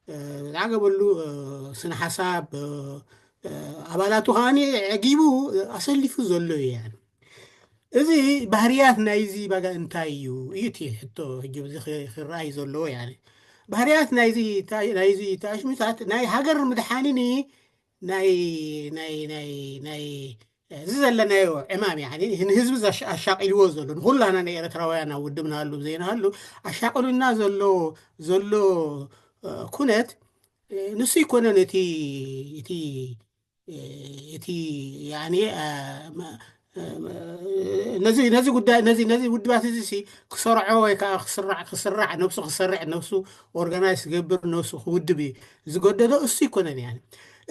እ፣ ዝዓገበሉ፣ እ፣ ስነ ሓሳብ፣ እ፣ እ፣ ኣባላቱ ከዓኒ ዕጊቡ ኣሰሊፉ ዘሎ እዩ፣ ያኒ። እዚ ባህርያት ናይዚ ባጋ እንታይ እዩ? እዩ እቲ ሕቶ ሕጂ እዚ ክ-፣ ክረኣይ ዘለዎ፣ ያኒ። ባህርያት ናይዚ ታ-፣ ናይዚ ተኣሽሙታት ናይ ሃገር ምድሓንን ናይ፣ ናይ፣ ናይ፣ ናይ፣ እዚ ዘለናዮ ዕማም፣ ያኒ፣ ንህዝቢ ዘሽ-፣ ኣሻቂልዎ ዘሎ፣ ንኹላና ናይ ኤርትራውያን ኣብ ውድብ ንሃሉ ዘይንሃሉ ኣሻቂሉና ዘሎ፣ ዘሎ፣ እ፣ ኩነት፣ እ፣ ንሱ ይኮነን እቲ፣ እቲ፣ እ፣ እቲ፣ ያኒ፣ እ፣ መ-፣ እ፣ ነዚ፣ ነዚ ጉዳይ፣ ነዚ፣ ነዚ ውድባት እዚ ሲ ክሰርዖ ወይ ከዓ ክስራዕ፣ ክስራዕ፣ ነብሱ ክሰርዕ፣ ነብሱ ኦርጋናይዝ ክገብር፣ ነብሱ ክውድብ እዩ ዝገደዶ፣ እሱ ይኮነን፣ ያኒ።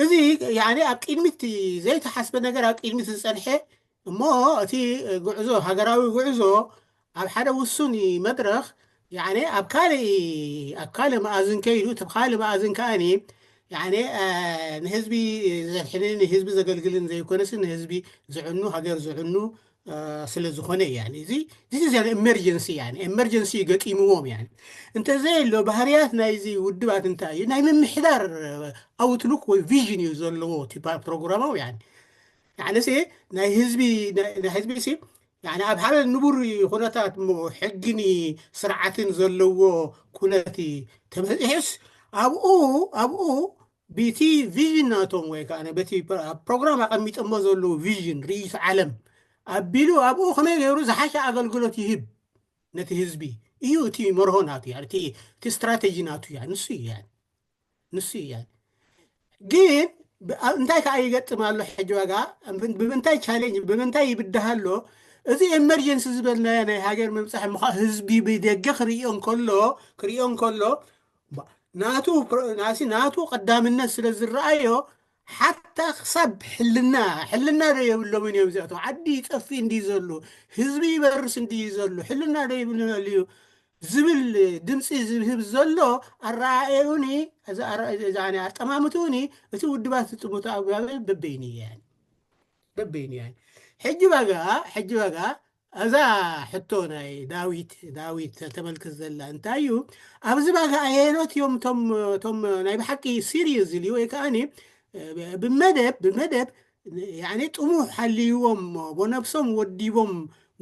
እዚ፣ ያኒ፣ ኣብ ቅድሚት ዘይተሓስበ ነገር ኣብ ቅድሚት ዝጸንሐ እሞ፣ እቲ ጉዕዞ፣ ሃገራዊ ጉዕዞ ኣብ ሓደ ውሱን መድረኽ፣ ያኒ፣ ኣብ ካልእ፣ ኣብ ካልእ መኣዝን ከይዱ፣ እቲ ካልእ መኣዝን ከኣኒ፣ ያኒ፣ እ፣ ንህዝቢ ዘድሕንን ንህዝቢ ዘገልግልን ዘይኮነስ፣ ንህዝቢ ዝዕኑ፣ ሃገር ዝዕኑ፣ እ፣ ስለ ዝኾነ፣ ያኒ፣ እዚ፣ this is an emergency፣ ያኒ፣ ኤመርጀንሲ ገጢምዎም፣ ያኒ። እንተዘየሎ፣ ባህርያት ናይዚ ውድባት እንታይ እዩ? ናይ ምምሕዳር ኣውትሉክ ወይ ቪዥን እዩ ዘለዎ፣ እቲ ፕሮግራማዊ፣ ያኒ። ያኒ፣ ሲ፣ ናይ ህዝቢ፣ ናይ፣ ናይ ህዝቢ፣ ሲ፣ ያኒ፣ ኣብ ሓደ ንቡር ኩነታት እሞ ሕግን ስርዓትን ዘለዎ ኩነት ተበጺሑስ፣ ኣብኡ፣ ኣብኡ ብቲ ቪዥን ናቶም ወይ ከዓ በቲ ፕ-፣ ኣብ ፕሮግራም ኣቐሚጠሞ ዘለዉ ቪዥን፣ ርእይቶ ዓለም ኣቢሉ ኣብኡ ከመይ ገይሩ ዝሓሸ ኣገልግሎት ይህብ ነቲ ህዝቢ እዩ እቲ መርሆ ናቱ፣ ያኒ፣ እቲ፣ እቲ ስትራቴጂ ናቱ፣ ያኒ፣ ንሱ እዩ፣ ያኒ፣ ንሱ እዩ፣ ያኒ። ግን እንታይ ከዓ ይገጥም ኣሎ ሕጂ ዋጋ? ብምንታይ ቻሌንጅ፣ ብምንታይ ይብድሃ ኣሎ? እዚ ኤመርጀንሲ ዝበልናዮ ናይ ሃገር ምብፃሕ ምዃ ህዝቢ ብደገ ክርእዮ እንከሎ ክርእዮ እንከሎ ናቱ ናሲ ናቱ ቀዳምነት ስለ ዝረኣዮ ሓታ ክሳብ ሕልና ሕልና ዶ የብሎምን እዮም እዚኣቶም። ዓዲ ይጠፍእ እንዲ ዘሎ፣ ህዝቢ ይበርስ እንዲ ዘሎ ሕልና ዶ ይብልናሉ እዩ ዝብል ድምፂ ዝህብ ዘሎ ኣረኣእዩኒ ኣጠማምትኡኒ እቲ ውድባት ዝጥምቶ ኣግባብ በበይኑ እየን በበይኑ እየን። ሕጂ ዋጋ ሕጂ ዋጋ እዛ ሕቶ ናይ ዳዊት ዳዊት ተመልክት ዘላ እንታይ እዩ? ኣብዚ ዋጋ ኣየኖት እዮም ቶም ቶም ናይ ብሓቂ ሲሪየስ ዝልዩ ወይ ከዓኒ ብመደብ ብመደብ ያኔ ጥሙሕ ሃልይዎም ብነብሶም ወዲቦም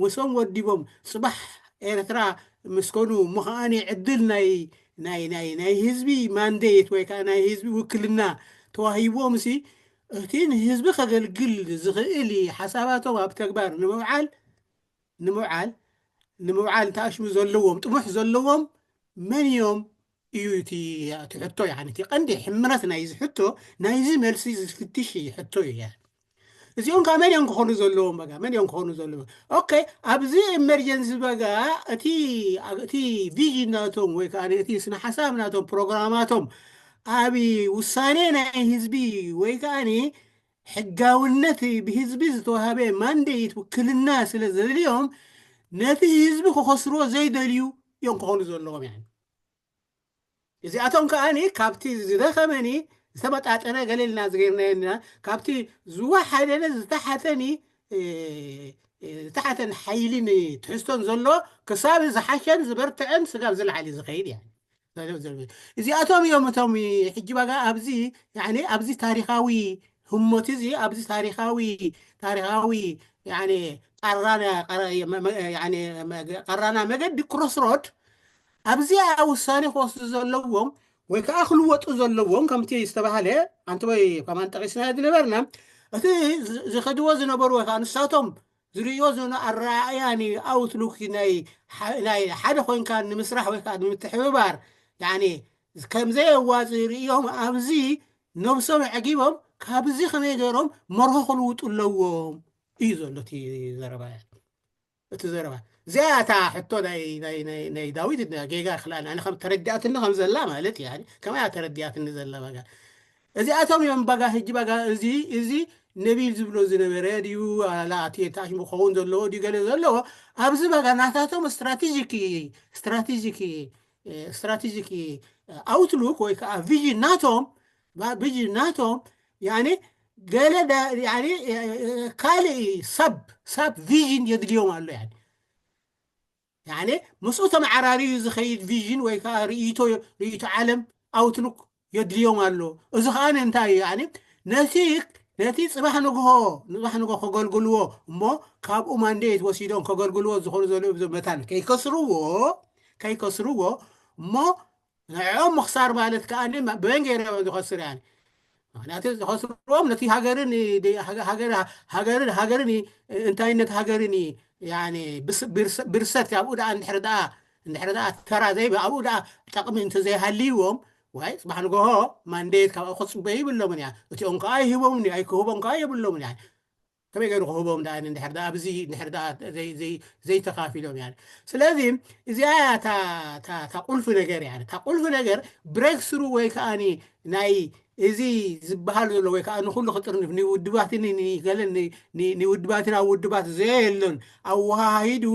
ወሶም ወዲቦም ፅባሕ ኤርትራ ምስ ኮኑ እሞ ከዓኒ ዕድል ናይ ናይ ናይ ናይ ህዝቢ ማንዴት ወይ ከዓ ናይ ህዝቢ ውክልና ተዋሂቦም ሲ እቲ ንህዝቢ ከገልግል ዝኽእል ሓሳባቶም ኣብ ተግባር ንምውዓል ንምውዓል ንምውዓል ተኣሽሙ ዘለዎም ጥሙሕ ዘለዎም መን እዮም እዩ እቲ እቲ ሕቶ ያኒ እቲ ቀንዲ ሕምረት ናይዚ ሕቶ ናይዚ መልሲ ዝፍትሽ ሕቶ እዩ ያኒ እዚኦም ከዓ መን እዮም ክኾኑ ዘለዎም በጋ መን እዮም ክኾኑ ዘለዎም ኦኬ ኣብዚ ኤመርጀንሲ በጋ እቲ እቲ ቪዥን ናቶም ወይ ከዓ እቲ ስነ ሓሳብ ናቶም ፕሮግራማቶም ኣብ ውሳኔ ናይ ህዝቢ ወይ ከዓ ሕጋውነት ብህዝቢ ዝተዋሃበ ማንዴት ውክልና ስለ ዘድልዮም ነቲ ህዝቢ ክኸስርዎ ዘይደልዩ እዮም ክኾኑ ዘለዎም ያኒ እዚኣቶም ከዓኒ ካብቲ ዝደኸመኒ ዝተመጣጠነ ገለ ኢልና ዝገርናዮ ኢና ካብቲ ዝወሓደነ ዝተሓተኒ ዝተሓተን ሓይልን ትሕዝቶን ዘሎ ክሳብ ዝሓሸን ዝበርትዐን ስጋብ ዝለዓሊ ዝኸይድ እያ እዚኣቶም እዮም እቶም ሕጂ ዋጋ ኣብዚ ኣብዚ ታሪካዊ ህሞት እዚ ኣብዚ ታሪካዊ ታሪካዊ ቀራና መገዲ ክሮስሮድ ኣብዚኣ ውሳኔ ክወስዱ ዘለዎም ወይ ከዓ ክልወጡ ዘለዎም ከምቲ ዝተባሃለ ኣንቲ ወይ ከማን ጠቂስና ዝነበርና እቲ ዝኸድዎ ዝነበሩ ወይ ከዓ ንሳቶም ዝርእዮ ዝነ ኣረኣእያ ኣውትሉክ ናይ ሓደ ኮይንካ ንምስራሕ ወይ ከዓ ንምትሕብባር ከምዘየዋፅ ርእዮም ኣብዚ ነብሶም ኣዕጊቦም ካብዚ ከመይ ገይሮም መርሆ ክልውጡ ኣለዎም እዩ ዘሎ እቲ ዘረባ እቲ ዘረባ እዚኣ እታ ሕቶ ናይ ዳዊት ጌጋ ክላል ኣነ ከም ተረዲኣትኒ ከም ዘላ ማለት እያ ከመይ ተረዲኣትኒ ዘላ በጋ እዚኣቶም እዮም በጋ ሕጂ በጋ እዚ እዚ ነቢል ዝብሎ ዝነበረ ድዩ ኣላ እቲ ተኣሽሙ ክኸውን ዘለዎ ድዩ ገለ ዘለዎ ኣብዚ በጋ ናታቶም ስትራቴጂክ ስትራቴጂክ ስትራቴጂክ ኣውትሉክ ወይ ከዓ ቪዥን ናቶም ቪዥን ናቶም ያኒ ገለ ካልእ ሰብ ሰብ ቪዥን የድልዮም ኣሎ ያኒ ምስኡ ተመዓራርዩ ዝኸይድ ቪዥን ወይ ከዓ ርእይቶ ርእይቶ ዓለም ኣውትሉክ የድልዮም ኣሎ እዚ ከዓ እንታይ እዩ ያኒ ነቲ ነቲ ፅባሕ ንግሆ ንፅባሕ ንግሆ ከገልግልዎ እሞ ካብኡ ማንዴት ወሲዶም ከገልግልዎ ዝኾኑ ዘለዉ ብዞም መታን ከይከስርዎ ከይከስርዎ እሞ ንዕኦም ምኽሳር ማለት ከዓ ብመን ገይረ ዝኸስር ያኒ ምክንያቱ ዝኸስርዎም ነቲ ሃገርን ሃገርን ሃገርን እንታይነት ሃገርን ብርሰት ኣብኡ ደኣ እንድሕር ደኣ እንድሕር ደኣ ተራ ዘይብ ኣብኡ ደኣ ጠቕሚ እንተዘይሃልይዎም ዋይ ፅባሕ ንጎሆ ማንዴት ካብኡ ክፅበዩ ይብሎምን እያ እቲኦም ከዓ ይህቦምኒ ኣይክህቦም ከዓ የብሎምን እያ ከመይ ገይሩ ክህቦም ደኣ እንድሕር ደኣ ኣብዚ እንድሕር ደኣ ዘይተኻፊሎም እያ ስለዚ እዚኣ እያ እታ ቁልፊ ነገር እያ እታ ቁልፊ ነገር ብሬክ ስሩ ወይ ከዓኒ ናይ እዚ ዝበሃል ዘሎ ወይ ከዓ ንኩሉ ክጥርንፍ ንውድባትን ገለን ንውድባትን ኣብ ውድባት ዘየሎን ኣወሃሂዱ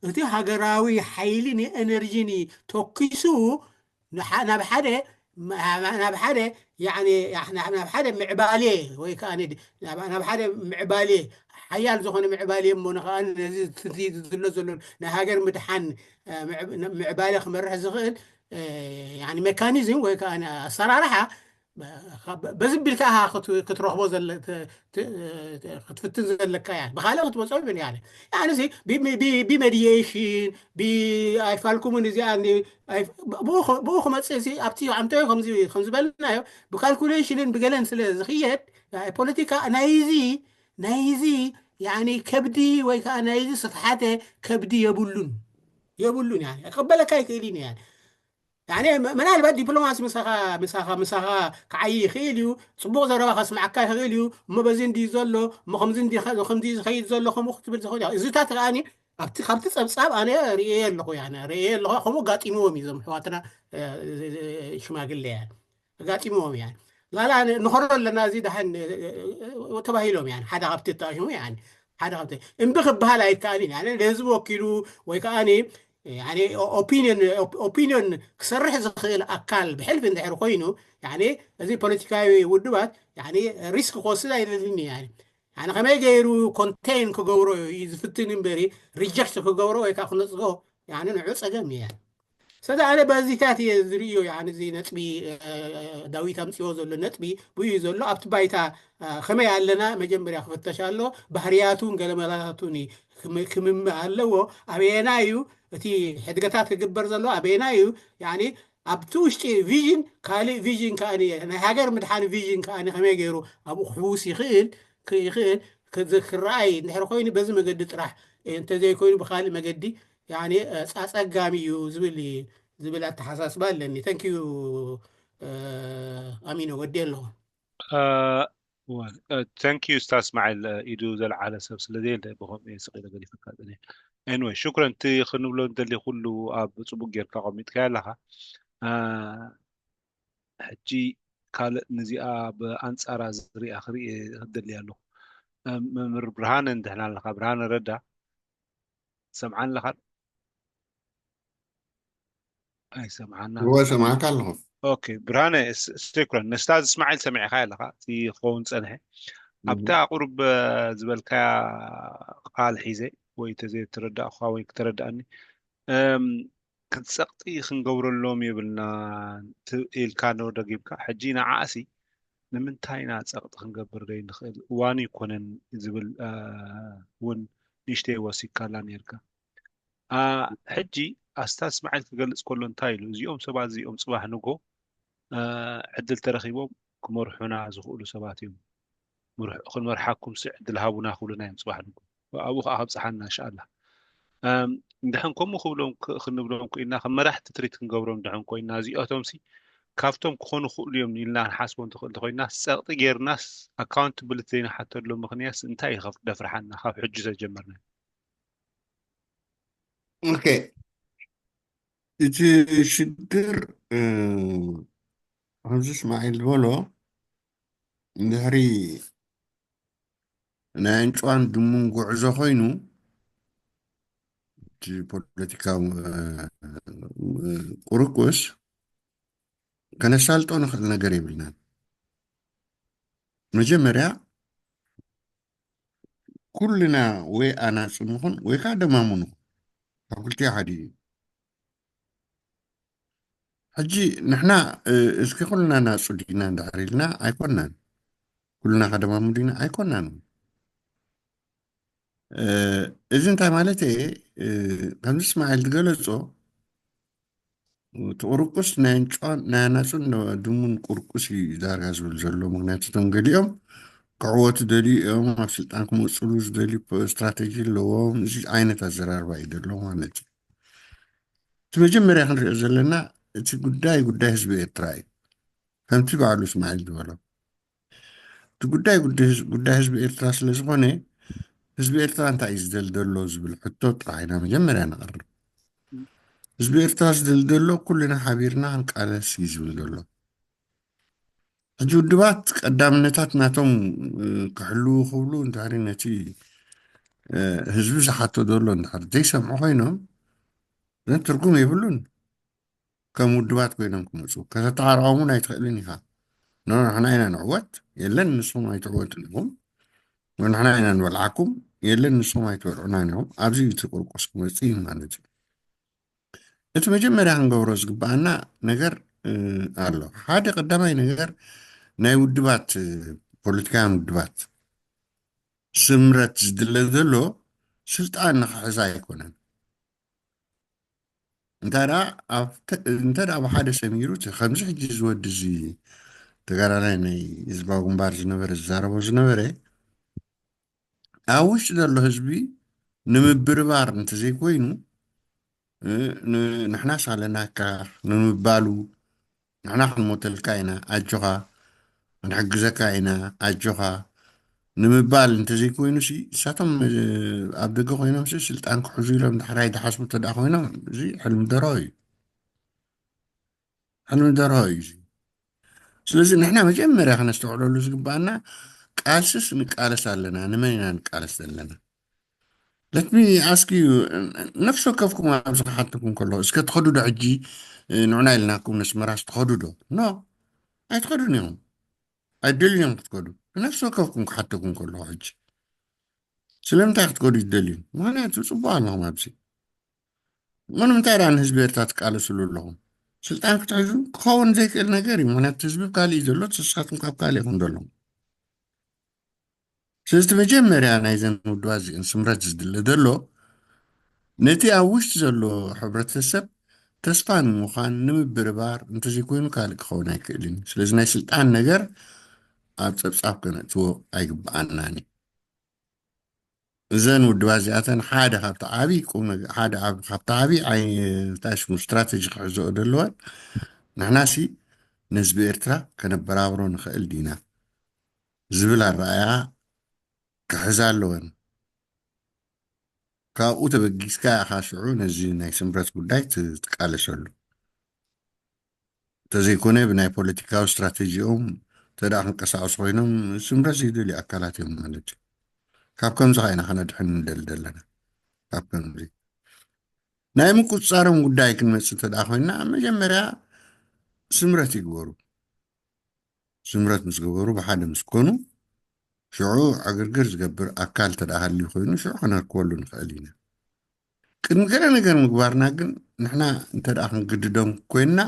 እቲ ሃገራዊ ሓይሊ ንኤነርጂን ተኪሱ ናብ ሓደ ናብ ሓደ ናብ ሓደ ምዕባሌ ወይ ከዓ ናብ ሓደ ምዕባሌ ሓያል ዝኾነ ምዕባሌ እሞ ንከዓ ነዚ ዝሎ ዘሎ ናይ ሃገር ምድሓን ምዕባሌ ክመርሕ ዝኽእል ሜካኒዝም ወይ ከዓ ኣሰራርሓ በዚ ቢልካ ክትረኽቦ ክትፍትን ዘለካ እያ ብካልእ ክትመፀ ይብን ያለ ያንዚ ብመዲሽን ብኣይፋልኩምን እዚኣ ብኡ ክመፅእ ኣብቲ ኣምተዮ ከምዝበልናዮ ብካልኩሌሽንን ብገለን ስለ ዝኽየድ ፖለቲካ ናይዚ ናይዚ ከብዲ ወይ ከዓ ናይዚ ስፍሓተ ከብዲ የብሉን የብሉን ክቅበለካ ይክእል እዩ ያኔ፣ መ-፣ ምናልባት ዲፕሎማሲ ምሳኻ፣ ምሳኻ፣ ምሳኻ ክዓይ ይኽእል እዩ፣ ጽቡቕ ዘረባ ከስምዓካ ይኽእል እዩ፣ እሞ በዚ እንዲ ዘሎ፣ እሞ ከምዚ እንዲ ኸ-፣ ከምዚ ዝኸይድ ዘሎ፣ ከምኡ ክትብል ዝኽእል እዩ። እዚታት ከኣኒ ኣብቲ፣ ካብቲ ጸብጻብ ኣነ ርእየ ኣለኹ፣ ያኔ፣ ርእየ ኣለኹ፣ ከምኡ ኣጋጢምዎም እዩ እዞም ኣሕዋትና፣ እ፣ ሽማግለ፣ ያኔ፣ ኣጋጢምዎም፣ ያኔ። ላላ ን-፣ ንኸዶ ኣለና፣ እዚ ደሓን፣ እ፣ እ፣ ተባሂሎም፣ ያኔ፣ ሓደ ካብቲ እተኣሽሙ፣ ያኔ፣ ሓደ ካብቲ እምቢ ክበሃል ኣይከኣልን፣ ያኔ፣ ንህዝቢ ወኪሉ ወይ ከኣኒ፣ ያኔ፣ ኦ-፣ ኦፒንዮን፣ ኦፕ-፣ ኦፒንዮን ክሰርሕ ዝኽእል ኣካል ብሕልፊ እንድሕር ኮይኑ፣ ያኔ፣ እዚ ፖለቲካዊ ውድባት፣ ያኔ፣ ሪስክ ክወስድ ኣይደልን፣ ያኔ። ያኔ፣ ከመይ ገይሩ ኮንቴን ክገብሮ እዩ ዝፍትን እምበሪ፣ ሪጀክት ክገብሮ ወይ ከዓ ክነጽጎ፣ ያኔ፣ ንዑ ጸገም እዩ፣ ያኔ። ስለዚ ኣነ በዚታት እየ ዝርእዮ፣ ያኔ፣ እዚ ነጥቢ፣ እ፣ ዳዊት ኣምጽዎ ዘሎ ነጥቢ ብኡ እዩ ዘሎ። ኣብቲ ባይታ፣ እ፣ ከመይ ኣለና መጀመርያ ክፍተሽ ኣሎ። ባህርያቱን ገለመላታቱን እዩ ክም-፣ ክምምእ ኣለዎ። ኣበየናይ እዩ እቲ ሕድገታት ክግበር ዘሎ? ኣበየናይ እዩ፣ ያኔ፣ ኣብቲ ውሽጢ ቪዥን፣ ካልእ ቪዥን ከኣ፣ ናይ ሃገር ምድሓን ቪዥን ከኣ ከመይ ገይሩ ኣብኡ ክሕውስ ይኽእል፣ ክ-፣ ይኽእል፣ ክዝ-፣ ክረኣይ እንድሕር ኮይኑ፣ በዚ መገዲ ጥራሕ፣ እ፣ እንተዘይኮይኑ ብኻልእ መገዲ፣ ያኔ፣ እ፣ ጸ-፣ ጸጋሚ እዩ ዝብል፣ ዝብል ኣተሓሳስባ ኣለኒ። ተንክ ዩ፣ እ፣ ኣሚኖ፣ ወዲ ኣለኹ። እ፣ እወ፣ እ፣ ተንክ ዩ፣ ስታዝ እስማዒል፣ እ፣ ኢዱ ዘልዓለ ሰብ ስለ ዘየለ፣ ብኸምኡ እየ ስቕ ኢለ ገዲፈካ ጸኒሐ። ኤኒወይ፣ ሽኩረን። እቲ ክንብሎ እንደሊ ኩሉ ኣብ ጽቡቕ ጌርካ ኣቐሚጥካዮ ኣለኻ። እ፣ ሕጂ ካልእ ነዚኣ ብኣንጻራ ዝሪኣ ክርኢ ክደሊ ኣለኹ። እ፣ መምህር ብርሃነ እንድሕና ኣለኻ፣ ብርሃነ ረዳ፣ ሰምዓን ኣለኻ? ኣይሰምዓና። እወ፣ ሰምዓካ ኣለኹ። ኦኬ፣ ብርሃነ፣ ስ-፣ ሽኩረን። ንስታዝ እስማዒል ሰሚዕካ ኣለኻ፣ እቲ ክኸውን ጸንሐ። ኣብታ እም። ቁሩብ፣ እ፣ ዝበልካያ ቃል ሒዘ፣ ወይ ተዘይተረዳእኳ ወይ ክተረዳእኒ፣ እም፣ ክንጸቕጢ ክንገብረሎም የብልና ት-፣ ኢልካ ዶ ደጊምካ። ሕጂ ንዓኣሲ ንምንታይ ኢና ጸቕጢ ክንገብር ዘይንኽእል? እዋኑ ኣይኮነን ዝብል፣ እ፣ እውን ንእሽተይ ወሲካላ ነይርካ። አ፣ ሕጂ ኣስታት እስማዒል ክገልጽ ከሎ እንታይ ኢሉ? እዚኦም ሰባት እዚኦም ጽባሕ ንግሆ፣ አ፣ ዕድል ተረኺቦም ክመርሑና ዝኽእሉ ሰባት እዮም። ምርሑ-፣ ክንመርሓኩምሲ ዕድል ሃቡና ክብሉና እዮም ጽባሕ ንግሆ። ኣብኡ ኸኣ ከብጽሓና እንሻኣላ። ኣም፣ እንድሕን ከምኡ ክብሎም ክ-፣ ክንብሎም ኮይንና፣ ከም መራሕቲ ትሪት ክንገብሮም እንድሕን ኮይንና፣ እዚኣቶምሲ ካብቶም ክኾኑ ክኽእሉ እዮም ኢልና ንሓስቦ እንተኽእል እንተኾይንና፣ ጸቕጢ ጌርናስ ኣካውንታብሊቲ ዘይንሓተሉ ምኽንያትስ እንታይ እዩ ከፍ-፣ ደፍርሓና ካብ ሕጂ ተጀመርና? ኦኬ። እቲ ሽግር፣ እ፣ ከምዚ እስማዒል ዝበሎ፣ እንድሕሪ ናይ ኣንጭዋን ድሙን ጉዕዞ ኮይኑ፣ እቲ ፖለቲካዊ፣ እ፣ እ፣ ቁርቁስ ከነሳልጦ ንኽእል ነገር የብልናን። መጀመርያ ኩልና ወይ ኣናጹ ንኹን ወይ ከኣ ደማሙ ንኹን፣ ካብ ክልቲኡ ሓደ እዩ። ሕጂ ንሕና፣ እ፣ እስኪ ኩልና ናጹ ዲና እንድሕር ኢልና ኣይኮናን። ኩልና ከደማሙ ዲና ኣይኮናን። እ፣ እዚ እንታይ ማለት እየ? እ፣ ከምዚ እስማዒል ዝገለጾ፣ እቲ ቁርቁስ ናይ ኣንጭዋን ናይ ኣናጹን ድሙን ቁርቁስ እዩ ዳርጋ ዝብል ዘሎ። ምኽንያቱ እቶም ገሊኦም ክዕወቱ ደልዩ እዮም፣ ኣብ ስልጣን ክመጽሉ ዝደልዩ ፖ-፣ ስትራተጂ ኣለዎም። እዚ ዓይነት ኣዘራርባ እዩ ዘሎ ማለት እዩ። እቲ መጀመርያ ክንሪኦ ዘለና፣ እቲ ጉዳይ፣ ጉዳይ ህዝቢ ኤርትራ እዩ። ከምቲ ባዕሉ እስማዒል ዝበሎ፣ እቲ ጉዳይ፣ ጉዳይ ህዝ-፣ ጉዳይ ህዝቢ ኤርትራ ስለ ዝኾነ፣ ህዝቢ ኤርትራ እንታይ እዩ ዝደሊ ዘሎ ዝብል ሕቶ ጥራሕ ኢና መጀመርያ ነቕርብ። ህዝቢ ኤርትራ ዝደሊ ዘሎ፣ ኩልና ሓቢርና ክንቃለስ እዩ ዝብል ዘሎ። ሕጂ ውድባት ቀዳምነታት ናቶም፣ እ፣ ክሕልዉ ክብሉ እንድሕሪ ነቲ፣ እ፣ ህዝቢ ዝሓቶ ዘሎ እንድሕሪ ዘይሰምዑ ኮይኖም፣ ዘን ትርጉም የብሉን። ከም ውድባት ኮይኖም ክመጹ። ከተተዓርዖም እውን ኣይትኽእልን ኢኻ። ኖ፣ ንሕና ኢና ንዕወት፣ የለን ንስኹም ኣይትዕወቱን ኢኹም። ኖ፣ ንሕና ኢና ንበልዓኩም፣ የለን ንስኹም ኣይትበልዑናን ኢኹም። ኣብዚ እዩ እቲ ቁርቁስ ክመጽእ እዩ ማለት እዩ። እቲ መጀመርያ ክንገብሮ ዝግብኣና ነገር፣ እ፣ ኣሎ። ሓደ ቀዳማይ ነገር ናይ ውድባት፣ እ፣ ፖለቲካውያን ውድባት ስምረት ዝድለ ዘሎ ስልጣን ንኽሕዛ ኣይኮነን። እንተ ደኣ ኣብ ተ-፣ እንተ ደኣ ብሓደ ሰሚሩ እቲ ከምዚ ሕጂ እዚ ወዲ እዚ ተጋዳላይ ናይ ህዝባዊ ግንባር ዝነበረ ዝዛረቦ ዝነበረ ኣብ ውሽጢ ዘሎ ህዝቢ ንምብርባር እንተዘይኮይኑ ንሕናስ ኣለናካ ንምባሉ፣ ንሕና ክንሞተልካ ኢና ኣጆኻ፣ ክንሕግዘካ ኢና ኣጆኻ ንምባል እንተዘይኮይኑ ሲ እሳቶም ኣብ ደገ ኮይኖም ሲ ስልጣን ክሕዙ ኢሎም ዳሕራይ ዝሓስቡ እንተ ደኣ ኮይኖም፣ እዚ ሕልሚ ደርሆ እዩ። ሕልሚ ደርሆ እዩ እዚ። ስለዚ ንሕና መጀመርያ ክነስተውዕለሉ ዝግባኣና፣ ቃልስስ ንቃለስ ኣለና፣ ንመን ኢና ንቃለስ ዘለና? Let me ask you, ነፍሲ ወከፍኩም ኣብዚ ክሓተኩም ከለኹ፣ እስከ ትኸዱ ዶ ሕጂ ንዑና ኢልናኩም ነስመራስ ትኸዱ ዶ? ኖ፣ ኣይትኸዱን ኢኹም። ኣይደልዮም ክትከዱ። ነፍሲ ወከፍኩም ክሓተኩም ከለኹ ሕጂ ስለምንታይ ክትከዱ ይደልዩ? ምክንያቱ ጽቡቅ ኣለኹም ኣብዚ። ምንም እንታይ ደኣ ንህዝቢ ኤርትራ ትቃለስሉ ኣለኹም? ስልጣን ክትሕዙ ክኸውን ዘይክእል ነገር እዩ። ምክንያቱ ህዝቢ ካልእ እዩ ዘሎ፣ ንስኻትኩም ካብ ካልእ ኢኹም ዘለኹም። ስለዚ እቲ መጀመርያ ናይዘን ውድባት እዚአን ስምረት ዝድለ ዘሎ ነቲ ኣብ ውሽጢ ዘሎ ሕብረተሰብ ተስፋ ንምዃን ንምብርባር እንተዘይኮይኑ ካልእ ክኸውን ኣይክእልን እዩ። ስለዚ ናይ ስልጣን ነገር ኣብ ጸብጻብ ከነእትዎ ኣይግብኣናን እዩ። እዘን ውድባት እዚኣተን ሓደ ካብቲ ዓብዪ ቁም ነገር፣ ሓደ ኣብ- ካብቲ ዓብዪ ዓይ- እንታይ ሽሙ ስትራተጂ ክሕዝኦ ዘለወን ንሕናሲ ነህዝቢ ኤርትራ ከነበራብሮ ንኽእል ዲና ዝብል ኣረኣእያ ክሕዛ ኣለወን። ካብኡ ተበጊስካ ኢኻ ሽዑ ነዚ ናይ ስምረት ጉዳይ ት- ትቃለሰሉ። እንተዘይኮነ ብናይ ፖለቲካዊ ስትራተጂኦም እንተ ደኣ ክንቀሳቐሱ ኮይኖም ስምረት ዘይደልዩ ኣካላት እዮም ማለት እዩ። ካብ ከምዚ ኸ ኢና ከነድሕን ንደሊ ዘለና። ካብ ከምዚ ናይ ምቁፅፃሮም ጉዳይ ክንመፅእ እንተ ደኣ ኮይንና መጀመርያ ስምረት ይግበሩ። ስምረት ምስ ገበሩ ብሓደ ምስ ኮኑ ሽዑ ዕግርግር ዝገብር ኣካል እንተ ደኣ ሃልዩ ኮይኑ ሽዑ ከነርክበሉ ንኽእል ኢና። ቅድሚ ገለ ነገር ምግባርና ግን ንሕና እንተ ደኣ ክንግድዶም ኮይንና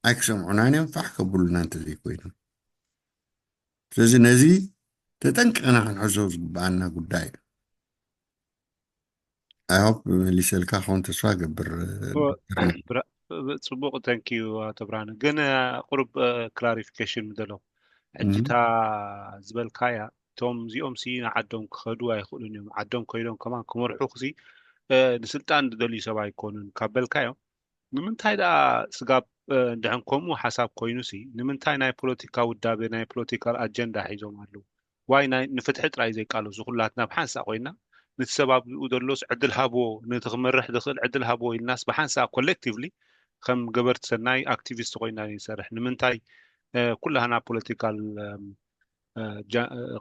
ኣይክሰምዑናን እዮም ፋሕ ከብሉና እንተዘይኮይኖም። ስለዚ ነዚ ተጠንቂቕና ክንሕዞ ዝግብኣና ጉዳይ እዩ። I hope መሊሰልካ ክኸውን ተስፋ ገብር። ጽቡቅ፣ thank you ኣቶ ብርሃነ። ግን ቁሩብ ክላሪፊኬሽን ምደለኹ ሕጂ እታ ዝበልካያ እቶም እዚኦም ሲ ንዓዶም ክኸዱ ኣይኽእሉን እዮም። ዓዶም ኮይዶም ከማን ክመርሑ ክሲ ንስልጣን ዝደልዩ ሰብ ኣይኮኑን ካብ በልካዮም፣ ንምንታይ ደኣ ስጋብ እንድሕን ከምኡ ሓሳብ ኮይኑ ሲ ንምንታይ ናይ ፖለቲካ ውዳቤ ናይ ፖለቲካል ኣጀንዳ ሒዞም ኣለዉ? ዋይ ናይ ንፍትሒ ጥራይ ዘይቃለሱ ኩላትና ብሓንሳእ ኮይና ነቲ ሰብ ኣብኡ ዘሎስ ዕድል ሃብዎ፣ ነቲ ክመርሕ ዝኽእል ዕድል ሃብዎ ኢልናስ ብሓንሳእ ኮሌክቲቭሊ ከም ገበርቲ ሰናይ ኣክቲቪስት ኮይና ንሰርሕ። ንምንታይ ኩላህና ፖለቲካል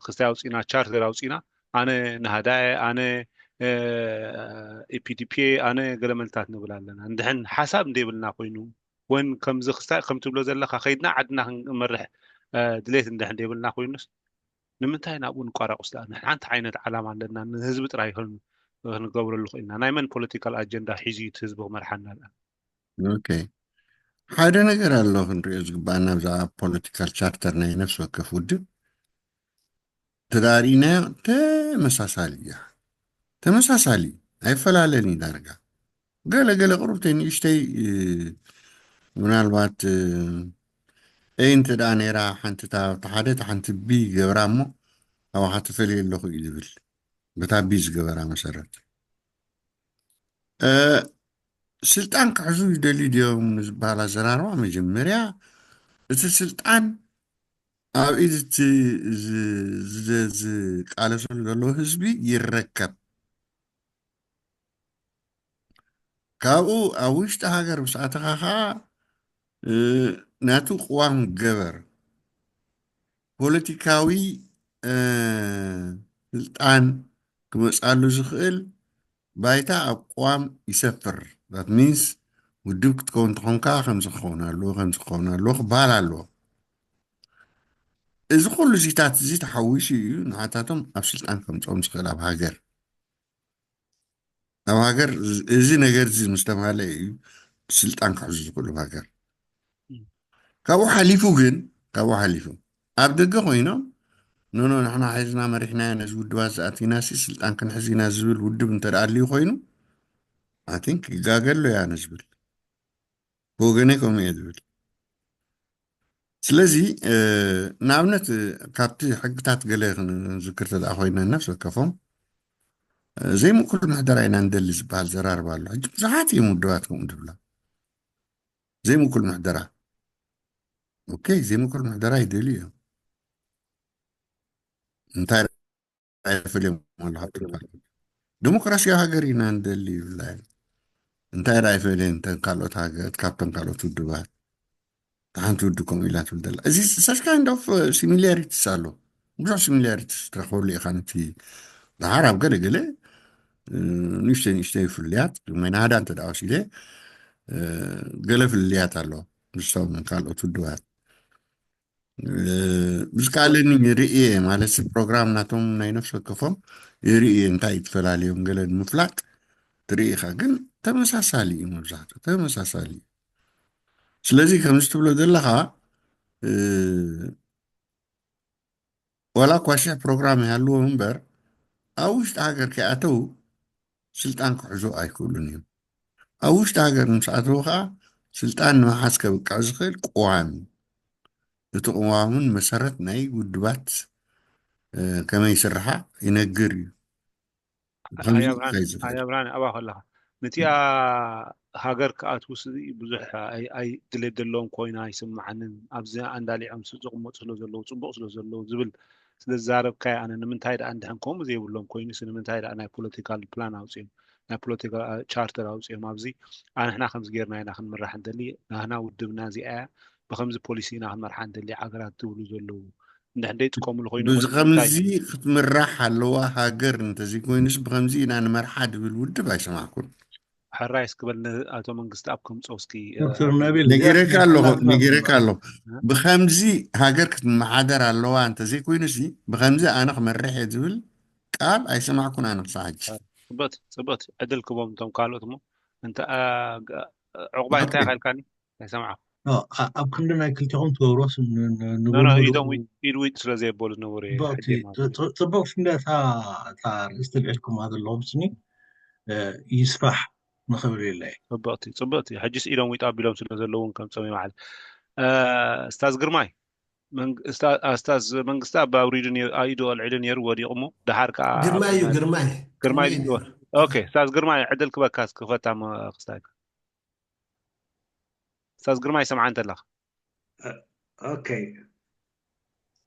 ክስታይ ኣውፂና ቻርተር ኣውፂና ኣነ ናህዳኤ ኣነ ኢፒዲፒ ኣነ ገለመልታት ንብል ኣለና። እንድሕን ሓሳብ እንደይብልና ኮይኑ ወን ከምዚ ክስታይ ከም ትብሎ ዘለካ ከይድና ዓድና ክንመርሕ ድሌት እንድሕን እንደይብልና ኮይኑስ ንምንታይ ናብኡ ንቋራቁስ ደኣ? ንሕና ሓንቲ ዓይነት ዓላማ ኣለና፣ ንህዝቢ ጥራይ ክንገብረሉ ክኢልና። ናይ መን ፖለቲካል ኣጀንዳ ሒዙ እዩ እቲ ህዝቢ ክመርሓና ደኣ? ኦኬ፣ ሓደ ነገር ኣሎ ክንሪኦ ዝግባኣና ብዛዕባ ፖለቲካል ቻርተር ናይ ነፍሲ ወከፍ ውድብ ተዳሪእናዮ ተመሳሳሊ እያ። ተመሳሳሊ ኣይፈላለን እዩ ዳርጋ። ገለ ገለ ቁሩብተይ ንእሽተይ ምናልባት ኤ እንተ ደኣ ነይራ ሓንቲ እታ ሓደ እታ ሓንቲ ቢ ገብራ እሞ ኣባኻ ተፈልየ ኣለኹ እዩ ዝብል በታ ቢ ዝገበራ መሰረት። ስልጣን ክሕዙ ይደልዩ ድዮም ንዝበሃል ኣዘራርባ መጀመርያ እቲ ስልጣን ኣብ ኢድ እቲ ዝቃለሰሉ ዘለዎ ህዝቢ ይረከብ። ካብኡ ኣብ ውሽጢ ሃገር ምስ ኣተኻ ኸዓ ናቱ ቅዋም ገበር ፖለቲካዊ ስልጣን ክመፅኣሉ ዝኽእል ባይታ ኣብ ቅዋም ይሰፍር። That means ውድብ ክትከውን እንተኾንካ ከምዚ ክኸውን ኣለዎ ከምዚ ክኸውን ኣለዎ ክበሃል ኣለዎ። እዚ ኩሉ እዚታት እዚ ተሓዊሱ እዩ ንዓታቶም ኣብ ስልጣን ከምፅኦም ዝኽእል ኣብ ሃገር ኣብ ሃገር እዚ ነገር እዚ ምስ ተማለአ እዩ ስልጣን ክሕዙ ዝኽእሉ ኣብ ሃገር። ካብኡ ሓሊፉ ግን ካብኡ ሓሊፉ ኣብ ደገ ኮይኖም ኖኖ ንሕና ሒዝና መሪሕናዮ ነዚ ውድባት ዝኣቲና ሲ ስልጣን ክንሕዝ ኢና ዝብል ውድብ እንተ ደኣ ኣልዩ ኮይኑ I think ይጋገ ኣሎ እያ ኣነ ዝብል ብወገነይ ከምኡ እየ ዝብል። ስለዚ ንኣብነት ካብቲ ሕግታት ገለ ክንዝክር ተደኣ ኮይና ነፍሲ ወከፎም ዘይምእኩል ምሕደራ ኢና ንደሊ ዝበሃል ዘራርባ ኣሎ። ሕጂ ብዙሓት እዮም ውድባት ከምኡ ዝብላ። ዘይምእኩል ምሕደራ። ኦኬ፣ ዘይምእኩል ምሕደራ ይደልዩ እዮም። እንታይ ደኣ ይፈልዮም ኣሎ? ሃብቶም ካልኦት። ዲሞክራሲያዊ ሃገር ኢና ንደሊ ይብላ እየን። እንታይ ደኣ ይፈልየን እተን ካልኦት ሃገር ካብተን ካልኦት ውድባት? ሓንቲ ውድብ ከምኡ ኢላ ትብል ዘላ። እዚ such kind of similarities ኣሎ። ብዙሕ similarities ትረኽበሉ ኢኻ። ነቲ ደሓር ኣብ ገለ ገለ ንእሽተይ ንእሽተይ ፍልልያት፣ መናሃዳ እንተ ደኣ ወሲደ፣ ገለ ፍልልያት ኣሎ ምስቶም ካልኦት ውድባት። ብዝከኣለኒ ርእየ ማለት ፕሮግራም ናቶም ናይ ነፍሲ ወከፎም ርእየ እንታይ እዩ ትፈላለዮም ገለ ንምፍላጥ ትርኢ ኢኻ። ግን ተመሳሳሊ እዩ፣ መብዛሕትኡ ተመሳሳሊ እዩ። ስለዚ ከምዚ ትብሎ ዘለኻ፣ ዋላ እኳ ሽሕ ፕሮግራም ይሃልዎም እምበር፣ ኣብ ውሽጢ ሃገር ከይኣተው ስልጣን ክሕዙ ኣይክእሉን እዮም። ኣብ ውሽጢ ሃገር ምስ ኣተው ከዓ ስልጣን ንምሓዝ ከብቅዕ ዝኽእል ቅዋም እዩ። እቲ ቅዋምን መሰረት ናይ ውድባት ከመይ ይስርሓ ይነግር እዩ። ብኸምዚ ኣያብራን ይካይድ ዝኽእል። ኣያብራን ኣብኣ ከለኻ፣ ነቲኣ ሃገር ክኣትውስ ብዙሕ ኣይ- ኣይ ድሌት ዘለዎም ኮይና ኣይስምዓንን። ኣብዚ ኣንዳሊዖም ስ- ዝቕመጡ ስለ ዘለዉ፣ ጽቡቕ ስለ ዘለዉ ዝብል ስለ ዝዛረብካዮ፣ ኣነ ንምንታይ ደኣ እንድሕን ከምኡ ዘይብሎም ኮይኑስ፣ ንምንታይ ደኣ ናይ ፖለቲካል ፕላን ኣውጺኦም፣ ናይ ፖለቲካል ቻርተር ኣውጺኦም ኣብዚ ኣንሕና ከምዚ ጌርና ኢና ክንምራሕ እንደሊ፣ ናህና ውድብና እዚኣ እያ፣ ብኸምዚ ፖሊሲ ኢና ክንመርሓ እንደሊ፣ ዓገራት ዝብሉ ዘለዉ እንድሕን ደይጥቀምሉ ኮይኑ ብዚ ከምዚ ክትምራሕ ኣለዋ ሃገር እንተዘይኮይኑስ ብኸምዚ ኢና ንመርሓ ድብል ውድብ ኣይሰማዕኩን። ሕራይ እስኪ በል፣ ኣቶ መንግስቲ ኣብ ከምፅኦ እስኪ። ዶክተር ናቢል፣ ነጊረካ ኣለኹ፣ ነጊረካ ኣለኹ። ብኸምዚ ሃገር ክትመሓደር ኣለዋ እንተዘይኮይኑሲ ብኸምዚ ኣነ ክመርሕ እየ ዝብል ቃል ኣይሰማዕኩን ኣነ ክሳዕ ሕጂ። ፅበት ፅበት ዕድል ክቦም እቶም ካልኦት እሞ እንተ ዕቁባይ እንታይ ካልካኒ? ኣይሰማዕኩ። ኣብ ክንዲ ናይ ክልቲኹም ትገብሮስ ኖ ኖ ኢዶም ዊጥ ኢድ ዊጥ ስለ ዘየበሉ ዝነበሩ እየ። ፅቡቅ ሽንዳ እታ ርእስቲ ልዕልኩማ ዘለኹም ስኒ ይስፋሕ ንኽብል የለ። ፅብቕቲ ፅብቕቲ። ሕጅስ ኢዶም ዊጥ ኣቢሎም ስለ ዘለውን ከምፀም ይበዓል። ስታዝ ግርማይ ኣስታዝ መንግስቲ ኣብ ኣውሪዱ ኣኢዱ ኣልዒሉ ነይሩ፣ ወዲቑ እሞ ደሓር ከዓ ግርማይ እዩ። ግርማይ ግርማይ ኦኬ። ስታዝ ግርማይ ዕድል ክበካ ክፈታ ክስታይ ስታዝ ግርማይ ሰምዓ እንተለኻ። ኦኬ።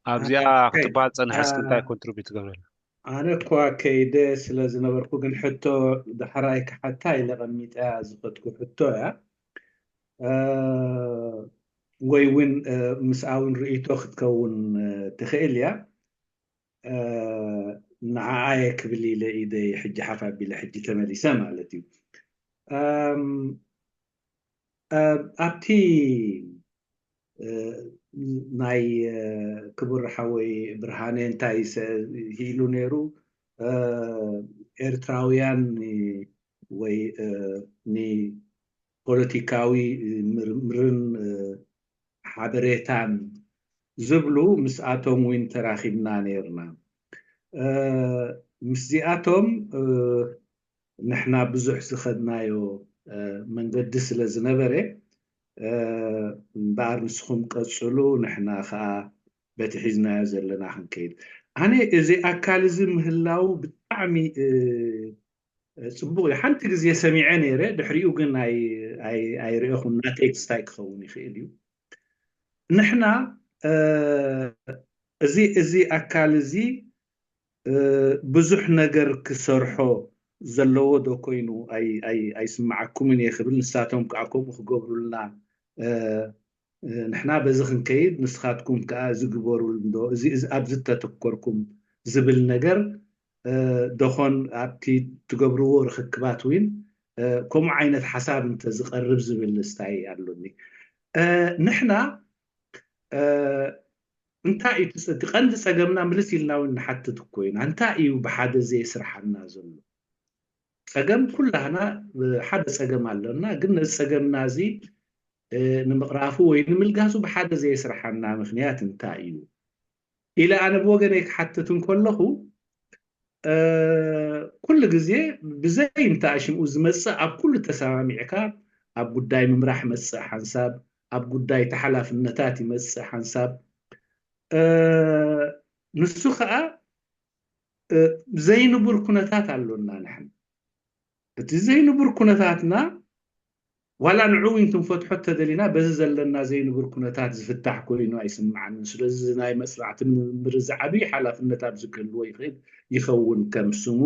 ኣብዚኣ ክትበሃል ፀንሐ እስኪ እንታይ ኮንትሪቢዩት ትገብረልና? ኣነ እኳ ከይደ ስለ ዝነበርኩ ግን ሕቶ ዳሕራይ ክሓታ ኢለ ቀሚጠያ ዝኸድኩ ሕቶ እያ። ወይ እውን ምስኣ እውን ርእይቶ ክትከውን ትኽእል እያ። ንዓኣ እየ ክብል ኢለ ኢደይ ሕጂ ሓፍ ኣቢለ ሕጂ ተመሊሰ ማለት እዩ። ኣብቲ ናይ ክቡር ሓወይ ብርሃነ እንታይ ኢሉ ነይሩ? ኤርትራውያን ወይ ንፖለቲካዊ ምርምርን ሓበሬታን ዝብሉ ምስኣቶም እውን ተራኺብና ነይርና። ምስዚኣቶም ንሕና ብዙሕ ዝኸድናዮ መንገዲ ስለ ዝነበረ እምበኣር ንስኹም ቀፅሉ፣ ንሕና ከዓ በቲ ሒዝናዮ ዘለና ክንከይድ። ኣነ እዚ ኣካል እዚ ምህላው ብጣዕሚ ፅቡቕ እዩ። ሓንቲ ግዜ ሰሚዐ ነይረ፣ ድሕሪኡ ግን ኣይርእኹን። ናተይ ክስታይ ክኸውን ይኽእል እዩ። ንሕና እዚ እዚ ኣካል እዚ ብዙሕ ነገር ክሰርሖ ዘለዎ ዶ ኮይኑ ኣይስምዓኩምን እየ ክብል፣ ንሳቶም ከዓ ከምኡ ክገብሩልና ንሕና በዚ ክንከይድ ንስኻትኩም ከዓ እዚ ግበሩ እንዶ እዚ ኣብዚ ተተኮርኩም ዝብል ነገር ዶኾን ኣብቲ ትገብርዎ ርኽክባት እውን ከምኡ ዓይነት ሓሳብ እንተዝቐርብ ዝብል ስታይ ኣሎኒ። ንሕና እንታይ እዩ እቲ ቀንዲ ፀገምና? ምልስ ኢልና እውን ንሓትት እኮ ኢና። እንታይ እዩ ብሓደ ዘየስርሓና ዘሎ? ፀገም ኩላህና ሓደ ፀገም ኣለና፣ ግን ነዚ ፀገምና እዚ ንምቕራፉ ወይ ንምልጋሱ ብሓደ ዘየስርሓና ምኽንያት እንታይ እዩ ኢለ ኣነ ብወገነይ ክሓትት እንከለኹ፣ ኩሉ ግዜ ብዘይ እንተኣሽምኡ ዝመፅእ ኣብ ኩሉ ተሰማሚዕካ ኣብ ጉዳይ ምምራሕ መፅእ ሓንሳብ፣ ኣብ ጉዳይ ተሓላፍነታት ይመፅእ ሓንሳብ። ንሱ ከዓ ዘይንቡር ኩነታት ኣሎና። ንሕና እቲ ዘይንቡር ኩነታትና ዋላ ንዑ እውን ክንፈትሖ ተደሊና በዚ ዘለና ዘይንቡር ኩነታት ዝፍታሕ ኮይኑ ኣይስምዓንን። ስለዚ ናይ መፅናዕቲ ምርምር ዝዓብይ ሓላፍነት ኣብዚ ክህልዎ ይኽእል ይኸውን ከም ስሙ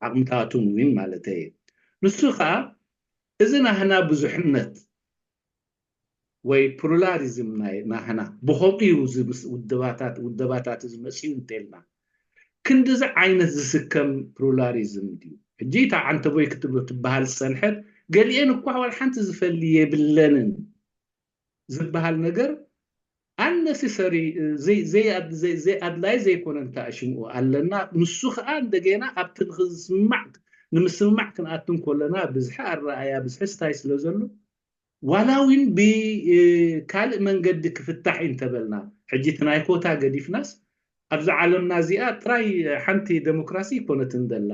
ዓቕምታቱን እውን ማለት እየ። ንሱ ከዓ እዚ ናህና ብዙሕነት ወይ ፕሉራሊዝም ናይ ናህና ብኸምኡ እዩ ውደባታት ውደባታት ዝመፅኡ እንተልና ክንድዚ ዓይነት ዝስከም ፕሉራሊዝም ድዩ? ሕጂ እታ ዓንተቦይ ክትብሎ ትበሃል ዝፀንሐት ገሊኤን እኳ ዋላ ሓንቲ ዝፈሊ የብለንን ዝበሃል ነገር ኣነሲሰሪ ዘይኣድላይ ዘይኮነ እንተኣሽምኡ ኣለና። ንሱ ከዓ እንደገና ኣብቲ ንክስማዕ ንምስምማዕ ክንኣቱ እንኮለና ብዝሒ ኣረኣያ ብዝሒ ስታይ ስለ ዘሎ ዋላ እውን ብካልእ መንገዲ ክፍታሕ እዩ እንተበልና ሕጂ እቲ ናይ ኮታ ገዲፍናስ ኣብዚ ዓለምና እዚኣ ጥራይ ሓንቲ ዴሞክራሲ ይኮነትን ዘላ።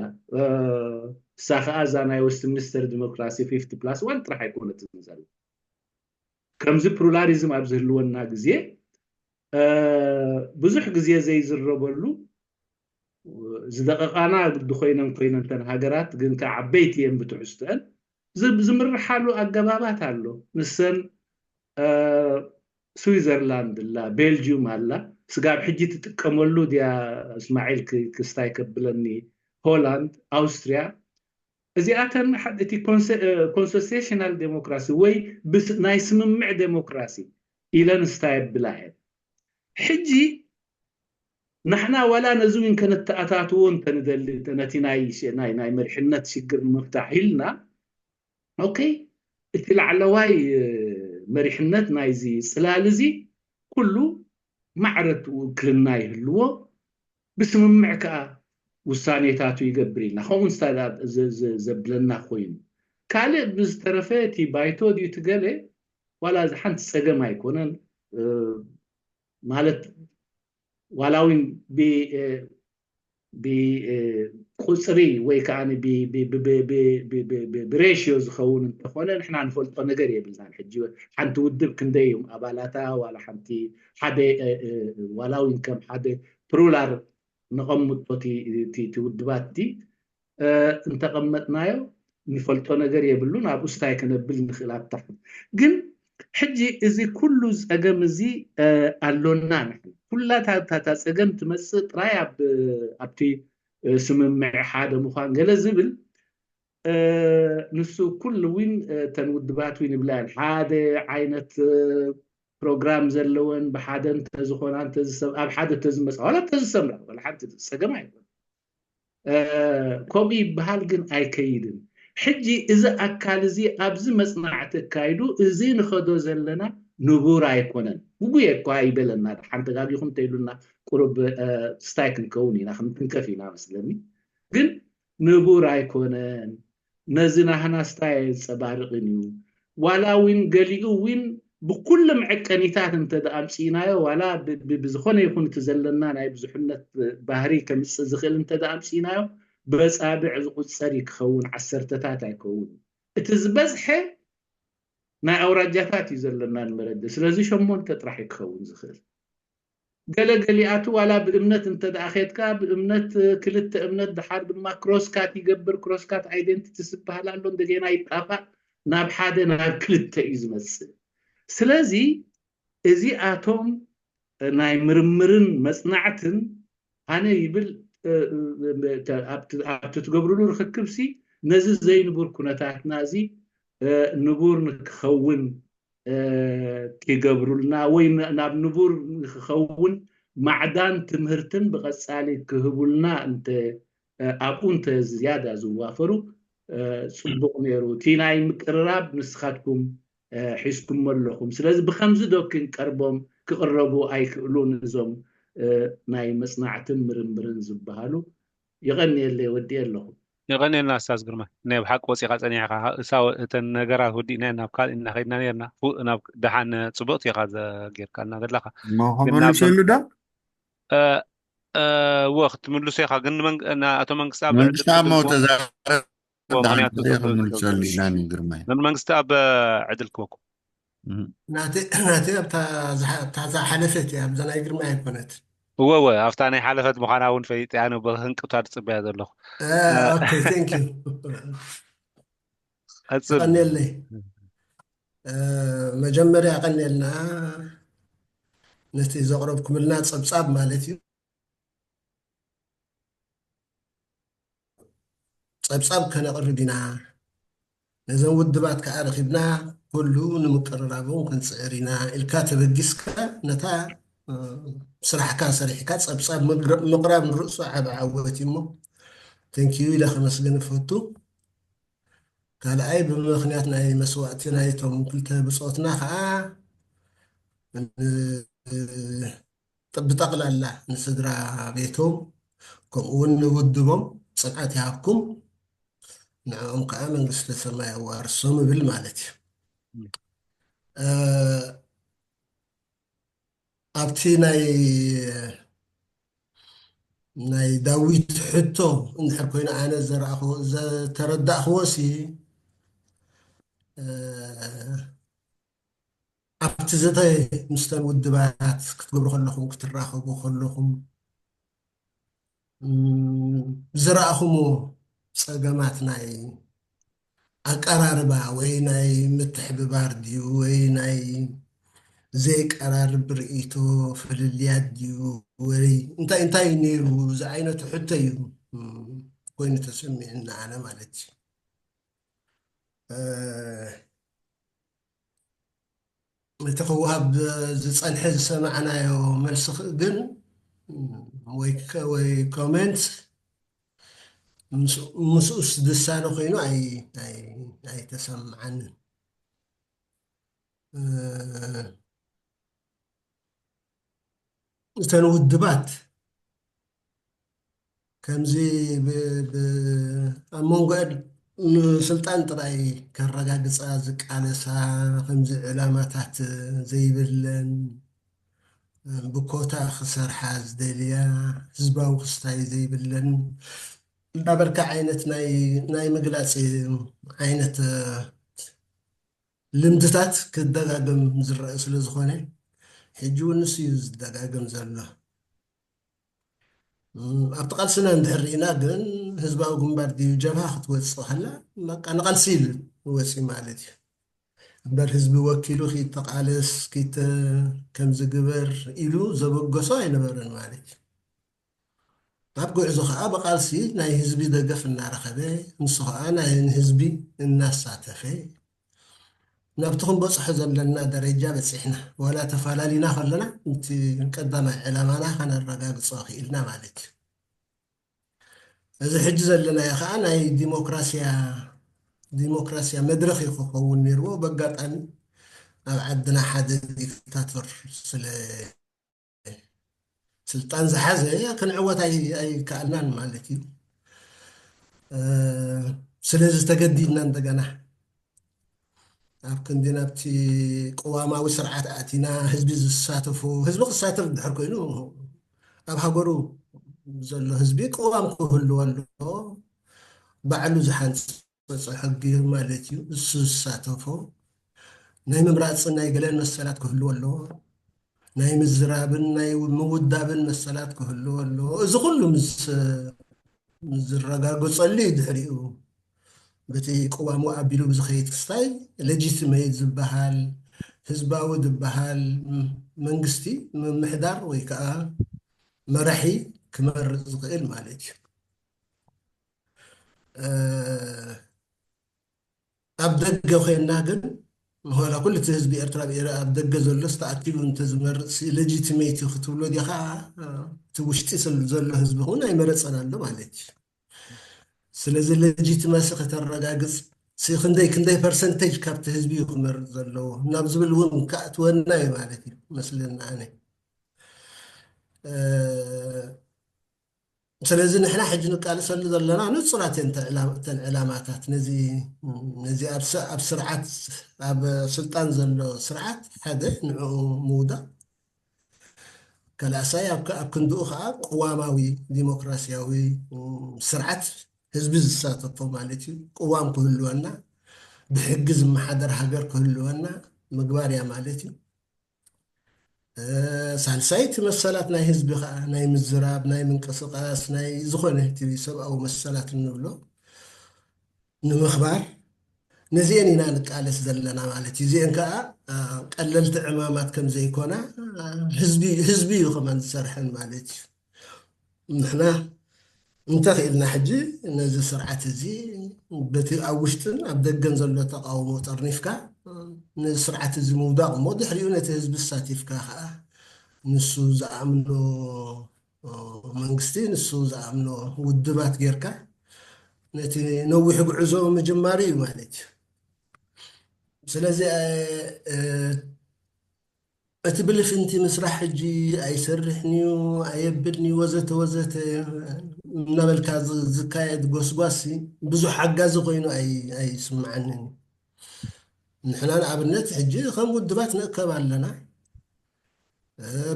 እሳ ከዓ እዛ ናይ ዌስትሚኒስተር ዴሞክራሲ ፊፍቲ ፕላስ ዋን ጥራሕ ኣይኮነትን ዘላ። ከምዚ ፕሉራሊዝም ኣብ ዝህልወና ግዜ ብዙሕ ግዜ ዘይዝረበሉ ዝደቐቓና ግዲ ኮይነን ኮይነን ተን ሃገራት ግን ከ ዓበይቲ እየን ብትሕዝተን ዝምርሓሉ ኣገባባት ኣሎ። ንሰን ስዊዘርላንድ ኣላ፣ ቤልጅዩም ኣላ። ስጋብ ሕጂ ትጥቀመሉ ድያ እስማዒል ክስታይ ከብለኒ፣ ሆላንድ፣ ኣውስትርያ እዚኣተን እቲ ኮንሰሴሽናል ዴሞክራሲ ወይ ናይ ስምምዕ ዴሞክራሲ ኢለን ስታይ ኣብላ እየን። ሕጂ ንሕና ዋላ ነዚ እውን ከነተኣታትዎ እንተንደሊ ነቲ ናይ ናይ ናይ መሪሕነት ሽግር ንምፍታሕ ኢልና ኦኬ እቲ ላዕለዋይ መሪሕነት ናይዚ ፅላል እዚ ኩሉ ማዕረት ውክልና ይህልዎ ብስምምዕ ከዓ ውሳኔታቱ ይገብር ኢልና ከምኡ ዘብለና ኮይኑ ካልእ ብዝተረፈ እቲ ባይቶ ድዩ ትገለ ዋላ እዚ ሓንቲ ፀገም ኣይኮነን ማለት ዋላ እውን ብቁፅሪ ወይ ከዓ ብሬሽዮ ዝኸውን እንተኾነ ንሕና ንፈልጦ ነገር የብልናን። ሕጂ ሓንቲ ውድብ ክንደይ እዮም ኣባላታ ዋላ ሓንቲ ሓደ ዋላ እውን ከም ሓደ ፕሉራል ነቐምጦ እቲ ውድባት እቲ እንተቐመጥናዮ ንፈልጦ ነገር የብሉን ኣብኡ ስታይ ክነብል ንኽእል ኣብታ ግን ሕጂ እዚ ኩሉ ፀገም እዚ ኣሎና ንሕና ኩላታ እታ ፀገም ትመፅእ ጥራይ ኣብቲ ስምምዕ ሓደ ምዃን ገለ ዝብል ንሱ ኩሉ እውን ተን ውድባት እውን ይብላያን ሓደ ዓይነት ፕሮግራም ዘለወን ብሓደ እንተዝኾና ኣብ ሓደ ተዝመፃ ዋላ ተዝሰምራ ሓንቲ ፀገም ኣይኮን ከምኡ ይበሃል ግን ኣይከይድን። ሕጂ እዚ ኣካል እዚ ኣብዚ መፅናዕቲ ኣካይዱ እዚ ንኸዶ ዘለና ንቡር ኣይኮነን። ጉጉየ እኳ ይበለና ሓንቲ ጋጊኹም ተይሉና ቁሩብ ስታይ ክንከውን ኢና ክንትንከፍ ኢና መስለኒ። ግን ንቡር ኣይኮነን። ነዚ ናህና ስታይ ኣየንፀባርቕን እዩ። ዋላ እውን ገሊኡ እውን ብኩሉ መዐቀኒታት እንተ ኣምፅእናዮ ዋላ ብዝኾነ ይኹን እቲ ዘለና ናይ ብዙሕነት ባህሪ ከምፅእ ዝኽእል እንተ ኣምፅእናዮ በፃብዕ ዝቁፀር እዩ ክኸውን ዓሰርተታት ኣይከውን እቲ ዝበዝሐ ናይ ኣውራጃታት እዩ ዘለና ንመረዲ ስለዚ ሸሞንተ ጥራሕ እዩ ክኸውን ዝኽእል ገለገሊኣቱ ዋላ ብእምነት እንተ ኸድካ ብእምነት ክልተ እምነት ድሓር ድማ ክሮስካት ይገብር ክሮስካት ኣይደንቲቲ ዝበሃል ኣሎ እንደገና ይጣፋእ ናብ ሓደ ናብ ክልተ እዩ ዝመፅእ ስለዚ እዚኣቶም ናይ ምርምርን መፅናዕትን ኣነ ይብል ኣብቲ ትገብርሉ ርክክብሲ ነዚ ዘይንቡር ኩነታትና እዚ ንቡር ንክኸውን ክገብሩልና ወይ ናብ ንቡር ንክኸውን ማዕዳን ትምህርትን ብቐፃሊ ክህቡልና እንተ ኣብኡ እንተ ዝያዳ ዝዋፈሩ ፅቡቕ ነይሩ። እቲ ናይ ምቅርራብ ንስኻትኩም ሒዝኩሞ ኣለኹም። ስለዚ ብከምዚ ዶ ክንቀርቦም ክቕረቡ ኣይክእሉን እዞም ናይ መፅናዕትን ምርምርን ዝበሃሉ የቐንየለይ ወዲኤ ኣለኹ። የቐንየልና ኣስታዝ ግርማ ናይ ብሓቂ ወፂኻ ፀኒሕኻ እሳ እተን ነገራት ወዲእና ናብ ካልእ እናኸድና ነርና ፉእ ናብ ደሓን ፅቡቕቲ ኢኻ ዘጌርካልና ዘለኻ መኸመልሰሉ ዶ ወ ክትምልሶ ኢኻ ግን ኣቶ መንግስቲ ኣብ መንግስቲ ኣሞ ተዛረብ ምኽንያቱ ክምልሰሉ ኢላኒ ግርማይ ንመንግስቲ ኣብ ዕድል ክበኩም ናተይ ኣብታ ዝሓለፈት እያ ኣብዛ ናይ ግርማይ ኣይኮነት እወ እወ፣ ኣብታ ናይ ሓለፈት ምዃና እውን ፈሊጠያ፣ ንብህንቅቷ ዝጽበያ ዘለኹ። ኦኬ፣ ቴንክ ዩ። ቀጽል። ቀኔለይ። መጀመርያ ቀኔልና ነቲ ዘቕረብኩምልና ጸብጻብ ማለት እዩ። ጸብጻብ ከነቕርብ ኢና፣ ነዘን ውድባት ከዓ ረኺብና ኩሉ ንምቅርራቦም ክንጽዕር ኢና ኢልካ ተበጊስካ ነታ ስራሕካ ሰሪሕካ ጸብጻብ ምቅራብ ንርእሱ ዓብ ዓወት እዩ። እሞ ቴንኪዩ ኢለ ከመስግን እፈቱ። ካልኣይ ብምኽንያት ናይ መስዋእቲ ናይቶም ክልተ ብጾትና ከዓ ብጠቕላላ ንስድራ ቤቶም ከምኡ እውን ንውድቦም ጽንዓት ይሃብኩም፣ ንዕኦም ከዓ መንግስተ ሰማይ ኣዋርሶም እብል ማለት እዩ። ኣብቲ ናይ ናይ ዳዊት ሕቶ እንድሕር ኮይኑ ኣነ ዘረዳእክዎ ሲ ኣብቲ ዘተ ምስተን ውድባት ክትገብሩ ከለኹም ክትራኸቡ ከለኹም ዝረኣኹምዎ ፀገማት ናይ ኣቀራርባ ወይ ናይ ምትሕብባር ድዩ ወይ ናይ ዘይቀራርብ ርእይቶ ፍልልያት ድዩ ወይ እንታይ እንታይ ነይሩ ዝዓይነቱ ሕቶ እዩ ኮይኑ ተሰሚዕና ኣነ ማለት እዩ። እቲ ክወሃብ ዝፀንሐ ዝሰማዕናዮ መልሲ ግን ወይ ኮሜንት ምስኡስ ዝሳነ ኮይኑ ኣይተሰምዓንን። እተን ውድባት ከምዚ ኣብ መንጎ ንስልጣን ጥራይ ከረጋግፃ ዝቃለሳ ከምዚ ዕላማታት ዘይብለን ብኮታ ክሰርሓ ዝደልያ ህዝባዊ ክስታይ ዘይብለን እንዳበልካ ዓይነት ናይ ምግላፅ ዓይነት ልምድታት ክደጋገም ዝረአ ስለ ዝኾነ ሕጂ እውን ንሱ እዩ ዝደጋገም ዘሎ። ኣብቲ ቃልስና እንድሕር ርኢና ግን ህዝባዊ ግንባር ድዩ ጀብሃ ክትወፅእ ከላ በቃ ንቃልሲ ኢሉ ወፂ ማለት እዩ እምበር ህዝቢ ወኪሉ ኪተቃለስ ኪተ ከምዚ ግበር ኢሉ ዘበገሶ ኣይነበረን ማለት እዩ። ኣብ ጉዕዞ ከዓ ብቃልሲ ናይ ህዝቢ ደገፍ እናረኸበ ንሱ ከዓ ናይ ንህዝቢ እናሳተፈ ናብቲ ክንበፅሖ ዘለና ደረጃ በፂሕና ዋላ ተፈላለና ከለና እቲ ቀዳማይ ዕላማና ከነረጋግፆ ክኢልና ማለት እዩ። እዚ ሕጂ ዘለናዮ ከዓ ናይ ዲሞክራሲያ ዲሞክራሲያ መድረክ እዩ ክኸውን ነይርዎ። በጋጣሚ ኣብ ዓድና ሓደ ዲክታቶር ስለ ስልጣን ዝሓዘ ክንዕወት ኣይከኣልናን ማለት እዩ። ስለዚ ተገዲድና እንደገና ኣብ ክንዲ ናብቲ ቅዋማዊ ስርዓት ኣቲና ህዝቢ ዝሳተፎ ህዝቢ ክሳተፍ ድሕር ኮይኑ ኣብ ሃገሩ ዘሎ ህዝቢ ቅዋም ክህልዎ ኣለዎ። ባዕሉ ዝሓንፀ ሕጊ ማለት እዩ። እሱ ዝሳተፎ ናይ ምምራፅን ናይ ገለን መሰላት ክህልዎ ኣለዎ። ናይ ምዝራብን ናይ ምውዳብን መሰላት ክህልዎ ኣለዎ። እዚ ኩሉ ምስ ዝረጋገፀሉ እዩ ድሕሪኡ በቲ ቅዋሙ ኣቢሉ ብዝኸይድ ክስታይ ሌጂቲሜት ዝበሃል ህዝባዊ ዝበሃል መንግስቲ ምምሕዳር ወይ ከዓ መራሒ ክመርፅ ዝኽእል ማለት እዩ። ኣብ ደገ ኮይንና ግን ዋላ ኩሉ እቲ ህዝቢ ኤርትራ ኣብ ደገ ዘሎስ ተኣኪቡ እንተዝመርፅሲ ሌጂቲሜት እዩ ክትብሎ ዲኻ? እቲ ውሽጢ ዘሎ ህዝቢ እውን ኣይመረፀን ኣሎ ማለት እዩ። ስለዚ ሌጂቲመሲ ከተረጋግፅ ክንደይ ክንደይ ፐርሰንቴጅ ካብቲ ህዝቢ እዩ ክመርፅ ዘለዎ ናብ ዝብል እውን ከኣትወና እዩ ማለት እዩ መስለኒ ኣነ። ስለዚ ንሕና ሕጂ ንቃልሰሉ ዘለና ንፁራት እየን እተን ዕላማታት ነዚ ኣብ ስርዓት ኣብ ስልጣን ዘሎ ስርዓት ሓደ ንዕኡ ምውዳቕ ካልኣሳይ ኣብ ክንድኡ ከዓ ቅዋማዊ ዲሞክራሲያዊ ስርዓት ህዝቢ ዝሳተፎ ማለት እዩ። ቅዋም ክህልወና ብሕጊ ዝመሓደር ሃገር ክህልወና ምግባር እያ ማለት እዩ። ሳልሳይቲ መሰላት ናይ ህዝቢ ከዓ ናይ ምዝራብ፣ ናይ ምንቅስቃስ፣ ናይ ዝኾነ እቲ ሰብኣዊ መሰላት እንብሎ ንምኽባር፣ ነዚአን ኢና ንቃለስ ዘለና ማለት እዩ። እዚአን ከዓ ቀለልቲ ዕማማት ከም ዘይኮና ህዝቢ እዩ ከማን ዝሰርሐን ማለት እዩ። ንሕና እንተኽኢልና ሕጂ ነዚ ስርዓት እዚ በቲ ኣብ ውሽጥን ኣብ ደገን ዘሎ ተቃውሞ ጠርኒፍካ ነዚ ስርዓት እዚ ምውዳቕ እሞ ድሕሪኡ ነቲ ህዝቢ ኣሳቲፍካ ከዓ ንሱ ዝኣምኖ መንግስቲ ንሱ ዝኣምኖ ውድባት ጌርካ ነቲ ነዊሕ ጉዕዞ ምጅማር እዩ ማለት እዩ። ስለዚ እቲ ብልፍንቲ ምስራሕ ሕጂ ኣይሰርሕን እዩ፣ ኣየብልን እዩ፣ ወዘተ ወዘተ እናበልካ ዝካየድ ጎስጓሲ ብዙሕ ሓጋዚ ኮይኑ ኣይስምዓንን። ንሕና ንኣብነት ሕጂ ከም ውድባት ንእከብ ኣለና፣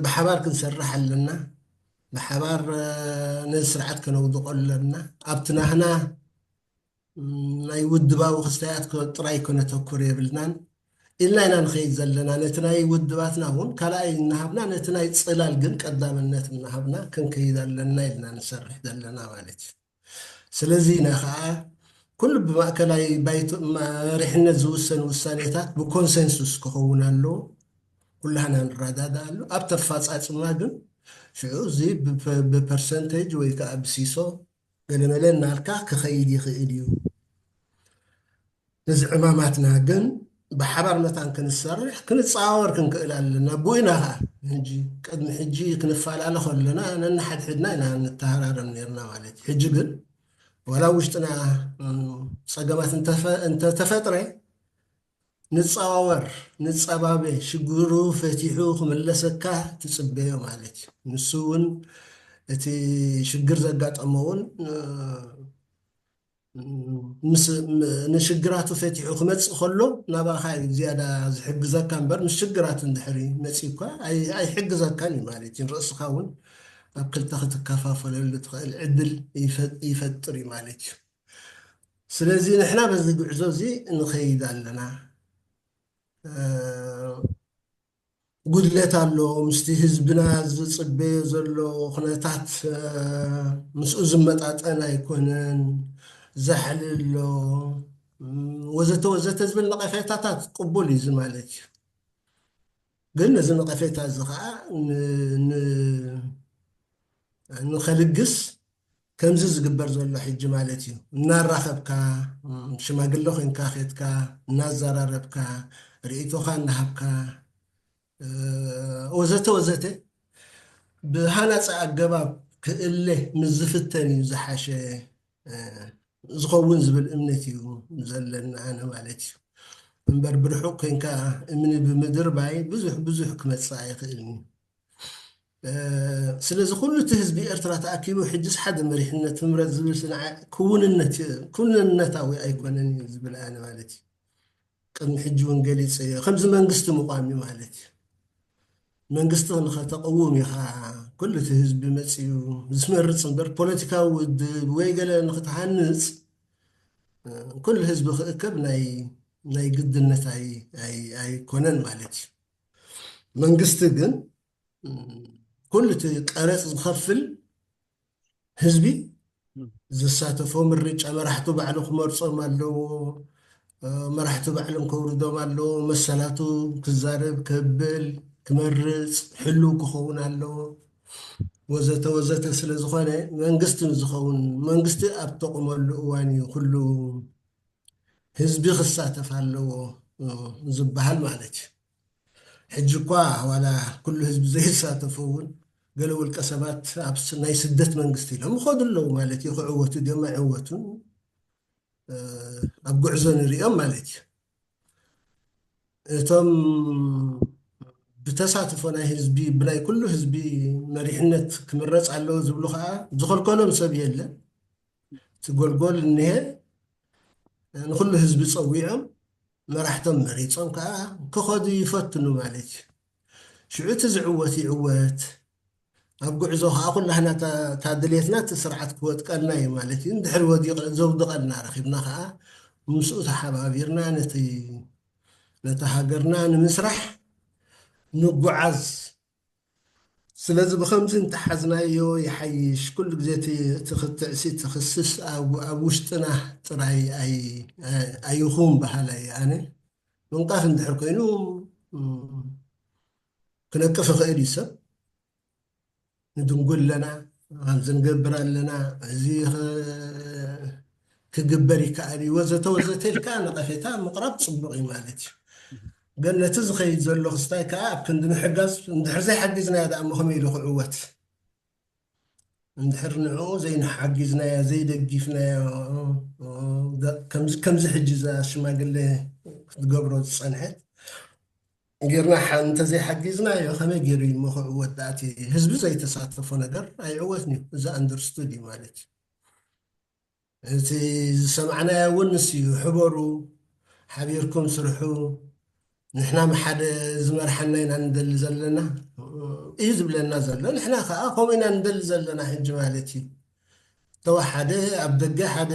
ብሓባር ክንሰርሕ ኣለና፣ ብሓባር ነዚ ስርዓት ከነውድቆ ኣለና። ኣብቲ ናህና ናይ ውድባዊ ክስታያት ጥራይ ከነተኩር የብልናን ኢልና ኢና ንኸይድ ዘለና። ነቲ ናይ ውድባትና እውን ካልኣይ እናሃብና ነቲ ናይ ፅላል ግን ቀዳምነት እናሃብና ክንከይድ ኣለና ኢልና ንሰርሕ ዘለና ማለት እዩ። ስለዚ ኢና ከዓ ኩሉ ብማእከላይ ባይቶ መሪሕነት ዝውሰን ውሳኔታት ብኮንሰንሱስ ክኸውን ኣለዎ። ኩላህና ንረዳዳኣሉ። ኣብቲ ኣፈፃፅማ ግን ሽዑ እዚ ብፐርሰንቴጅ ወይ ከዓ ብሲሶ ገለመለ እናልካ ክኸይድ ይኽእል እዩ። ነዚ ዕማማትና ግን ብሓባር መታን ክንሰርሕ ክንፀዋወር ክንክእል ኣለና። ብኡ ኢና ከዓ ሕጂ ቅድሚ ሕጂ ክንፈላለ ከለና ነንሓድሕድና ኢና ንተሃራረም ነርና ማለት እዩ። ሕጂ ግን ዋላ ውሽጥና ፀገማት እንተተፈጥረ ንፀዋወር፣ ንፀባበ፣ ሽግሩ ፈቲሑ ክምለሰካ ትፅበዮ ማለት እዩ። ንሱ እውን እቲ ሽግር ዘጋጠሞ እውን ንሽግራቱ ፈቲሑ ክመፅእ ከሎ ናባኻ እዩ ዝያዳ ዝሕግዘካ እምበር ምስ ሽግራቱ እንድሕሪ መፂእኳ ኣይሕግዘካን እዩ ማለት እዩ። ንርእስኻ እውን ኣብ ክልተ ክትከፋፈለሉ ትኽእል ዕድል ይፈጥር እዩ ማለት እዩ። ስለዚ ንሕና በዚ ጉዕዞ እዚ ንኸይድ ኣለና። ጉድለት ኣሎ፣ ምስቲ ህዝብና ዝፅበዮ ዘሎ ኩነታት ምስኡ ዝመጣጠን ኣይኮነን፣ ዛሕሊ ኣሎ ወዘተ ወዘተ ዝብል ነቐፌታታት ቅቡል እዩ እዚ ማለት እዩ። ግን ነዚ ነቐፌታ እዚ ከዓ ንኸልግስ ከምዚ ዝግበር ዘሎ ሕጂ ማለት እዩ። እናራኸብካ ሽማግለ ኮይንካ ኬድካ እናዘራረብካ ርእይቶኻ እናሃብካ ወዘተ ወዘተ ብሃናፂ ኣገባብ ክእለ ምስ ዝፍተን እዩ ዝሓሸ ዝኸውን ዝብል እምነት እዩ ዘለኒ ኣነ ማለት እዩ። እምበር ብርሑቕ ኮይንካ እምኒ ብምድርባይ ብዙሕ ብዙሕ ክመፅእ ኣይኽእልን እዩ። ስለዚ ኩሉ እቲ ህዝቢ ኤርትራ ተኣኪቡ ሕጅስ ሓደ መሪሕነት ምረፅ ዝብል ስንዓ ክውንነት ክውንነታዊ ኣይኮነን እዩ ዝብል ኣነ ማለት እዩ። ቅድሚ ሕጂ እውን ገሊፀ እየ ከምዚ መንግስቲ ምቋም እዩ ማለት እዩ። መንግስቲ ንኸተቕውም ኢኻ ኩሉ እቲ ህዝቢ መፅዩ ዝመርፅ እምበር ፖለቲካዊ ውድብ ወይ ገለ ንክትሃንፅ ኩሉ ህዝቢ ክእከብ ናይ ግድነት ኣይኮነን ማለት እዩ። መንግስቲ ግን ኩሉ እቲ ቀረፅ ዝኸፍል ህዝቢ ዝሳተፎ ምርጫ መራሕቱ ባዕሉ ክመርፆም ኣለዎ። መራሕቱ ባዕሎም ከውርዶም ኣለዎ። መሰላቱ ክዛረብ፣ ከብል፣ ክመርፅ፣ ሕሉው ክኸውን ኣለዎ ወዘተ ወዘተ ስለ ዝኾነ መንግስቲ ዝኸውን መንግስቲ ኣብ ተቑመሉ እዋን እዩ ኩሉ ህዝቢ ክሳተፍ ኣለዎ ዝበሃል ማለት እዩ። ሕጂ እኳ ዋላ ኩሉ ህዝቢ ዘይሳተፉ እውን ገለ ውልቀ ሰባት ኣብ ናይ ስደት መንግስቲ ኢሎም ይኸዱ ኣለዉ ማለት እዩ። ክዕወቱ ድዮም ኣይዕወቱን ኣብ ጉዕዞ ንሪኦም ማለት እዩ። እቶም ብተሳትፎ ናይ ህዝቢ ብናይ ኩሉ ህዝቢ መሪሕነት ክምረፅ ኣለዎ ዝብሉ ከዓ ዝኸልከሎም ሰብ የለን። እቲ ጎልጎል እኒሀ ንኩሉ ህዝቢ ፀዊዖም መራሕቶም መሪፆም ከዓ ክኸዱ ይፈትኑ ማለት እዩ። ሽዑ እቲ ዝዕወት ይዕወት ኣብ ጉዕዞ ከዓ ኩላህና እታ ድሌትና እቲ ስርዓት ክወጥቀልና እዩ ማለት እዩ። እንድሕር ወዲቕ ዘውድቐልና ረኪብና ከዓ ምስኡ ተሓባቢርና ነቲ ነታ ሃገርና ንምስራሕ ንጓዓዝ ስለዚ ብኸምዚ እንተሓዝናዮ ይሓይሽ። ኩሉ ግዜ እቲ እቲ ክትዕ ሲ እቲ ክስስ ኣብ ኣብ ውሽጥና ጥራይ ኣይ ኣይኹን በሃላይ ኣነ። ምንቃፍ እንድሕር ኮይኑ ክነቅፍ ይኽእል እዩ ሰብ። ንድንጉል ኣለና፣ ከምዚ ንገብር ኣለና፣ እዚ ክግበር ይከኣል እዩ ወዘተ ወዘተ ኢልካ ነቐፌታ ምቕራብ ፅቡቕ እዩ ማለት እዩ። ግን ነቲ ዝኸይድ ዘሎ ክስታይ ከዓ ኣብ ክንዲ ምሕጋዝ እንድሕር ዘይሓጊዝናዮ ደኣ እሞ ከመይ ኢሉ ክዕወት? እንድሕር ንዕኡ ዘይሓጊዝናዮ ዘይደጊፍናዮ ከምዚ ሕጂ እዛ ሽማግለ ክትገብሮ ዝፀንሐት ጌርና እንተዘይሓጊዝናዮ ከመይ ገይሩ እዩ እሞ ክዕወት? ደኣ እቲ ህዝቢ ዘይተሳተፎ ነገር ኣይዕወትን እዩ። እዚ ኣንደርስቱድ እዩ ማለት እዩ። እቲ ዝሰማዕናዮ እውን ንሱ እዩ። ሕበሩ፣ ሓቢርኩም ስርሑ፣ ንሕና ሓደ ዝመርሓና ኢና ንደሊ ዘለና እዩ ዝብለና ዘሎ። ንሕና ከዓ ከምኡ ኢና ንደሊ ዘለና ሕጂ ማለት እዩ። ተወሓደ ኣብ ደገ ሓደ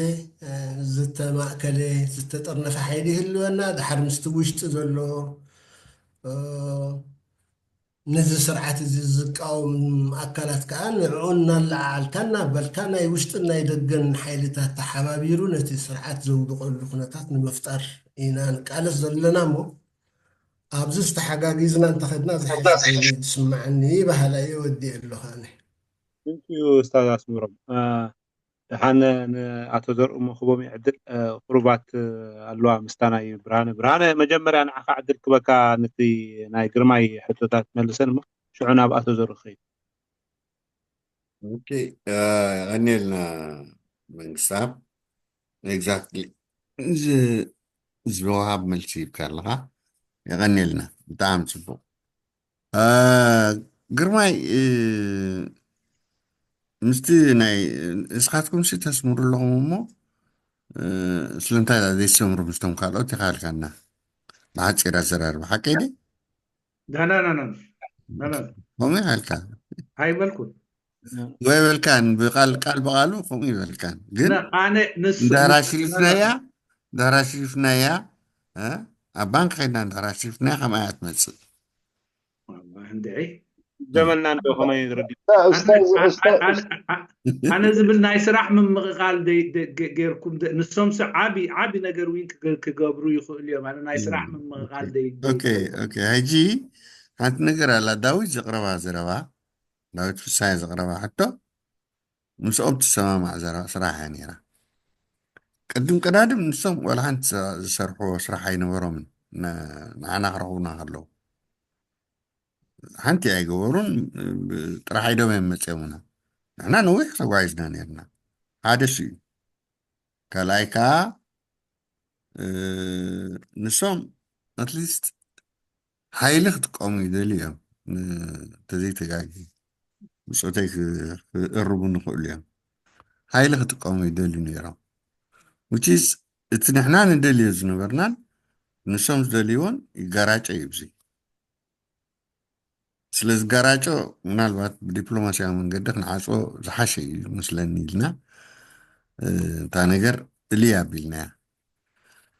ዝተማእከለ ዝተጠርነፈ ሓይሊ ይህልወና፣ ድሓር ምስቲ ውሽጢ ዘሎ ነዚ ስርዓት እዚ ዝቃወም ኣካላት ከዓ ንዕኡ እናለዓዓልካ እናበልካ ናይ ውሽጥን ናይ ደገን ሓይልታት ተሓባቢሩ ነቲ ስርዓት ዘውድቐሉ ኩነታት ንምፍጣር ኢና ንቃለስ ዘለና እሞ ኣብዚ ዝተሓጋጊዝና እንተኸድና ዝሓሸ ኮይኑ ዝስምዓኒ በሃላይ እየ። ወዲኤ ኣለኹ ኣነ። Thank you ኡስታዝ ኣስመሮም። ደሓን ንኣቶ ዘርኡ መክቦም ይዕድል። ቁሩባት ኣለዋ ምስታ ናይ ብርሃነ። ብርሃነ መጀመርያ ንዓኻ ዕድል ክበካ ነቲ ናይ ግርማይ ሕቶታት መልሰን እሞ ሽዑ ናብ ኣቶ ዘርኡ ክኸይድ። ኦኬ፣ የቐንየልና መንግስታብ። ኤግዛክትሊ፣ እዚ ዝወሃብ መልሲ ይብካ ኣለኻ። የቐንየልና፣ ብጣዕሚ ፅቡቕ። ግርማይ፣ ምስቲ ናይ እስኻትኩም ሲ ተስምሩ ኣለኹም እሞ ስለምንታይ ዘይሰምሩ ምስቶም ካልኦት ይኻልካና? ብሓፂር ኣዘራርባ ሓቀይ ደ ከምኡ ይኻልካ? ኣይበልኩን። ወይ በልካን፣ ብቃል ቃል ብቃሉ ከምኡ ይበልካን። ግን ኣነ ንሱ እንዳራሽሪፍናያ እንዳራሽሪፍናያ ኣብ ባንክ ከይድና እንዳራሽሪፍናያ ከምኣ እያ ትመፅእ። እንድዒ ዘመንና እንዶ ከመይ ዝረዲ ኣነ ዝብል ናይ ስራሕ ምምቕቓል ገይርኩም ንሶም ስ ዓቢ ዓቢ ነገር ውን ክገብሩ ይኽእሉ እዮም። ኣነ ናይ ስራሕ ምምቕቓል ሕጂ ሓንቲ ነገር ኣላ። ዳዊት ዘቕረባ ዘረባ፣ ዳዊት ፍሳይ ዘቕረባ ሕቶ ምስኦም ትሰማማዕ ስራሕ እያ ነይራ። ቅድም ቀዳድም ንሶም ዋላ ሓንቲ ዝሰርሕዎ ስራሕ ኣይነበሮምን። ንዓና ክረኽቡና ከለዉ ሓንቲ ኣይገበሩን። ጥራሕ ኢዶም እዮም መፅኦምና። ንሕና ነዊሕ ተጓዒዝና ነርና። ሓደ ሱ እዩ። ካልኣይ ከዓ ንሶም ኣትሊስት ሓይሊ ክጥቀሙ ይደልዩ እዮም። እንተዘይተጋጊ ብፆተይ ክእርቡ ንኽእሉ እዮም። ሓይሊ ክጥቀሙ ይደልዩ ነይሮም። ውቺስ እቲ ንሕና ንደልዮ ዝነበርናን ንሶም ዝደልይዎን ይጋራጨ እዩ። ብዙ ስለ ዝጋራጮ ምናልባት ብዲፕሎማሲያዊ መንገዲ ክንዓፅዎ ዝሓሸ እዩ መስለኒ ኢልና እታ ነገር እልይ ኣቢልናያ።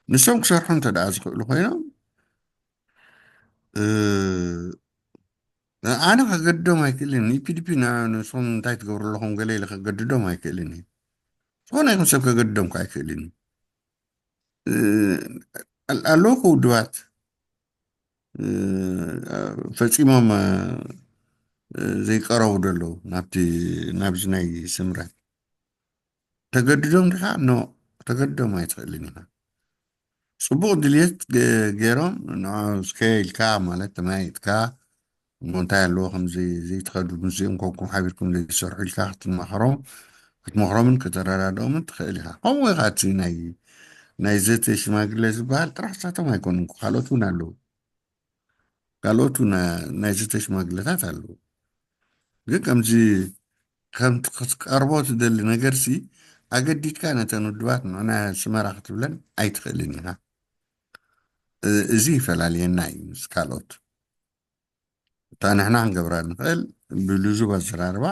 ንሶም ክሰርሑ እንተ ደኣ ዝኽእሉ ኮይኖም ኣነ ከገድዶም ኣይክእልን። ኢፒዲፒ ንሶም እንታይ ትገብሩ ኣለኹም ገለ ኢለ ከገድዶም ኣይክእልን እዩ። ዝኾነ ይኹን ሰብ ከገድዶም ከ ኣይክእልን እዩ። ኣለዉ ከ ውድባት ፈፂሞም ዘይቀረቡ ደለዉ ናብዚ ናይ ስምረት ተገድዶም ዲኻ? ኖ፣ ተገድዶም ኣይትኽእልን ኢኻ። ፅቡቕ ድልየት ገይሮም ንስከ ኢልካ ማለት ተመያይጥካ እሞ እንታይ ኣለዎ ከምዚ ዘይትኸዱ ምስዚኦም ኮንኩም ሓቢርኩም ዘይትሰርሑ ኢልካ ክትመኽሮም ክትመኽሮምን ከተረዳድኦምን ትኽእል ኢኻ። ከምኡ ኢኻ እቲ ናይ ናይ ዘተ ሽማግለ ዝበሃል ጥራሕ ሳቶም ኣይኮኑን፣ ካልኦት እውን ኣለዉ። ካልኦት እውን ናይ ዘተ ሽማግለታት ኣለዉ። ግን ከምዚ ከምቲ ክትቀርቦ ትደሊ ነገርሲ ኣገዲድካ ነተን ውድባት ንዕና ስመራ ክትብለን ኣይትኽእልን ኢኻ። እዚ ይፈላልየና እዩ ምስ ካልኦት። እታ ንሕና ክንገብራ ንኽእል ብልዙብ ኣዘራርባ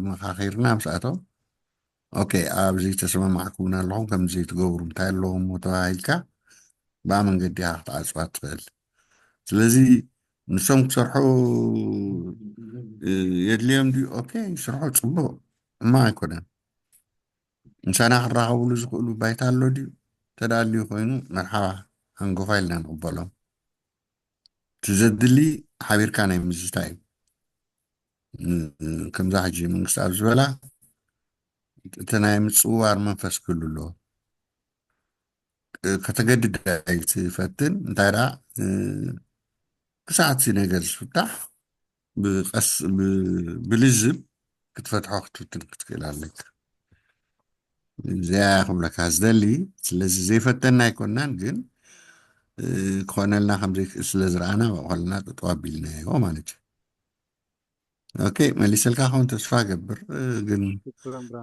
መኻኺርና ምስኣቶም ኦኬ ኣብዚ ተሰማማዕኩምና ኣለኹም ከምዚ ትገብሩ እንታይ ኣለዎም ተባሂልካ ብኣ መንገዲ ኢኻ ክትዓፅዋ ትኽእል። ስለዚ ንሶም ክሰርሑ የድልዮም ድዩ? ኦኬ፣ ስርሑ ጽቡቕ እማ ኣይኮነን። ምሳና ክራኸብሉ ዝኽእሉ ባይታ ኣሎ ድዩ? ተዳልዩ ኮይኑ መርሓባ፣ ሃንጎፋ ኢልና ንቕበሎም። እቲ ዘድሊ ሓቢርካ ናይ ምዝታይ እዩ። ከምዛ ሕጂ መንግስቲ ኣብ ዝበላ እቲ ናይ ምፅዋር መንፈስ ክህሉ ኣለዎ። ከተገድድ ኣይትፈትን። እንታይ ደኣ፣ ክሳዕ እቲ ነገር ዝፍታሕ ብቐስ፣ ብ-፣ ብልዝብ ክትፈትሖ ክትፍትን ክትክእል ኣለካ። እዚኣ ክብለካ ዝደሊ። ስለዚ ዘይፈተና ኣይኮናን፣ ግን ክኾነልና ከም ዘይክእል ስለ ዝረኣና፣ ብኣቕልና ጠጠው ኣቢልናዮ ማለት እዩ። ኦኬ፣ መሊሰልካ ኸውን ተስፋ ገብር። ግን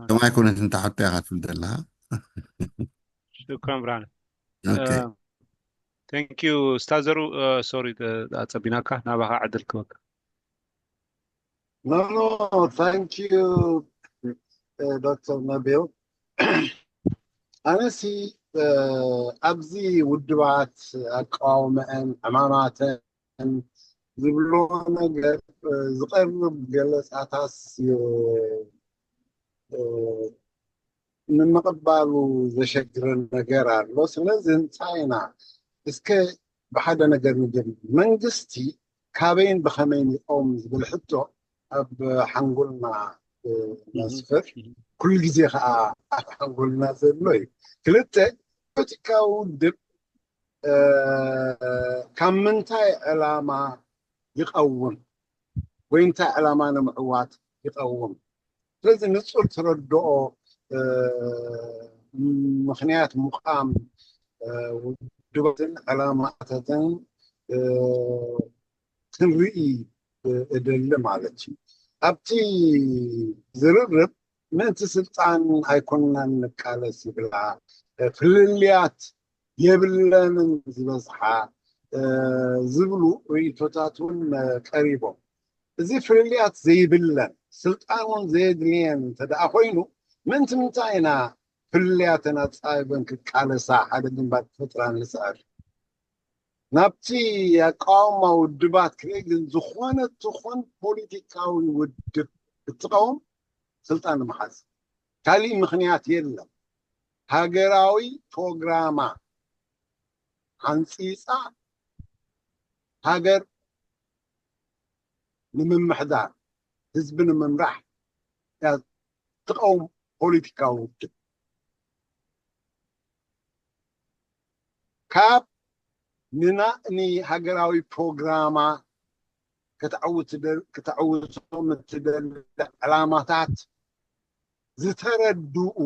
ከም ኣይኮነት እንተ ሕቶ ኢኻ ትብል ዘለኻ። ሽክራን ብርሃነ። ኦኬ። Thank you ስታዘሩ። ሶሪ፣ ኣጸቢናካ፣ ናባኻ ዕድል ክበካ። No, no, thank you, ዶክተር ነቢል። ኣነሲ ኣብዚ ውድባት ኣቃውመአን ዕማማተን ዝብሎ ነገር ዝቐርብ ገለጻታስ ንምቕባሉ ዘሸግረን ነገር ኣሎ። ስለዚ እንታይ ኢና እስከ ብሓደ ነገር ንጀምር። መንግስቲ ካበይን ብኸመይን ይቐውም ዝብል ሕቶ ኣብ ሓንጎልና መስፍር፣ ኩሉ ግዜ ከዓ ኣብ ሓንጎልና ዘሎ እዩ። ክልተ፣ ፖለቲካዊ ውድብ ካብ ምንታይ ዕላማ ይቐውም ወይ እንታይ ዕላማ ንምዕዋት ይቐውም? ስለዚ ንፁር ተረድኦ ምኽንያት ምቋም ውድባትን ዕላማታትን ክንርኢ እደሊ ማለት እዩ። ኣብቲ ዝርርብ ምእንቲ ስልጣን ኣይኮንናን ንቃለስ ይብላ፣ ፍልልያት የብለንን ዝበዝሓ ዝብሉ ርእይቶታት እውን ቀሪቦም። እዚ ፍልልያት ዘይብለን ስልጣን እውን ዘየድልየን እንተ ደኣ ኮይኑ ምእንቲ ምንታይ ኢና ፍልልያተን ኣጻቢበን ክቃለሳ ሓደ ግንባር ክፈጥራ ንስኣል? ናብቲ ኣቃውማ ውድባት ክርኢ ግን ዝኾነ ትኹን ፖለቲካዊ ውድብ እትቐውም ስልጣን ንምሓዝ ካሊእ ምኽንያት የለን። ሃገራዊ ፕሮግራማ ሓንፂፃ ሃገር ንምምሕዳር ህዝቢ ንምምራሕ እያ ትቐውም ፖለቲካዊ ውድብ። ካብ ንና-፣ ንሃገራዊ ፕሮግራማ ከተዕውት-፣ ከተዕውቶም እትደሊ ዕላማታት ዝተረድኡ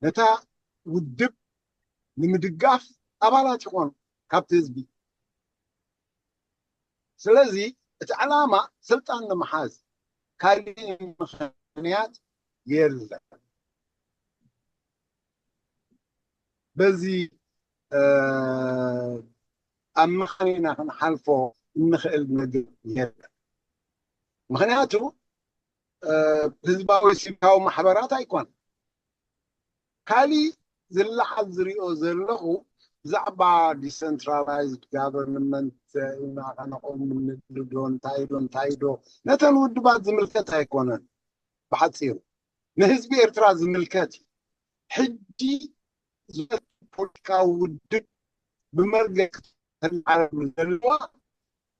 ነታ ውድብ ንምድጋፍ ኣባላት ይኾኑ ካብቲ ህዝቢ። ስለዚ እቲ ዕላማ ስልጣን ንምሓዝ ካሊእ ምኽንያት የለን። በዚ ኣብ መኻኒና ክንሓልፎ እንኽእል ነገር የለን። ምኽንያቱ ህዝባዊ ሲቪካዊ ማሕበራት ኣይኮን። ካሊእ ዝለዓል ዝሪኦ ዘለኹ ብዛዕባ ዲሰንትራላይዝድ ጋቨርንመንት ኢና ከነቆም ንብል ዶ እንታይ ዶ እንታይ ዶ ነተን ውድባት ዝምልከት ኣይኮነን። ብሓፂሩ ንህዝቢ ኤርትራ ዝምልከት እዩ። ሕጂ ዝመፅእ ፖለቲካዊ ውድብ ብመርገ ክተለዓለሉ ዘለዋ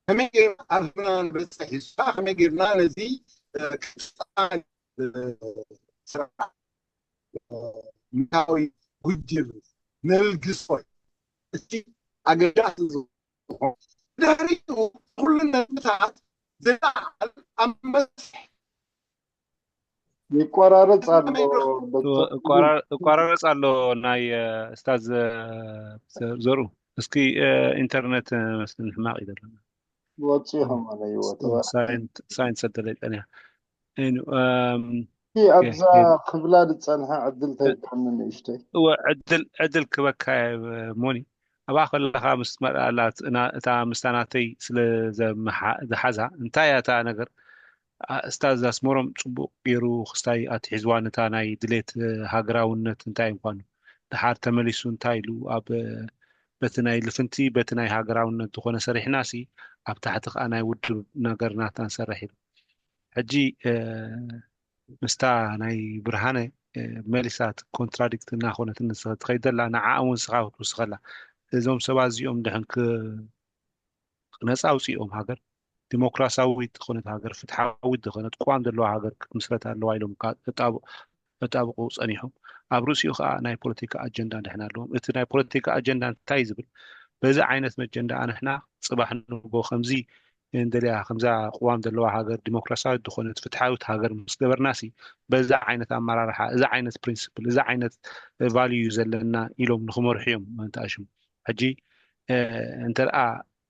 ከመይ ጌርና ኣብና ንበፅሕ እሳ ከመይ ጌርና ነዚ ክስጣን ስርዓት ምታዊ ጉጅር ነልግሶ እቲ ኣገዳሲ ዝኾነ ድሕሪኡ ኩሉ ነጥብታት ዝለዓል ኣብ መስርሕ ይቆራረጽ ኣሎ። እቋራረጽ ኣሎ ናይ እስታዝ ዘርኡ። እስኪ ኢንተርነት መስልን ሕማቕ እዩ ዘለና። ወፂኦም ኣነ ይወት ሳይንት ሰደለይ ጠንያ ኣብዛ ክብላ ዝፀንሐ ዕድል ተይብካኒ ንእሽተይ ዕድል ክበካ ሞኒ ኣብኣ ከለኻ ምስ መርኣላ እታ ምስታ ናተይ ስለ ዝሓዛ እንታይ እያ እታ ነገር እስታዝ ኣስመሮም ጽቡቕ ገይሩ ክስታይ ኣትሒዝዋ ነታ ናይ ድሌት ሃገራውነት እንታይ ምዃኑ ድሓር ተመሊሱ እንታይ ኢሉ ኣብ በቲ ናይ ልፍንቲ በቲ ናይ ሃገራውነት ዝኾነ ሰሪሕና ሲ ኣብ ታሕቲ ከዓ ናይ ውድብ ነገር ናትና ንሰርሕ ኢሉ ሕጂ ምስታ ናይ ብርሃነ መሊሳ ኮንትራዲክት እናኾነት ትኸይድ ዘላ ንዓኣ እውን ስኻ ክትውስኸላ እዞም ሰባት እዚኦም ድሕን ነፃ ኣውፅኦም ሃገር ዲሞክራሲያዊት ዝኾነት ሃገር ፍትሓዊት ዝኾነት ቅዋም ዘለዋ ሃገር ክትምስረት ኣለዋ ኢሎም ተጣብቁ ፀኒሖም ኣብ ርእሲኡ ከዓ ናይ ፖለቲካ ኣጀንዳ ድሕን ኣለዎም እቲ ናይ ፖለቲካ ኣጀንዳ እንታይ ዝብል በዚ ዓይነት መጀንዳ ኣንሕና ፅባሕ ንጎ ከምዚ እንደልያ ከምዛ ቅዋም ዘለዋ ሃገር ዲሞክራሲያዊት ዝኾነት ፍትሓዊት ሃገር ምስ ገበርናሲ በዛ ዓይነት ኣመራርሓ እዛ ዓይነት ፕሪንስፕል እዛ ዓይነት ቫልዩ እዩ ዘለና ኢሎም ንክመርሑ እዮም ተኣሽሙ ሕጂ እንተ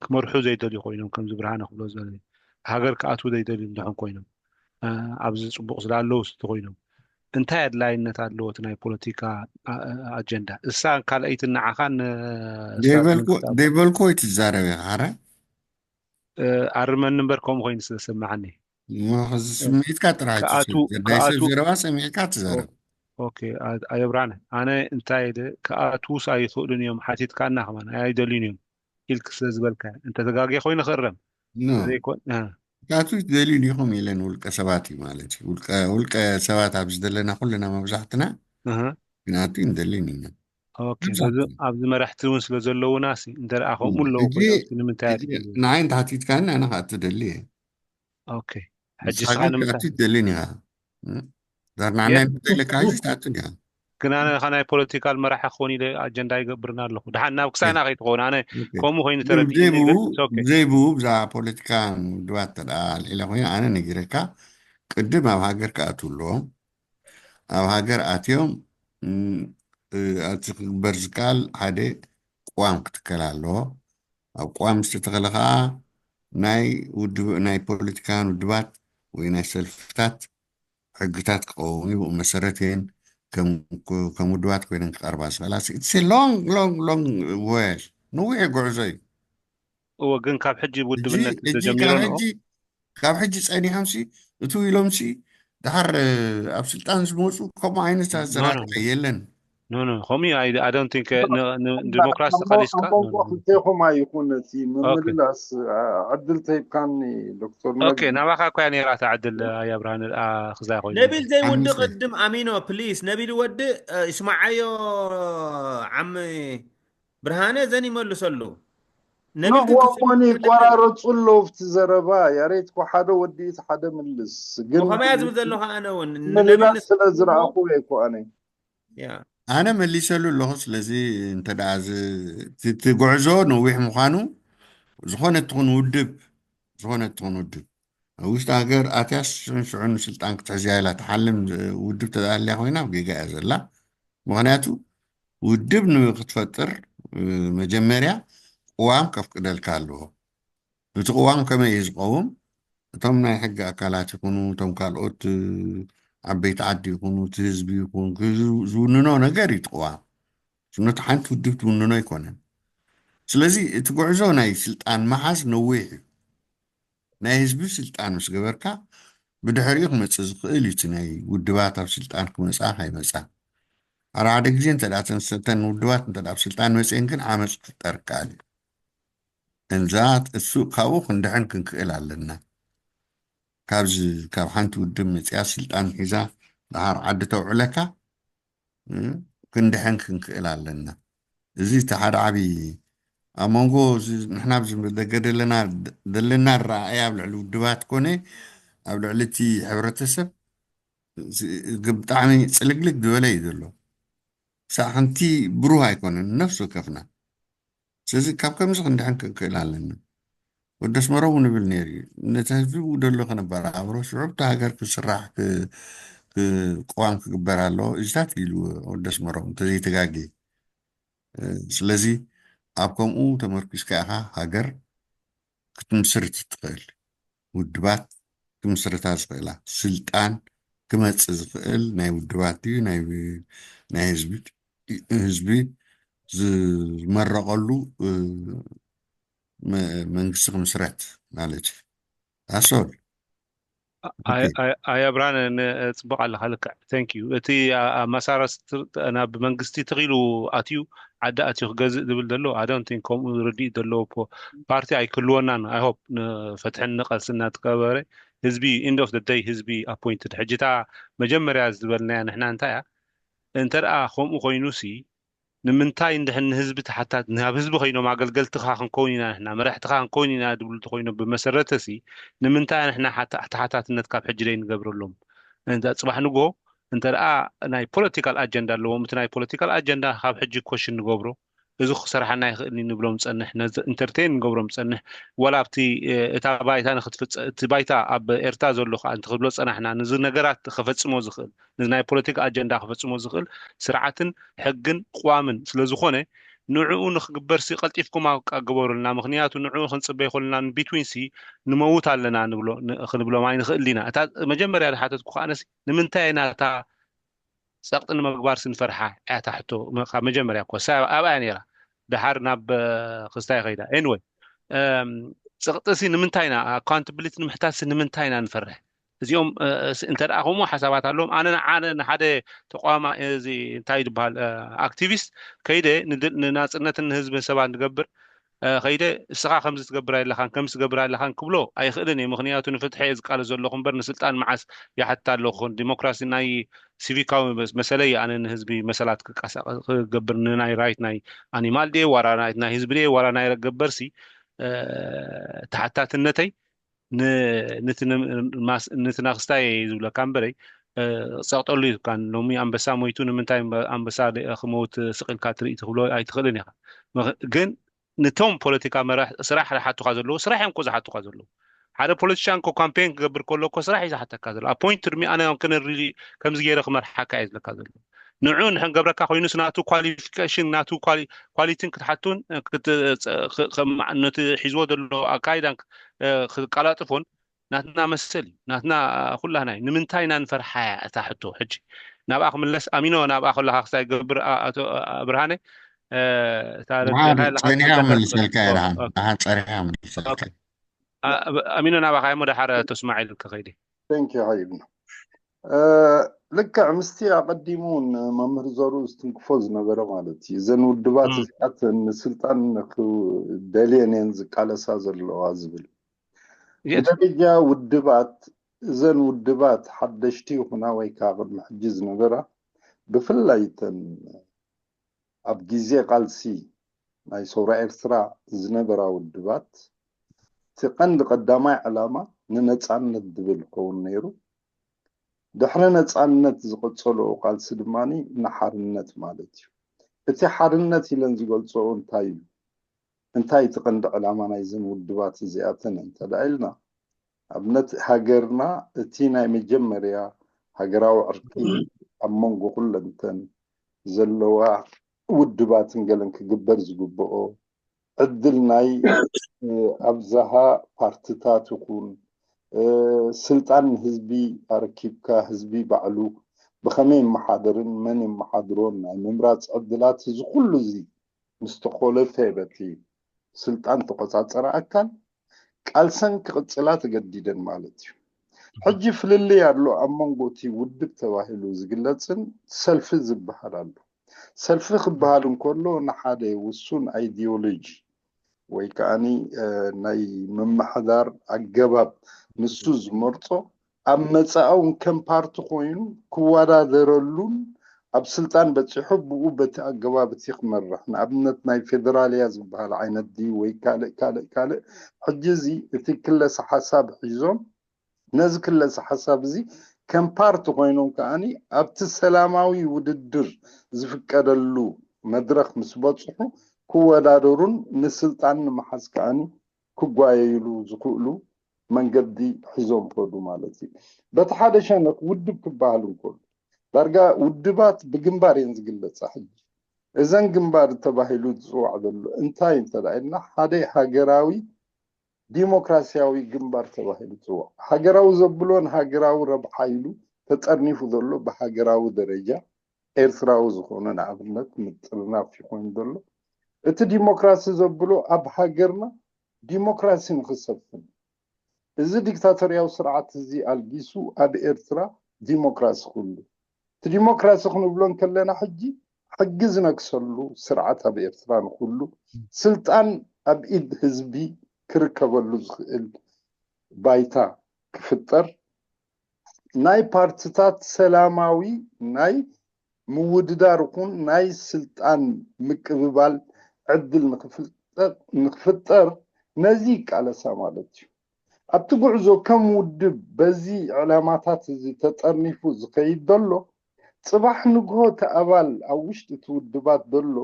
ክመርሑ ዘይደልዩ ኮይኖም ከምዚ ብርሃነ ክብሎ ዝለ ሃገር ክኣትዉ ዘይደልዩ እንደኾን ኮይኖም ኣብዚ ፅቡቅ ስላለዉ ስቲ ኮይኖም እንታይ ኣድላይነት ኣለዎ እቲ ናይ ፖለቲካ ኣጀንዳ እሳ ካልኣይትን ንዓኻን ዘይበልኮ ይትዛረብ ኢኻ ረ ኣርመኒ እምበር ከምኡ ኮይኑ ስለሰማዓኒ ስምዒትካ ጥራሕ ናይ ሰብ ዘረባ ሰሚዕካ ትዛረብ ኣየብራነ ኣነ እንታይ ክኣትውስ ኣይኽእሉን እዮም ሓቲትካና ከማን ኣይደልዩን እዮም ኢልክ ስለ ዝበልካ እንተ ተጋግየ ኮይኑ ክእረም ዘይኮን ካቱ ደልዩ ዲኹም ኢለን ውልቀ ሰባት እዩ ማለት እዩ ውልቀ ሰባት ኣብዚ ዘለና ኩልና መብዛሕትና ክንኣቱ ንደልን ኢና ኣብዚ መራሕቲ እውን ስለ ዘለውና እንተ ከምኡ ኣለዉ ኮይኖም ንምንታይ ንዓይ እንተሓቲትካኒ ኣነ ክኣቱ ደሊ እየ ሕጂ ንስኻ ንምንታይ ትደልን ኢኻ ዳር ንዓናይ ምተለካ ሕጂ ትኣቱ ዲኻ ግን ኣነ ካ ናይ ፖለቲካል መራሒ ክኾን ኢለ ኣጀንዳ ይገብርና ኣለኹ ድሓን ናብ ክሳይና ከይትኸውን ኣነ ከምኡ ኮይኑ ተረዲእኒ ግን it's okay። ብዘይብኡ ብዛ ፖለቲካ ውድባት ተዳ ኣልዒለ ኮይኑ ኣነ ነጊረካ ቅድም ኣብ ሃገር ክኣትዉ ኣለዎም ኣብ ሃገር ኣትዮም እቲ ክግበር ዝከኣል ሓደ ቅዋም ክትከል ኣለዎ ኣብ ቅዋም ዝተተኸለ ከዓ ናይ ውድብ ናይ ፖለቲካን ውድባት ወይ ናይ ሰልፍታት ሕግታት ክቐውም እዩ ብኡ መሰረት እየን ከም ውድባት ኮይነን ክቐርባ ዝኽእላ long long long way ነዊሕ ጉዕዞ እዩ እወ ግን ካብ ሕጂ ውድብነት ተጀሚሩ ካብ ሕጂ ፀኒሖም ሲ እቱ ኢሎም ሲ ድሓር ኣብ ስልጣን ዝመፁ ከምኡ ዓይነት ኣዘራርባ የለን ኖ ኖ ከምኡ I don't think ዲሞክራሲ ተቃሊስካ መንጎ ክልቴኹም ኣይኹን እቲ ምምልላስ ዕድል ተሂብካኒ ዶክተር ኦኬ ናባኻ እኮ እያ ነይራ እታ ዕድል ኣያ ብርሃነ ክዛ ኮይኑ ነቢል ዘይውዲ ቅድም ኣሚኖ ፕሊስ ነቢል ወዲ ይስማዓዮ ዓሚ ብርሃነ ዘን ይመልሰሉ ወኮን ይቆራረፁ ኣለዉ ኣብቲ ዘረባ ያሬት ኮ ሓደ ወዲ እቲ ሓደ ምልስ ግን ከመያ ዝብል ዘለኹ ኣነ እውን ምልላስ ስለ ዝረኣኹ እኮ ኣነ ኣነ መሊሰሉ ኣለኹ ስለዚ እንተ እቲ ጉዕዞ ነዊሕ ምዃኑ ዝኾነ ትኹን ውድብ ዝኾነ ትኹን ውድብ ኣብ ውሽጢ ሃገር ኣትያስ ሽዑን ሽዑን ስልጣን ክትሕዝያ ኢላ ትሓልም ውድብ ተዳልያ ኮይና ኣብ ጌጋ እያ ዘላ ምኽንያቱ ውድብ ንክትፈጥር መጀመርያ ቅዋም ከፍቅደልካ ኣለዎ እቲ ቅዋም ከመይ እዩ ዝቀውም እቶም ናይ ሕጊ ኣካላት ይኹኑ እቶም ካልኦት ዓበይቲ ዓዲ ይኹኑ እቲ ህዝቢ ይኹን ዝውንኖ ነገር እዩ እቲ ቅዋም ነቲ ሓንቲ ውድብ ትውንኖ ኣይኮነን ስለዚ እቲ ጉዕዞ ናይ ስልጣን መሓዝ ነዊሕ እዩ ናይ ህዝቢ ስልጣን ምስ ገበርካ ብድሕሪኡ ክመፅእ ዝኽእል እዩ እቲ ናይ ውድባት ኣብ ስልጣን ክመፃ ካይመፃ ሓደ ሓደ ግዜ እንተ ተን ውድባት እንተ ኣብ ስልጣን መፅአን ግን ዓመፅ ክፍጠር ይከኣል እዩ እንዛ እሱ ካብኡ ክንድሕን ክንክእል ኣለና ካብዚ ካብ ሓንቲ ውድብ መፅያ ስልጣን ሒዛ ድሃር ዓዲ ተውዕለካ ክንድሕን ክንክእል ኣለና እዚ እቲ ሓደ ዓብዪ ኣብ መንጎ ንሕና ኣብዚ ደገ ዘለና ደለና ረኣያ ኣብ ልዕሊ ውድባት ኮነ ኣብ ልዕሊ እቲ ሕብረተሰብ ብጣዕሚ ፅልግልግ ዝበለ እዩ ዘሎ ሳዕ ሓንቲ ብሩህ ኣይኮነን ነፍሲ ወከፍና ስለዚ ካብ ከምዚ ክንድሕን ክንክእል ኣለና ወዲ ኣስመሮም ንብል ነይሩ እዩ ነቲ ህዝቢ ደሎ ከነበራብሮ ሽዑ ብቲ ሃገር ክስራሕ ቅዋም ክግበር ኣለዎ እዚታት ኢሉ ወዲ ኣስመሮም እንተዘይተጋጊ ስለዚ ኣብ ከምኡ ተመርኪስካ ኢኻ ሃገር ክትምስርት ትኽእል ውድባት ክምስርታ ዝኽእላ ስልጣን ክመፅእ ዝኽእል ናይ ውድባት ድዩ ናይ ህዝቢ ዝመረቐሉ መንግስቲ ክምስረት ማለት እዩ ኣሶል ኣያ ብርሃነ ንፅቡቅ ኣለካ ልክዕ thank you እቲ መሳረስት ናብ መንግስቲ ተኺሉ ኣትዩ ዓዲ ኣትዩ ክገዝእ ዝብል ዘሎ ኣዶንቲን ከምኡ ርድኢት ዘለዎ ፖ- ፓርቲ ኣይክህልወናን። I hope ንፍትሕን ንቃልስን እናተከበረ ህዝቢ end of the day ህዝቢ ኣፖይንትድ። ሕጂ እታ መጀመርያ ዝበልናያ ንሕና እንታይ እያ? እንተ ደኣ ከምኡ ኮይኑሲ ንምንታይ እንድሕን ንህዝቢ ተሓታት ናብ ህዝቢ ኮይኖም ኣገልገልትኻ ክንከውን ኢና ንሕና መራሕትኻ ክንከውን ኢና ድብሉ እንተኮይኖም ብመሰረተሲ ንምንታይ ንሕና ሓታ- ተሓታትነት ካብ ሕጂ ደይ ንገብረሎም? እንተ ጽባሕ ንግሆ እንተ ደኣ ናይ ፖለቲካል ኣጀንዳ ኣለዎም እቲ ናይ ፖለቲካል ኣጀንዳ ካብ ሕጂ ኮሽን ንገብሮ። እዚ ክሰርሓና ይኽእል እዩ ንብሎም ጸንሕ፣ ነዚ ኢንተርቴን ንገብሮም ጸንሕ። ዋላ ኣብቲ እታ ባይታ ንክትፍጸ እቲ ባይታ ኣብ ኤርትራ ዘሎ ከዓ እንተ ክብሎ ጸናሕና ነዚ ነገራት ከፈጽሞ ዝኽእል ነዚ ናይ ፖለቲካ ኣጀንዳ ከፈጽሞ ዝኽእል ስርዓትን ሕግን ቅዋምን ስለ ዝኾነ ንዕኡ ንክግበር ሲ ቀልጢፍኩም ኣቃ ግበሩልና። ምክንያቱ ንዕኡ ክንጽበይ ኮልና ቢትዊን ሲ ንመውት ኣለና ንብሎ ክንብሎም ኣይንኽእል ኢና። እታ መጀመርያ ዝሓተትኩ ከኣነሲ ንምንታይ ኢና እታ ጸቕጢ ንምግባር ስንፈርሓ እያ እታ ሕቶ። ካብ መጀመርያ እኮ እሳ ኣብኣ እያ ነይራ። ድሓር ናብ ክስታይ ከይዳ። Anyway ጸቕጢ ሲ ንምንታይ ኢና ኣካውንታብሊቲ ንምሕታት ሲ ንምንታይ ኢና ንፈርሕ? እዚኦም እንተ ደኣ ከምኡ ሓሳባት ኣለዎም ኣነ ንዓነ ንሓደ ተቋማ እዚ እንታይ ዝበሃል ኣክቲቪስት ከይደ ንናጽነትን ንህዝብን ሰባት ንገብር ከይደ እስኻ ከምዚ ትገብር ኣይለኻን ከምዚ ትገብር ኣይለኻን ክብሎ ኣይኽእልን እየ። ምክንያቱ ንፍትሒ እየ ዝቃለስ ዘለኹ እምበር ንስልጣን መዓስ ይሓትት ኣለኹ። ዲሞክራሲ ናይ ሲቪካዊ መሰለይ ኣነ ንህዝቢ መሰላት ክቃሳቀስ ክገብር ንናይ ራይት ናይ ኣኒማል ድየ ዋራ ራይት ናይ ህዝቢ ድየ ዋራ ናይ ገበርሲ ተሓታትነተይ ንትናክስታይ ዝብለካ እምበረይ ፀቅጠሉ እዩ። ሎሚ ኣንበሳ ሞይቱ ንምንታይ ኣንበሳ ክመውት ስቅልካ ትርኢ ትክብሎ ኣይትክእልን ኢካ። ግን ንቶም ፖለቲካ መራሕ ስራሕ ዝሓቱካ ዘለዉ ስራሕ እዮም እኮ ዝሓቱካ ዘለዉ። ሓደ ፖለቲሻን እኮ ካምፔን ክገብር ከሎ እኮ ስራሕ እዩ ዝሓተካ ዘሎ። ኣፖይንት ድሚ ኣነ ክነሪ ከምዚ ገይረ ክመርሓካ እየ ዝለካ ዘሎ። ንዑ ንሕን ገብረካ ኮይኑስ ናቱ ኳሊፊኬሽን ናቱ ኳሊቲን ክትሓቱን ነቲ ሒዝዎ ዘሎ ኣካይዳን ክቀላጥፎን ናትና መሰል እዩ ናትና ኩላህና እዩ። ንምንታይ ኢና ንፈርሓያ እታ ሕቶ? ሕጂ ናብኣ ክምለስ ኣሚኖ ናብኣ ከለካ ክሳይ ገብር ኣቶ ብርሃነ ጸኒሓ መልሰልካ ይርሃን ጸኒሓ መልሰልካ ኣሚኖ ናባኻ እሞ ደሓር ተስማዒል ክኸይድ ተንኪ ሓይልና ልክዕ ምስቲ ኣቐዲሙ እውን መምህር ዘሩ ዝትንክፎ ዝነበረ ማለት እዩ። እዘን ውድባት እዚኣተን ንስልጣን ደልየን እየን ዝቃለሳ ዘለዋ ዝብል ብደረጃ ውድባት እዘን ውድባት ሓደሽቲ ይኹና ወይ ከዓ ቅድሚ ሕጂ ዝነበራ ብፍላይ እተን ኣብ ግዜ ቃልሲ ናይ ሰውራ ኤርትራ ዝነበራ ውድባት እቲ ቀንዲ ቀዳማይ ዕላማ ንነፃነት ዝብል ክኸውን ነይሩ። ድሕሪ ነፃነት ዝቐፀልኦ ቃልሲ ድማ ንሓርነት ማለት እዩ። እቲ ሓርነት ኢለን ዝገልፅኦ እንታይ እዩ? እንታይ እቲ ቀንዲ ዕላማ ናይዘን ውድባት እዚኣተን እንተደኣ ኢልና ኣብነት ሃገርና እቲ ናይ መጀመርያ ሃገራዊ ዕርቂ ኣብ መንጎ ኩለንተን ዘለዋ ውድባትን ገለን ክግበር ዝግብኦ ዕድል ናይ ኣብዝሃ ፓርትታት ይኹን ስልጣን ንህዝቢ ኣረኪብካ ህዝቢ ባዕሉ ብኸመይ የመሓድርን መን የመሓድሮን ናይ ምምራፅ ዕድላት እዚ ኩሉ እዚ ምስ ተኾለፈ በቲ ስልጣን ተቆፃፀረ ኣካል ቃልሰን ክቕፅላ ተገዲደን ማለት እዩ። ሕጂ ፍልልይ ኣሎ ኣብ መንጎ እቲ ውድብ ተባሂሉ ዝግለፅን ሰልፊ ዝበሃል ኣሎ። ሰልፊ ክበሃል እንከሎ ንሓደ ውሱን ኣይዲዮሎጂ ወይ ከዓኒ ናይ ምምሕዳር ኣገባብ ንሱ ዝመርፆ ኣብ መፃኡ ከም ፓርቲ ኮይኑ ክወዳደረሉን ኣብ ስልጣን በፂሑ ብኡ በቲ ኣገባብ እቲ ክመርሕ ንኣብነት ናይ ፌደራልያ ዝበሃል ዓይነት ድዩ ወይ ካልእ ካልእ ካልእ ሕጂ እዚ እቲ ክለሰ ሓሳብ ሒዞም ነዚ ክለሰ ሓሳብ እዚ ከም ፓርቲ ኮይኖም ከዓኒ ኣብቲ ሰላማዊ ውድድር ዝፍቀደሉ መድረኽ ምስ በፅሑ ክወዳደሩን ንስልጣን ንምሓዝ ከዓኒ ክጓየይሉ ዝኽእሉ መንገዲ ሒዞም ከዱ ማለት እዩ። በቲ ሓደ ሸነክ ውድብ ክበሃል እንከሉ ዳርጋ ውድባት ብግንባር እየን ዝግለፃ። ሕጂ እዘን ግንባር ተባሂሉ ዝፅዋዕ ዘሎ እንታይ እንተ ኢልና ሓደ ሃገራዊ ዲሞክራሲያዊ ግንባር ተባሂሉ ዝፅዋዕ ሃገራዊ ዘብሎ ንሃገራዊ ረብሓ ኢሉ ተጠርኒፉ ዘሎ ብሃገራዊ ደረጃ ኤርትራዊ ዝኾነ ንኣብነት ምጥርናፍ ይኾን ዘሎ እቲ ዲሞክራሲ ዘብሎ ኣብ ሃገርና ዲሞክራሲ ንክሰፍን እዚ ዲክታቶርያዊ ስርዓት እዚ ኣልጊሱ ኣብ ኤርትራ ዲሞክራሲ ክህሉ እቲ ዲሞክራሲ ክንብሎ እንከለና ሕጂ ሕጊ ዝነግሰሉ ስርዓት ኣብ ኤርትራ ንኹሉ ስልጣን ኣብ ኢድ ህዝቢ ክርከበሉ ዝኽእል ባይታ ክፍጠር፣ ናይ ፓርትታት ሰላማዊ ናይ ምውድዳር ይኹን ናይ ስልጣን ምቅብባል ዕድል ንኽፍጠር ነዚ ይቃለሳ ማለት እዩ። ኣብቲ ጉዕዞ ከም ውድብ በዚ ዕላማታት እዚ ተጠርኒፉ ዝኸይድ ዘሎ፣ ጽባሕ ንግሆ እቲ ኣባል ኣብ ውሽጢ እቲ ውድባት ዘሎ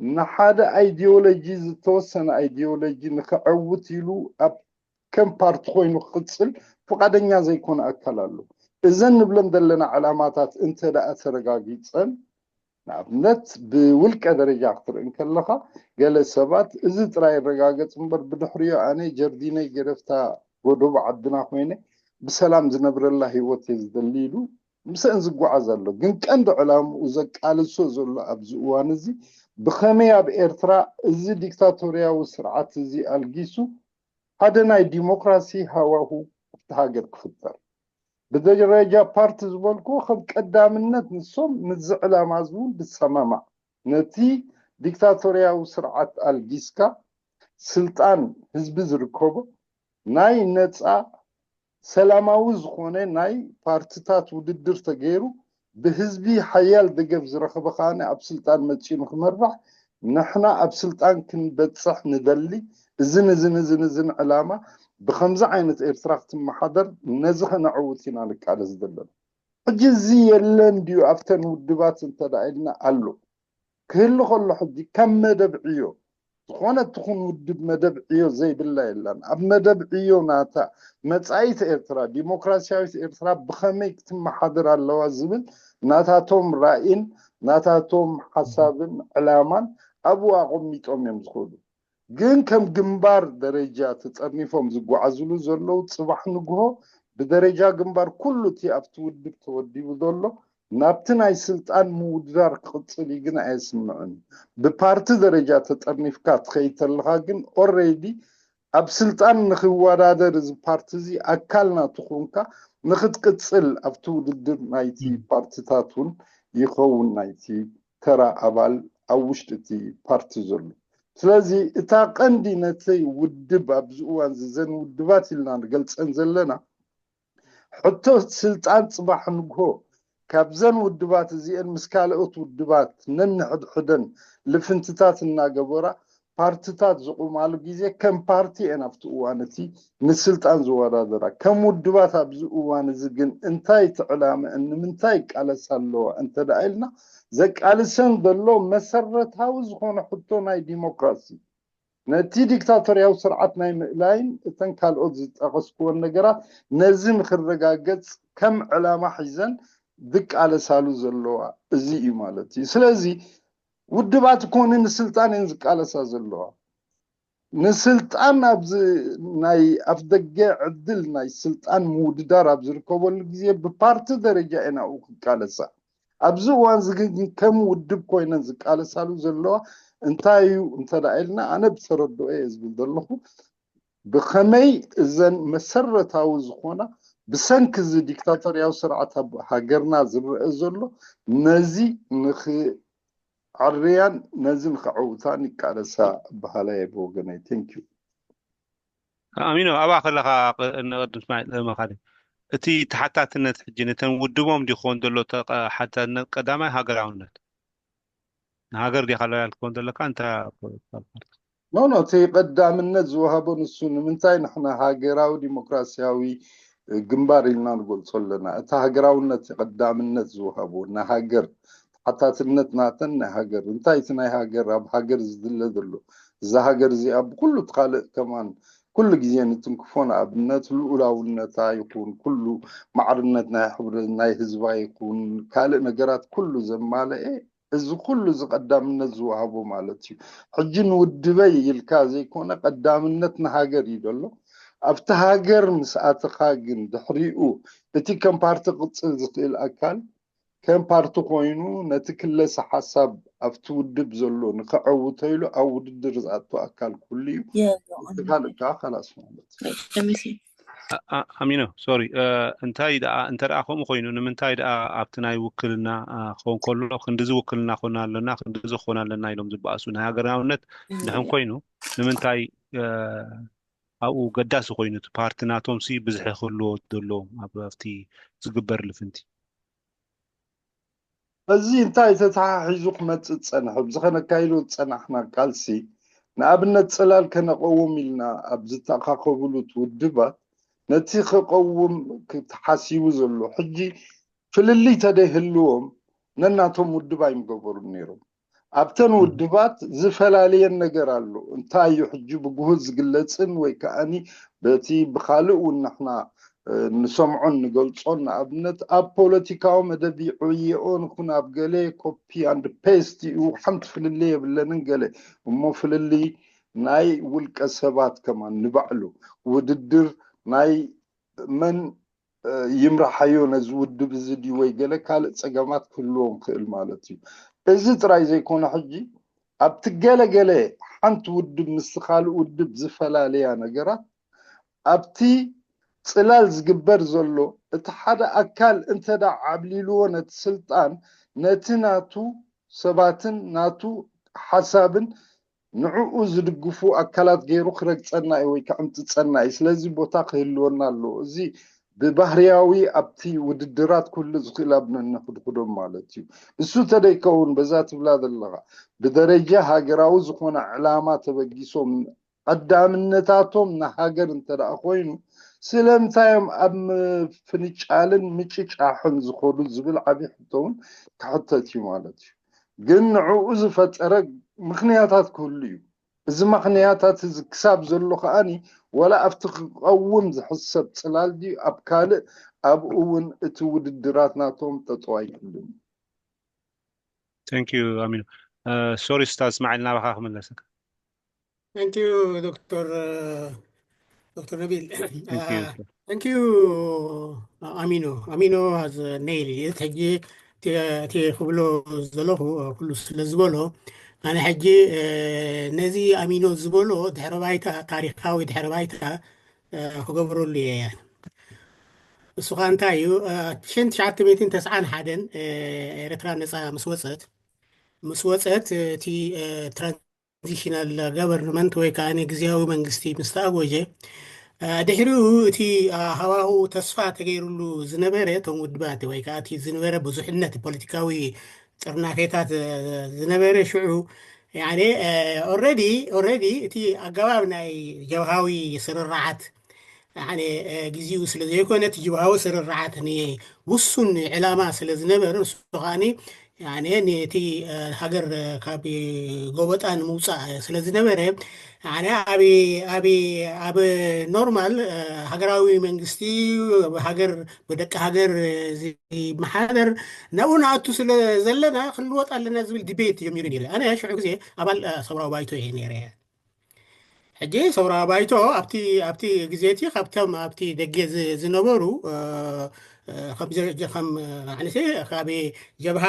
ንሓደ ኣይዲዮሎጂ፣ ዝተወሰነ ኣይዲዮሎጂ ንኸዐውት ኢሉ ኣብ ከም ፓርቲ ኮይኑ ክቕጽል ፍቓደኛ ዘይኮነ ኣካል ኣሎ። እዘን ንብለን ዘለና ዕላማታት እንተ ደኣ ተረጋጊጸን፣ ንኣብነት ብውልቀ ደረጃ ክትርኢ እንከለኻ፣ ገለ ሰባት እዚ ጥራይ ይረጋገጽ እምበር ብድሕሪኡ ኣነ ጀርዲነይ ገደፍታ ጎደቦ ዓድና ኮይነ ብሰላም ዝነብረላ ህይወት እየ ዝደሊ ኢሉ ምስአን ዝጓዓዝ ኣሎ። ግን ቀንዲ ዕላምኡ ዘቃልሶ ዘሎ ኣብዚ እዋን እዚ ብኸመይ ኣብ ኤርትራ እዚ ዲክታቶርያዊ ስርዓት እዚ ኣልጊሱ ሓደ ናይ ዲሞክራሲ ሃዋሁ ኣብቲ ሃገር ክፍጠር። ብደረጃ ፓርቲ ዝበልኩ ከም ቀዳምነት ንሶም ምስዚ ዕላማ እዚ እውን ዝሰማማዕ ነቲ ዲክታቶርያዊ ስርዓት ኣልጊስካ ስልጣን ህዝቢ ዝርከቦ ናይ ነፃ ሰላማዊ ዝኾነ ናይ ፓርትታት ውድድር ተገይሩ ብህዝቢ ሓያል ደገፍ ዝረኸበ ከዓነ ኣብ ስልጣን መፂኡ ንክመራሕ ንሕና ኣብ ስልጣን ክንበፅሕ ንደሊ። እዝን እዝን እዝን እዝን ዕላማ ብከምዚ ዓይነት ኤርትራ ክትመሓደር ነዚ ከነዕውት ኢና ንቃለስ ዘለና። ሕጂ እዚ የለን ድዩ ኣብተን ውድባት እንተዳ ኢልና ኣሎ። ክህሉ ከሎ ሕጂ ከም መደብ ዕዮ ዝኾነ ትኹን ውድብ መደብ ዕዮ ዘይብላ የላን። ኣብ መደብ ዕዮ ናታ መጻኢት ኤርትራ፣ ዲሞክራሲያዊት ኤርትራ ብኸመይ ክትመሓደር ኣለዋ ዝብል ናታቶም ራእይን ናታቶም ሓሳብን ዕላማን ኣብኡ ኣቐሚጦም እዮም ዝኸዱ። ግን ከም ግንባር ደረጃ ተጠርኒፎም ዝጓዓዝሉ ዘለዉ ጽባሕ ንግሆ ብደረጃ ግንባር ኩሉ እቲ ኣብቲ ውድብ ተወዲቡ ዘሎ ናብቲ ናይ ስልጣን ምውድዳር ክቕጽል እዩ ግን ኣየስምዕን። ብፓርቲ ደረጃ ተጠርኒፍካ ትኸይድ ተለኻ ግን ኦሬዲ ኣብ ስልጣን ንክወዳደር እዚ ፓርቲ እዚ ኣካል ናቱ ኮንካ ንክትቅጽል ኣብቲ ውድድር ናይቲ ፓርትታት እውን ይኸውን ናይቲ ተራ ኣባል ኣብ ውሽጢ እቲ ፓርቲ ዘሎ። ስለዚ እታ ቀንዲ ነቲ ውድብ ኣብዚ እዋን እዚ ዘን ውድባት ኢልና ንገልጸን ዘለና ሕቶ ስልጣን ጽባሕ ንግሆ ካብዘን ውድባት እዚአን ምስ ካልኦት ውድባት ነንሕድሕደን ልፍንትታት እናገበራ ፓርትታት ዝቑማሉ ግዜ ከም ፓርቲ እየን ኣብቲ እዋን እቲ ንስልጣን ዝወዳደራ። ከም ውድባት ኣብዚ እዋን እዚ ግን እንታይ እቲ ዕላመአን ንምንታይ ይቃለሳ ኣለዋ እንተ ደኣ ኢልና ዘቃልሰን ዘሎ መሰረታዊ ዝኾነ ሕቶ ናይ ዲሞክራሲ ነቲ ዲክታቶርያዊ ስርዓት ናይ ምእላይን እተን ካልኦት ዝጠቐስክወን ነገራት ነዚ ንክረጋገጽ ከም ዕላማ ሒዘን ዝቃለሳሉ ዘለዋ እዚ እዩ ማለት እዩ። ስለዚ ውድባት ኮነ ንስልጣን እየን ዝቃለሳ ዘለዋ። ንስልጣን ኣብዚ ናይ ኣፍ ደገ ዕድል ናይ ስልጣን ምውድዳር ኣብ ዝርከበሉ ግዜ ብፓርቲ ደረጃ እየን ኣብኡ ክቃለሳ። ኣብዚ እዋን እዚ ግን ከም ውድብ ኮይነን ዝቃለሳሉ ዘለዋ እንታይ እዩ እንተ ደኣ ኢልና ኣነ ብተረድኦ እየ ዝብል ዘለኹ ብኸመይ እዘን መሰረታዊ ዝኾና ብሰንኪ እዚ ዲክታቶርያዊ ስርዓት ኣብ ሃገርና ዝረአ ዘሎ ነዚ ንኽዓርያን ነዚ ንኽዕውታን ይቃለሳ በሃላይ እየ ብወገነይ። Thank you። ኣሚኖ ኣብኣ ከለኻ ንቅድም ስማዒ ለመኻደ እቲ ተሓታትነት ሕጂ ነተን ውድቦም ድዩ ክኸውን ዘሎ ተሓታትነት ቀዳማይ ሃገራውነት ንሃገር ዲኻ ሎያል ክኸውን ዘለካ እንተ ኖ ኖ እቲ ቀዳምነት ዝወሃቦ ንሱ ንምንታይ ንሕና ሃገራዊ ዲሞክራሲያዊ ግንባር ኢልና ንገልጾ ኣለና። እቲ ሃገራውነት ቀዳምነት ዝወሃቦ ንሃገር ተሓታትነት ናተን ናይ ሃገር እንታይ እቲ ናይ ሃገር ኣብ ሃገር ዝድለ ዘሎ እዛ ሃገር እዚኣ ብኩሉ ካልእ ከማን ኩሉ ግዜ ንትንክፎ ንኣብነት ልኡላውነታ ይኹን ኩሉ ማዕርነት ናይ ሕብረ ናይ ህዝባ ይኹን ካልእ ነገራት ኩሉ ዘማለኤ እዚ ኩሉ እዚ ቀዳምነት ዝወሃቦ ማለት እዩ። ሕጂ ንውድበይ ኢልካ ዘይኮነ ቀዳምነት ንሃገር እዩ ዘሎ። ኣብቲ ሃገር ምስ ኣተኻ ግን ድሕሪኡ እቲ ከም ፓርቲ ክቕጽል ዝኽእል ኣካል ከም ፓርቲ ኮይኑ ነቲ ክለሰ ሓሳብ ኣብቲ ውድብ ዘሎ ንከዐውቶ ኢሉ ኣብ ውድድር ዝኣቱ ኣካል ኩሉ እዩ። እቲ ካልእ ከዓ ከላስ ማለት እዩ። ኣሚኖ፣ ሶሪ፣ እንታይ ደኣ እንተ ደኣ ከምኡ ኮይኑ፣ ንምንታይ ደኣ ኣብቲ ናይ ውክልና ክኸውን ከሎ ክንድዚ ውክልና ኮና ኣለና፣ ክንድዚ ክኾን ኣለና ኢሎም ዝበኣሱ? ናይ ሃገራውነት ድሕን ኮይኑ ንምንታይ ኣብኡ ገዳሲ ኮይኑ እቲ ፓርቲ ናቶም ሲ ብዝሒ ክህልዎ ዘለዎም ኣብቲ ዝግበር ልፍንቲ? እዚ እንታይ ተተሓሒዙ ክመፅእ ዝፀንሐ? ኣብዚ ከነካይዶ ዝፀናሕና ቃልሲ፣ ንኣብነት ፅላል ከነቐውም ኢልና ኣብ ዝተኣኻኸብሉ ውድባት፣ ነቲ ክቐውም ተሓሲቡ ዘሎ ሕጂ ፍልልይ ተደይህልዎም ነናቶም ውድብ ኣይምገበሩን ነይሮም። ኣብተን ውድባት ዝፈላለየን ነገር ኣሎ። እንታይ እዩ ሕጂ ብጉሁል ዝግለፅን ወይ ከዓኒ በቲ ብኻልእ እውን ንሕና ንሰምዖን ንገልፆን፣ ንኣብነት ኣብ ፖለቲካዊ መደብ ይዕየኦ ንኹን ኣብ ገለ ኮፒ ኣንድ ፔስት እዩ፣ ሓንቲ ፍልልይ የብለንን ገለ። እሞ ፍልልይ ናይ ውልቀ ሰባት ከማን ንባዕሉ ውድድር ናይ መን ይምርሓዮ ነዚ ውድብ እዚ ድዩ ወይ ገለ ካልእ ፀገማት ክህልዎም ክእል ማለት እዩ። እዚ ጥራይ ዘይኮነ ሕጂ ኣብቲ ገለገለ ሓንቲ ውድብ ምስ ካልእ ውድብ ዝፈላለያ ነገራት ኣብቲ ፅላል ዝግበር ዘሎ እቲ ሓደ ኣካል እንተዳ ዓብሊልዎ ነቲ ስልጣን ነቲ ናቱ ሰባትን ናቱ ሓሳብን ንዕኡ ዝድግፉ ኣካላት ገይሩ ክረግፀና እዩ ወይ ከዕምፅፀና እዩ። ስለዚ ቦታ ክህልወና ኣለዎ። እዚ ብባህርያዊ ኣብቲ ውድድራት ኩሉ ዝኽእል ኣብ ነንሕድሕዶም ማለት እዩ። እሱ ተደይከውን በዛ ትብላ ዘለኻ ብደረጃ ሃገራዊ ዝኾነ ዕላማ ተበጊሶም ቀዳምነታቶም ንሃገር እንተ ደኣ ኮይኑ ስለምንታይ እዮም ኣብ ምፍንጫልን ምጭጫሕን ዝኸዱ ዝብል ዓብዪ ሕቶ እውን ክሕተት እዩ ማለት እዩ። ግን ንዕኡ ዝፈጠረ ምኽንያታት ክህሉ እዩ። እዚ ምኽንያታት እዚ ክሳብ ዘሎ ከኣኒ ዋላ ኣብቲ ክቐውም ዝሕሰብ ፅላል ድዩ ኣብ ካልእ ኣብኡ እውን እቲ ውድድራት ናቶም ጠጠው ኣይክልን እዩ። Thank you ኣሚኑ። ሶሪ ስታዝ እስማዒል ናባኻ ክምለሰካ። Thank you ዶክተር ዶክተር ነቢል። Thank you ኣሚኖ። ኣሚኖ has nailed it። ሕጂ እቲ ክብሎ ዘለኹ ኩሉ ስለ ዝበሎ ኣነ ሕጂ ነዚ ኣሚኖ ዝበሎ ድሕረ ባይታ ታሪካዊ ድሕረ ባይታ ክገብረሉ እየ። እሱ ከዓ እንታይ እዩ? ሽን ትሽዓተ ሚእትን ተስዓን ሓደን ኤርትራ ነፃ ምስ ወፀት ምስ ወፀት እቲ ትራንዚሽናል ገቨርንመንት ወይ ከዓ ግዝያዊ መንግስቲ ምስ ተኣወጀ ድሕሪኡ እቲ ሃዋሁ ተስፋ ተገይሩሉ ዝነበረ እቶም ውድባት ወይ ከዓ እቲ ዝነበረ ብዙሕነት ፖለቲካዊ ጥርናፌታት ዝነበረ ሽዑ ኦረዲ ኦረዲ እቲ ኣገባብ ናይ ጀብሃዊ ስርርዓት ግዜኡ ስለ ዘይኮነ እቲ ጅብሃዊ ስርርዓት ንውሱን ዕላማ ስለ ዝነበረ ንሱ ከዓ ነቲ ሃገር ካብ ጎበጣ ንምውፃእ ስለ ዝነበረ ኣብ ኖርማል ሃገራዊ መንግስቲ ሃገር ብደቂ ሃገር ዝመሓደር ናብኡ ንኣቱ ስለ ዘለና ክንልወጥ ኣለና ዝብል ዲቤት ጀሚሩ ነይሩ። ኣነ ሽዑ ግዜ ኣባል ሰውራዊ ባይቶ እየ ነይረ። ሕጂ ሰውራዊ ባይቶ ኣብቲ ኣብቲ ግዜ እቲ ካብቶም ኣብቲ ደገ ዝነበሩ ከም ኣንሴ ካብ ጀብሃ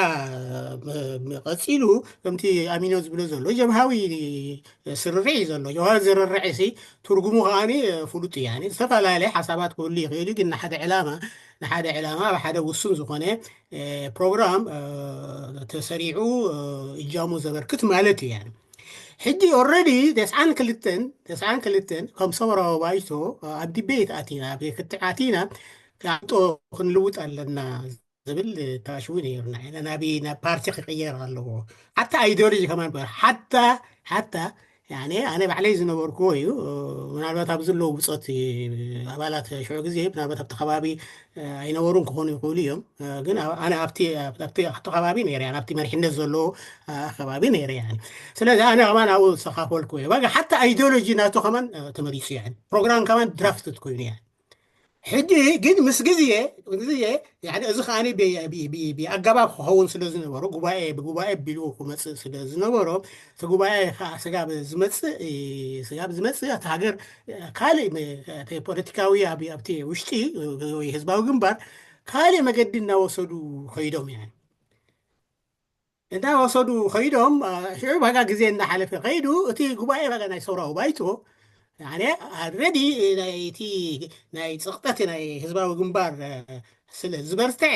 ቀፂሉ ከምቲ ኣሚኖ ዝብሎ ዘሎ ጀብሃዊ ስርርዕ እዩ ዘሎ። ጀብሃዊ ዝርርዕ ሲ ትርጉሙ ከዓኒ ፍሉጥ እዩ። ዝተፈላለየ ሓሳባት ክህሉ ይኽእል እዩ፣ ግን ንሓደ ዕላማ ንሓደ ዕላማ ኣብ ሓደ ውሱን ዝኾነ ፕሮግራም ተሰሪዑ እጃሙ ዘበርክት ማለት እዩ። ሕጂ ኦረዲ ተስዓን ክልተን ተስዓን ክልተን ከም ሰውራዊ ባይቶ ኣብ ዲቤት ኣቲና ኣብ ክትዕ ኣቲና ክኣምጦ ክንልውጥ ኣለና ዝብል ታሽዊ ነይሩና ኢና። ናብ ናብ ፓርቲ ክቅየር ኣለዎ። ሓታ ኣይዲዮሎጂ ከማን ሓታ ሓታ ያኔ ኣነ ባዕለይ ዝነበርኩዎ እዩ። ምናልባት ኣብ ዘለዉ ብፆት ኣባላት ሽዑ ግዜ ምናልባት ኣብቲ ከባቢ ኣይነበሩን ክኾኑ ይኽእሉ እዮም። ግን ኣነ ኣብቲ ኣብቲ ኣብቲ ከባቢ ነይረ እያ፣ ኣብቲ መሪሕነት ዘለዎ ከባቢ ነይረ እያ። ስለዚ ኣነ ከማን ኣብኡ ዝተኻፈልኩ እየ። በቃ ሓታ ኣይዲዮሎጂ ናቱ ከማን ተመሪፁ እያ፣ ፕሮግራም ከማን ድራፍትድ ኮይኑ እያ። ሕጂ ግን ምስ ግዜ ግዜ እዚ ከዓ ብኣገባብ ክኸውን ስለ ዝነበሮ ጉባኤ ብጉባኤ ቢልዎ ክመፅእ ስለ ዝነበሮ እቲ ጉባኤ ከዓ ስጋብ ዝመፅእ ስጋብ ዝመፅእ እቲ ሃገር ካልእ ፖለቲካዊ ኣብቲ ውሽጢ ወይ ህዝባዊ ግንባር ካልእ መገዲ እናወሰዱ ከይዶም እያ። እንዳ ወሰዱ ከይዶም ሽዑ ባጋ ግዜ እናሓለፈ ከይዱ እቲ ጉባኤ ባጋ ናይ ሰውራዊ ባይቶ ኣረዲ ናይቲ ናይ ፀቕጠት ናይ ህዝባዊ ግንባር ስለ ዝበርትዐ፣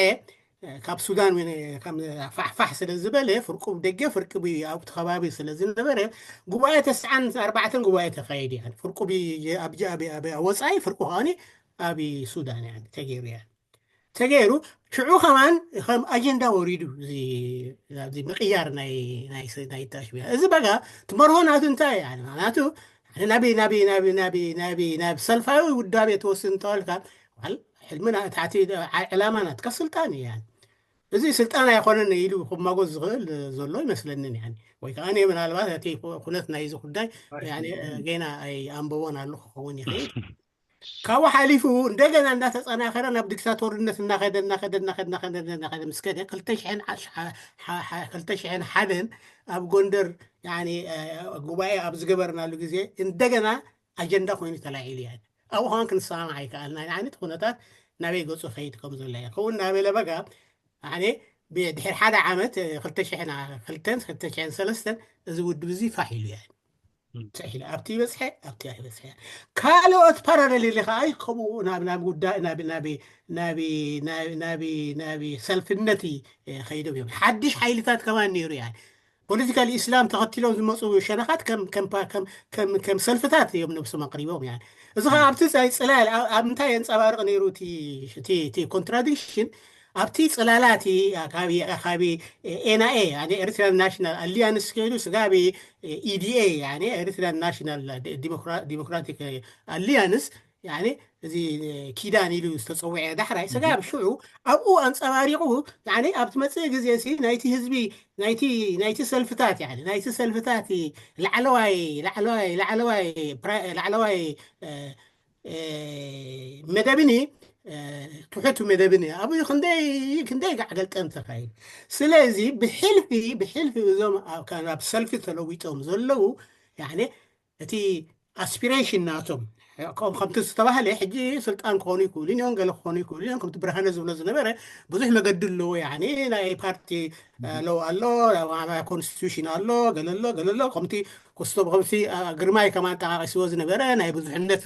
ካብ ሱዳን ፋሕፋሕ ስለ ዝበለ፣ ፍርቁ ደገ ፍርቂ ኣብቲ ከባቢ ስለ ዝነበረ፣ ጉባኤ ተስዓን ኣርባዕተን ጉባኤ ተካየድ። ፍርቁ ኣብ ወፃኢ፣ ፍርቁ ከ ኣብ ሱዳን ተገይሩ። ተገይሩ። ሽዑ ከማን ከም ኣጀንዳ ወሪዱ ምቅያር ናይ ታሽቢያ። እዚ በጋ ትመርሆ ናቱ እንታይ? ናቱ ናብ ሰልፋዊ ውዳቤ ትወስድ እንተበልካ፣ ሕልምና ታሕቲ ዕላማ ናትካ ስልጣን እያ። እዚ ስልጣን ኣይኮነን ኢሉ ክማጎዝ ዝኽእል ዘሎ ይመስለንን። ወይ ከዓ ምናልባት እቲ ኩነት ናይዚ ጉዳይ ገና ኣይኣንበቦን ኣሎ ክኸውን ይኽእል። ካብኡ ሓሊፉ እንደገና እንዳተጸናኸረ ናብ ዲክታቶርነት እናኸደ እናኸደ እናኸደ እናኸደ እናኸደ ምስ ከደ ክልተ ሽሕን ሓደን ኣብ ጎንደር ጉባኤ ኣብ ዝገበርናሉ ግዜ እንደገና ኣጀንዳ ኮይኑ ተላዒሉ። እያ ኣብኡ ከማን ክንሰማማዕ ኣይከኣልና። እቲ ኩነታት ናበይ ገፁ ከይድ ከም ዘሎ እያ። ከምኡ እናበለ በጋ ኣነ ድሕሪ ሓደ ዓመት ክልተ ሽሕን ሰለስተን እዚ ውድብ እዚ ፋሕ ኢሉ። እያ ኣብቲ ይበፅሐ ኣብቲ ኣይበፅሐ። ካልኦት ፓራሌል ኢለ ከዓ ከምኡ ናብ ናብ ጉዳይ ናብ ናብ ናብ ናብ ናብ ሰልፍነት ከይዶም እዮም። ሓድሽ ሓይልታት ከማን ነይሩ። እያ ፖለቲካል ኢስላም ተኸትሎም ዝመፁ ሸነኻት ከም ሰልፍታት እዮም ነብሶም ኣቅሪቦም። እያ እዚ ከዓ ኣብቲ ፅላል ኣብ እንታይ የንፀባርቕ ነይሩ? እቲ ኮንትራዲክሽን ኣብቲ ፅላላት ካብ ኤንኤ፣ ኤሪትሪያን ናሽናል ኣሊያንስ ከይዱ፣ ስጋብ ኢዲኤ፣ ኤሪትሪያን ናሽናል ዲሞክራቲክ ኣሊያንስ፣ እዚ ኪዳን ኢሉ ዝተፀውዐ ዳሕራይ ስጋብ ሽዑ ኣብኡ ኣንፀባሪቑ። ኣብ ትመፅእ ግዜ ናይቲ ህዝቢ ናይቲ ሰልፍታት ናይቲ ሰልፍታት ላዕለዋይ ላዕለዋይ ላዕለዋይ ላዕለዋይ መደብኒ ትሑት መደብኒ ኣብ ክንደይ ክንደይ ጋዕገልጠም ተካይድ። ስለዚ ብሕልፊ ብሕልፊ እዞም ኣብ ሰልፊ ተለዊጦም ዘለዉ እቲ ኣስፒሬሽን ናቶም ከምኡ ከምቲ ዝተባህለ ሕጂ ስልጣን ክኾኑ ይክእሉ እዮም፣ ገለ ክኾኑ ይክእሉ እዮም። ከምቲ ብርሃነ ዝብሎ ዝነበረ ብዙሕ መገዲ ኣለዎ። ያኒ ናይ ፓርቲ ሎው ኣሎ፣ ኮንስቲቱሽን ኣሎ፣ ገለ ኣሎ፣ ገለ ኣሎ። ከምቲ ክስቶ ከምቲ ግርማይ ከማን ጠቃቂስዎ ዝነበረ ናይ ብዙሕነት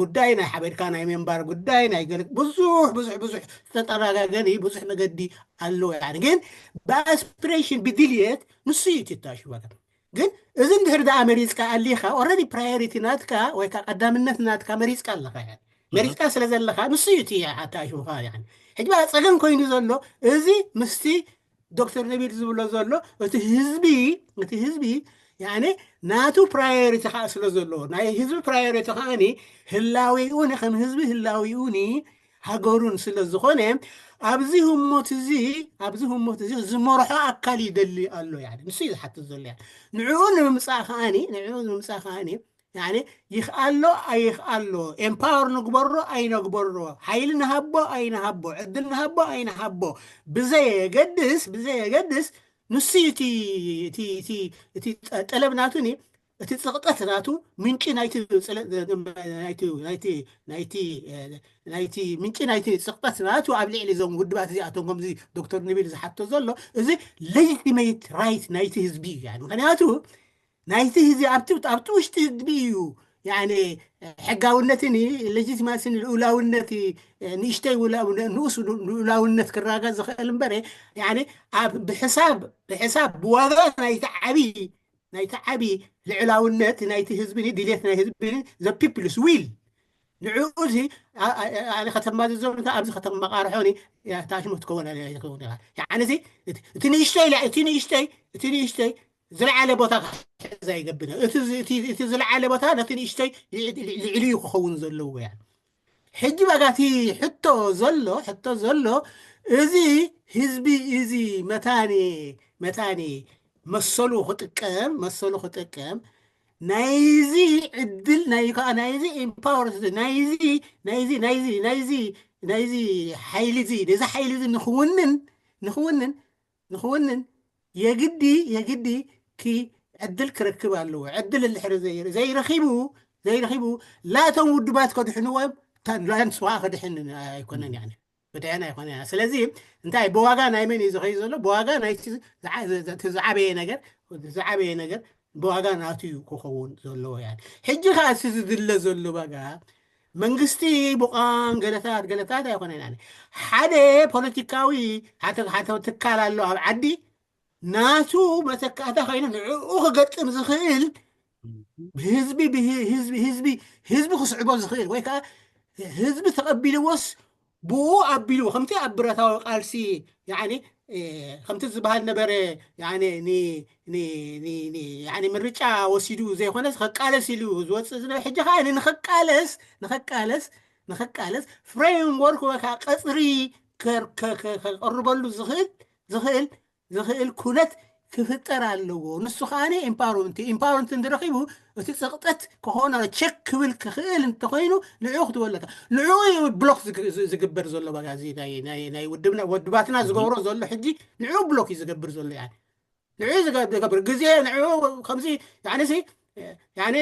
ጉዳይ፣ ናይ ሓበርካ ናይ ሜምባር ጉዳይ፣ ናይ ገለ ብዙሕ ብዙሕ ብዙሕ ዝተጠራጋገኒ ብዙሕ መገዲ ኣለዎ። ያኒ ግን ብኣስፒሬሽን ብድልየት ንሱ እዩ ትታሽወታ። ግን እዚ እንድሕር ደኣ መሪፅካ ኣሊኻ ኦረዲ ፕራዮሪቲ ናትካ ወይ ከዓ ቀዳምነት ናትካ መሪፅካ ኣለኻ። መሪፅካ ስለ ዘለኻ ንሱ እዩ እቲ ኣታሽውኻ። ሕጂ በቃ ፀገም ኮይኑ ዘሎ እዚ ምስቲ ዶክተር ነቢል ዝብሎ ዘሎ እቲ ህዝቢ እቲ ህዝቢ ያኔ ናቱ ፕራዮሪቲ ከዓ ስለ ዘለዎ ናይ ህዝቢ ፕራዮሪቲ ከዓኒ ህላዊኡኒ ከም ህዝቢ ህላዊኡኒ ሃገሩን ስለ ዝኾነ ኣብዚ ህሞት እዚ ኣብዚ ህሞት እዚ ዝመርሖ ኣካል ይደሊ ኣሎ። ያኒ ንሱ እዩ ዝሓትት ዘሎ። ያኒ ንዕኡ ንምምፃእ ከዓኒ ንዕኡ ንምምፃእ ከዓኒ ያኒ ይኽኣሎ ኣይኽኣሎ፣ ኤምፓወር ንግበሮ ኣይነግበሮ፣ ሓይሊ ንሃቦ ኣይንሃቦ፣ ዕድል ንሃቦ ኣይንሃቦ ብዘየገድስ ብዘየገድስ ንሱ እዩ እቲ ጠለብ ናቱኒ እቲ ፅቕጠት ናቱ ምንጪ ናይቲ ናይቲ ናይቲ ናይቲ ናይቲ ምንጪ ናይቲ ፅቕጠት ናቱ ኣብ ልዕሊ እዞም ውድባት እዚኣቶም ከምዚ ዶክተር ንቢል ዝሓቶ ዘሎ እዚ ሌጂቲሜት ራይት ናይቲ ህዝቢ እዩ። ምክንያቱ ናይቲ ህዝቢ ኣብቲ ኣብቲ ውሽጢ ህዝቢ እዩ። ያኒ ሕጋውነትን ሌጂቲማሲን ልኡላውነት ንእሽተይ ንኡስ ልኡላውነት ክረጋገፅ ዝኽእል እምበረ ያኒ ኣብ ብሕሳብ ብሕሳብ ብዋጋ ናይቲ ዓብዪ ናይቲ ዓብዪ ልዕላውነት ናይቲ ህዝቢ ድልየት ናይ ህዝቢ the people's will ንዕኡ እዚ ኣነ ከተማዝዞ ኣብዚ ከተመቃርሖ ታሽሙ ትከውን ትከውን። ያኒ እዚ እቲ ንእሽተይ እቲ ንእሽተይ እቲ ንእሽተይ ዝለዓለ ቦታ ክሕዝ ኣይገብን። እቲ ዝለዓለ ቦታ ነቲ ንእሽተይ ልዕልዩ ክኸውን ዘለዎ። ያ ሕጂ በጋቲ ሕቶ ዘሎ ሕቶ ዘሎ እዚ ህዝቢ እዚ መታኒ መታኒ መሰሉ ክጥቀም መሰሉ ክጥቀም ናይዚ ዕድል ናይ ከዓ ናይዚ ኢምፓወር ናይዚ ናይዚ ናይዚ ናይዚ ናይዚ ሓይሊ እዚ ነዚ ሓይሊ እዚ ንክውንን ንክውንን ንክውንን የግዲ የግዲ ኪ ዕድል ክረክብ ኣለዎ። ዕድል እንድሕር ዘይረኪቡ ዘይረኪቡ ላቶም ውድባት ከድሕንዎም ላንስዋ ከድሕን ኣይኮነን። ያ ብድሕን ኣይኮነ። ስለዚ እንታይ ብዋጋ ናይ መን እዩ ዝኸዩ ዘሎ? ብዋጋ ናይቲ ዝዓበየ ነገር ዝዓበየ ነገር ብዋጋ ናቱ እዩ ክኸውን ዘለዎ። ያ ሕጂ ከዓ እቲ ዝድለ ዘሎ ዋጋ መንግስቲ ብቋን ገለታት ገለታት ኣይኮነን። ያ ሓደ ፖለቲካዊ ሓደ ሓደ ትካል ኣሎ ኣብ ዓዲ ናቱ መተካእታ ኮይኑ ንዕኡ ክገጥም ዝኽእል ህዝቢ ብህ- ህዝቢ ህዝቢ ህዝቢ ክስዕቦ ዝኽእል ወይ ከዓ ህዝቢ ተቐቢልዎስ ብኡ ኣቢሉ ከምቲ ኣብ ብረታዊ ቃልሲ ያኒ ከምቲ ዝበሃል ነበረ። ምርጫ ወሲዱ ዘይኮነስ ከቃለስ ኢሉ ዝወፅእ ዝነበ ሕጂ ከዓ ንክቃለስ ንክቃለስ ንክቃለስ ፍሬምወርክ ወይ ከዓ ቀፅሪ ከቅርበሉ ዝኽእል ዝኽእል ዝኽእል ኩነት ክፍጠር ኣለዎ። ንሱ ከዓ ኢምፓወርመንት ኢምፓወርመንት እንተረኺቡ እቲ ፀቕጠት ክኾኖ ቸክ ክብል ክኽእል እንተኮይኑ ንዑ ክትበለካ ንዑ ብሎክ ዝግበር ዘሎ በቃ እዚ ናይ ውድባትና ዝገብሮ ዘሎ ሕጂ ንዑ ብሎክ እዩ ዝገብር ዘሎ። ንዑ ዝገብር ግዜ ንዑ ከምዚ ያኔ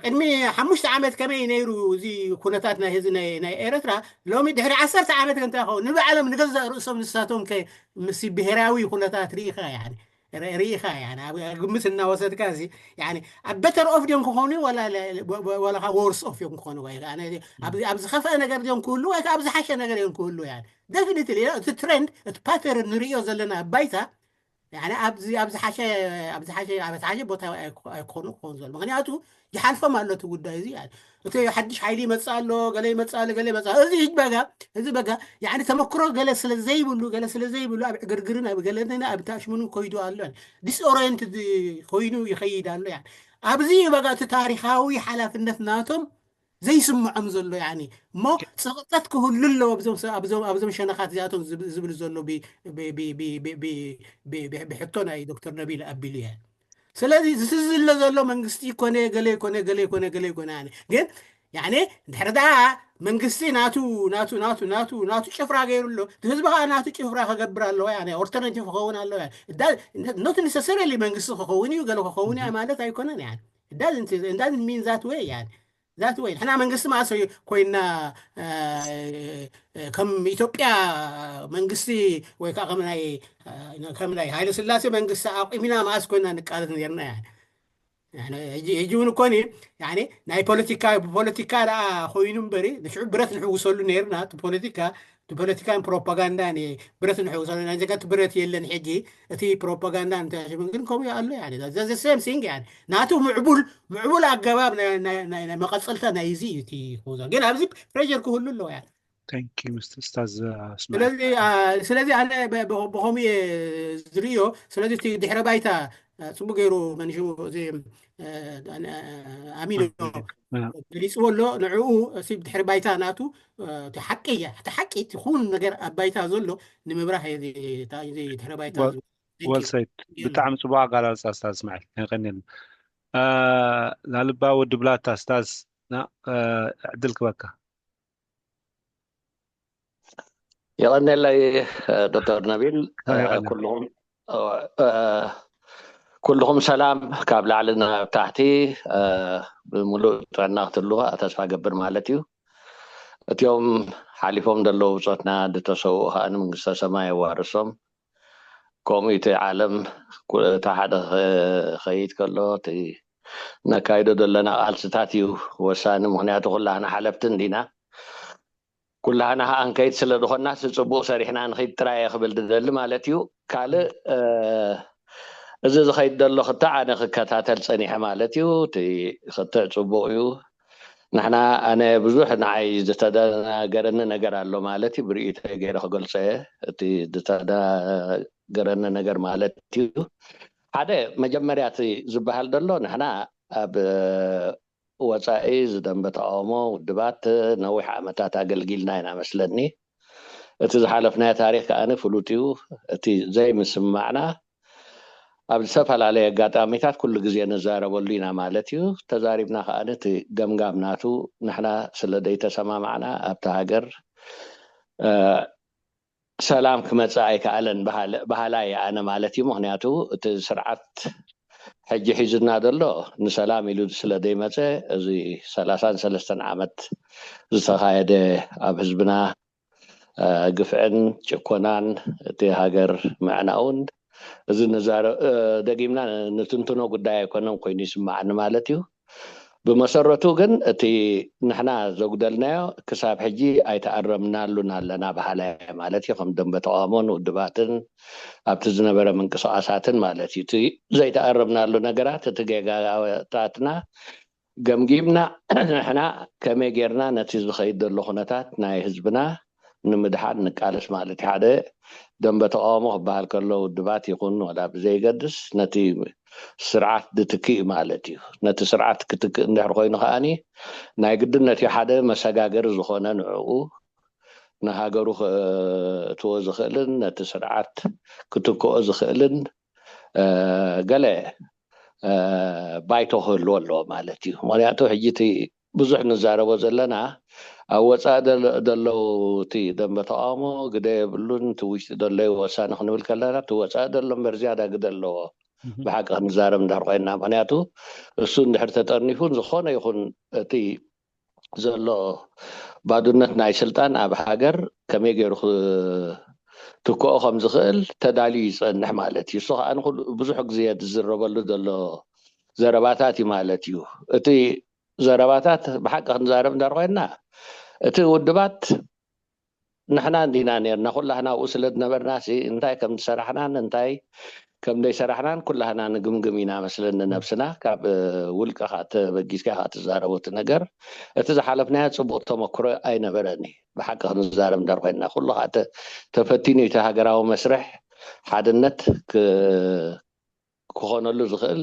ቅድሚ ሓሙሽተ ዓመት ከመይ ነይሩ እዚ ኩነታት ናይ ህዝቢ ናይ ኤረትራ ሎሚ ድሕሪ ዓሰርተ ዓመት ከንታ ይኸውን ንባዕሎም ንገዛእ ርእሶም ንሳቶም ምስ ብሄራዊ ኩነታት ርኢኻ ርኢኻ ግምት እናወሰድካ እዚ ኣብ በተር ኦፍ ድዮም ክኾኑ ወላ ወርስ ኦፍ እዮም ክኾኑ ኣብ ዝኸፍአ ነገር ድዮም ክህሉ ወይ ኣብ ዝሓሸ ነገር እዮም ክህሉ። ደፊኒትሊ እቲ ትሬንድ እቲ ፓተርን ንርእዮ ዘለና ባይታ ኣብዚ ኣብዚ ሓሸ ኣብዚ ሓሸ ኣብ ተሓሸ ቦታ ኣይኮኑ ክኾኑ ዘሎ ምክንያቱ ይሓልፎም ኣሎ እቲ ጉዳይ እዚ። እቲ ሓድሽ ሓይሊ ይመፅእ ኣሎ ገለ ይመፅእ ኣሎ ገለ ይመፅእ ኣሎ። እዚ ሕጂ በጋ እዚ በጋ ያኒ ተመክሮ ገለ ስለ ዘይብሉ ገለ ስለ ዘይብሉ ኣብ ዕግርግርን ኣብ ገለና ኣብ ታሽሙንን ኮይዱ ኣሎ። ዲስኦሪየንት ኮይኑ ይኸይድ ኣሎ። ኣብዚ በጋ እቲ ታሪካዊ ሓላፍነት ናቶም ዘይስምዖም ዘሎ ያኒ እሞ ፀቕጠት ክህሉ ኣለዎ ኣብዞም ሸነኻት እዚኣቶም ዝብል ዘሎ ብሕቶ ናይ ዶክተር ነቢል ኣቢሉ እየ። ስለዚ ዝስዝለ ዘሎ መንግስቲ ይኮነ ገለ ይኮነ ገለ ይኮነ ገለ ይኮነ ግን ያኔ እንድሕር ደኣ መንግስቲ ናቱ ናቱ ናቱ ናቱ ናቱ ጭፍራ ገይሩ ኣሎ። ህዝቢ ከዓ ናቱ ጭፍራ ክገብር ኣለዎ። ያ ኦልተርናቲቭ ክኸውን ኣለዎ። ኖት ነሰሰሪሊ መንግስቲ ክኸውን እዩ ገለ ክኸውን እያ ማለት ኣይኮነን። ያ እንዳዝን ሚን ዛት ወይ ያ ዛት ወይ ንሕና መንግስቲ ማእሰ ኮይና ከም ኢትዮጵያ መንግስቲ ወይ ከዓ ከም ናይ ሃይለ ስላሴ መንግስቲ ኣቂሚና ማእስ ኮይና ንቃለስ ነርና። ያ ሕጂ እውን እኮኒ ናይ ፖለቲካ ብፖለቲካ ደኣ ኮይኑ እምበሪ ንሽዑ ብረት ንሕውሰሉ ነርና። ፖለቲካ ፖለቲካን ፕሮፓጋንዳን ብረት ንሕውሰሉ ናይ ዘጋት ብረት የለን። ሕጂ እቲ ፕሮፓጋንዳ እንተሽምን ግን ከምኡ ኣሎ። ዘ ሴም ሲንግ ናቱ ምዕቡል ምዕቡል ኣገባብ መቐፀልታ ናይዚ እዩ። እቲ ክውዛ ግን ኣብዚ ፕሬር ክህሉ ኣለዎ። ያ Thank you Mister Staz ስለዚ ስለዚ ኣነ ብኸምኡ ዝርእዮ ስለዚ እቲ ድሕረ ባይታ ፅቡቅ ገይሩ መንሽሙ እዚ ኣሚኖ ገሊፅዎ ኣሎ። ንዕኡ ድሕሪ ባይታ ናቱ እቲ ሓቂ እያ እቲ ሓቂ እቲ ኩን ነገር ኣብ ባይታ ዘሎ ንምብራህ ድሕሪ ባይታ ወልሳይት ብጣዕሚ ፅቡቅ ኣጋላልፃ ስታዝ እስማዒል የቀንየልና። ላልባ ወዲ ብላታ ስታዝ ዕድል ክበካ። የቐነለይ ዶክተር ነቢል ኩልኹም ኩልኹም ሰላም ካብ ላዕሊ ናብ ታሕቲ ብምሉእ ጥዕና ክትህልዋ ተስፋ ገብር ማለት እዩ። እቲኦም ሓሊፎም ዘለዉ ብፆትና ዝተሰውኡ ከዓ ንመንግስተ ሰማይ የዋርሶም። ከምኡ እቲ ዓለም እቲ ሓደ ክኸይድ ከሎ እቲ ነካይዶ ዘለና ቃልስታት እዩ ወሳኒ። ምክንያቱ ኩላህና ሓለፍቲ እንዲና ኩላህና ከዓ ንከይድ ስለ ዝኾንና ጽቡቅ ሰሪሕና ንኸይድ ጥራይ እየ ክብል ዝደሊ ማለት እዩ። ካልእ እዚ ዝኸይድ ዘሎ ክተ ኣነ ክከታተል ጸኒሐ ማለት እዩ። እቲ ክትዕ ጽቡቅ እዩ። ንሕና ኣነ ብዙሕ ንዓይ ዝተደናገረኒ ነገር ኣሎ ማለት እዩ። ብርእይቶይ ገይረ ክገልጾ እየ። እቲ ዝተደናገረኒ ነገር ማለት እዩ። ሓደ መጀመርያ እቲ ዝበሃል ዘሎ ንሕና ኣብ ወጻኢ ዝደንበ ተቃውሞ ውድባት ነዊሕ ዓመታት ኣገልጊልና ኢና መስለኒ። እቲ ዝሓለፍናዮ ታሪክ ከኣ ፍሉጥ እዩ። እቲ ዘይምስምማዕና ኣብ ዝተፈላለየ ኣጋጣሚታት ኩሉ ግዜ ንዛረበሉ ኢና ማለት እዩ። ተዛሪብና ከኣ እቲ ገምጋም ናቱ ንሕና ስለ ዘይተሰማማዕና ኣብታ ሃገር ሰላም ክመጽእ ኣይከኣለን በሃላ እየ ኣነ ማለት እዩ። ምክንያቱ እቲ ስርዓት ሕጂ ሒዙና ዘሎ ንሰላም ኢሉ ስለ ዘይመጸ እዚ ሰላሳን ሰለስተን ዓመት ዝተኻየደ ኣብ ህዝብና ግፍዕን ጭኮናን እቲ ሃገር ምዕናውን እዚ ንዛረ- እ፣ ደጊምና ንትንትኖ ጉዳይ ኣይኮነን ኮይኑ ይስማዓኒ ማለት እዩ። ብመሰረቱ ግን እቲ ንሕና ዘጉደልናዮ ክሳብ ሕጂ ኣይተኣረምናሉን ኣለና በሃላይ ማለት እዩ። ከም ደንበ ተቃውሞን ውድባትን ኣብቲ ዝነበረ ምንቅስቃሳትን ማለት እዩ። እቲ ዘይተኣረምናሉ ነገራት፣ እቲ ጌጋታትና ገምጊምና ንሕና ከመይ ጌርና ነቲ ዝኸይድ ዘሎ ኩነታት ናይ ህዝብና ንምድሓን ንቃለስ ማለት እዩ። ሓደ ደንበ ተቃውሞ ክበሃል ከሎ ውድባት ይኹን ወላ ብዘይገድስ ነቲ ስርዓት ድትክእ ማለት እዩ። ነቲ ስርዓት ክትክእ እንድሕር ኮይኑ ከኣኒ ናይ ግድን ነቲ ሓደ መሰጋገሪ ዝኾነ ንዕኡ ንሃገሩ ክእትዎ ዝኽእልን ነቲ ስርዓት ክትክኦ ዝኽእልን እ፣ ገለ እ፣ ባይቶ ክህልዎ ኣለዎ ማለት እዩ። ምክንያቱ ሕጂ እቲ ብዙሕ ንዛረቦ ዘለና ኣብ ወፃኢ ደለ- ደለው እቲ ደንበ ተቃውሞ ግደ የብሉን፣ እቲ ውሽጢ ደለዩ ወሳኒ ክንብል ከለና እቲ ወፃኢ ደሎ እምበር ዝያዳ ግደ ኣለዎ። ብሓቂ ክንዛረብ እንድሕር ኮይና፣ ምክንያቱ እሱ እንድሕር ተጠርኒፉን ዝኾነ ይኹን እቲ ዘሎ ባዶነት ናይ ስልጣን ኣብ ሃገር ከመይ ገይሩ ክትክኦ ከም ዝኽእል ተዳልዩ ይጸንሕ ማለት እዩ። እሱ ከዓ ንኩሉ ብዙሕ ግዜ ዝዝረበሉ ዘሎ ዘረባታት እዩ ማለት እዩ። እቲ ዘረባታት ብሓቂ ክንዛረብ እንድሕር ኮይና፣ እቲ ውድባት ንሕና እንዲና ነርና ኩላህና ኣብኡ ስለ ዝነበርና ሲ እንታይ ከም ዝሰራሕናን እንታይ ከም ዘይሰራሕናን ኩላህና ንግምግም ኢና መስለኒ ነብስና። ካብ ውልቀኻ ተበጊስካ ኢኻ ትዛረቦ እቲ ነገር። እቲ ዝሓለፍናዮ ጽቡቕ ተመክሮ ኣይነበረን እዩ ብሓቂ ክንዛረብ እንድሕር ኮይንና። ኩሉ ከዓ ተ- ተፈቲኑ እቲ ሃገራዊ መስርሕ ሓድነት ክ- ክኾነሉ ዝኽእል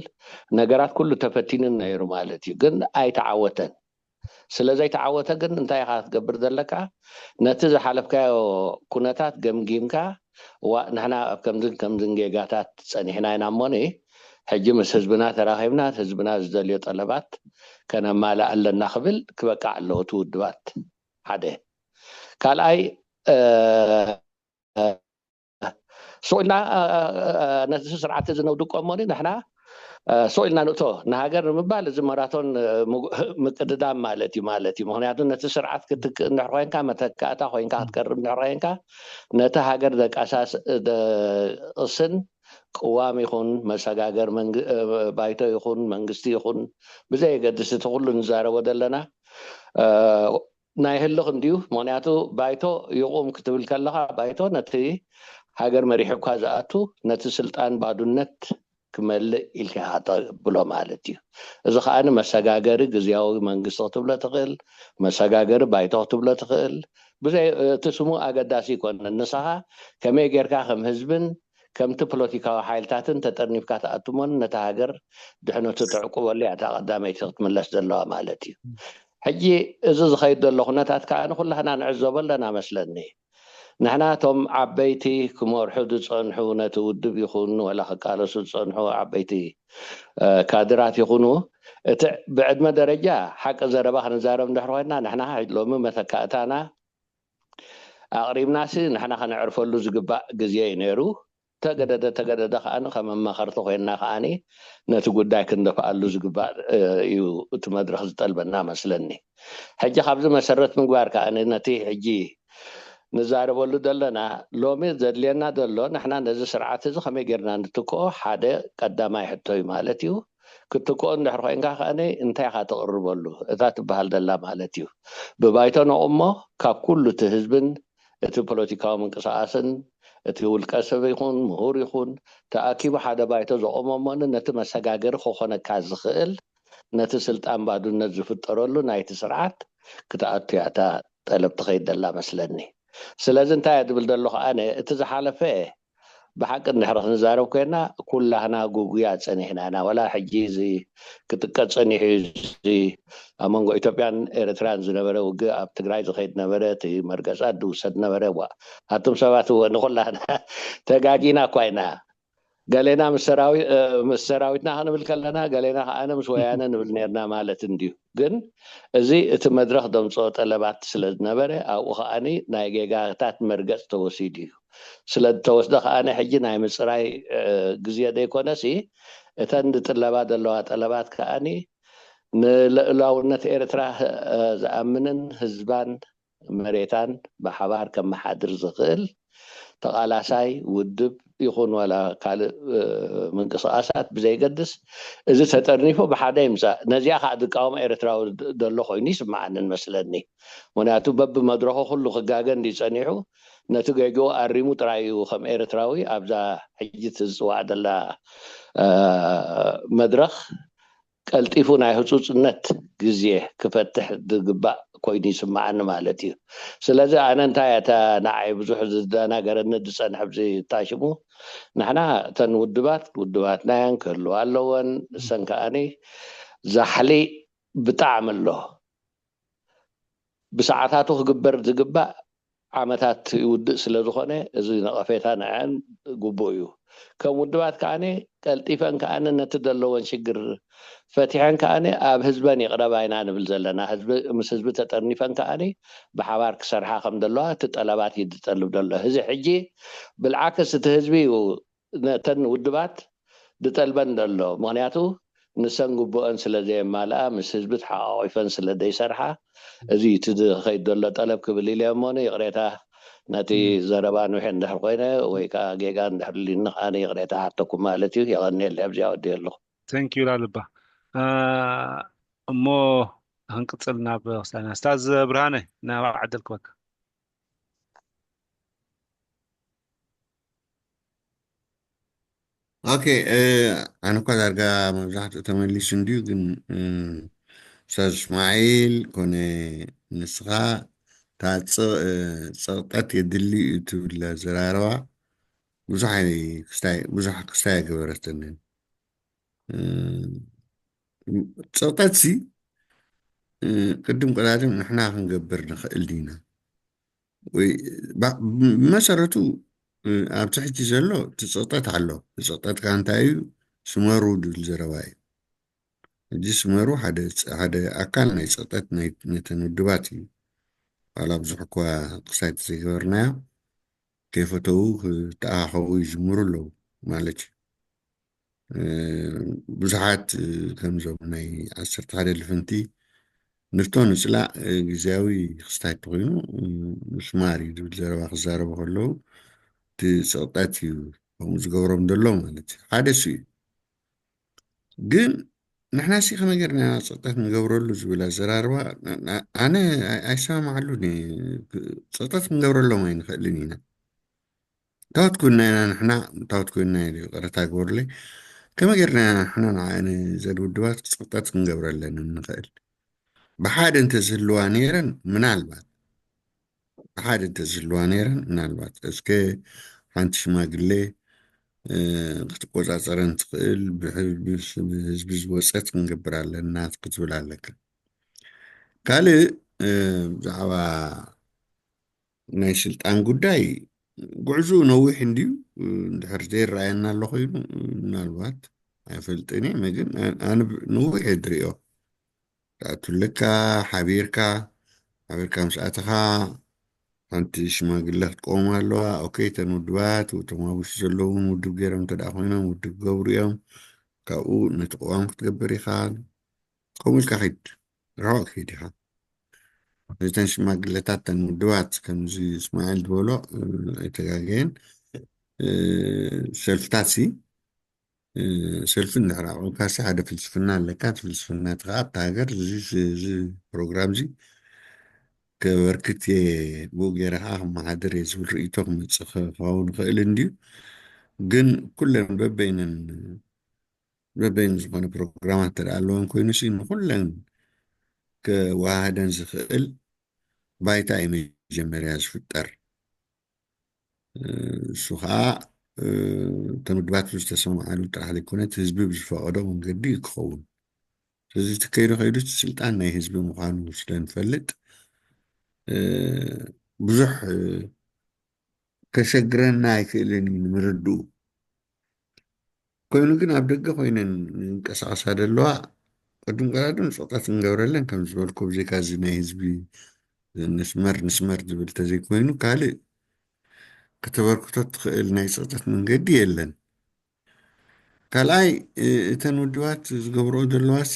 ነገራት ኩሉ ተፈቲኑ ነይሩ ማለት እዩ፣ ግን ኣይተዓወተን። ስለ ዘይተዓወተ ግን እንታይ ኢኻ ክትገብር ዘለካ? ነቲ ዝሓለፍካዮ ኩነታት ገምጊምካ፣ እዋ ንሕና ኣብ ከምዝን ከምዝን ጌጋታት ጸኒሕና ኢና እሞኒ፣ ሕጂ ምስ ህዝብና ተራኺብና ህዝብና ዝደልዮ ጠለባት ከነማልእ ኣለና ክብል ክበቃዕ ኣለዎ እቲ ውድባት። ሓደ ካልኣይ እ፣ ሱቕ ኢልና ነዚ ስርዓት እዚ ነውድቆ እሞኒ ንሕና ሱቕ ኢልና ንእቶ ንሃገር ንምባል እዚ መራቶን ምቅድዳም ማለት እዩ ማለት እዩ። ምክንያቱ ነቲ ስርዓት ክትክእ እንድሕር ኮይንካ፣ መተካእታ ኮይንካ ክትቀርብ እንድሕር ኮይንካ፣ ነቲ ሃገር ዘቃሳስ ደቅስን ቅዋም ይኹን መሰጋገር መንግ- ባይቶ ይኹን መንግስቲ ይኹን ብዘየገድስ እቲ ኩሉ ንዛረቦ ዘለና ናይ ህልኽ እንድዩ። ምክንያቱ ባይቶ ይቑም ክትብል ከለኻ ባይቶ ነቲ ሃገር መሪሑ እኳ ዝኣቱ ነቲ ስልጣን ባዱነት ክመልእ ኢልካ ኢኻ ተብሎ ማለት እዩ። እዚ ከዓኒ መሰጋገሪ ግዝያዊ መንግስቲ ክትብሎ ትኽእል፣ መሰጋገሪ ባይቶ ክትብሎ ትኽእል። ብዘይ እቲ ስሙ ኣገዳሲ ይኮነን። ንስኻ ከመይ ጌርካ ከም ህዝብን ከምቲ ፖለቲካዊ ሓይልታትን ተጠርኒፍካ ትኣትሞን ነታ ሃገር ድሕነቱ ተዕቁበሉ እያ እታ ቀዳመይቲ ክትምለስ ዘለዋ ማለት እዩ። ሕጂ እዚ ዝኸይድ ዘሎ ኩነታት ከዓ ንኩላህና ንዕዘቦ ኣለና መስለኒ። ንሕና እቶም ዓበይቲ ክመርሑ ዝፀንሑ ነቲ ውድብ ይኹን ወላ ክቃለሱ ዝፀንሑ ዓበይቲ ካድራት ይኹኑ እቲ ብዕድመ ደረጃ ሓቂ ዘረባ ክንዛረብ እንድሕር ኮይና ንሕና ሎሚ መተካእታና ኣቕሪብናሲ ንሕና ከነዕርፈሉ ዝግባእ ግዜ እዩ ነይሩ። ተገደደ ተገደደ ከዓኒ ከም መማኸርቲ ኮይንና ከዓኒ ነቲ ጉዳይ ክንደፍኣሉ ዝግባእ እዩ እቲ መድረኽ ዝጠልበና መስለኒ። ሕጂ ካብዚ መሰረት ምግባር ከዓኒ ነቲ ሕጂ ንዛረበሉ ዘለና ሎሚ ዘድልየና ዘሎ ንሕና ነዚ ስርዓት እዚ ከመይ ጌርና ንትክኦ ሓደ ቀዳማይ ሕቶ እዩ ማለት እዩ። ክትክኦ እንድሕር ኮይንካ ከዓኒ እንታይ ኢኻ ተቕርበሉ እታ ትበሃል ዘላ ማለት እዩ። ብባይቶ ነቑሞ ካብ ኩሉ እቲ ህዝብን እቲ ፖለቲካዊ ምንቅስቃስን እቲ ውልቀ ሰብ ይኹን ምሁር ይኹን ተኣኪቡ ሓደ ባይቶ ዘቆመሞን ነቲ መሰጋገሪ ክኾነካ ዝኽእል ነቲ ስልጣን ባዱነት ዝፍጠረሉ ናይቲ ስርዓት ክትኣቱ እያ እታ ጠለብ ትኸይድ ዘላ መስለኒ። ስለዚ እንታይ እየ ዝብል ዘለኹ ኣነ እቲ ዝሓለፈ ብሓቂ እንድሕር ክንዛረብ ኮይና ኩላህና ጉጉያ ጸኒሕና ኢና። ወላ ሕጂ እዚ ክጥቀ ጸኒሑ እዚ ኣብ መንጎ ኢትዮጵያን ኤርትራን ዝነበረ ውግእ ኣብ ትግራይ ዝኸይድ ነበረ፣ እቲ መርገጻት ዝውሰድ ነበረ። ዋ ኣቱም ሰባት እወ ንኹላህና ተጋጊና እኳ ኢና። ገሌና ምስ ሰራዊትና ክንብል ከለና ገሌና ከዓነ ምስ ወያነ ንብል ነርና ማለት እንድዩ። ግን እዚ እቲ መድረኽ ደምፅኦ ጠለባት ስለ ዝነበረ ኣብኡ ከዓኒ ናይ ጌጋታት መርገፅ ተወሲዱ እዩ። ስለ ዝተወስደ ከዓኒ ሕጂ ናይ ምፅራይ ግዜ ዘይኮነሲ እተን ዝጥለባ ዘለዋ ጠለባት ከዓኒ ንልእላውነት ኤርትራ ዝኣምንን ህዝባን መሬታን ብሓባር ከመሓድር ዝኽእል ተቓላሳይ ውድብ ይኹን ዋላ ካልእ ምንቅስቃሳት ብዘይገድስ፣ እዚ ተጠርኒፉ ብሓደ ይምፃእ። ነዚኣ ከዓ ዝቃወም ኤርትራዊ ዘሎ ኮይኑ ይስምዓንን መስለኒ። ምክንያቱ በብመድረኹ ኩሉ ክጋገ እንዲ ፀኒሑ፣ ነቲ ጌግኡ ኣሪሙ ጥራይ እዩ ከም ኤርትራዊ ኣብዛ ሕጂ ትፅዋዕ ዘላ መድረኽ ቀልጢፉ ናይ ህፁፅነት ግዜ ክፈትሕ ዝግባእ ኮይኑ ይስምዓኒ ማለት እዩ። ስለዚ ኣነ እንታይ እታ ንዓይ ብዙሕ ዝደናገረኒ ዝፀንሐ ኣብዚ ታሽሙ፣ ንሕና እተን ውድባት ውድባትና እየን ክህልዋ ኣለወን። እሰን ከኣኒ ዛሕሊ ብጣዕሚ ኣሎ። ብሰዓታቱ ክግበር ዝግባእ ዓመታት ይውድእ ስለ ዝኾነ፣ እዚ ነቐፌታ ንዐን ግቡእ እዩ። ከም ውድባት ከኣኒ ቀልጢፈን ከኣኒ ነቲ ዘለወን ሽግር ፈቲሐን ከኣኒ ኣብ ህዝበን ይቕረባ ኢና ንብል ዘለና። ህዝቢ፣ ምስ ህዝቢ ተጠርኒፈን ከኣኒ ብሓባር ክሰርሓ ከም ዘለዋ እቲ ጠለባት እዩ ዝጠልብ ዘሎ። እዚ ሕጂ ብልዓክስ እቲ ህዝቢ እዩ ነተን ውድባት ዝጠልበን ዘሎ። ምክንያቱ ንሰን ግቡአን ስለ ዘየማልኣ፣ ምስ ህዝቢ ተሓቋቒፈን ስለ ዘይሰርሓ፣ እዚ እቲ ዝኸይድ ዘሎ ጠለብ ክብል ኢለ እሞ፣ ይቕሬታ፣ ነቲ ዘረባ ንውሕ እንድሕር ኮይነ ወይ ከዓ ጌጋ እንድሕር ሊኒ ከኣ ይቕሬታ ሓተኩም ማለት እዩ። የቐንየለይ፣ ኣብዚኣ ወዲኤ ኣለኹ። Thank you ላልባ። እሞ ክንቅፅል ናብ ክስታና። ስታዝ ብርሃነ፣ ናባኻ ዕድል ክበካ። ኦኬ፣ ኣነ እኳ ዳርጋ መብዛሕትኡ ተመሊሱ እንድዩ፣ ግን ኡስታዝ እስማዒል ኮነ ንስኻ፣ እታ ጸቕጠት የድሊ እዩ ትብል ኣዘራርባ ብዙሕ ክስታይ ኣይገበረትንን። ጸቕጠትሲ ቅድም ቀዳድም ንሕና ክንገብር ንኽእል ዲና? ወይ ብመሰረቱ ኣብቲ ሕጂ ዘሎ እቲ ጸቕጠት ኣሎ። እቲ ጸቕጠት ከኣ እንታይ እዩ? ስመሩ ዝብል ዘረባ እዩ። ሕጂ ስመሩ ሓደ ኣካል ናይ ጸቕጠት ነተን ውድባት እዩ። ዋላ ብዙሕ እኳ ክስታይ ተዘይገበርናዮ፣ ከይፈተዉ ክተኣኻኸቡ ይጅምሩ ኣለዉ ማለት እዩ። ብዙሓት ከምዞም ናይ ዓሰርተ ሓደ ልፍንቲ ንፍቶ ንጽላእ ግዝያዊ ክስታይ ተኮይኑ ምስማር እዩ ዝብል ዘረባ ክዛረቡ ከለዉ፣ እቲ ጸቕጠት እዩ ከምኡ ዝገብሮም ዘሎ ማለት እዩ። ሓደ እሱ እዩ። ግን ንሕና ሲ ከመይ ጌርና ኢና ጸቕጠት ንገብረሉ ዝብል ኣዘራርባ፣ ኣነ ኣይሰማማዓሉን እየ። ጸቕጠት ክንገብረሎም ኣይንኽእልን ኢና። ታወት ኮይንና ኢና ንሕና፣ ታወት ኮይንና ኢለ ይቕረታ ግበሩለይ። ከመይ ጌርና ኢና ንሕና ንዓእን ዘን ውድባት ጸቕጠት ክንገብረለን እንኽእል? ብሓደ እንተዝህልዋ ነይረን፣ ምናልባት ብሓደ እንተዝህልዋ ነይረን፣ ምናልባት እስከ ሓንቲ ሽማግሌ ክትቆጻጸረን ትኽእል፣ ብህዝቢ ዝወጸት ክንገብር ኣለና ክትብል ኣለካ። ካልእ ብዛዕባ ናይ ስልጣን ጉዳይ፣ ጉዕዞ ነዊሕ እንድዩ። እንድሕር ዘይረኣየና ኣሎ ኮይኑ፣ ምናልባት ኣይፈልጥን እየ፣ ግን ኣነ ነዊሕ እየ ዝሪኦ። ትኣቱ ኣለካ፣ ሓቢርካ ሓቢርካ ምስ ኣተኻ፣ ሓንቲ ሽማግለ ክትቀውም ኣለዋ። ኦኬ፣ እተን ውድባት፣ እቶም ኣብ ውሽጢ ዘለዉ እውን ውድብ ገይሮም እንተ ደኣ ኮይኖም፣ ውድብ ክገብሩ እዮም። ካብኡ ነቲ ቅዋም ክትገብር ኢኻ። ከምኡ ኢልካ ኺድ፣ ርሑቕ ክትከይድ ኢኻ። እተን ሽማግለታት፣ እተን ውድባት፣ ከምዚ እስማዒል ዝበሎ ኣይተጋገየን። ሰልፍታት ሲ ሰልፊ እንድሕር ኣቕሪብካሲ ሓደ ፍልስፍና ኣለካ። እቲ ፍልስፍና እቲ ከዓ ኣብቲ ሃገር እዚ ፕሮግራም እዚ ከበርክት እየ፣ ብኡ ገይረ ከዓ ክመሓደር እየ ዝብል ርእይቶ ክመፅእ ክኸውን ይኽእል እንድዩ። ግን ኩለን በበይነን በበይን ዝኾነ ፕሮግራማት እንተ ኣለወን ኮይኑ ሲ ንኩለን ከወሃህደን ዝኽእል ባይታ እዩ መጀመርያ ዝፍጠር። እሱ ከዓ እተን ውድባት ብዝተሰማዓሉ ጥራሕ ዘይኮነ፣ እቲ ህዝቢ ብዝፈቐዶ መንገዲ እዩ ክኸውን። ስለዚ እቲ ከይዱ ከይዱ እቲ ስልጣን ናይ ህዝቢ ምዃኑ ስለንፈልጥ፣ ብዙሕ ከሸግረና ኣይክእልን እዩ ንምርድኡ። ኮይኑ ግን ኣብ ደገ ኮይነን ዝንቀሳቐሳ ዘለዋ ቅድም ቀዳድም ጸቕጠት ክንገብረለን፣ ከም ዝበልኩ፣ ብዘይካ እዚ ናይ ህዝቢ ንስመር ንስመር ዝብል ተዘይኮይኑ፣ ካልእ ከተበርክቶ ትኽእል ናይ ጸቕጠት መንገዲ የለን። ካልኣይ፣ እተን ውድባት ዝገብርኦ ዘለዋ ሲ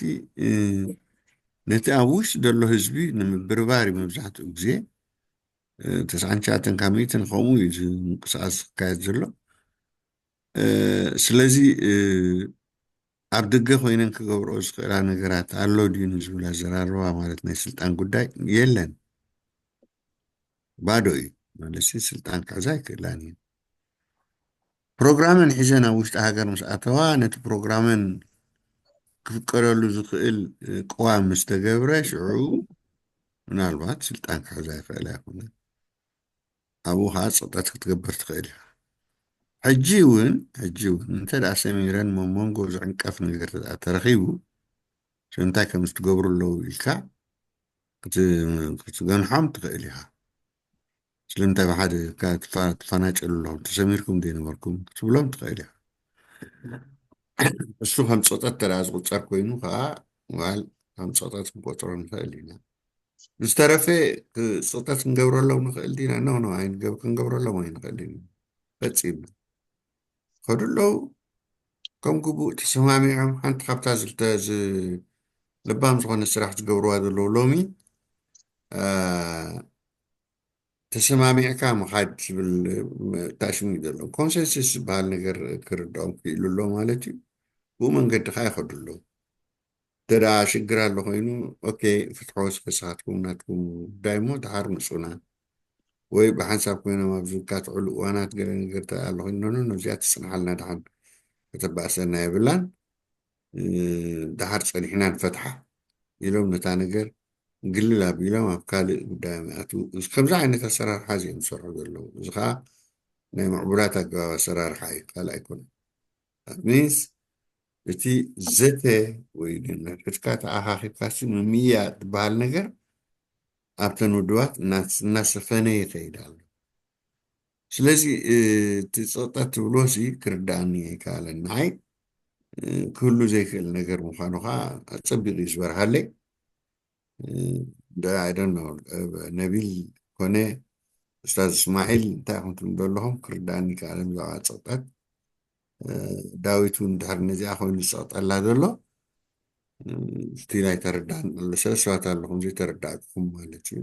ነቲ ኣብ ውሽጢ ዘሎ ህዝቢ ንምብርባር እዩ መብዛሕትኡ ግዜ። ተስዓን ትሽዓተን ካብ ሚእትን ከምኡ እዩ እዚ ምንቅስቃስ ዝካየድ ዘሎ። ስለዚ ኣብ ደገ ኮይነን ክገብርኦ ዝኽእላ ነገራት ኣሎ ድዩ ንዝብል ኣዘራርባ ማለት ናይ ስልጣን ጉዳይ የለን። ባዶ እዩ ማለት ስልጣን ክሕዛ ኣይክእላን እዩ። ፕሮግራመን ሒዘን ኣብ ውሽጢ ሃገር ምስ ኣተዋ ነቲ ፕሮግራመን ክፍቀደሉ ዝኽእል ቅዋም ምስ ተገብረ ሽዑ ምናልባት ስልጣን ክሕዛ ይኽእላ ይኹን። ኣብኡ ከዓ ፀጠት ክትገብር ትኽእል እያ። ሕጂ እውን ሕጂ እውን እንተ ደኣ ሰሚረን ሞ መንጎ ዝዕንቀፍ ነገር ተረኺቡ እንታይ ከም ዝትገብሩ ኣለዉ ኢልካ ክትገንሖም ትኽእል ኢኻ። ስለምንታይ ብሓደ ትፋናጨሉ ኣለኹም ተሰሚርኩም ዘይነበርኩም ክትብሎም ትኽእል ኢኻ። እሱ ከም ፀጠት ተደኣ ዝቁፀር ኮይኑ ከዓ ዋል ከም ፀጠት ክንቆፅሮ ንኽእል ኢና። ብዝተረፈ ስቕጠት ክንገብረሎም ንኽእል ዲና? ኖ ኖ ኣይንገብ ክንገብረሎም ኣይንኽእል ኢና። ፈጺምና ከዱ ኣለዉ ከም ግቡእ ተሰማሚዖም ሓንቲ ካብታ ዝልተ ልባም ዝኾነ ስራሕ ዝገብርዋ ዘለዉ ሎሚ ተሰማሚዕካ ምኻድ ዝብል ታሽሙ ዘለዉ ኮንሰንስስ ዝበሃል ነገር ክርድኦም ክኢሉ ኣሎ ማለት እዩ። ብኡ መንገዲ ከዓ ይኸዱ ኣለዉ። እንተ ደኣ ሽግር ኣሎ ኮይኑ ኦኬ ፍትሖ ስፈስኻትኩም ናትኩም ጉዳይ እሞ ድሓር ምፁና ወይ ብሓንሳብ ኮይኖም ኣብ ዝካትዕሉ እዋናት ገለ ነገር ኣሎ ኮይኑ ኖ ኖ እዚኣ ትፅንሓልና ድሓን ከተባእሰና የብላን ድሓር ፀኒሕና ንፈትሓ ኢሎም ነታ ነገር ግልል ኣቢሎም ኣብ ካልእ ጉዳዮም ይኣትዉ። ከምዚ ዓይነት ኣሰራርሓ እዚ እዮም ዝሰርሑ ዘለዉ። እዚ ከዓ ናይ ምዕቡላት ኣገባብ ኣሰራርሓ እዩ፣ ካልእ ኣይኮነን። ሚንስ እቲ ዘተ ወይ ነንሕድሕድካ ተኣኻኺብካሲ ምምይያጥ ዝበሃል ነገር ኣብተን ውድባት እናሰፈነ ይኸይድ ኣሎ። ስለዚ እቲ ፀጠት ትብሎ ሲ ክርዳእኒ ኣይከኣለን። ንዓይ ክህሉ ዘይክእል ነገር ምዃኑ ከዓ ኣፀቢቑ እዩ ዝበርሃለይ። I don't know ነቢል ኮነ ኡስታዝ እስማዒል እንታይ ኢኹም ትብሉ ዘለኹም ክርዳእኒ ከኣለን ብዛዕባ ፀጠት ዳዊት እውን ድሕሪ ነዚኣ ኮይኑ ዝፀቕጠላ ዘሎ እቲ ናይ ተረዳእን ኣሎ ሰለ ሰባት ኣለኹም ዘይተረዳእኩም ማለት እዩ።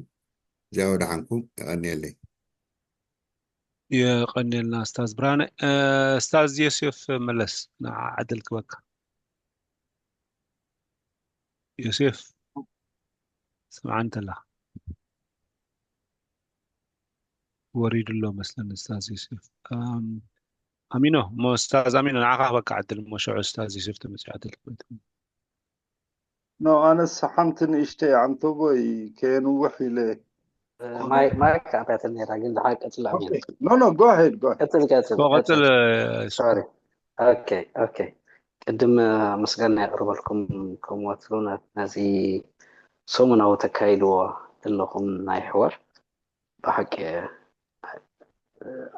እዚኣ ወደሓንኩም የቐንየለይ። የቐንየልና ስታዝ ብርሃነ። ስታዝ ዮሴፍ መለስ ንዓ ዕድል ክበካ። ዮሴፍ ስምዓ እንተላ ወሪዱ ኣሎ መስለኒ ስታዝ ዮሴፍ። ኣሚኖ እሞ ስታዝ ኣሚኖ ንዓኻ ክበካ ዕድል እሞ ሽዑ ስታዝ ዮሴፍ ተመፅኡ ዕድል ክበካ። ኖ ኣነስ ሓንቲ ንእሽተይ ዓንተቦይ ከየንውሕ ኢለ ማይክ ኣትያትኒ ነራ ግን ዝሓቀጽላ ኖ ኖ go ahead go ahead ቀጽል ቀጽል ቀጽል sorry okay okay ቅድም ምስጋና የቕርበልኩም ከም ወትሩ ነዚ ሰሙናዊ ተካይድዎ ዘለኹም ናይ ሕወር ብሓቂ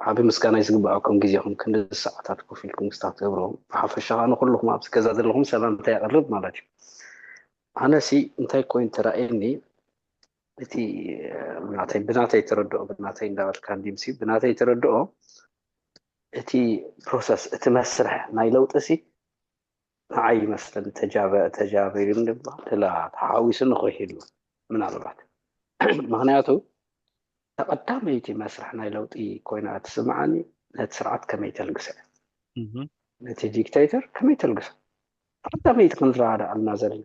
ዓቢ ምስጋና እዩ ዝግብኣኩም። ግዜኹም ክንዲ ሰዓታት ኮፍ ኢልኩም ክስታት ትገብሩ፣ ብሓፈሻ ከዓ ንኩልኹም ኣብዚ ገዛ ዘለኹም ሰላምታ የቕርብ ማለት እዩ። ኣነሲ እንታይ ኮይኑ ተራእየኒ፣ እቲ ናተይ ብናተይ ተረድኦ ብናተይ እንዳበልካ እንዲምሲ ብናተይ ተረድኦ እቲ ፕሮሰስ እቲ መስርሕ ናይ ለውጢ ሲ ንዓይ ይመስለኒ ተጃበ ተጃበ ኢሉ ንብላ ተላ ተሓዊሱ ንኽሕሉ ምናልባት ምክንያቱ ተቐዳመይቲ መስርሕ ናይ ለውጢ ኮይና ትስምዓኒ ነቲ ስርዓት ከመይ ተልግሰ ነቲ ዲክቴተር ከመይ ተልግሰ ተቐዳመይቲ ክንረዳዳ ኣልና ዘለና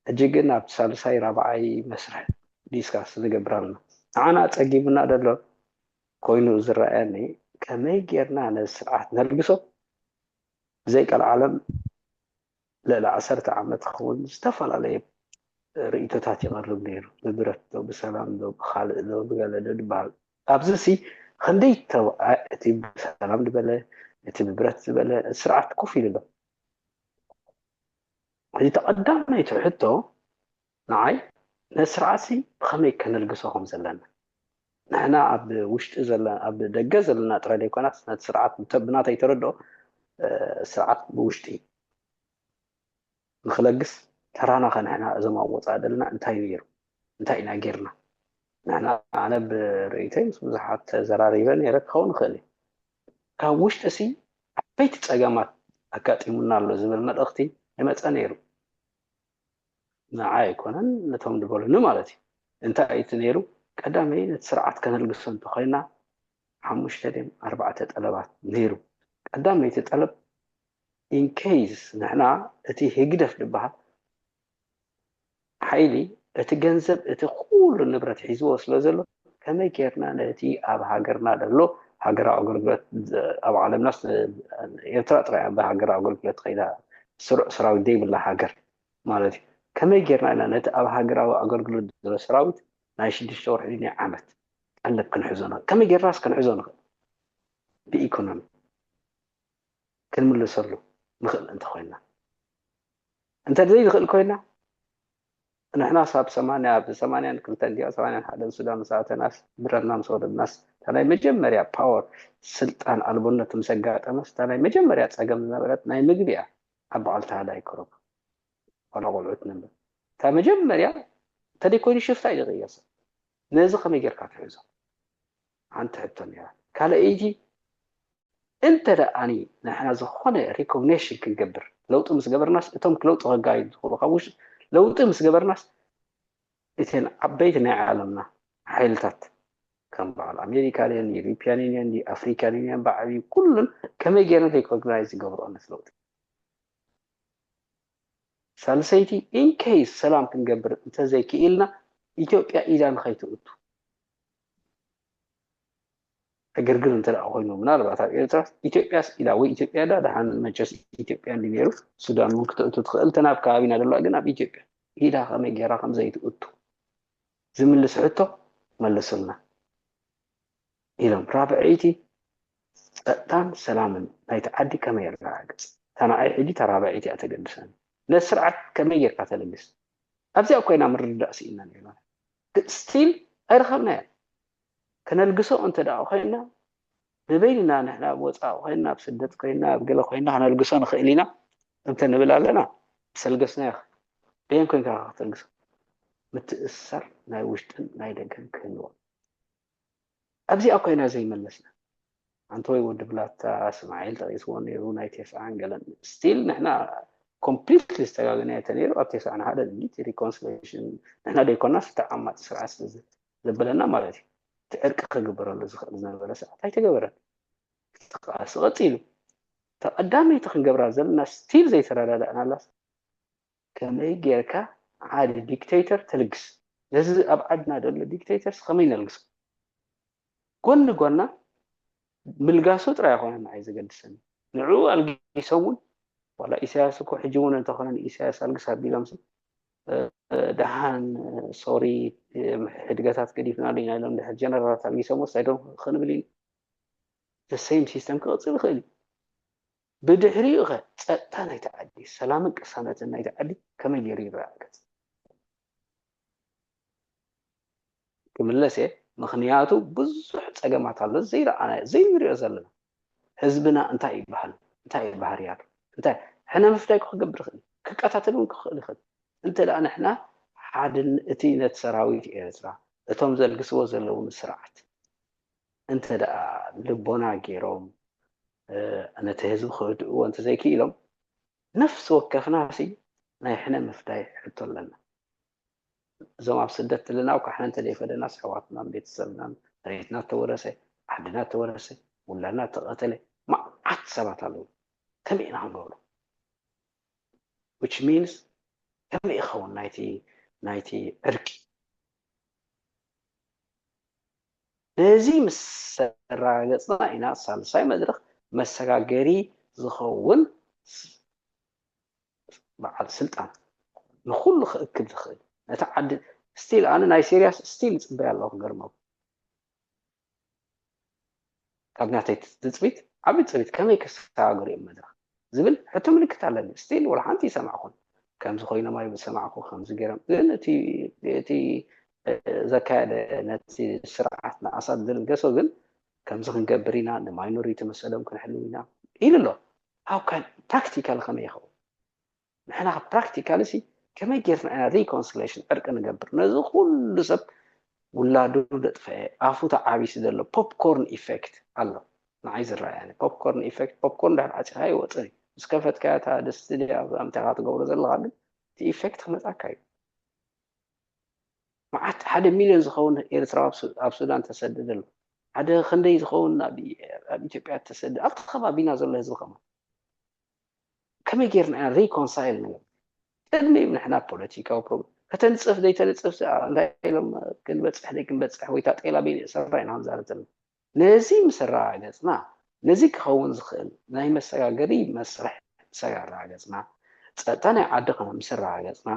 ሕጂ ግን ኣብ ሳልሳይ ራብዓይ መስርሕ ዲስካስ ንገብር ኣለና ንዓና ጸጊቡና ደሎ ኮይኑ ዝረኣየኒ ከመይ ጌርና ነዚ ስርዓት ነልግሶ ብዘይ ቀልዓለም ልዕሊ ዓሰርተ ዓመት ክኸውን ዝተፈላለየ ርእይቶታት ይቐርብ ነይሩ። ብብረት ዶ ብሰላም ዶ ብኻልእ ዶ ብገለ ዶ ዝበሃል ኣብዚ ሲ ክንደይ እቲ ብሰላም ዝበለ እቲ ብብረት ዝበለ ስርዓት ኮፍ ኢሉ ኣሎ። እዚ ተቐዳመይቲ ሕቶ ንዓይ ነቲ ስርዓት ሲ ብኸመይ ከነልግሶ ከም ዘለና ንሕና ኣብ ውሽጢ ዘለና ኣብ ደገ ዘለና ጥራይ ዘይኮናስ ነቲ ስርዓት ብናተይ ተረድኦ ስርዓት ብውሽጢ ንክለግስ ተራና ከ ንሕና እዞም ኣብ ወፃኢ ዘለና እንታይ ነይሩ እንታይ ኢና ጌርና ንሕና ኣነ ብርእይተይ ምስ ብዙሓት ተዘራሪበ ነይረ ክኸውን ይኽእል እዩ ካብ ውሽጢ ሲ ዓበይቲ ፀገማት ኣጋጢሙና ኣሎ ዝብል መልእኽቲ ይመፀ ነይሩ ንዓ ኣይኮነን ነቶም ዝበሉኒ ማለት እዩ እንታይ እቲ ነይሩ ቀዳመይ ነቲ ስርዓት ከነልግሶ እንተኾይና ሓሙሽተ ድም ኣርባዕተ ጠለባት ነይሩ። ቀዳመይቲ ጠለብ in case ንሕና እቲ ህግደፍ ዝበሃል ሓይሊ እቲ ገንዘብ እቲ ኩሉ ንብረት ሒዝዎ ስለ ዘሎ ከመይ ጌርና ነቲ ኣብ ሃገርና ዘሎ ሃገራዊ ኣገልግሎት ኣብ ዓለምናስ ኤርትራ ጥራይ እያ ብሃገራዊ ኣገልግሎት ከይዳ ስሩዕ ሰራዊት ዘይብላ ሃገር ማለት እዩ። ከመይ ጌርና ኢና ነቲ ኣብ ሃገራዊ ኣገልግሎት ዘሎ ሰራዊት ናይ ሽዱሽተ ወርሒ ናይ ዓመት ቀለብ ክንሕዞ ንኽእል? ከመይ ጌርናስ ክንሕዞ ንኽእል? ብኢኮኖሚ ክንምልሰሉ ንኽእል እንተኾይና እንተ ዘይንኽእል ኮይና ንሕና ሳብ ሰማንያ ኣብ ሰማንያን ክልተን ዲኣ ሰማንያን ሓደን ሱዳን ምስ ኣተናስ ብረትና ምስ ወረድናስ እታ ናይ መጀመርያ ፓወር ስልጣን ኣልቦነት ምስ ኣጋጠመስ እታ ናይ መጀመርያ ፀገም ዝነበረት ናይ ምግቢ እያ። ኣብ በዓል ተሃላይ ክረብ ዋላ ቆልዑት ንንበር እታ መጀመርያ እንተደይኮይኑ ሽፍታ እዩ ዝቕየር ሰብ። ነዚ ከመይ ጌርካ ትሕዞ? ሓንቲ ሕቶ ነይራ። ካልኣይቲ እንተ ደኣኒ ንሕና ዝኾነ ሪኮግኒሽን ክንገብር ለውጢ ምስ ገበርናስ እቶም ለውጢ ከጋይዱ ዝኽእሉ ካብ ውሽጢ ለውጢ ምስ ገበርናስ እተን ዓበይቲ ናይ ዓለምና ሓይልታት ከም በዓል ኣሜሪካ ድየን ዩሮፒያን ዩኒየን ድዩ ኣፍሪካን ዩኒየን ብዓብዩ ኩሉን ከመይ ገይረን ሪኮግናይዝ ዝገብርኦ ነቲ ለውጢ። ሳልሰይቲ ኢንኬይስ ሰላም ክንገብር እንተዘይክኢልና ኢትዮጵያ ኢዳ ንኸይትእቱ ዕግርግር እንተ ደኣ ኮይኑ ምናልባት ኣብ ኤርትራ ኢትዮጵያስ ኢላ ወይ ኢትዮጵያ ዳ ደሓን መቸስ ኢትዮጵያ እንዲ ነይሩ ሱዳን እውን ክተእቱ ትኽእል ተናብ ከባቢና ደለዋ ግን ኣብ ኢትዮጵያ ኢዳ ከመይ ገይራ ከም ዘይትእቱ ዝምልስ ሕቶ መልሱልና ኢሎም። ራብዐይቲ ጸጥታን ሰላምን ናይቲ ዓዲ ከመይ የረጋግጽ? እታ ንዓይ ሕጂ እታ ራብዐይቲ እያ ተገድሰኒ። ነቲ ስርዓት ከመይ ጌርካ ተልግስ? ኣብዚኣ ኮይና ምርድዳእ ስኢና ነይርና። ግን ስቲል ኣይረኸብናዮ። ከነልግሶ እንተ ደኣ ኮይና ንበይንና ንሕና ኣብ ወጻኢ ኮይና ኣብ ስደት ኮይና ኣብ ገለ ኮይና ከነልግሶ ንኽእል ኢና እንተ ንብል ኣለና ሰልገስናዮ። በየን ኮይንካ ከተልግሶ? ምትእስሳር ናይ ውሽጥን ናይ ደገን ክህልዎ ኣብዚኣ ኮይና ዘይመለስና ኣንተ ወይ ወዲ ብላታ ስማዒል ጠቂስዎ ነይሩ ናይ ቴስዓን ገለን ስቲል ንሕና ኮምፕሊትሊ ዝተጋገናዮ ተነይሩ ኣብ ቴስዓን ሓደ ድሊት ሪኮንስሌሽን ንሕና ደይኮና ዝተዓማፂ ስርዓት ስለዘበለና ማለት እዩ እቲ ዕርቂ ክግበረሉ ዝኽእል ዝነበረ ሰዓት ኣይተገበረን ቃልሲ ቀፂሉ ተቐዳመይቲ ክንገብራ ዘለና ስቲል ዘይተረዳዳእናላስ ከመይ ጌርካ ሓደ ዲክተይተር ተልግስ ነዚ ኣብ ዓድና ዘሎ ዲክተይተርስ ከመይ ነልግሶ ጎኒ ጎና ምልጋሱ ጥራይ ኣይኮነ ንዓይ ዘገድሰኒ ንዕኡ ኣልጊሶም እውን ዋላ ኢሳያስ እኮ ሕጂ እውን እንተኾነ ንኢሳያስ ኣልግስ ኣቢሎምሲ ደሓን ሶሪ ሕድገታት ገዲፍናሉ ኢና ኢሎም ድሕር ጀነራላት ኣልጊሶም ወሳይዶም ክንብል ኢና the same system ክቕፅል ይኽእል እዩ ብድሕሪኡ ኸ ጸጥታ ናይቲ ዓዲ ሰላምን ቅሳነትን ናይቲ ዓዲ ከመይ ገይሩ ይረጋገጽ ክምለስ እየ ምኽንያቱ ብዙሕ ጸገማት ኣሎ ዘይረኣናዮ ዘይንሪኦ ዘለና ህዝብና እንታይ ይበሃል እንታይ ባህርያቱ እንታይ ሕነ ምፍዳይ ክገብር ይኽእል ክቀታተል እውን ክኽእል ይኽእል እንተ ደኣ ንሕና ሓድን እቲ ነቲ ሰራዊት ኤርትራ እቶም ዘልግስዎ ዘለዉ ስርዓት እንተ ደኣ ልቦና ገይሮም ነቲ ህዝቢ ክህድእዎ እንተዘይክኢሎም ነፍሲ ወከፍና ሲ ናይ ሕነ ምፍዳይ ሕቶ ኣለና። እዞም ኣብ ስደት ዘለና እኳ ሕነ እንተዘይፈደናስ ኣሕዋትናን ቤተሰብናን መሬትና ተወረሰ፣ ዓድና ተወረሰ፣ ውላድና ተቐተለ፣ መዓት ሰባት ኣለዉ። ከመይ ኢና ክንገብሮ? which means ከመይ ይኸውን ናይቲ ናይቲ ዕርቂ? ነዚ ምስ ኣረጋገጽና ኢና ሳልሳይ መድረኽ መሰጋገሪ ዝኸውን በዓል ስልጣን ንኹሉ ክእክብ ዝኽእል ነቲ ዓዲ ስቲል ኣነ ናይ ሲርያስ ስቲል ይጽበያ ኣለኹ ክገርመኩም ካብ ናተይ ትጽቢት ዓቢ ትጽቢት ከመይ ክሰጋገሩ እዮም መድረኽ ዝብል ሕቶ ምልክት ኣለኒ ስቲል ወላ ሓንቲ ይሰማዕኩን ከምዚ ኮይኖም ኣይሰማዕኩ ከምዚ ገይሮም ግን እቲ ዘካየደ ነቲ ስርዓት ንኣሳድ ዝልገሶ ግን ከምዚ ክንገብር ኢና ንማይኖሪቲ መሰሎም ክንሕልው ኢና ኢሉ ኣሎ how can practical ከመይ ይኸውን ንሕና practical ሲ ከመይ ጌርና ኢና reconciliation ዕርቂ ንገብር ነዚ ኩሉ ሰብ ውላዱ ዘጥፈአ ኣፉ ተዓቢሱ ዘሎ popcorn effect ኣሎ ንዓይ ዝረኣየኒ popcorn effect popcorn ድሕር ዓፂኻ ይወፅእ ምስ ከፈትካያ እታ ድስቲ ኣብምታኻ ትገብሮ ዘለኻ ግን እቲ effect ክመፃካ እዩ መዓት ሓደ ሚልዮን ዝኸውን ኤርትራዊ ኣብ ሱዳን ተሰደደ ኣሎ። ሓደ ክንደይ ዝኸውን ኣብ ኢትዮጵያ ተሰደ ኣብቲ ከባቢና ዘሎ ህዝቢ ከማ ከመይ ጌርና ኢና ሪኮንሳይል ንብል? ቅድሚ ንሕና ፖለቲካዊ ፕሮግራም ከተንጽፍ ዘይተንጽፍ እንታይ ኢሎም ክንበጽሕ ደይ ክንበጽሕ ወይ ታጤላ ቤን ሰራ ኢና ክንዛረብ ዘለና። ነዚ ምስ ኣረጋገጽና፣ ነዚ ክኸውን ዝኽእል ናይ መሰጋገሪ መስርሕ ምስ ኣረጋገጽና፣ ጸጥታ ናይ ዓዲ ምስ ኣረጋገጽና፣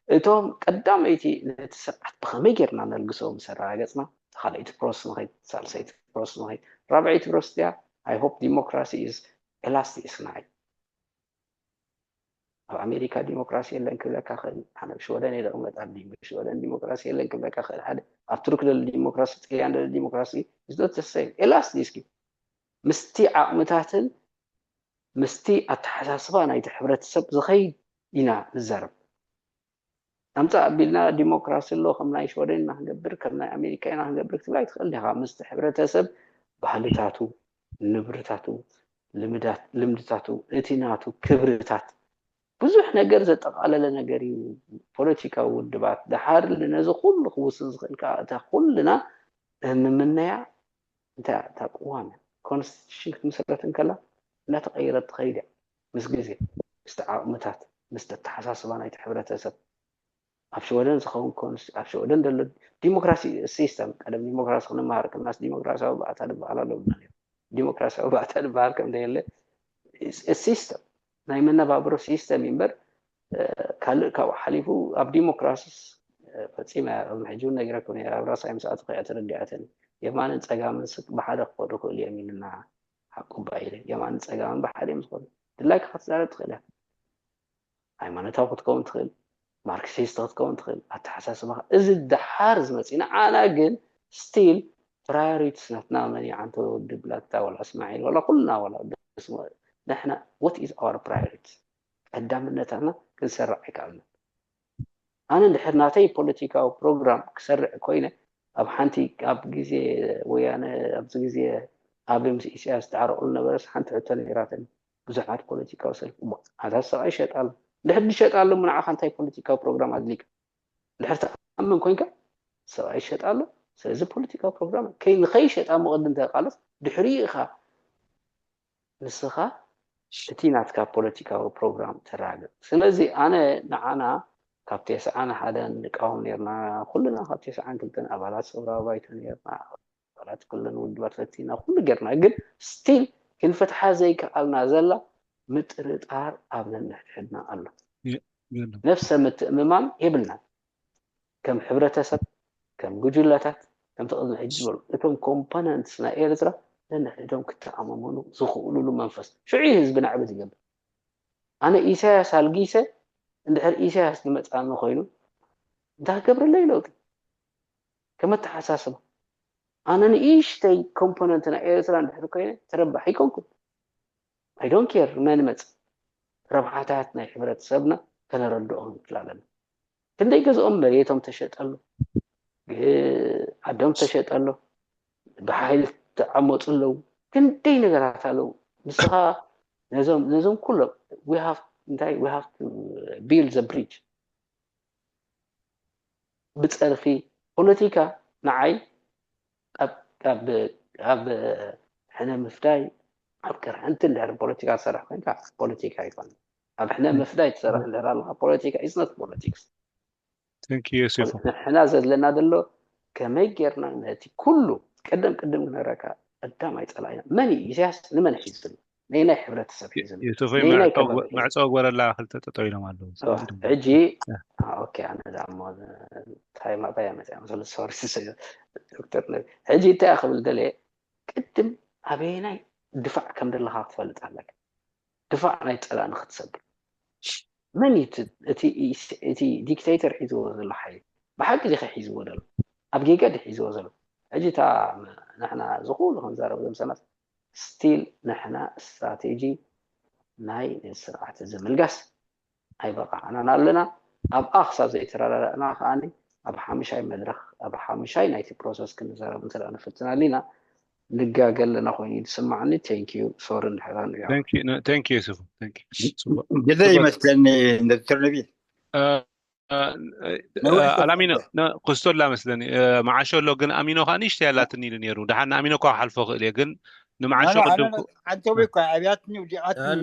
እቶም ቀዳመይቲ ነቲ ስርዓት ብኸመይ ጌርና ነልግሶ ምስ ኣረጋገጽና፣ ካልኣይቲ ፕሮሰስ ንኸይድ፣ ሳልሰይቲ ፕሮሰስ ንኸይድ፣ ራብዐይቲ ፕሮሰስ እያ። I hope democracy is elastic is night። ኣብ ኣሜሪካ ዲሞክራሲ የለን ክብለካ ክእል፣ ኣነ ኣብ ሽወደን እየ ዝቕመጥ፣ ኣብ ዲ- ሽወደን ዲሞክራሲ የለን ክብለካ ክእል። ሓደ ኣብ ቱርክ ደለ ዲሞክራሲ፣ ጥልያን ደለ ዲሞክራሲ is not the same። ኤላስቲክ ምስቲ ዓቕምታትን ምስቲ ኣተሓሳስባ ናይቲ ሕብረተሰብ ዝኸይድ ኢና ንዛረብ። ኣምፃእ ኣቢልና ዲሞክራሲ ኣሎ፣ ከም ናይ ሽወደን ኢና ክንገብር፣ ከም ናይ ኣሜሪካ ኢና ክንገብር ክትብል ኣይትኽእል ዲኻ። ምስቲ ሕብረተሰብ ባህልታቱ፣ ንብረታቱ፣ ልምዳት ልምድታቱ፣ እቲ ናቱ ክብርታት ብዙሕ ነገር ዘጠቓለለ ነገር እዩ። ፖለቲካዊ ውድባት ደሓር ነዚ ኩሉ ክውስን ዝኽእል ከዓ እታ ኩልና እንምነያ እንታይ እያ? እታ ቅዋም እያ። ኮንስቲቱሽን ክትምስረት እንከላ እናተቐየረት ትኸይድ እያ ምስ ግዜ፣ ምስቲ ዓቕምታት፣ ምስቲ ኣተሓሳስባ ናይቲ ሕብረተሰብ። ኣብ ሽወደን ዝኸውን ኮንስ ኣብ ሽወደን ዘሎ ዲሞክራሲ ሲስተም፣ ቀደም ዲሞክራሲ ክንመሃር ከለናስ ዲሞክራሲያዊ ባእታ ዝበሃል ኣለውና ነይሩ። ዲሞክራሲያዊ ባእታ ዝበሃል ከም ዘየለ ሲስተም፣ ናይ መነባብሮ ሲስተም እዩ እምበር ካልእ ካብኡ ሓሊፉ ኣብ ዲሞክራሲስ ፈፂመ እያ። ቅድሚ ሕጂ እውን ነጊረኩም እየ። ኣብ ራሳይ ምስ ኣተኹ እያ ተረዲኣትኒ። የማንን ፀጋምን ስቅ ብሓደ ክኸዱ ክኽእሉ እዮም ኢልና ሓቁባ ኢለ። የማንን ፀጋምን ብሓደ እዮም ዝኾኑ። ድላይካ ክትዛረብ ትኽእል እያ። ሃይማኖታዊ ክትከውን ትኽእል፣ ማርክሲስት ክትከውን ትኽእል። ኣተሓሳስባኻ እዚ ደሓር ዝመፅእ እዩ። ንዓና ግን ስቲል ፕራዮሪቲስ ናትና መን እዩ? ዓንተ ወዲ ብላታ ዋላ እስማዒል ዋላ ኩልና ዋላ ወዲ ስሞ ንሕና what is our priority? ቀዳምነታትና ክንሰርዕ ኣይከኣልና። ኣነ እንድሕር ናተይ ፖለቲካዊ ፕሮግራም ክሰርዕ ኮይነ ኣብ ሓንቲ ኣብ ግዜ ወያነ ኣብዚ ግዜ ኣብ ምስ ኢሳያስ ዝተዓረቑ ነበረስ ሓንቲ ሕቶ ነይራተኒ። ብዙሓት ፖለቲካዊ ሰልፊ ኣታ ሰብኣይ ይሸጣሉ እንድሕር ዝሸጣሉ ንዓኻ እንታይ ፖለቲካዊ ፕሮግራም ኣድሊካ? እንድሕር ትኣምን ኮይንካ ሰብኣይ ይሸጣሉ። ስለዚ ፖለቲካዊ ፕሮግራም ንኸይሸጣ ምቕድም ተቃለስ ድሕሪ ኢኻ ንስኻ እቲ ናትካ ፖለቲካዊ ፕሮግራም ተራግእ። ስለዚ ኣነ ንዓና ካብ ቴስዓን ሓደን ንቃወም ነርና፣ ኩልና ካብ ቴስዓን ክልተን ኣባላት ሰውራዊ ባይቶ ነርና፣ ኣባላት ኩለን ውድባት ፈቲና ኩሉ ገርና፣ ግን ስቲል ክንፈትሓ ዘይከኣልና ዘላ ምጥርጣር ኣብ ነንሕድሕድና ኣሎ። ነፍሰ ምትእምማን የብልናን። ከም ሕብረተሰብ፣ ከም ጉጅለታት፣ ከምቲ ቅድሚ ሕጂ ዝበሉ እቶም ኮምፖነንትስ ናይ ኤርትራ ነንሕድሕዶም ክተኣማመኑ ዝኽእሉሉ መንፈስ ሽዑ እዩ ህዝቢ ናዕቢ ዝገብር። ኣነ ኢሳያስ ኣልጊሰ እንድሕር ኢሳያስ ዝመፅኣኒ ኮይኑ እንታይ ክገብረለይ ለውጢ? ከም ኣተሓሳስባ ኣነ ንእሽተይ ኮምፖነንት ናይ ኤርትራ እንድሕር ኮይነ ተረባሒ ኣይኮንኩን። I don't care መን መፅ ረብሓታት ናይ ሕብረተሰብና ከነረድኦ ክንክል ኣለና። ክንደይ ገዝኦም መሬቶም ተሸጠሉ፣ ዓዶም ተሸጠሉ፣ ብሓይሊ ተዓመፁ ኣለዉ። ክንደይ ነገራት ኣለዉ። ንስኻ ነዞም ነዞም ኩሎም we have እንታይ we have to build the bridge ብፀርፊ ፖለቲካ ንዓይ ኣብ ሕነ ምፍዳይ ኣብ ቅርሕንቲ እንድሕር ፖለቲካ ትሰርሕ ኮይንካ ፖለቲካ ይኮን ኣብ ሕነ ምፍዳይ ትሰርሕ እንድሕር ኣለካ ፖለቲካ is not politics። ንሕና ዘድለና ዘሎ ከመይ ጌርና ነቲ ኩሉ ቅድም ቅድም ክነግረካ ቀዳማይ ፀላኢና መን እዩ? ኢሳያስ ንመን ሒዙ ዘሎ? ነየናይ ሕብረተሰብ ሒዙ ኣሎ? ዩሱፈይ ነየናይ መዕፀዊ- ከባቢ ሒዙ? መዕፀዊ ጎረላ ክልተ ጠጠው ኢሎም ኣለዉ። ሕጂ ኦኬ ኣነ ዳ እሞ እንታይ ማባያ መፅያ መሰለ ሶሪ ዶክተር ነቢ ሕጂ እንታይ ክብል ደለ ቅድም ኣበየናይ ድፋዕ ከም ዘለካ ክትፈልጥ ኣለካ። ድፋዕ ናይ ፀላእ ንክትሰግር መን እዩ እቲ ዲክቴተር ሒዝዎ ዘሎ ሓይሊ ብሓቂ ዲኸ ሒዝዎ ዘሎ ኣብ ጌጋ ዲ ሒዝዎ ዘሎ ሕጂ እታ ንሕና ዝኩሉ ክንዛረብ ዘምሰናት ስቲል ንሕና ስትራቴጂ ናይ ስርዓት እዚ ምልጋስ ኣይበቃዕናን ኣለና ኣብኣ ክሳብ ዘይተረዳዳእና ከዓኒ ኣብ ሓምሻይ መድረክ ኣብ ሓምሻይ ናይቲ ፕሮሰስ ክንዛረብ እንተ ንፍትን ኣሊና ንጋገ ኣለና ኮይኑ እዩ ዝስማዓኒ። Thank you ሶሪ እንድሕር ንሪኦ። Thank you ዩሱፍ። ግደ ይመስለኒ ዶክተር ነቢል ኣላሚኖ ክስቶ ኣላ መስለኒ። መዓሾ ኣሎ ግን ኣሚኖ ከዓ ንእሽተይ ኣላትኒ ኢሉ ነይሩ። ደሓን ንኣሚኖ እኳ ክሓልፎ ክእል እየ ግን ንመዓሾ ቅድም ኣንተ ወይ እኳ ኣብያትኒ ውዲቓትኒ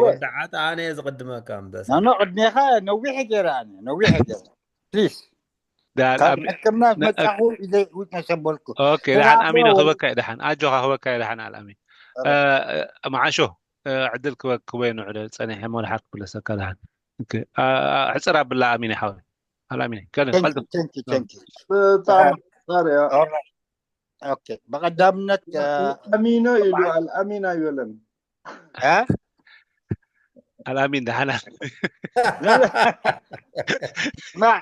ወዳዓት ኣነ እየ ዝቕድመካ። ኣንበሳ ኖ ቅድሜኻ ነዊሕ ገይረ ኣነ ነዊሕ ገይረ ፕሊስ ካብ ሕክምና መጻኹ ኢለ ዊትነስ ኣበልኩ። ኦኬ ደሓን ኣሚኖ ክበካ እዩ። ደሓን ኣጆኻ ክበካ እዩ። ደሓን ኣልኣሚን መዓሾ ዕድል ክበክቦ ንዕደ ጸኒሐ እሞ ደሓር ክብለሰካ ደሓን። ሕፅር ኣብላ ኣሚን ሓወይ። ኣልኣሚን ቀልጥፍ። ብጣዕሚ ያ ኦኬ ብቐዳምነት ኣሚኖ ኢሉ ኣልኣሚን ኣይበለን። ኣልኣሚን ደሓና ማ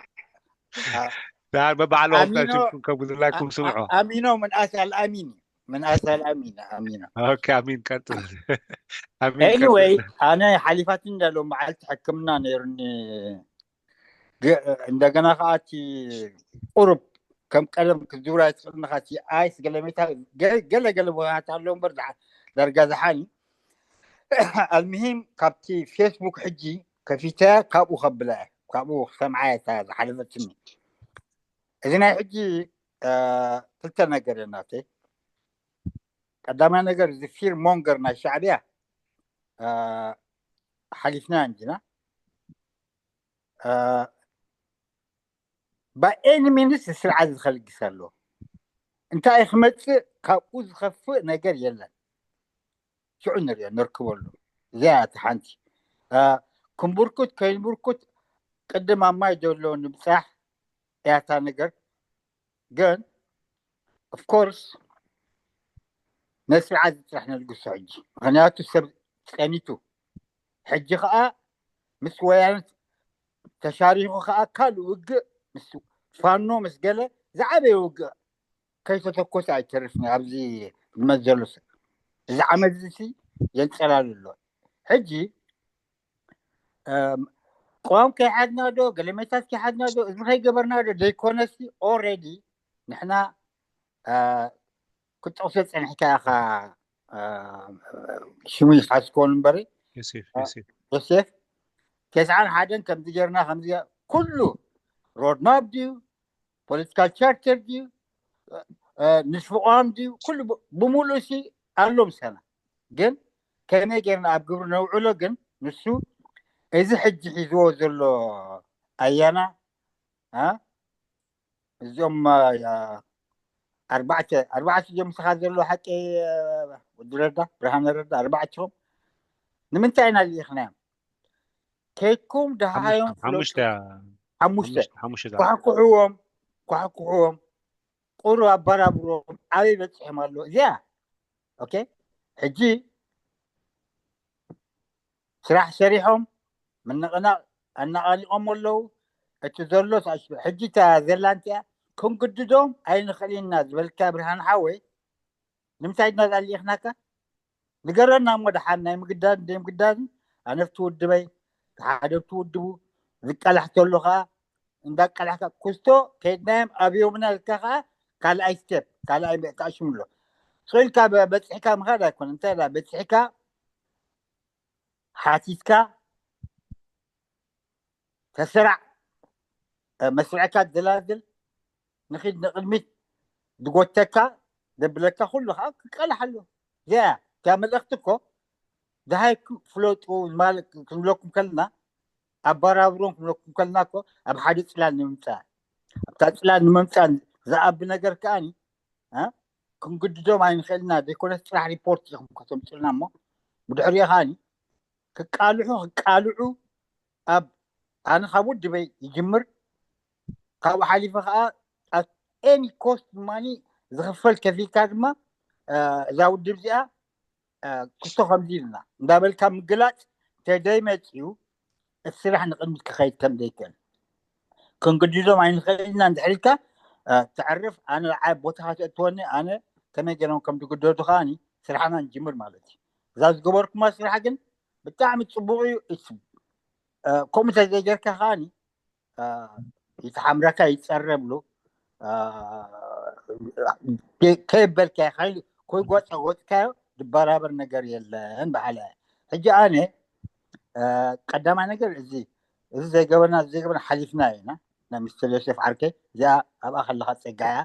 ደሓን በባዕልኩም ከብግዝላይኩም ስምዖ። ኣሚኖ ምን ኣሳል ኣሚን ምን ኣሳል ኣሚን ኣሚኖ ኦኬ ኣሚን ቀጥል። ኣሚን ኤኒወይ ቀጥል። ኣነ ሓሊፋትኒ እንዳለዉ መዓልቲ ሕክምና ነይሩኒ። እንደገና ከዓ እቲ ቁሩብ ከም ቀደም ክዝውር ኣይትኽእልን ኢኻ። እቲ ኣይስ ገለሜታ ገለገለ ቦታታት ኣለዉ እምበር ዳርጋ ዝሓኒ ኣልምሂም ካብቲ ፌስቡክ ሕጂ ከፊተ ካብኡ ከብላ እየ። ካብኡ ክሰምዓ እየ እታ ዝሓለፈትኒ። እዚ ናይ ሕጂ ክልተ ነገር ናተይ። ቀዳማይ ነገር እዚ ፊር ሞንገር ናይ ሻዕብያ ሓሊፍና እንዲና ብኤኒ ሚንስ ስርዓት ዝኸልግስ ኣሎ። እንታይ ክመፅእ ካብኡ ዝኸፍእ ነገር የለን። ሽዑ ንሪኦ ነርክበሉ። እዚኣ እቲ ሓንቲ ክንቡርኩት ከይንቡርኩት ቅድም ኣብ ማይ ዘሎ ንምፃሕ እያታ ነገር ግን ኦፍኮርስ ነስርዓት ዝፅራሕ ነልግሶ ሕጂ ምክንያቱ ሰብ ፀኒቱ ሕጂ ከዓ ምስ ወያነት ተሻሪኹ ከዓ ካልእ ውግእ ምስ ፋኖ ምስ ገለ ዝዓበየ ውግእ ከይተተኮሰ ኣይተርፍን ኣብዚ ዝመዘሉ ሰብ እዚ ዓመት እዚ የንፀላሉ ኣሎ። ሕጂ ቅዋም ከይሓዝና ዶ ገለሜታት ከይሓዝና ዶ እዚ ከይገበርና ዶ ዘይኮነሲ ኦልሬዲ ንሕና ክትጠቕሶ ፀኒሕካ ኢኻ። ሽሙ ይሓስኮን እምበሪ ዮሴፍ ዮሴፍ ዮሴፍ ተስዓን ሓደን ከምዚ ጌርና ከምዚ ኩሉ ሮድማፕ ድዩ ፖለቲካል ቻርተር ድዩ ንስፍቋም ድዩ ኩሉ ብምሉእ ሲ ኣሎ ምሳና ግን ከመይ ጌርና ኣብ ግብሪ ነውዕሎ ግን ንሱ እዚ ሕጂ ሒዝዎ ዘሎ ኣያና እዚኦም ኣርባዕተ ኣርባዕተ እዮም ምስኻ ዘሎ ሓቂ ወዲ ረዳ ብርሃነ ረዳ ኣርባዕተኦም ንምንታይ ኢና ልኢኽናዮም ከይድኩም ደሃዮም ሓሙሽተ ኳሕኩሕዎም ኳሕኩሕዎም ቁሩ ኣበራብሮም ኣበይ በፂሖም ኣሎ እዚኣ ኦኬ ሕጂ ስራሕ ሰሪሖም ምንቕናቕ ኣናቓሊቖም ኣለዉ እቲ ዘሎ ሕጂ እታ ዘላ እንቲኣ ክንግድዶም ኣይንኽእል ኢና ዝበልካ ብርሃን ሓወይ ንምንታይ ድና ዛሊእኽናካ ንገረና እሞ ደሓን ናይ ምግዳድ ዘይምግዳድን ኣነብቲ ውድበይ ሓደ ብቲ ውድቡ ዝቃላሕ ተሎ ከዓ እንዳቃላሕካ ኩስቶ ከይድናዮም ኣብዮምና ኢልካ ከዓ ካልኣይ ስቴፕ ካልኣይ ተኣሽምሎ ስኢልካ በፂሕካ ምኻድ ኣይኮነ እንታይ በፂሕካ ሓቲትካ ተስራዕ መስርዕካ ደላድል ንኺድ ንቕድሚት ዝጎተካ ዘብለካ ኩሉ ከዓ ክቀላሕ ኣሎ እዚኣ እያ እታ መልእኽቲ እኮ ደሃይ ፍለጡ ክንብለኩም ከለና ኣባራብሮም ክንብለኩም ከለና እኮ ኣብ ሓደ ፅላል ንምምፃእ ኣብታ ፅላል ንምምፃእ ዝኣቢ ነገር ከዓኒ ክንግድዶም ኣይንኽእልና ዘይኮነስ ፅራሕ ሪፖርት ኢኹም ከተምፅልና እሞ ብድሕሪኦ ከዓኒ ክቃልሑ ክቃልዑ ኣብ ኣነ ካብ ውድበይ ይጅምር ካብኡ ሓሊፈ ከዓ ኣብ ኤኒ ኮስት ድማ ዝኽፈል ከፊልካ ድማ እዛ ውድብ እዚኣ ክስቶ ከምዚ ኢልና እንዳበልካ ምግላፅ ተደይመፅዩ እቲ ስራሕ ንቅድሚት ክኸይድ ከም ዘይክእል ክንግድዶም ኣይንኽእል ኢና እንድሕር ኢልካ ተዕርፍ ኣነ ንዓይ ቦታኻ ተእትወኒ ኣነ ከመይ ገይሮም ከም ዝግደዱ ከዓኒ ስራሕና ንጅምር ማለት እዩ እዛ ዝገበርኩማ ስራሕ ግን ብጣዕሚ ፅቡቅ እዩ ከምኡ ተዘይገርካ ከዓኒ ይተሓምረካ ይፀረ ብሉ ከየበልካ ኮይኑ ኮይጓፀ ወፅካዮ ዝበራበር ነገር የለን በሃለ ሕጂ ኣነ ቀዳማይ ነገር እዚ እዚ ዘይገበና እዚ ዘይገበና ሓሊፍና ኢና። ናይ ሚስተር ዮሴፍ ዓርከይ እዚኣ ኣብኣ ከለኻ ጸጋያ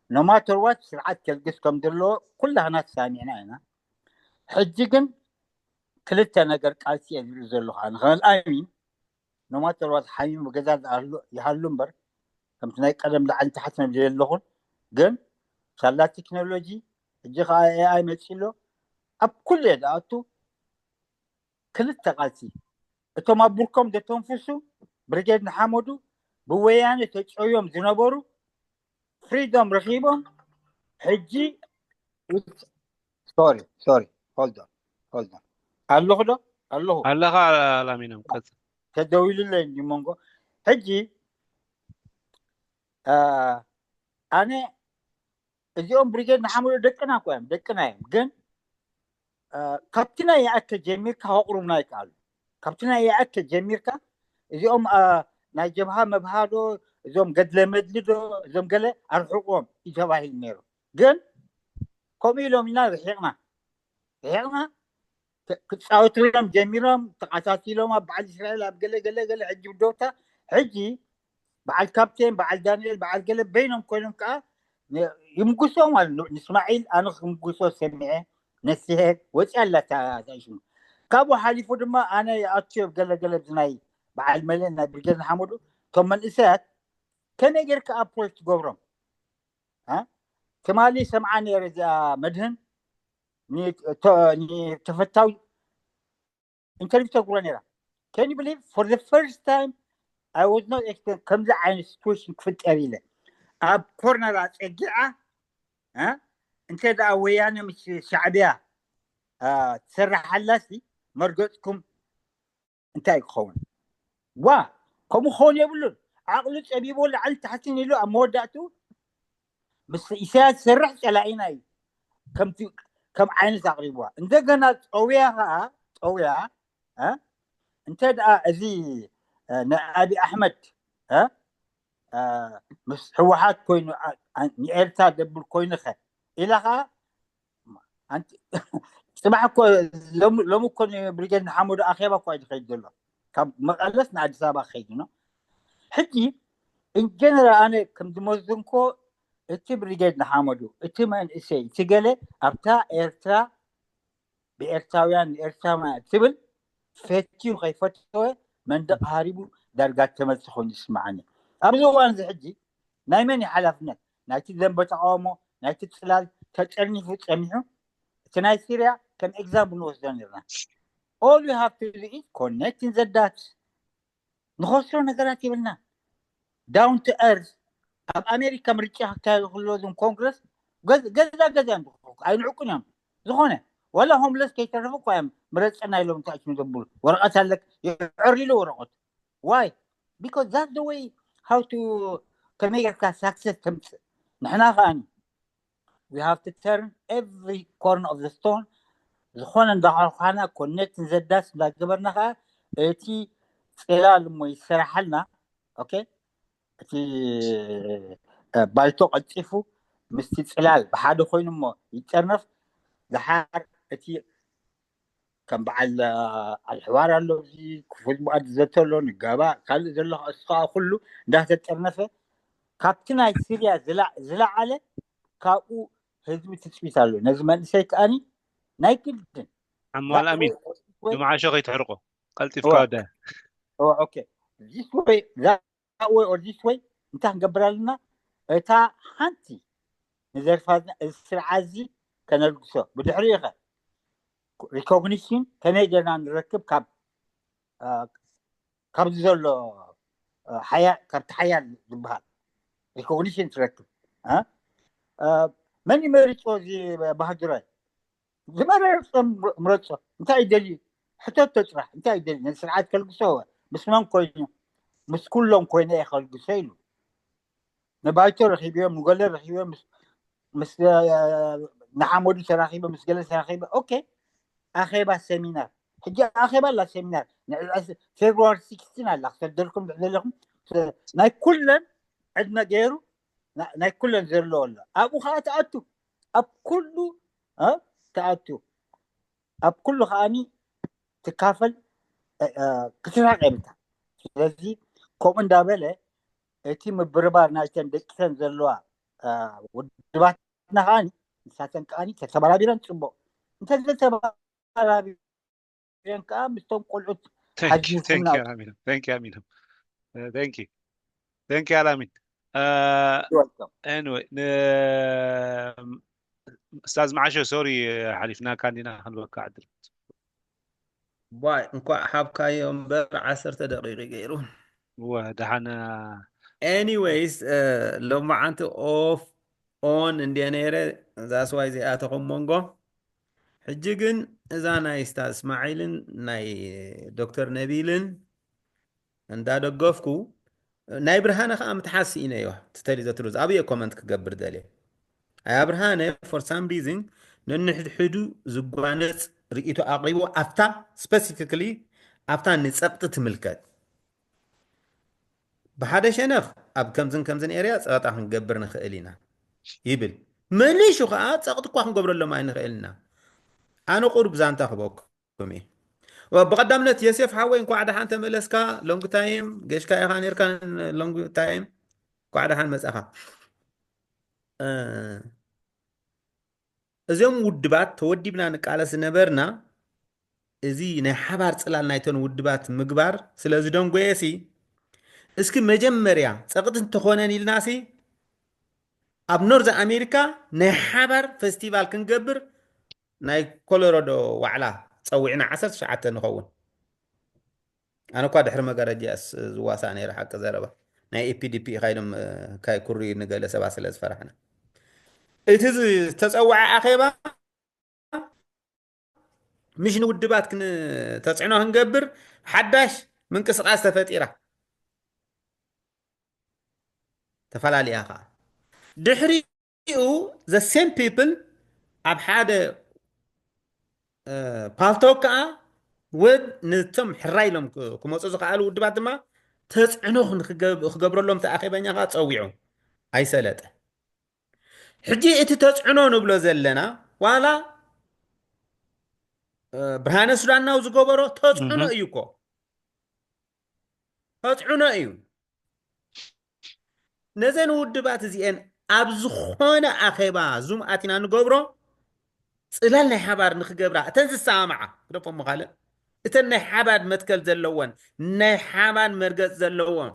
ኖማተርዋት ስርዓት ከልግስ ከም ዘለዎ ኩላህና ተሳሚዕና ኢና። ሕጂ ግን ክልተ ነገር ቃልሲ እየ ዝርኢ ዘለኹ ኣነ ከመል ኣሚን ኖማተርዋት ሓሚሙ ገዛ ይሃሉ እምበር ከምቲ ናይ ቀደም ላዕሊ ታሕቲ ነብለ የለኹን። ግን ሳላ ቴክኖሎጂ ሕጂ ከዓ ኤኣይ መፂ ኣሎ ኣብ ኩሉ እየ ዝኣቱ። ክልተ ቃልሲ እቶም ኣብ ብርኮም ዘተንፍሱ ብርጌድ ንሓመዱ ብወያነ ተጨዮም ዝነበሩ ፍሪዶም ረኺቦም ሕጂ ሶሪ ሶሪ ሆልዶን ሆልዶን ኣለኹ ዶ ኣለኹ ኣለኻ ላሚኖም ቀጽል ተደዊሉለይ እንዲ መንጎ ሕጂ ኣነ እዚኦም ብሪጌድ ንሓመዱ ደቅና እኮ እዮም ደቅና እዮም ግን ካብቲ ናይ የኣከ ጀሚርካ ከቕሩብና ይከኣሉ ካብቲ ናይ የኣከ ጀሚርካ እዚኦም ናይ ጀብሃ መብሃዶ እዞም ገድለ መድሊ ዶ እዞም ገለ ኣርሕቆም እዩ ተባሂሉ ነይሩ ግን ከምኡ ኢሎም ኢና ርሒቕና ርሒቕና ክፃወትሎም ጀሚሮም ተቃታቲሎም ኣብ በዓል እስራኤል ኣብ ገለ ገለ ገለ ሕጂ ብደውታ ሕጂ በዓል ካፕቴን በዓል ዳንኤል በዓል ገለ በይኖም ኮይኖም ከዓ ይምጉሶ ማለት ንስማዒል ኣነ ክምጉሶ ሰሚዐ ነስሄ ወፂ ኣላታ ሽሙ ካብኡ ሓሊፉ ድማ ኣነ ኣትዮ ገለገለ ብዝናይ በዓል መለ ናይ ብርጌድ ንሓመዱ እቶም መንእሰያት ከመይ ጌርካ ኣፕሮች ትገብሮም ትማሊ ሰምዓ ነረ እዚኣ መድህን ተፈታዊ ኢንተርቪው ተጉረ ነራ can you believe for the first time I was not expect ከምዚ ዓይነት situation ክፍጠር ኢለ ኣብ ኮርነር ኣፀጊዓ እንተ ደኣ ወያነ ምስ ሻዕብያ ትሰርሓላሲ መርገፅኩም እንታይ ክኸውን ዋ ከምኡ ክኸውን የብሉን ዓቕሉ ፀቢቦ ላዕሊ ታሕትን ኢሉ ኣብ መወዳእቱ ምስ ኢሳያስ ዝሰርሕ ፀላኢና እዩ ከምቲ ከም ዓይነት ኣቕሪብዋ እንደገና ፀውያ ከዓ ፀውያ እንተ ደኣ እዚ ንኣቢ ኣሕመድ ምስ ህወሓት ኮይኑ ንኤርትራ ደብል ኮይኑኸ ኢላ ከዓ ፅባሕ እኮ ሎሚ እኮ ብሪጌድ ንሓመዱ ኣኼባ እኳ እዩ ዝኸይድ ዘሎ ካብ መቐለስ ንኣዲስ ኣበባ ክኸይድ ነው ሕጂ ኢንጀነራል ኣነ ከም ዝመዝንኮ እቲ ብሪጌድ ንሓመዱ እቲ መንእሰይ እቲ ገለ ኣብታ ኤርትራ ብኤርትራውያን ንኤርትራውያን ትብል ፈትዩ ከይፈተወ መንደቕ ሃሪቡ ዳርጋ ተመልሲ ኮይኑ ይስምዓኒ ኣብዚ እዋን እዚ ሕጂ ናይ መን ሓላፍነት ናይቲ ዘንበ ተቃውሞ ናይቲ ፅላል ተጠርኒፉ ፀኒሑ እቲ ናይ ሲርያ ከም ኤግዛምፕል ንወስዶ ነርና all you have to do is connect in the dots ንኸስሮ ነገራት ይብልና down to earth ኣብ ኣሜሪካ ምርጫ ክካየዱ ክሎ ዞም ኮንግረስ ገዛ ገዛ እዮም ዝኮ ኣይንዕቁን እዮም ዝኾነ ወላ ሆምለስ ከይተረፉ እኳ እዮም ምረፀና ኢሎም እንታይ ዝብሉ ወረቐት ኣለክ የዕር ኢሉ ወረቐት why because that's the way how to ከመይ ጌርካ success ተምፅእ ንሕና ከኣኒ we have to turn every corner of the stone ዝኾነ እንዳኳኳና connect ዘዳስ እንዳገበርና ከዓ እቲ ፅላል እሞ ይሰራሓልና okay እቲ ባይቶ ቀልጢፉ ምስቲ ፅላል ብሓደ ኮይኑ እሞ ይጠርነፍ ዝሓር እቲ ከም በዓል ኣልሕዋር ኣሎ እዚ ክፉት ብኣድ ዘተሎ ንጋባ ካልእ ዘሎ እስኻ ኩሉ እንዳተጠርነፈ ካብቲ ናይ ሲርያ ዝለዓለ ካብኡ ህዝቢ ትፅቢት ኣሎ ነዚ መንእሰይ ከኣኒ ናይ ግድን ኣማል ኣሚን ጅምዓሾ ከይትሕርቆ ቀልጢፍካ ወደ okay this way that way or this way እንታይ ክንገብር ኣለና እታ ሓንቲ ንዘርፋ እዚ ስርዓት እዚ ከነልግሶ ብድሕሪኡ ኸ recognition ከመይ ጌርና ንረክብ ካብ ካብዚ ዘሎ ካብቲ ሓያል ዝበሃል recognition ትረክብ መን ይመርፆ እዚ ባህዱራይ ዝመረፆ ምረፆ እንታይ ይደልዩ ሕተቶ ፅራሕ እንታይ ይደልዩ ነዚ ስርዓት ከልግሶ ምስ መን ኮይኑ ምስ ኩሎም ኮይነ እየ ከልግሶ ኢሉ ንባይቶ ረኪብዮም ንገለ ረኪብዮም ምስ ንሓመዱ ተራኪበ ምስ ገለ ተራኪበ okay ኣኼባ ሰሚናር ሕጂ ኣኼባ ኣላ ሰሚናር ፌብሩዋሪ ሲክስቲን ኣላ ክሰደልኩም ዘለኹም ናይ ኩለን ዕድመ ገይሩ ናይ ኩለን ዘለዎ ኣሎ ኣብኡ ከዓ ተኣቱ ኣብ ኩሉ ተኣቱ ኣብ ኩሉ ከዓኒ ትካፈል ክትራቅ የብልካ ስለዚ ከምኡ እንዳበለ እቲ ምብርባር ናይተን ደቂሰን ዘለዋ ውድባትና ከዓ ንሳተን ከዓ ተተባራቢረን ፅቡቅ እንተዘተባራቢረን ከዓ ምስቶም ቆልዑት ሓጊዝና Thank you, Amina. Thank you, Amina. Uh, thank you. Thank you, Alamin. Uh, anyway, ን- ኡስታዝ መዓሾ፣ ሶሪ ሓሊፍናካ እንዲና፣ ክንበካ ዕድል። ዋይ፣ እንኳዕ ሓብካዮ እምበር ዓሰርተ ደቂቂ ገይሩ። ወ ደሓን። Anyways, ሎማዓንቲ ኦፍ ኦን እንድየ ነይረ፣ that's why ዘይኣተኹም መንጎ። ሕጂ ግን እዛ ናይ ስታ እስማዒልን ናይ ዶክተር ነቢልን እንዳደገፍኩ፣ ናይ ብርሃነ ከዓ ምትሓዝ ስኢነዮ። ትተሊ ዘትሉ ኣብየ ኮመንት ክገብር ደልየ። ኣያ ብርሃነ for some reason ነንሕድሕዱ ዝጓነፅ ርእይቶ ኣቕሪቡ፣ ኣብታ specifically ኣብታ ንፀቕጢ ትምልከት። ብሓደ ሸነኽ ኣብ ከምዝን ከምዝን ኤርያ ፀቕጣ ክንገብር ንኽእል ኢና ይብል። መሊሹ ከዓ ፀቕጢ እኳ ክንገብረሎም ኣይንኽእል ኢና። ኣነ ቁሩብ ዛንታ ክበኩም እየ። ብቐዳምነት የሴፍ ሓወይ፣ እንኳዕ ደሓን ተመለስካ። long time ገሽካ ኢኻ ነርካ። Long time፣ እንኳዕ ደሓን መጻኻ። እዚኦም ውድባት ተወዲብና ንቃለስ ዝነበርና፣ እዚ ናይ ሓባር ፅላል ናይተን ውድባት ምግባር ስለ ዝደንጎየሲ፣ እስኪ መጀመርያ ፀቕጢ እንተኾነን ኢልናሲ ኣብ ኖርዝ ኣሜሪካ ናይ ሓባር ፈስቲቫል ክንገብር ናይ ኮሎራዶ ዋዕላ ፀዊዕና ዓሰርተ ትሽዓተ ንኸውን። ኣነ እኳ ድሕሪ መጋረጃ ዝዋሳእ ነይረ፣ ሓቂ ዘረባ። ናይ ኤፒዲፒ ኢኻ ኢሎም ካይ ኩሪ ንገለ ሰባት ስለ ዝፈራሕና፣ እቲ ዝተፀወዐ ኣኼባ ምሽ ንውድባት ተፅዕኖ ክንገብር ሓዳሽ ምንቅስቃስ ተፈጢራ፣ ተፈላሊያ ከዓ ድሕሪኡ the same people ኣብ ሓደ ፓልቶክ ከዓ ወድ ነቶም ሕራይ ኢሎም ክመፁ ዝኸኣሉ ውድባት ድማ ተፅዕኖ ክገብረሎም ተኣኼበኛ ከዓ ፀዊዑ ኣይሰለጠ። ሕጂ እቲ ተፅዕኖ ንብሎ ዘለና ዋላ ብርሃነ ሱዳናው ዝገበሮ ተፅዕኖ እዩ እኮ፣ ተፅዕኖ እዩ። ነዘን ውድባት እዚአን ኣብ ዝኾነ ኣኼባ ዙም ኣቲና ንገብሮ ፅላል ናይ ሓባር ንክገብራ፣ እተን ዝሰማማዓ ክደፎም ካልእ፣ እተን ናይ ሓባር መትከል ዘለወን፣ ናይ ሓባር መርገፅ ዘለዎም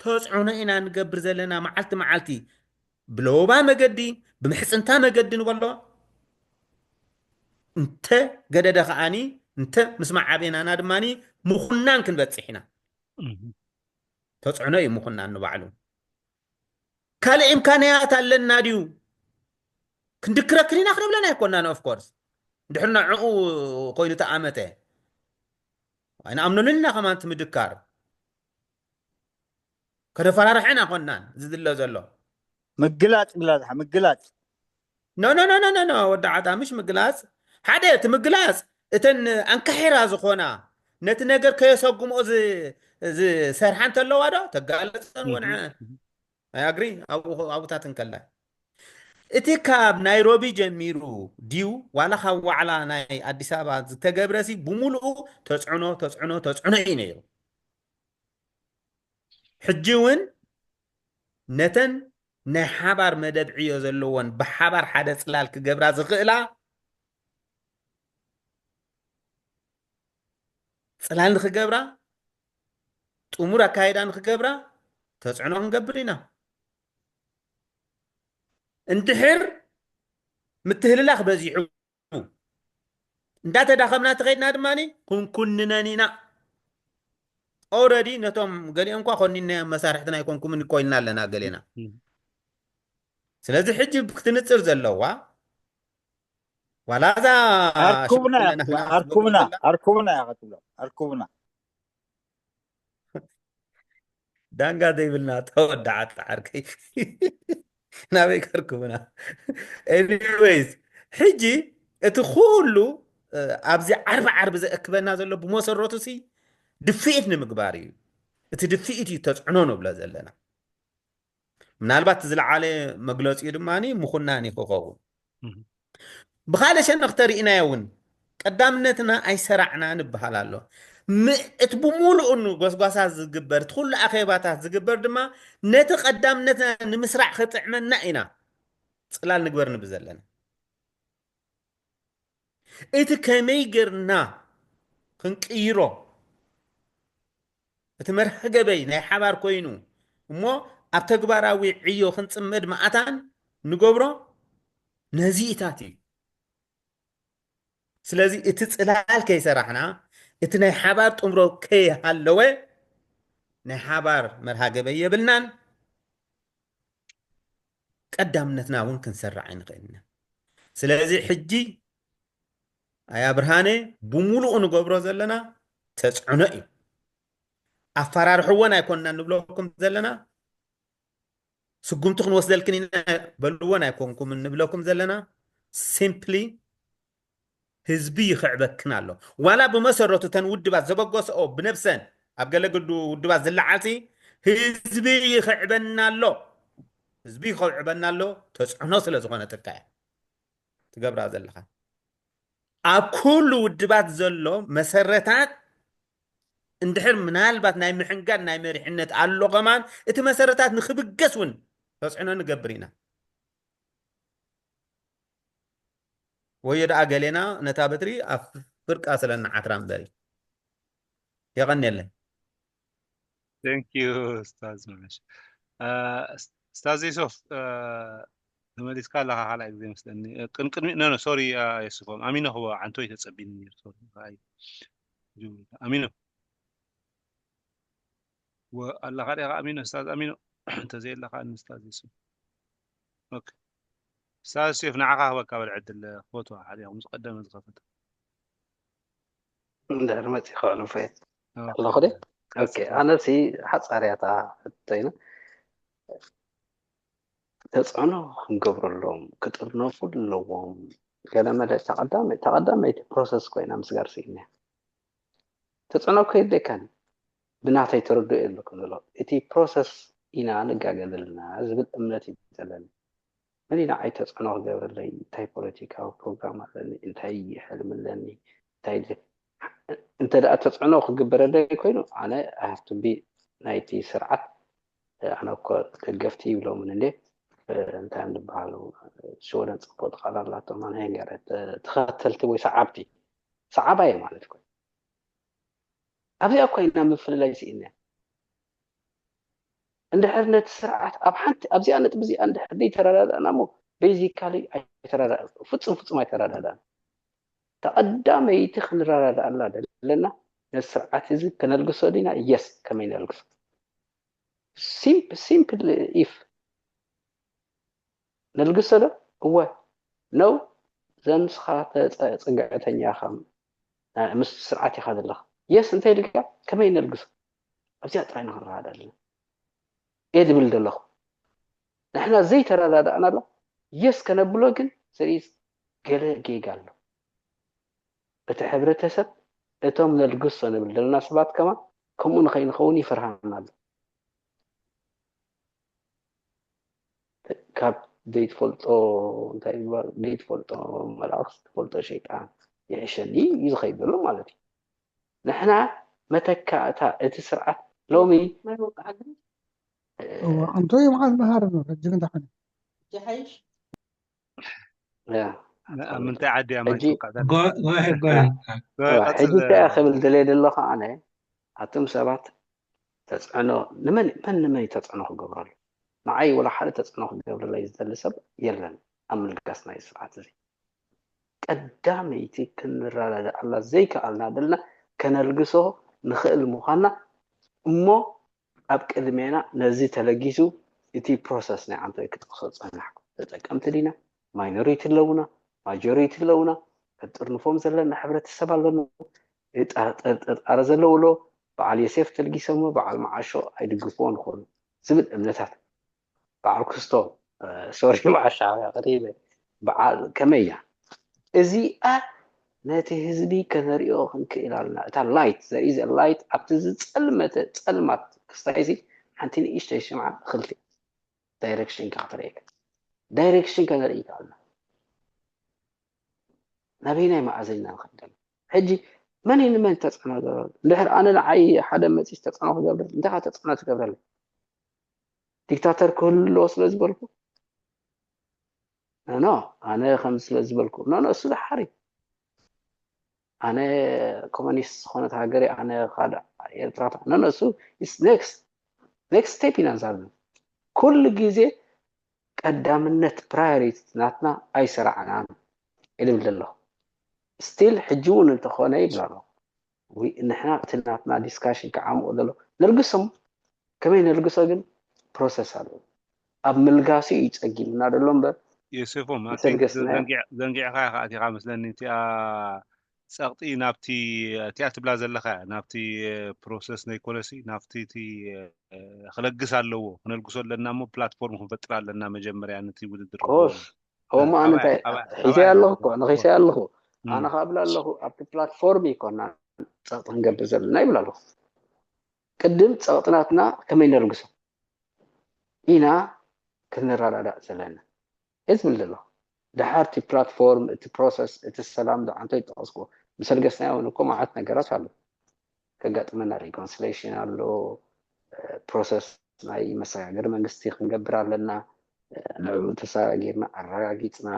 ተፅዕኖ ኢና ንገብር ዘለና። መዓልቲ መዓልቲ ብለወባ መገዲ፣ ብምሕፅንታ መገዲ ንበሎ እንተ ገደደ ከዓኒ፣ እንተ ምስማዕ ኣቤናና ድማ ምኹናን ክንበፅሕ ኢና። ተፅዕኖ እዩ ምኹናን ንባዕሉ። ካልእ ኢምካንያት ኣለና ድዩ? ክንድክረክን ኢና ክንብለን ኣይኮናን። Of course እንድሕር ንዕኡ ኮይኑ ተኣመተ ኣይንኣምነሉን ኢና። ከማን እቲ ምድካር ከደፈራርሐን ኣይኮናን ዝድለ ዘሎ። ምግላፅ ብላዝሓ ምግላፅ ኖ ኖ ኖ ኖ ኖ ወዲ ዓጣ፣ ምሽ ምግላፅ ሓደ፣ እቲ ምግላፅ እተን ኣንካሒራ ዝኾና ነቲ ነገር ከየሰጉምኦ ዝሰርሓ እንተለዋ ዶ ተጋለፀን ወንዐ ኣግሪ ኣብታት እንከላ፣ እቲ ካብ ናይሮቢ ጀሚሩ ድዩ ዋላ ካብ ዋዕላ ናይ ኣዲስ ኣበባ ዝተገብረሲ ብምሉኡ ተፅዕኖ ተፅዕኖ ተፅዕኖ እዩ ነይሩ። ሕጂ እውን ነተን ናይ ሓባር መደብ ዕዮ ዘለዎን ብሓባር ሓደ ፅላል ክገብራ ዝኽእላ ፅላል ንክገብራ፣ ጥሙር ኣካይዳ ንክገብራ ተፅዕኖ ክንገብር ኢና። እንድሕር ምትህልላኽ በዚሑ እንዳተዳኸምና ተኸይድና ድማ ክንኩንነን ኢና። Already ነቶም ገሊኦም እኳ ኮኒናዮም መሳርሕትና ኣይኮንኩምን ኮይንና ኣለና ገሌና። ስለዚ ሕጂ ክትንፅር ዘለዋ ዋላ እዛ ኣርኩብና ኣርኩብና ኣርኩብና እያ ክትብሎ ኣርኩብና ዳንጋ ዘይብልና ተወዳዓ ጣዓርከይ ናበይ ከርኩብና። Anyways ሕጂ እቲ ኩሉ ኣብዚ ዓርቢ ዓርቢ ዘእክበና ዘሎ ብመሰረቱ ሲ ድፍኢት ንምግባር እዩ። እቲ ድፍኢት እዩ ተፅዕኖ ንብሎ ዘለና። ምናልባት ዝለዓለ መግለፂኡ ድማ ምኹናን እዩ ክኸውን። ብካልእ ሸነኽ ተሪእናዮ እውን ቀዳምነትና ኣይሰራዕና ንበሃል ኣሎ። እቲ ብምሉኡ ጎስጓሳ ዝግበር እቲ ኩሉ ኣኼባታት ዝግበር ድማ ነቲ ቀዳምነትና ንምስራዕ ክጥዕመና ኢና ጽላል ንግበር ንብል ዘለና። እቲ ከመይ ጌርና ክንቅይሮ እቲ መርሃ ገበይ ናይ ሓባር ኮይኑ እሞ ኣብ ተግባራዊ ዕዮ ክንጽመድ መኣታን ንገብሮ ነዚኢታት እዩ። ስለዚ እቲ ጽላል ከይሰራሕና እቲ ናይ ሓባር ጥምሮ ከይሃለወ ናይ ሓባር መርሃ ገበይ የብልናን። ቀዳምነትና እውን ክንሰርዕ ኣይንኽእልን ኢና። ስለዚ ሕጂ ኣያ ብርሃነ ብምሉኡ ንገብሮ ዘለና ተፅዕኖ እዩ። ኣፈራርሕወን ኣይኮንና ንብለኩም ዘለና፣ ስጉምቲ ክንወስደልክን ኢና በልወን ኣይኮንኩም ንብለኩም ዘለና። ሲምፕሊ ህዝቢ ይኽዕበክን ኣሎ። ዋላ ብመሰረቱ ተን ውድባት ዘበገሰኦ ብነብሰን ኣብ ገለ ግዱ ውድባት ዝለዓልሲ ህዝቢ ይኽዕበና ኣሎ። ህዝቢ ይኽዕበና ኣሎ። ተፅዕኖ ስለ ዝኾነ ትካየ ትገብራ ዘለኻ ኣብ ኩሉ ውድባት ዘሎ መሰረታት እንድሕር ምናልባት ናይ ምሕንጋድ ናይ መሪሕነት ኣሎ ከማን እቲ መሰረታት ንክብገስ እውን ተፅዕኖ ንገብር ኢና። ወዮ ደኣ ገሌና ነታ በትሪ ኣብ ፍርቃ ስለና ዓትራ እምበሪ። የቐንየለይ። Thank you ኡስታዝ መለሽ። ኡስታዝ ዮሱፍ ተመሊስካ ኣለኻ ካልኣይ ግዜ መስለኒ። ቅንቅድሚ ኖ ኖ ሶሪ ዮሱፎም ኣሚኖ ክቦ ዓንቶ ተጸቢኒ ነይሩ። ሶሪ ኣይ ኣሚኖ ኣለኻ ዲኻ ኣሚኖ? ኡስታዝ ኣሚኖ እንተዘየለኻ ንኡስታዝ ዮሱፍ። ኦኬ ኡስታዝ ዮሱፍ ንዓኻ ክበካ በል ዕድል ክፈትዋ ሓደ ምስ ቀደመ ዝኸፈተ እንድሕር መፂእ ከዕንፎ እየ ኣለኹ ደ ኦኬ ኣነሲ ሓፃርያታ ሕቶይና ተፅዕኖ ክንገብረሎም ክጥርነፉ ኣለዎም ገለመለ ተቐዳመይቲ ፕሮሰስ ኮይና ምስጋር ስኢነ ተፅዕኖ እኮ የድልየካን ብናተይ ተረድኦ የለኩም ዘሎ እቲ ፕሮሰስ ኢና ንጋገ ዘለና ዝብል እምነት እዩ ዘለኒ መን ንዓይ ተፅዕኖ ክገብረለይ እንታይ ፖለቲካዊ ፕሮግራም ኣለኒ እንታይ ሕልሚ ኣለኒ እንታይ እንተ ደኣ ተፅዕኖ ክግበረለይ ኮይኑ ኣነ I have to be ናይቲ ስርዓት ኣነ እኮ ደገፍቲ ይብሎምን እንዴ እንታይ እዮም ዝበሃሉ ሽወደን ፅቡቅ ቃል ኣላቶም ኣነ ገረ ተኸተልቲ ወይ ሰዓብቲ ሰዓባየ ማለት እኮ ኣብዚኣ እኮ ኢና ምፍልላይ ስኢና እንድሕር ነቲ ስርዓት ኣብ ሓንቲ ኣብዚኣ ነጥቢ እዚኣ እንድሕር ዘይተረዳዳእና እሞ ቤዚካሊ ኣይተረዳ ፍጹም ፍጹም ኣይተረዳዳእና ተቐዳመይቲ ክንረዳዳእላ ዘለና ነቲ ስርዓት እዚ ከነልግሶ ዲና የስ ከመይ ነልግሶ ሲምፕል ኢፍ ነልግሶ ዶ እወ ነው ዘንስኻ ጽግዕተኛ ኢኻ ምስ ስርዓት ኢኻ ዘለኻ የስ እንታይ ኢልካ ከመይ ነልግሶ ኣብዚኣ ጥራይ ንኽንረዳዳ ኣለና እየ ዝብል ዘለኹ ንሕና ዘይተረዳዳእናላ የስ ከነብሎ ግን ስርኢት ገለ ጌጋ ኣሎ እቲ ሕብረተሰብ እቶም ነልግሶ ንብል ዘለና ሰባት ከማ ከምኡ ንኸይንኸውን ይፈርሃና ኣሎ ካብ ዘይትፈልጦ እንታይ ይባል ዘይትፈልጦ መልኣኽ ትፈልጦ ሸይጣን ይሕሸኒ እዩ ዝኸይድ ዘሎ ማለት እዩ ንሕና መተካእታ እቲ ስርዓት ሎሚ ኣንቶ ይምዓል መሃር ነው ሕጂ ግን ደሓን ኣብ ምንታይ ዓዲ እያ ማይ ሕጂ እንታይ ክብል ድልየ ደለኹ ኣነ ኣቱም ሰባት ተፅዕኖ ንመን መን ንመን ተፅዕኖ ክገብረሉ ንዓይ ወላ ሓደ ተፅዕኖ ክገብረለይ ዝደሊ ሰብ የለን ኣብ ምልጋስ ናይ ስርዓት እዚ ቀዳመይቲ ክንረዳዳኣላ ዘይከኣልና ደልና ከነልግሶ ንኽእል ምዃንና እሞ ኣብ ቅድሜና ነዚ ተለጊሱ እቲ ፕሮሰስ ናይ ዓንቶይ ክጠቕሶ ዝፀናሕኩ ተጠቀምቲ ዲና ማይኖሪቲ ኣለውና ማጆሪቲ ኣለውና ከጥርንፎም ዘለና ሕብረተሰብ ኣለና ጠርጠርጠርጣረ ዘለዎ ኣሎ በዓል የሴፍ ተልጊሶሞ በዓል መዓሾ ኣይድግፍዎ ንኾኑ ዝብል እምነታት በዓል ክስቶ ሶሪ መዓሻ ቀሪበ በዓል ከመይ እያ እዚኣ ነቲ ህዝቢ ከነሪኦ ክንክእል ኣለና እታ light there is a light ኣብቲ ዝፀልመተ ፀልማት ክስታይ እዚ ሓንቲ ንእሽተይ ሽምዓ ክልተ direction ካ ክትርእየካ direction ከነርኢ ይከኣልና ናበይናይ መኣዘና ንኸደል ሕጂ መን እዩ ንመን ተፅዕኖ ዝገብረሉ? እንድሕር ኣነ ንዓይ ሓደ መፂ ተፅዕኖ ክገብር እንታይ ተፅዕኖ ትገብረሉ? ዲክታተር ክህሉ ኣለዎ ስለ ዝበልኩ ኖ ኣነ ከም ስለ ዝበልኩ ኖ እሱ ዝሓሪ ኣነ ኮሚኒስት ዝኾነት ሃገር ኣነ ካልእ ኤርትራ ኖ እሱ next next step ኢና ንዛረብ ኩሉ ግዜ ቀዳምነት priority ናትና ኣይሰራዕናን ኢልብል ኣለኹ still ሕጂ እውን እንተኾነ ይብል ኣለኹ ንሕና እቲ ናትና discussion ክዓምቑ ዘሎ ነልግሶም ከመይ ነልግሶ ግን process ኣለዎ ኣብ ምልጋሱ እዩ ፀጊምና ዘሎ እምበር ዮሴፎም ይሰልገስና ዘንጊዕካ ኢኻ ኣቲኻ መስለኒ እቲኣ ፀቕጢ ናብቲ እቲኣ ትብላ ዘለኻ ናብቲ process ናይ ኮለሲ ናብቲ እቲ ክለግስ ኣለዎ ክነልግሶ ኣለና እሞ platform ክንፈጥር ኣለና መጀመርያ ነቲ ውድድር ኮስ እሞ ኣነ እንታይ ሒሰ ኣለኹ እኮ ንኺሰ ኣለኹ ኣነ ካብላ ኣለኹ ኣብቲ platform ይኮና ፀቕጢ ክንገብር ዘለና ይብል ኣለኹ ቅድም ፀቕጥናትና ከመይ ነልግሶ ኢና ክንረዳዳእ ዘለና እየ ዝብል ዘለኹ ድሓር እቲ platform እቲ process እቲ ሰላም ዝዓንቶ ይጠቐስኩ ምስ ኣልገስናዮ እውን እኮ መዓት ነገራት ኣሎ ከጋጥመና reconciliation ኣሎ process ናይ መሰጋገሪ መንግስቲ ክንገብር ኣለና ንዕኡ ተሰጋጊርና ኣረጋጊፅና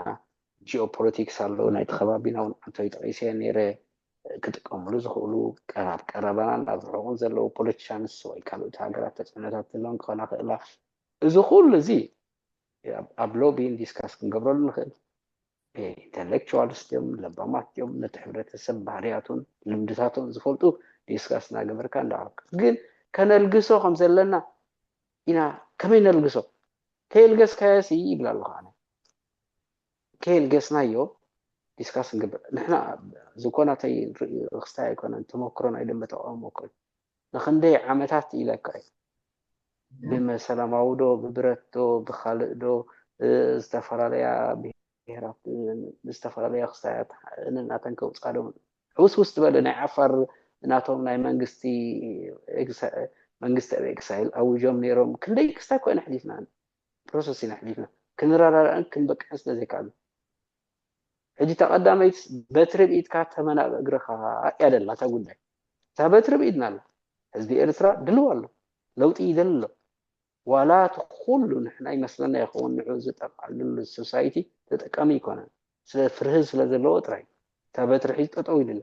geopolitics ኣሎ ናይቲ ከባቢና እውን ዓንቶ ይጠቒሰ ነይረ ክጥቀምሉ ዝኽእሉ ቀራብ ቀረባናን ኣብ ርሑቕን ዘለዉ politicians ወይ ካልኦት ሃገራት ተፅዕኖታት ዘለዎም ክኾና ክእላ እዚ ኩሉ እዚ ኣብ lobbyን discuss ክንገብረሉ ንኽእል intellectuals ድዮም ለባማት ድዮም ነቲ ሕብረተሰብ ባህርያቱን ልምድታቱን ዝፈልጡ discuss እናገበርካ እንዳዓረብካ ግን ከነልግሶ ከም ዘለና ኢና ከመይ ነልግሶ ከየልገስካዮሲ ይብል ኣለኹ ኣነ ከየልገስናዮ discuss ንግበር ንሕና ዝኾናተይ ክስታይ ኣይኮነን ተመክሮ ናይ ደንበ ተቃውሞ ኮይኑ ንክንደይ ዓመታት ኢለካ እዩ ብመሰላማዊ ዶ ብብረት ዶ ብካልእ ዶ ዝተፈላለያ ብሄራት ዝተፈላለያ ክስታያት ንናተን ከውፅኣ ዶ ሕውስውስ ዝበለ ናይ ዓፋር ናቶም ናይ መንግስቲ መንግስቲ ኣብ exile ኣውጆም ነይሮም ክንደይ ክስታይ ኮይና ሕሊፍና process ኢና ሕሊፍና ክንረዳዳእን ክንበቅዕን ስለ ዘይከኣልና ሕጂ እታ ቀዳመይት በትሪ ብኢድካ ተመን ኣብ እግርኻ እያ ደላ እታ ጉዳይ እታ በትሪ ብኢድና ኣላ ህዝቢ ኤርትራ ድልው ኣሎ ለውጢ ይደሊ ኣሎ ዋላ እቲ ኩሉ ንሕና ይመስለና ይኸውን ንዑ ዝጠቕዓሉ society ተጠቃሚ ኣይኮነን ስለ ፍርሂ ስለ ዘለዎ ጥራይ እታ በትሪ ሒዙ ጠጠው ኢሉ ኣሎ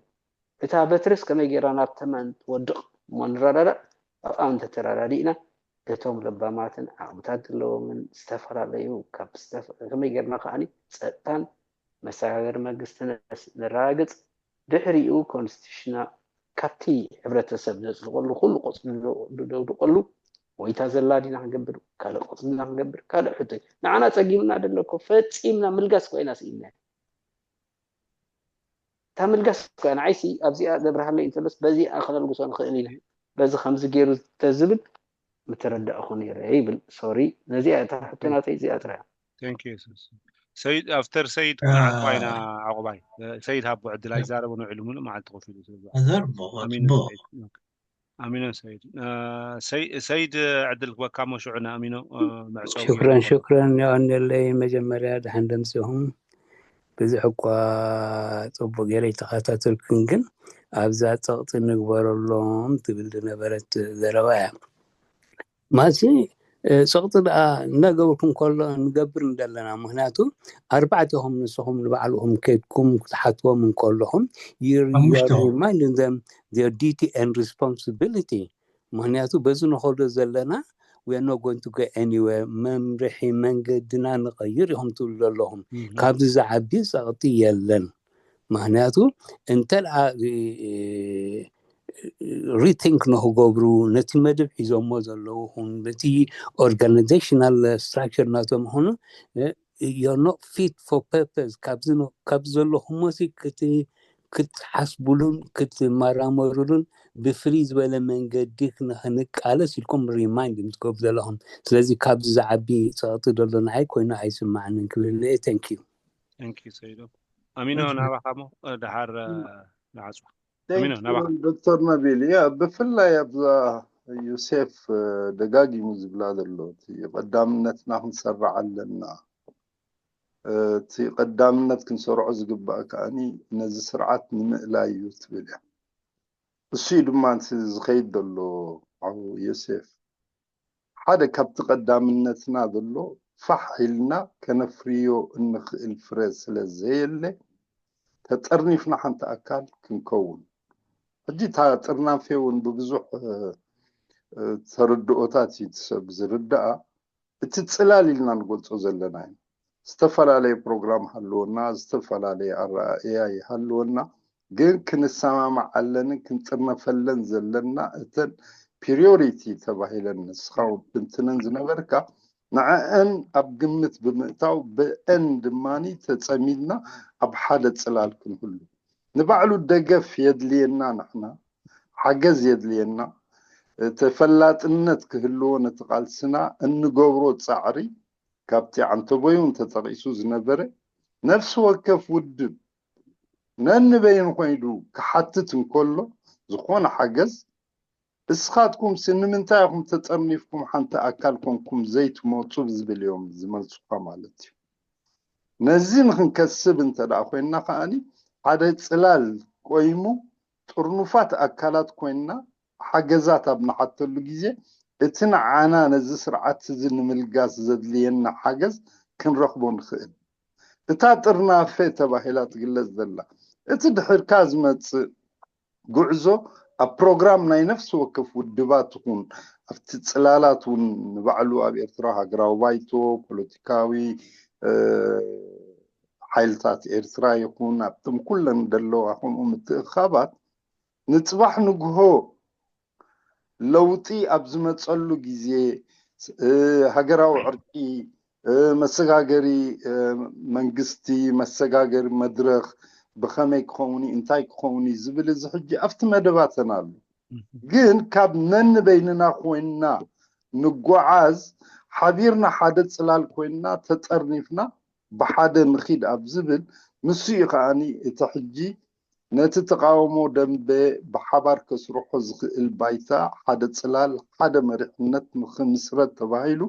እታ በትርስ ከመይ ጌራ ናብ ተመን ትወድቕ እሞ ንረዳዳእ ብኣም እንተተረዳዲእና እቶም ለባማትን ዓቕምታት ዘለዎምን ዝተፈላለዩ ካብ ከመይ ጌርና ከዓኒ ፀጥታን መሰጋገሪ መንግስቲ ነረጋግፅ ድሕሪኡ ኮንስቲቱሽና ካብቲ ሕብረተሰብ ዘፅድቀሉ ኩሉ ቆፅሊ ደውድቀሉ ወይታ ዘላ ዲና ክንገብር ካልእ ቆፅልና ክንገብር ካልእ ሕቶ ንዓና ፀጊምና ደለኮ ፈፂምና ምልጋስ ኮይና ስኢልና እታ ምልጋስ እኮ ንዓይሲ ኣብዚኣ ዘብርሃለይ እንተሎስ በዚኣ ክነልግሶ ንኽእል ኢና በዚ ከምዚ ገይሩ ተዝብል ምተረዳእኹ ነይረ ይብል sorry ነዚኣ እታ ሕቶ ናተይ እዚኣ ጥራያ ሰይድ ኣፍተር ሰይድ ክንዓጥዋ ኢና ዓቑባይ ሰይድ ሃቦ ዕድል ኣይዛረበ ንውዕሉ ሙሉእ መዓልቲ ኮፍ ኢሉ ኣዘርቦ ኣሚኖ ሰይድ ዕድል ክበካ ሞ ሽዑ ንኣሚኖ መዕፀዊ ሽክረን ሽክረን የቐንየለይ መጀመርያ ደሓን ደምፅኹም ብዙሕ እኳ ፅቡቅ ገይረ ይተኸታተልክን ግን ኣብዛ ፀቕጢ ንግበረሎም ትብል ዝነበረት ዘረባ እያ ማሲ ፀቕጢ ደኣ እናገበርኩም ከሎ ንገብር እንደለና ምክንያቱ ኣርባዕተኹም ንስኹም ንባዕልኹም ከድኩም ክትሓትዎም እንከለኹም remind them their duty and responsibility ምክንያቱ በዚ ንኸዶ ዘለና we are not going to go anywhere መምርሒ መንገድና ንቐይር ኢኹም ትብሉ ዘለኹም ካብዚ ዝዓቢ ፀቕጢ የለን ምክንያቱ እንተ rethink ንክገብሩ ነቲ መደብ ሒዞሞ ዘለዉ ይኹን ነቲ organizational structure ናቶም ይኹኑ you're not fit for purpose ካብዚ ዘለኹሞ ክትሓስቡሉን ክትመራመሩሉን ብፍልይ ዝበለ መንገዲ ንክንቃለስ ኢልኩም remind ትገብሩ ዘለኹም ስለዚ ካብዚ ዝዓቢ ፀቕጢ ዘሎ ንዓይ ኮይኑ ኣይስማዕንን ክብል thank you ሰይዶ ኣሚኖ ናባኻ ሞ ድሓር ንዓፅዋ ዶክተር ነቢል ያ ብፍላይ ኣብዛ ዩሴፍ ደጋጊሙ ዝብላ ዘሎ ቀዳምነትና ክንሰርዕ ኣለና እቲ ቀዳምነት ክንሰርዖ ዝግባእ ከዓኒ ነዚ ስርዓት ንምእላይ እዩ ትብል እያ እሱ እዩ ድማ እቲ ዝኸይድ ዘሎ። ዓው ዮሴፍ፣ ሓደ ካብቲ ቀዳምነትና ዘሎ ፋሕ ኢልና ከነፍርዮ እንኽእል ፍረ ስለ ዘየለ፣ ተጠርኒፍና ሓንቲ ኣካል ክንከውን። ሕጂ እታ ጥርናፌ እውን ብብዙሕ ተረድኦታት እዩ እቲ ሰብ ዝርዳኣ። እቲ ፅላል ኢልና ንገልፆ ዘለና እዩ። ዝተፈላለየ ፕሮግራም ሃለወና፣ ዝተፈላለየ ኣረኣእያ ይሃለወና፣ ግን ክንሰማማዓለንን ክንጥርነፈለን ዘለና እተን ፕሪዮሪቲ ተባሂለን ንስኻ ትንትነን ዝነበርካ፣ ንዐአን ኣብ ግምት ብምእታው ብአን ድማኒ ተፀሚድና ኣብ ሓደ ፅላል ክንህሉ። ንባዕሉ ደገፍ የድልየና፣ ንሕና ሓገዝ የድልየና። ተፈላጥነት ክህልዎ ነቲ ቃልስና እንገብሮ ፃዕሪ ካብቲ ዓንተቦይ እውን ተጠቒሱ ዝነበረ፣ ነፍሲ ወከፍ ውድብ ነንበይኑ ኮይኑ ክሓትት እንከሎ ዝኾነ ሓገዝ፣ እስኻትኩም ሲ ንምንታይ ኢኹም ተጠርኒፍኩም ሓንቲ ኣካል ኮንኩም ዘይትመፁ ዝብል እዮም ዝመልሱኻ ማለት እዩ። ነዚ ንክንከስብ እንተ ደኣ ኮይንና ከኣኒ ሓደ ፅላል ቆይሙ ጥርኑፋት ኣካላት ኮይንና ሓገዛት ኣብ ንሓተሉ ግዜ እቲ ንዓና ነዚ ስርዓት እዚ ንምልጋስ ዘድልየና ሓገዝ ክንረኽቦ ንኽእል። እታ ጥርናፈ ተባሂላ ትግለጽ ዘላ እቲ ድሕርካ ዝመጽእ ጉዕዞ ኣብ ፕሮግራም ናይ ነፍሲ ወከፍ ውድባት ይኹን ኣብቲ ጽላላት እውን ንባዕሉ ኣብ ኤርትራ ሃገራዊ ባይቶ፣ ፖለቲካዊ ሓይልታት ኤርትራ ይኹን ኣብቶም ኩለን ዘለዋ ከምኡ ምትእኻባት ንጽባሕ ንግሆ ለውጢ ኣብ ዝመጸሉ ግዜ ሃገራዊ ዕርቂ፣ መሰጋገሪ መንግስቲ፣ መሰጋገሪ መድረኽ ብኸመይ ክኸውን እዩ፣ እንታይ ክኸውን እዩ ዝብል እዚ ሕጂ ኣብቲ መደባተን ኣሎ። ግን ካብ ነንበይንና ኮይንና ንጓዓዝ፣ ሓቢርና ሓደ ጽላል ኮይንና ተጠርኒፍና ብሓደ ንኺድ ኣብ ዝብል፣ ንሱ እዩ ከኣኒ እቲ ሕጂ ነቲ ተቓውሞ ደንበ ብሓባር ከስርሖ ዝኽእል ባይታ፣ ሓደ ጽላል፣ ሓደ መሪሕነት ንኽምስረት ተባሂሉ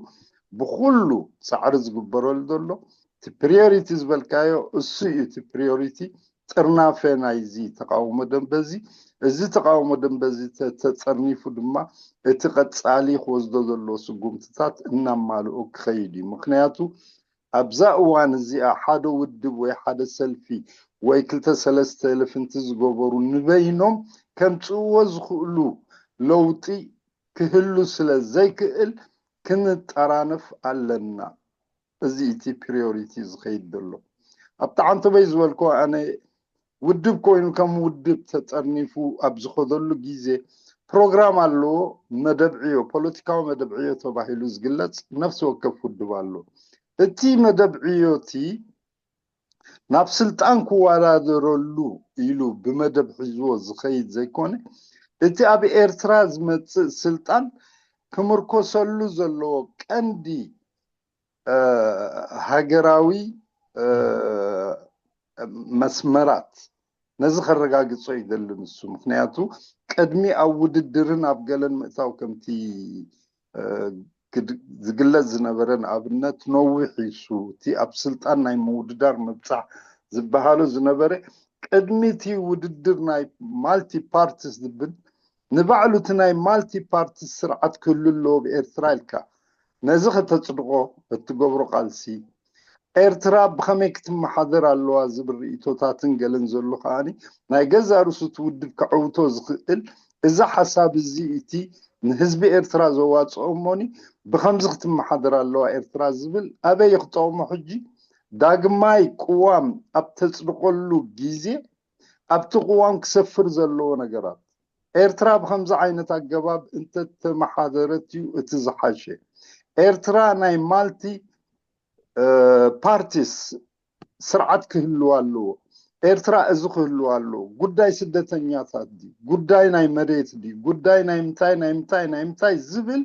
ብኹሉ ጻዕሪ ዝግበረሉ ዘሎ። እቲ ፕሪዮሪቲ ዝበልካዮ እሱ እዩ እቲ ፕሪዮሪቲ። ጥርናፈ ናይዚ ተቓውሞ ደንበ እዚ፣ እዚ ተቓውሞ ደንበ እዚ ተጠርኒፉ ድማ እቲ ቀጻሊ ክወስዶ ዘለዎ ስጉምትታት እናማልኦ ክኸይድ እዩ። ምክንያቱ ኣብዛ እዋን እዚኣ ሓደ ውድብ ወይ ሓደ ሰልፊ ወይ ክልተ ሰለስተ ልፍንቲ ዝገበሩ ንበይኖም ከምፅእዎ ዝኽእሉ ለውጢ ክህሉ ስለ ዘይክእል ክንጠራነፍ ኣለና። እዚ እቲ ፕሪዮሪቲ ዝኸይድ ዘሎ ኣብቲ ዓንተበይ ዝበልኮ ኣነ ውድብ ኮይኑ ከም ውድብ ተጠርኒፉ ኣብ ዝኸደሉ ግዜ ፕሮግራም ኣለዎ። መደብ ዕዮ፣ ፖለቲካዊ መደብ ዕዮ ተባሂሉ ዝግለጽ ነፍሲ ወከፍ ውድብ ኣሎ። እቲ መደብ ዕዮ እቲ ናብ ስልጣን ክወዳደረሉ ኢሉ ብመደብ ሒዝዎ ዝኸይድ ዘይኮነ፣ እቲ ኣብ ኤርትራ ዝመጽእ ስልጣን ክምርኮሰሉ ዘለዎ ቀንዲ ሃገራዊ መስመራት ነዚ ከረጋግጾ ይደሊ ንሱ። ምክንያቱ ቅድሚ ኣብ ውድድርን ኣብ ገለን ምእታው ከምቲ ዝግለጽ ዝነበረ ንኣብነት ነዊሕ እዩ። እቲ ኣብ ስልጣን ናይ ምውድዳር ምብጻሕ ዝበሃሉ ዝነበረ ቅድሚ እቲ ውድድር ናይ ማልቲ ፓርቲስ ዝብል ንባዕሉ እቲ ናይ ማልቲ ፓርቲስ ስርዓት ክህሉ ኣለዎ ብኤርትራ ኢልካ ነዚ ከተጽድቆ እትገብሮ ቃልሲ ኤርትራ ብኸመይ ክትመሓደር ኣለዋ ዝብል ርእቶታትን ገለን ዘሎ ከኣኒ ናይ ገዛ ርእሱ እቲ ውድብ ከዕውቶ ዝኽእል እዚ ሓሳብ እዚ እቲ ንህዝቢ ኤርትራ ዘዋፅኦ እሞኒ ብኸምዚ ክትመሓደር ኣለዋ ኤርትራ ዝብል ኣበይ ክጠቕሞ ሕጂ ዳግማይ ቅዋም ኣብ ተፅድቆሉ ግዜ ኣብቲ ቅዋም ክሰፍር ዘለዎ ነገራት ኤርትራ ብኸምዚ ዓይነት ኣገባብ እንተተመሓደረት እዩ እቲ ዝሓሸ። ኤርትራ ናይ ማልቲ ፓርቲስ ስርዓት ክህልዋ ኣለዎ። ኤርትራ እዚ ክህልዋ ኣለዎ። ጉዳይ ስደተኛታት ድዩ? ጉዳይ ናይ መሬት ድዩ? ጉዳይ ናይ ምንታይ ናይ ምንታይ ናይ ምንታይ ዝብል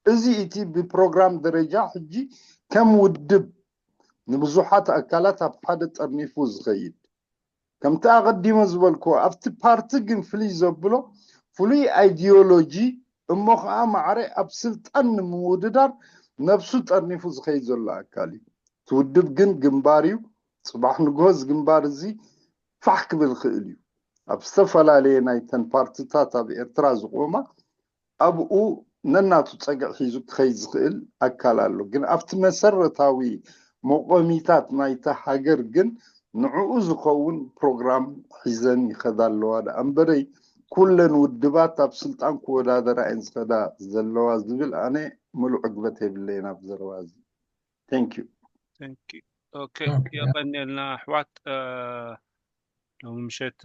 እዚ እቲ ብፕሮግራም ደረጃ ሕጂ ከም ውድብ ንብዙሓት ኣካላት ኣብ ሓደ ጠርኒፉ ዝኸይድ ከምቲ ኣቐዲመ ዝበልክዎ ኣብቲ ፓርቲ ግን ፍልይ ዘብሎ ፍሉይ ኣይዲዮሎጂ እሞ ከዓ ማዕረ ኣብ ስልጣን ንምውድዳር ነብሱ ጠርኒፉ ዝኸይድ ዘሎ ኣካል እዩ። እቲ ውድብ ግን ግንባር እዩ። ፅባሕ ንግሆ እዚ ግንባር እዚ ፋሕ ክብል ይኽእል እዩ። ኣብ ዝተፈላለየ ናይተን ፓርትታት ኣብ ኤርትራ ዝቆማ ኣብኡ ነናቱ ጸግዒ ሒዙ ክኸይድ ዝኽእል ኣካል ኣሎ። ግን ኣብቲ መሰረታዊ መቆሚታት ናይታ ሃገር ግን ንዕኡ ዝኸውን ፕሮግራም ሒዘን ይኸዳ ኣለዋ ደኣ እምበረይ ኩለን ውድባት ኣብ ስልጣን ክወዳደራ እየን ዝኸዳ ዘለዋ ዝብል ኣነ ምሉእ ዕግበት የብለይን ኣብ ዘረባ እዚ። Thank you። ኦኬ፣ የቐንየልና ኣሕዋት። ሎሚ ምሸት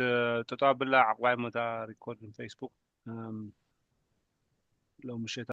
ጠጠው ኣብላ ዓቕባይ ሞታ ሪኮርድ ፌስቡክ ሎሚ ምሸት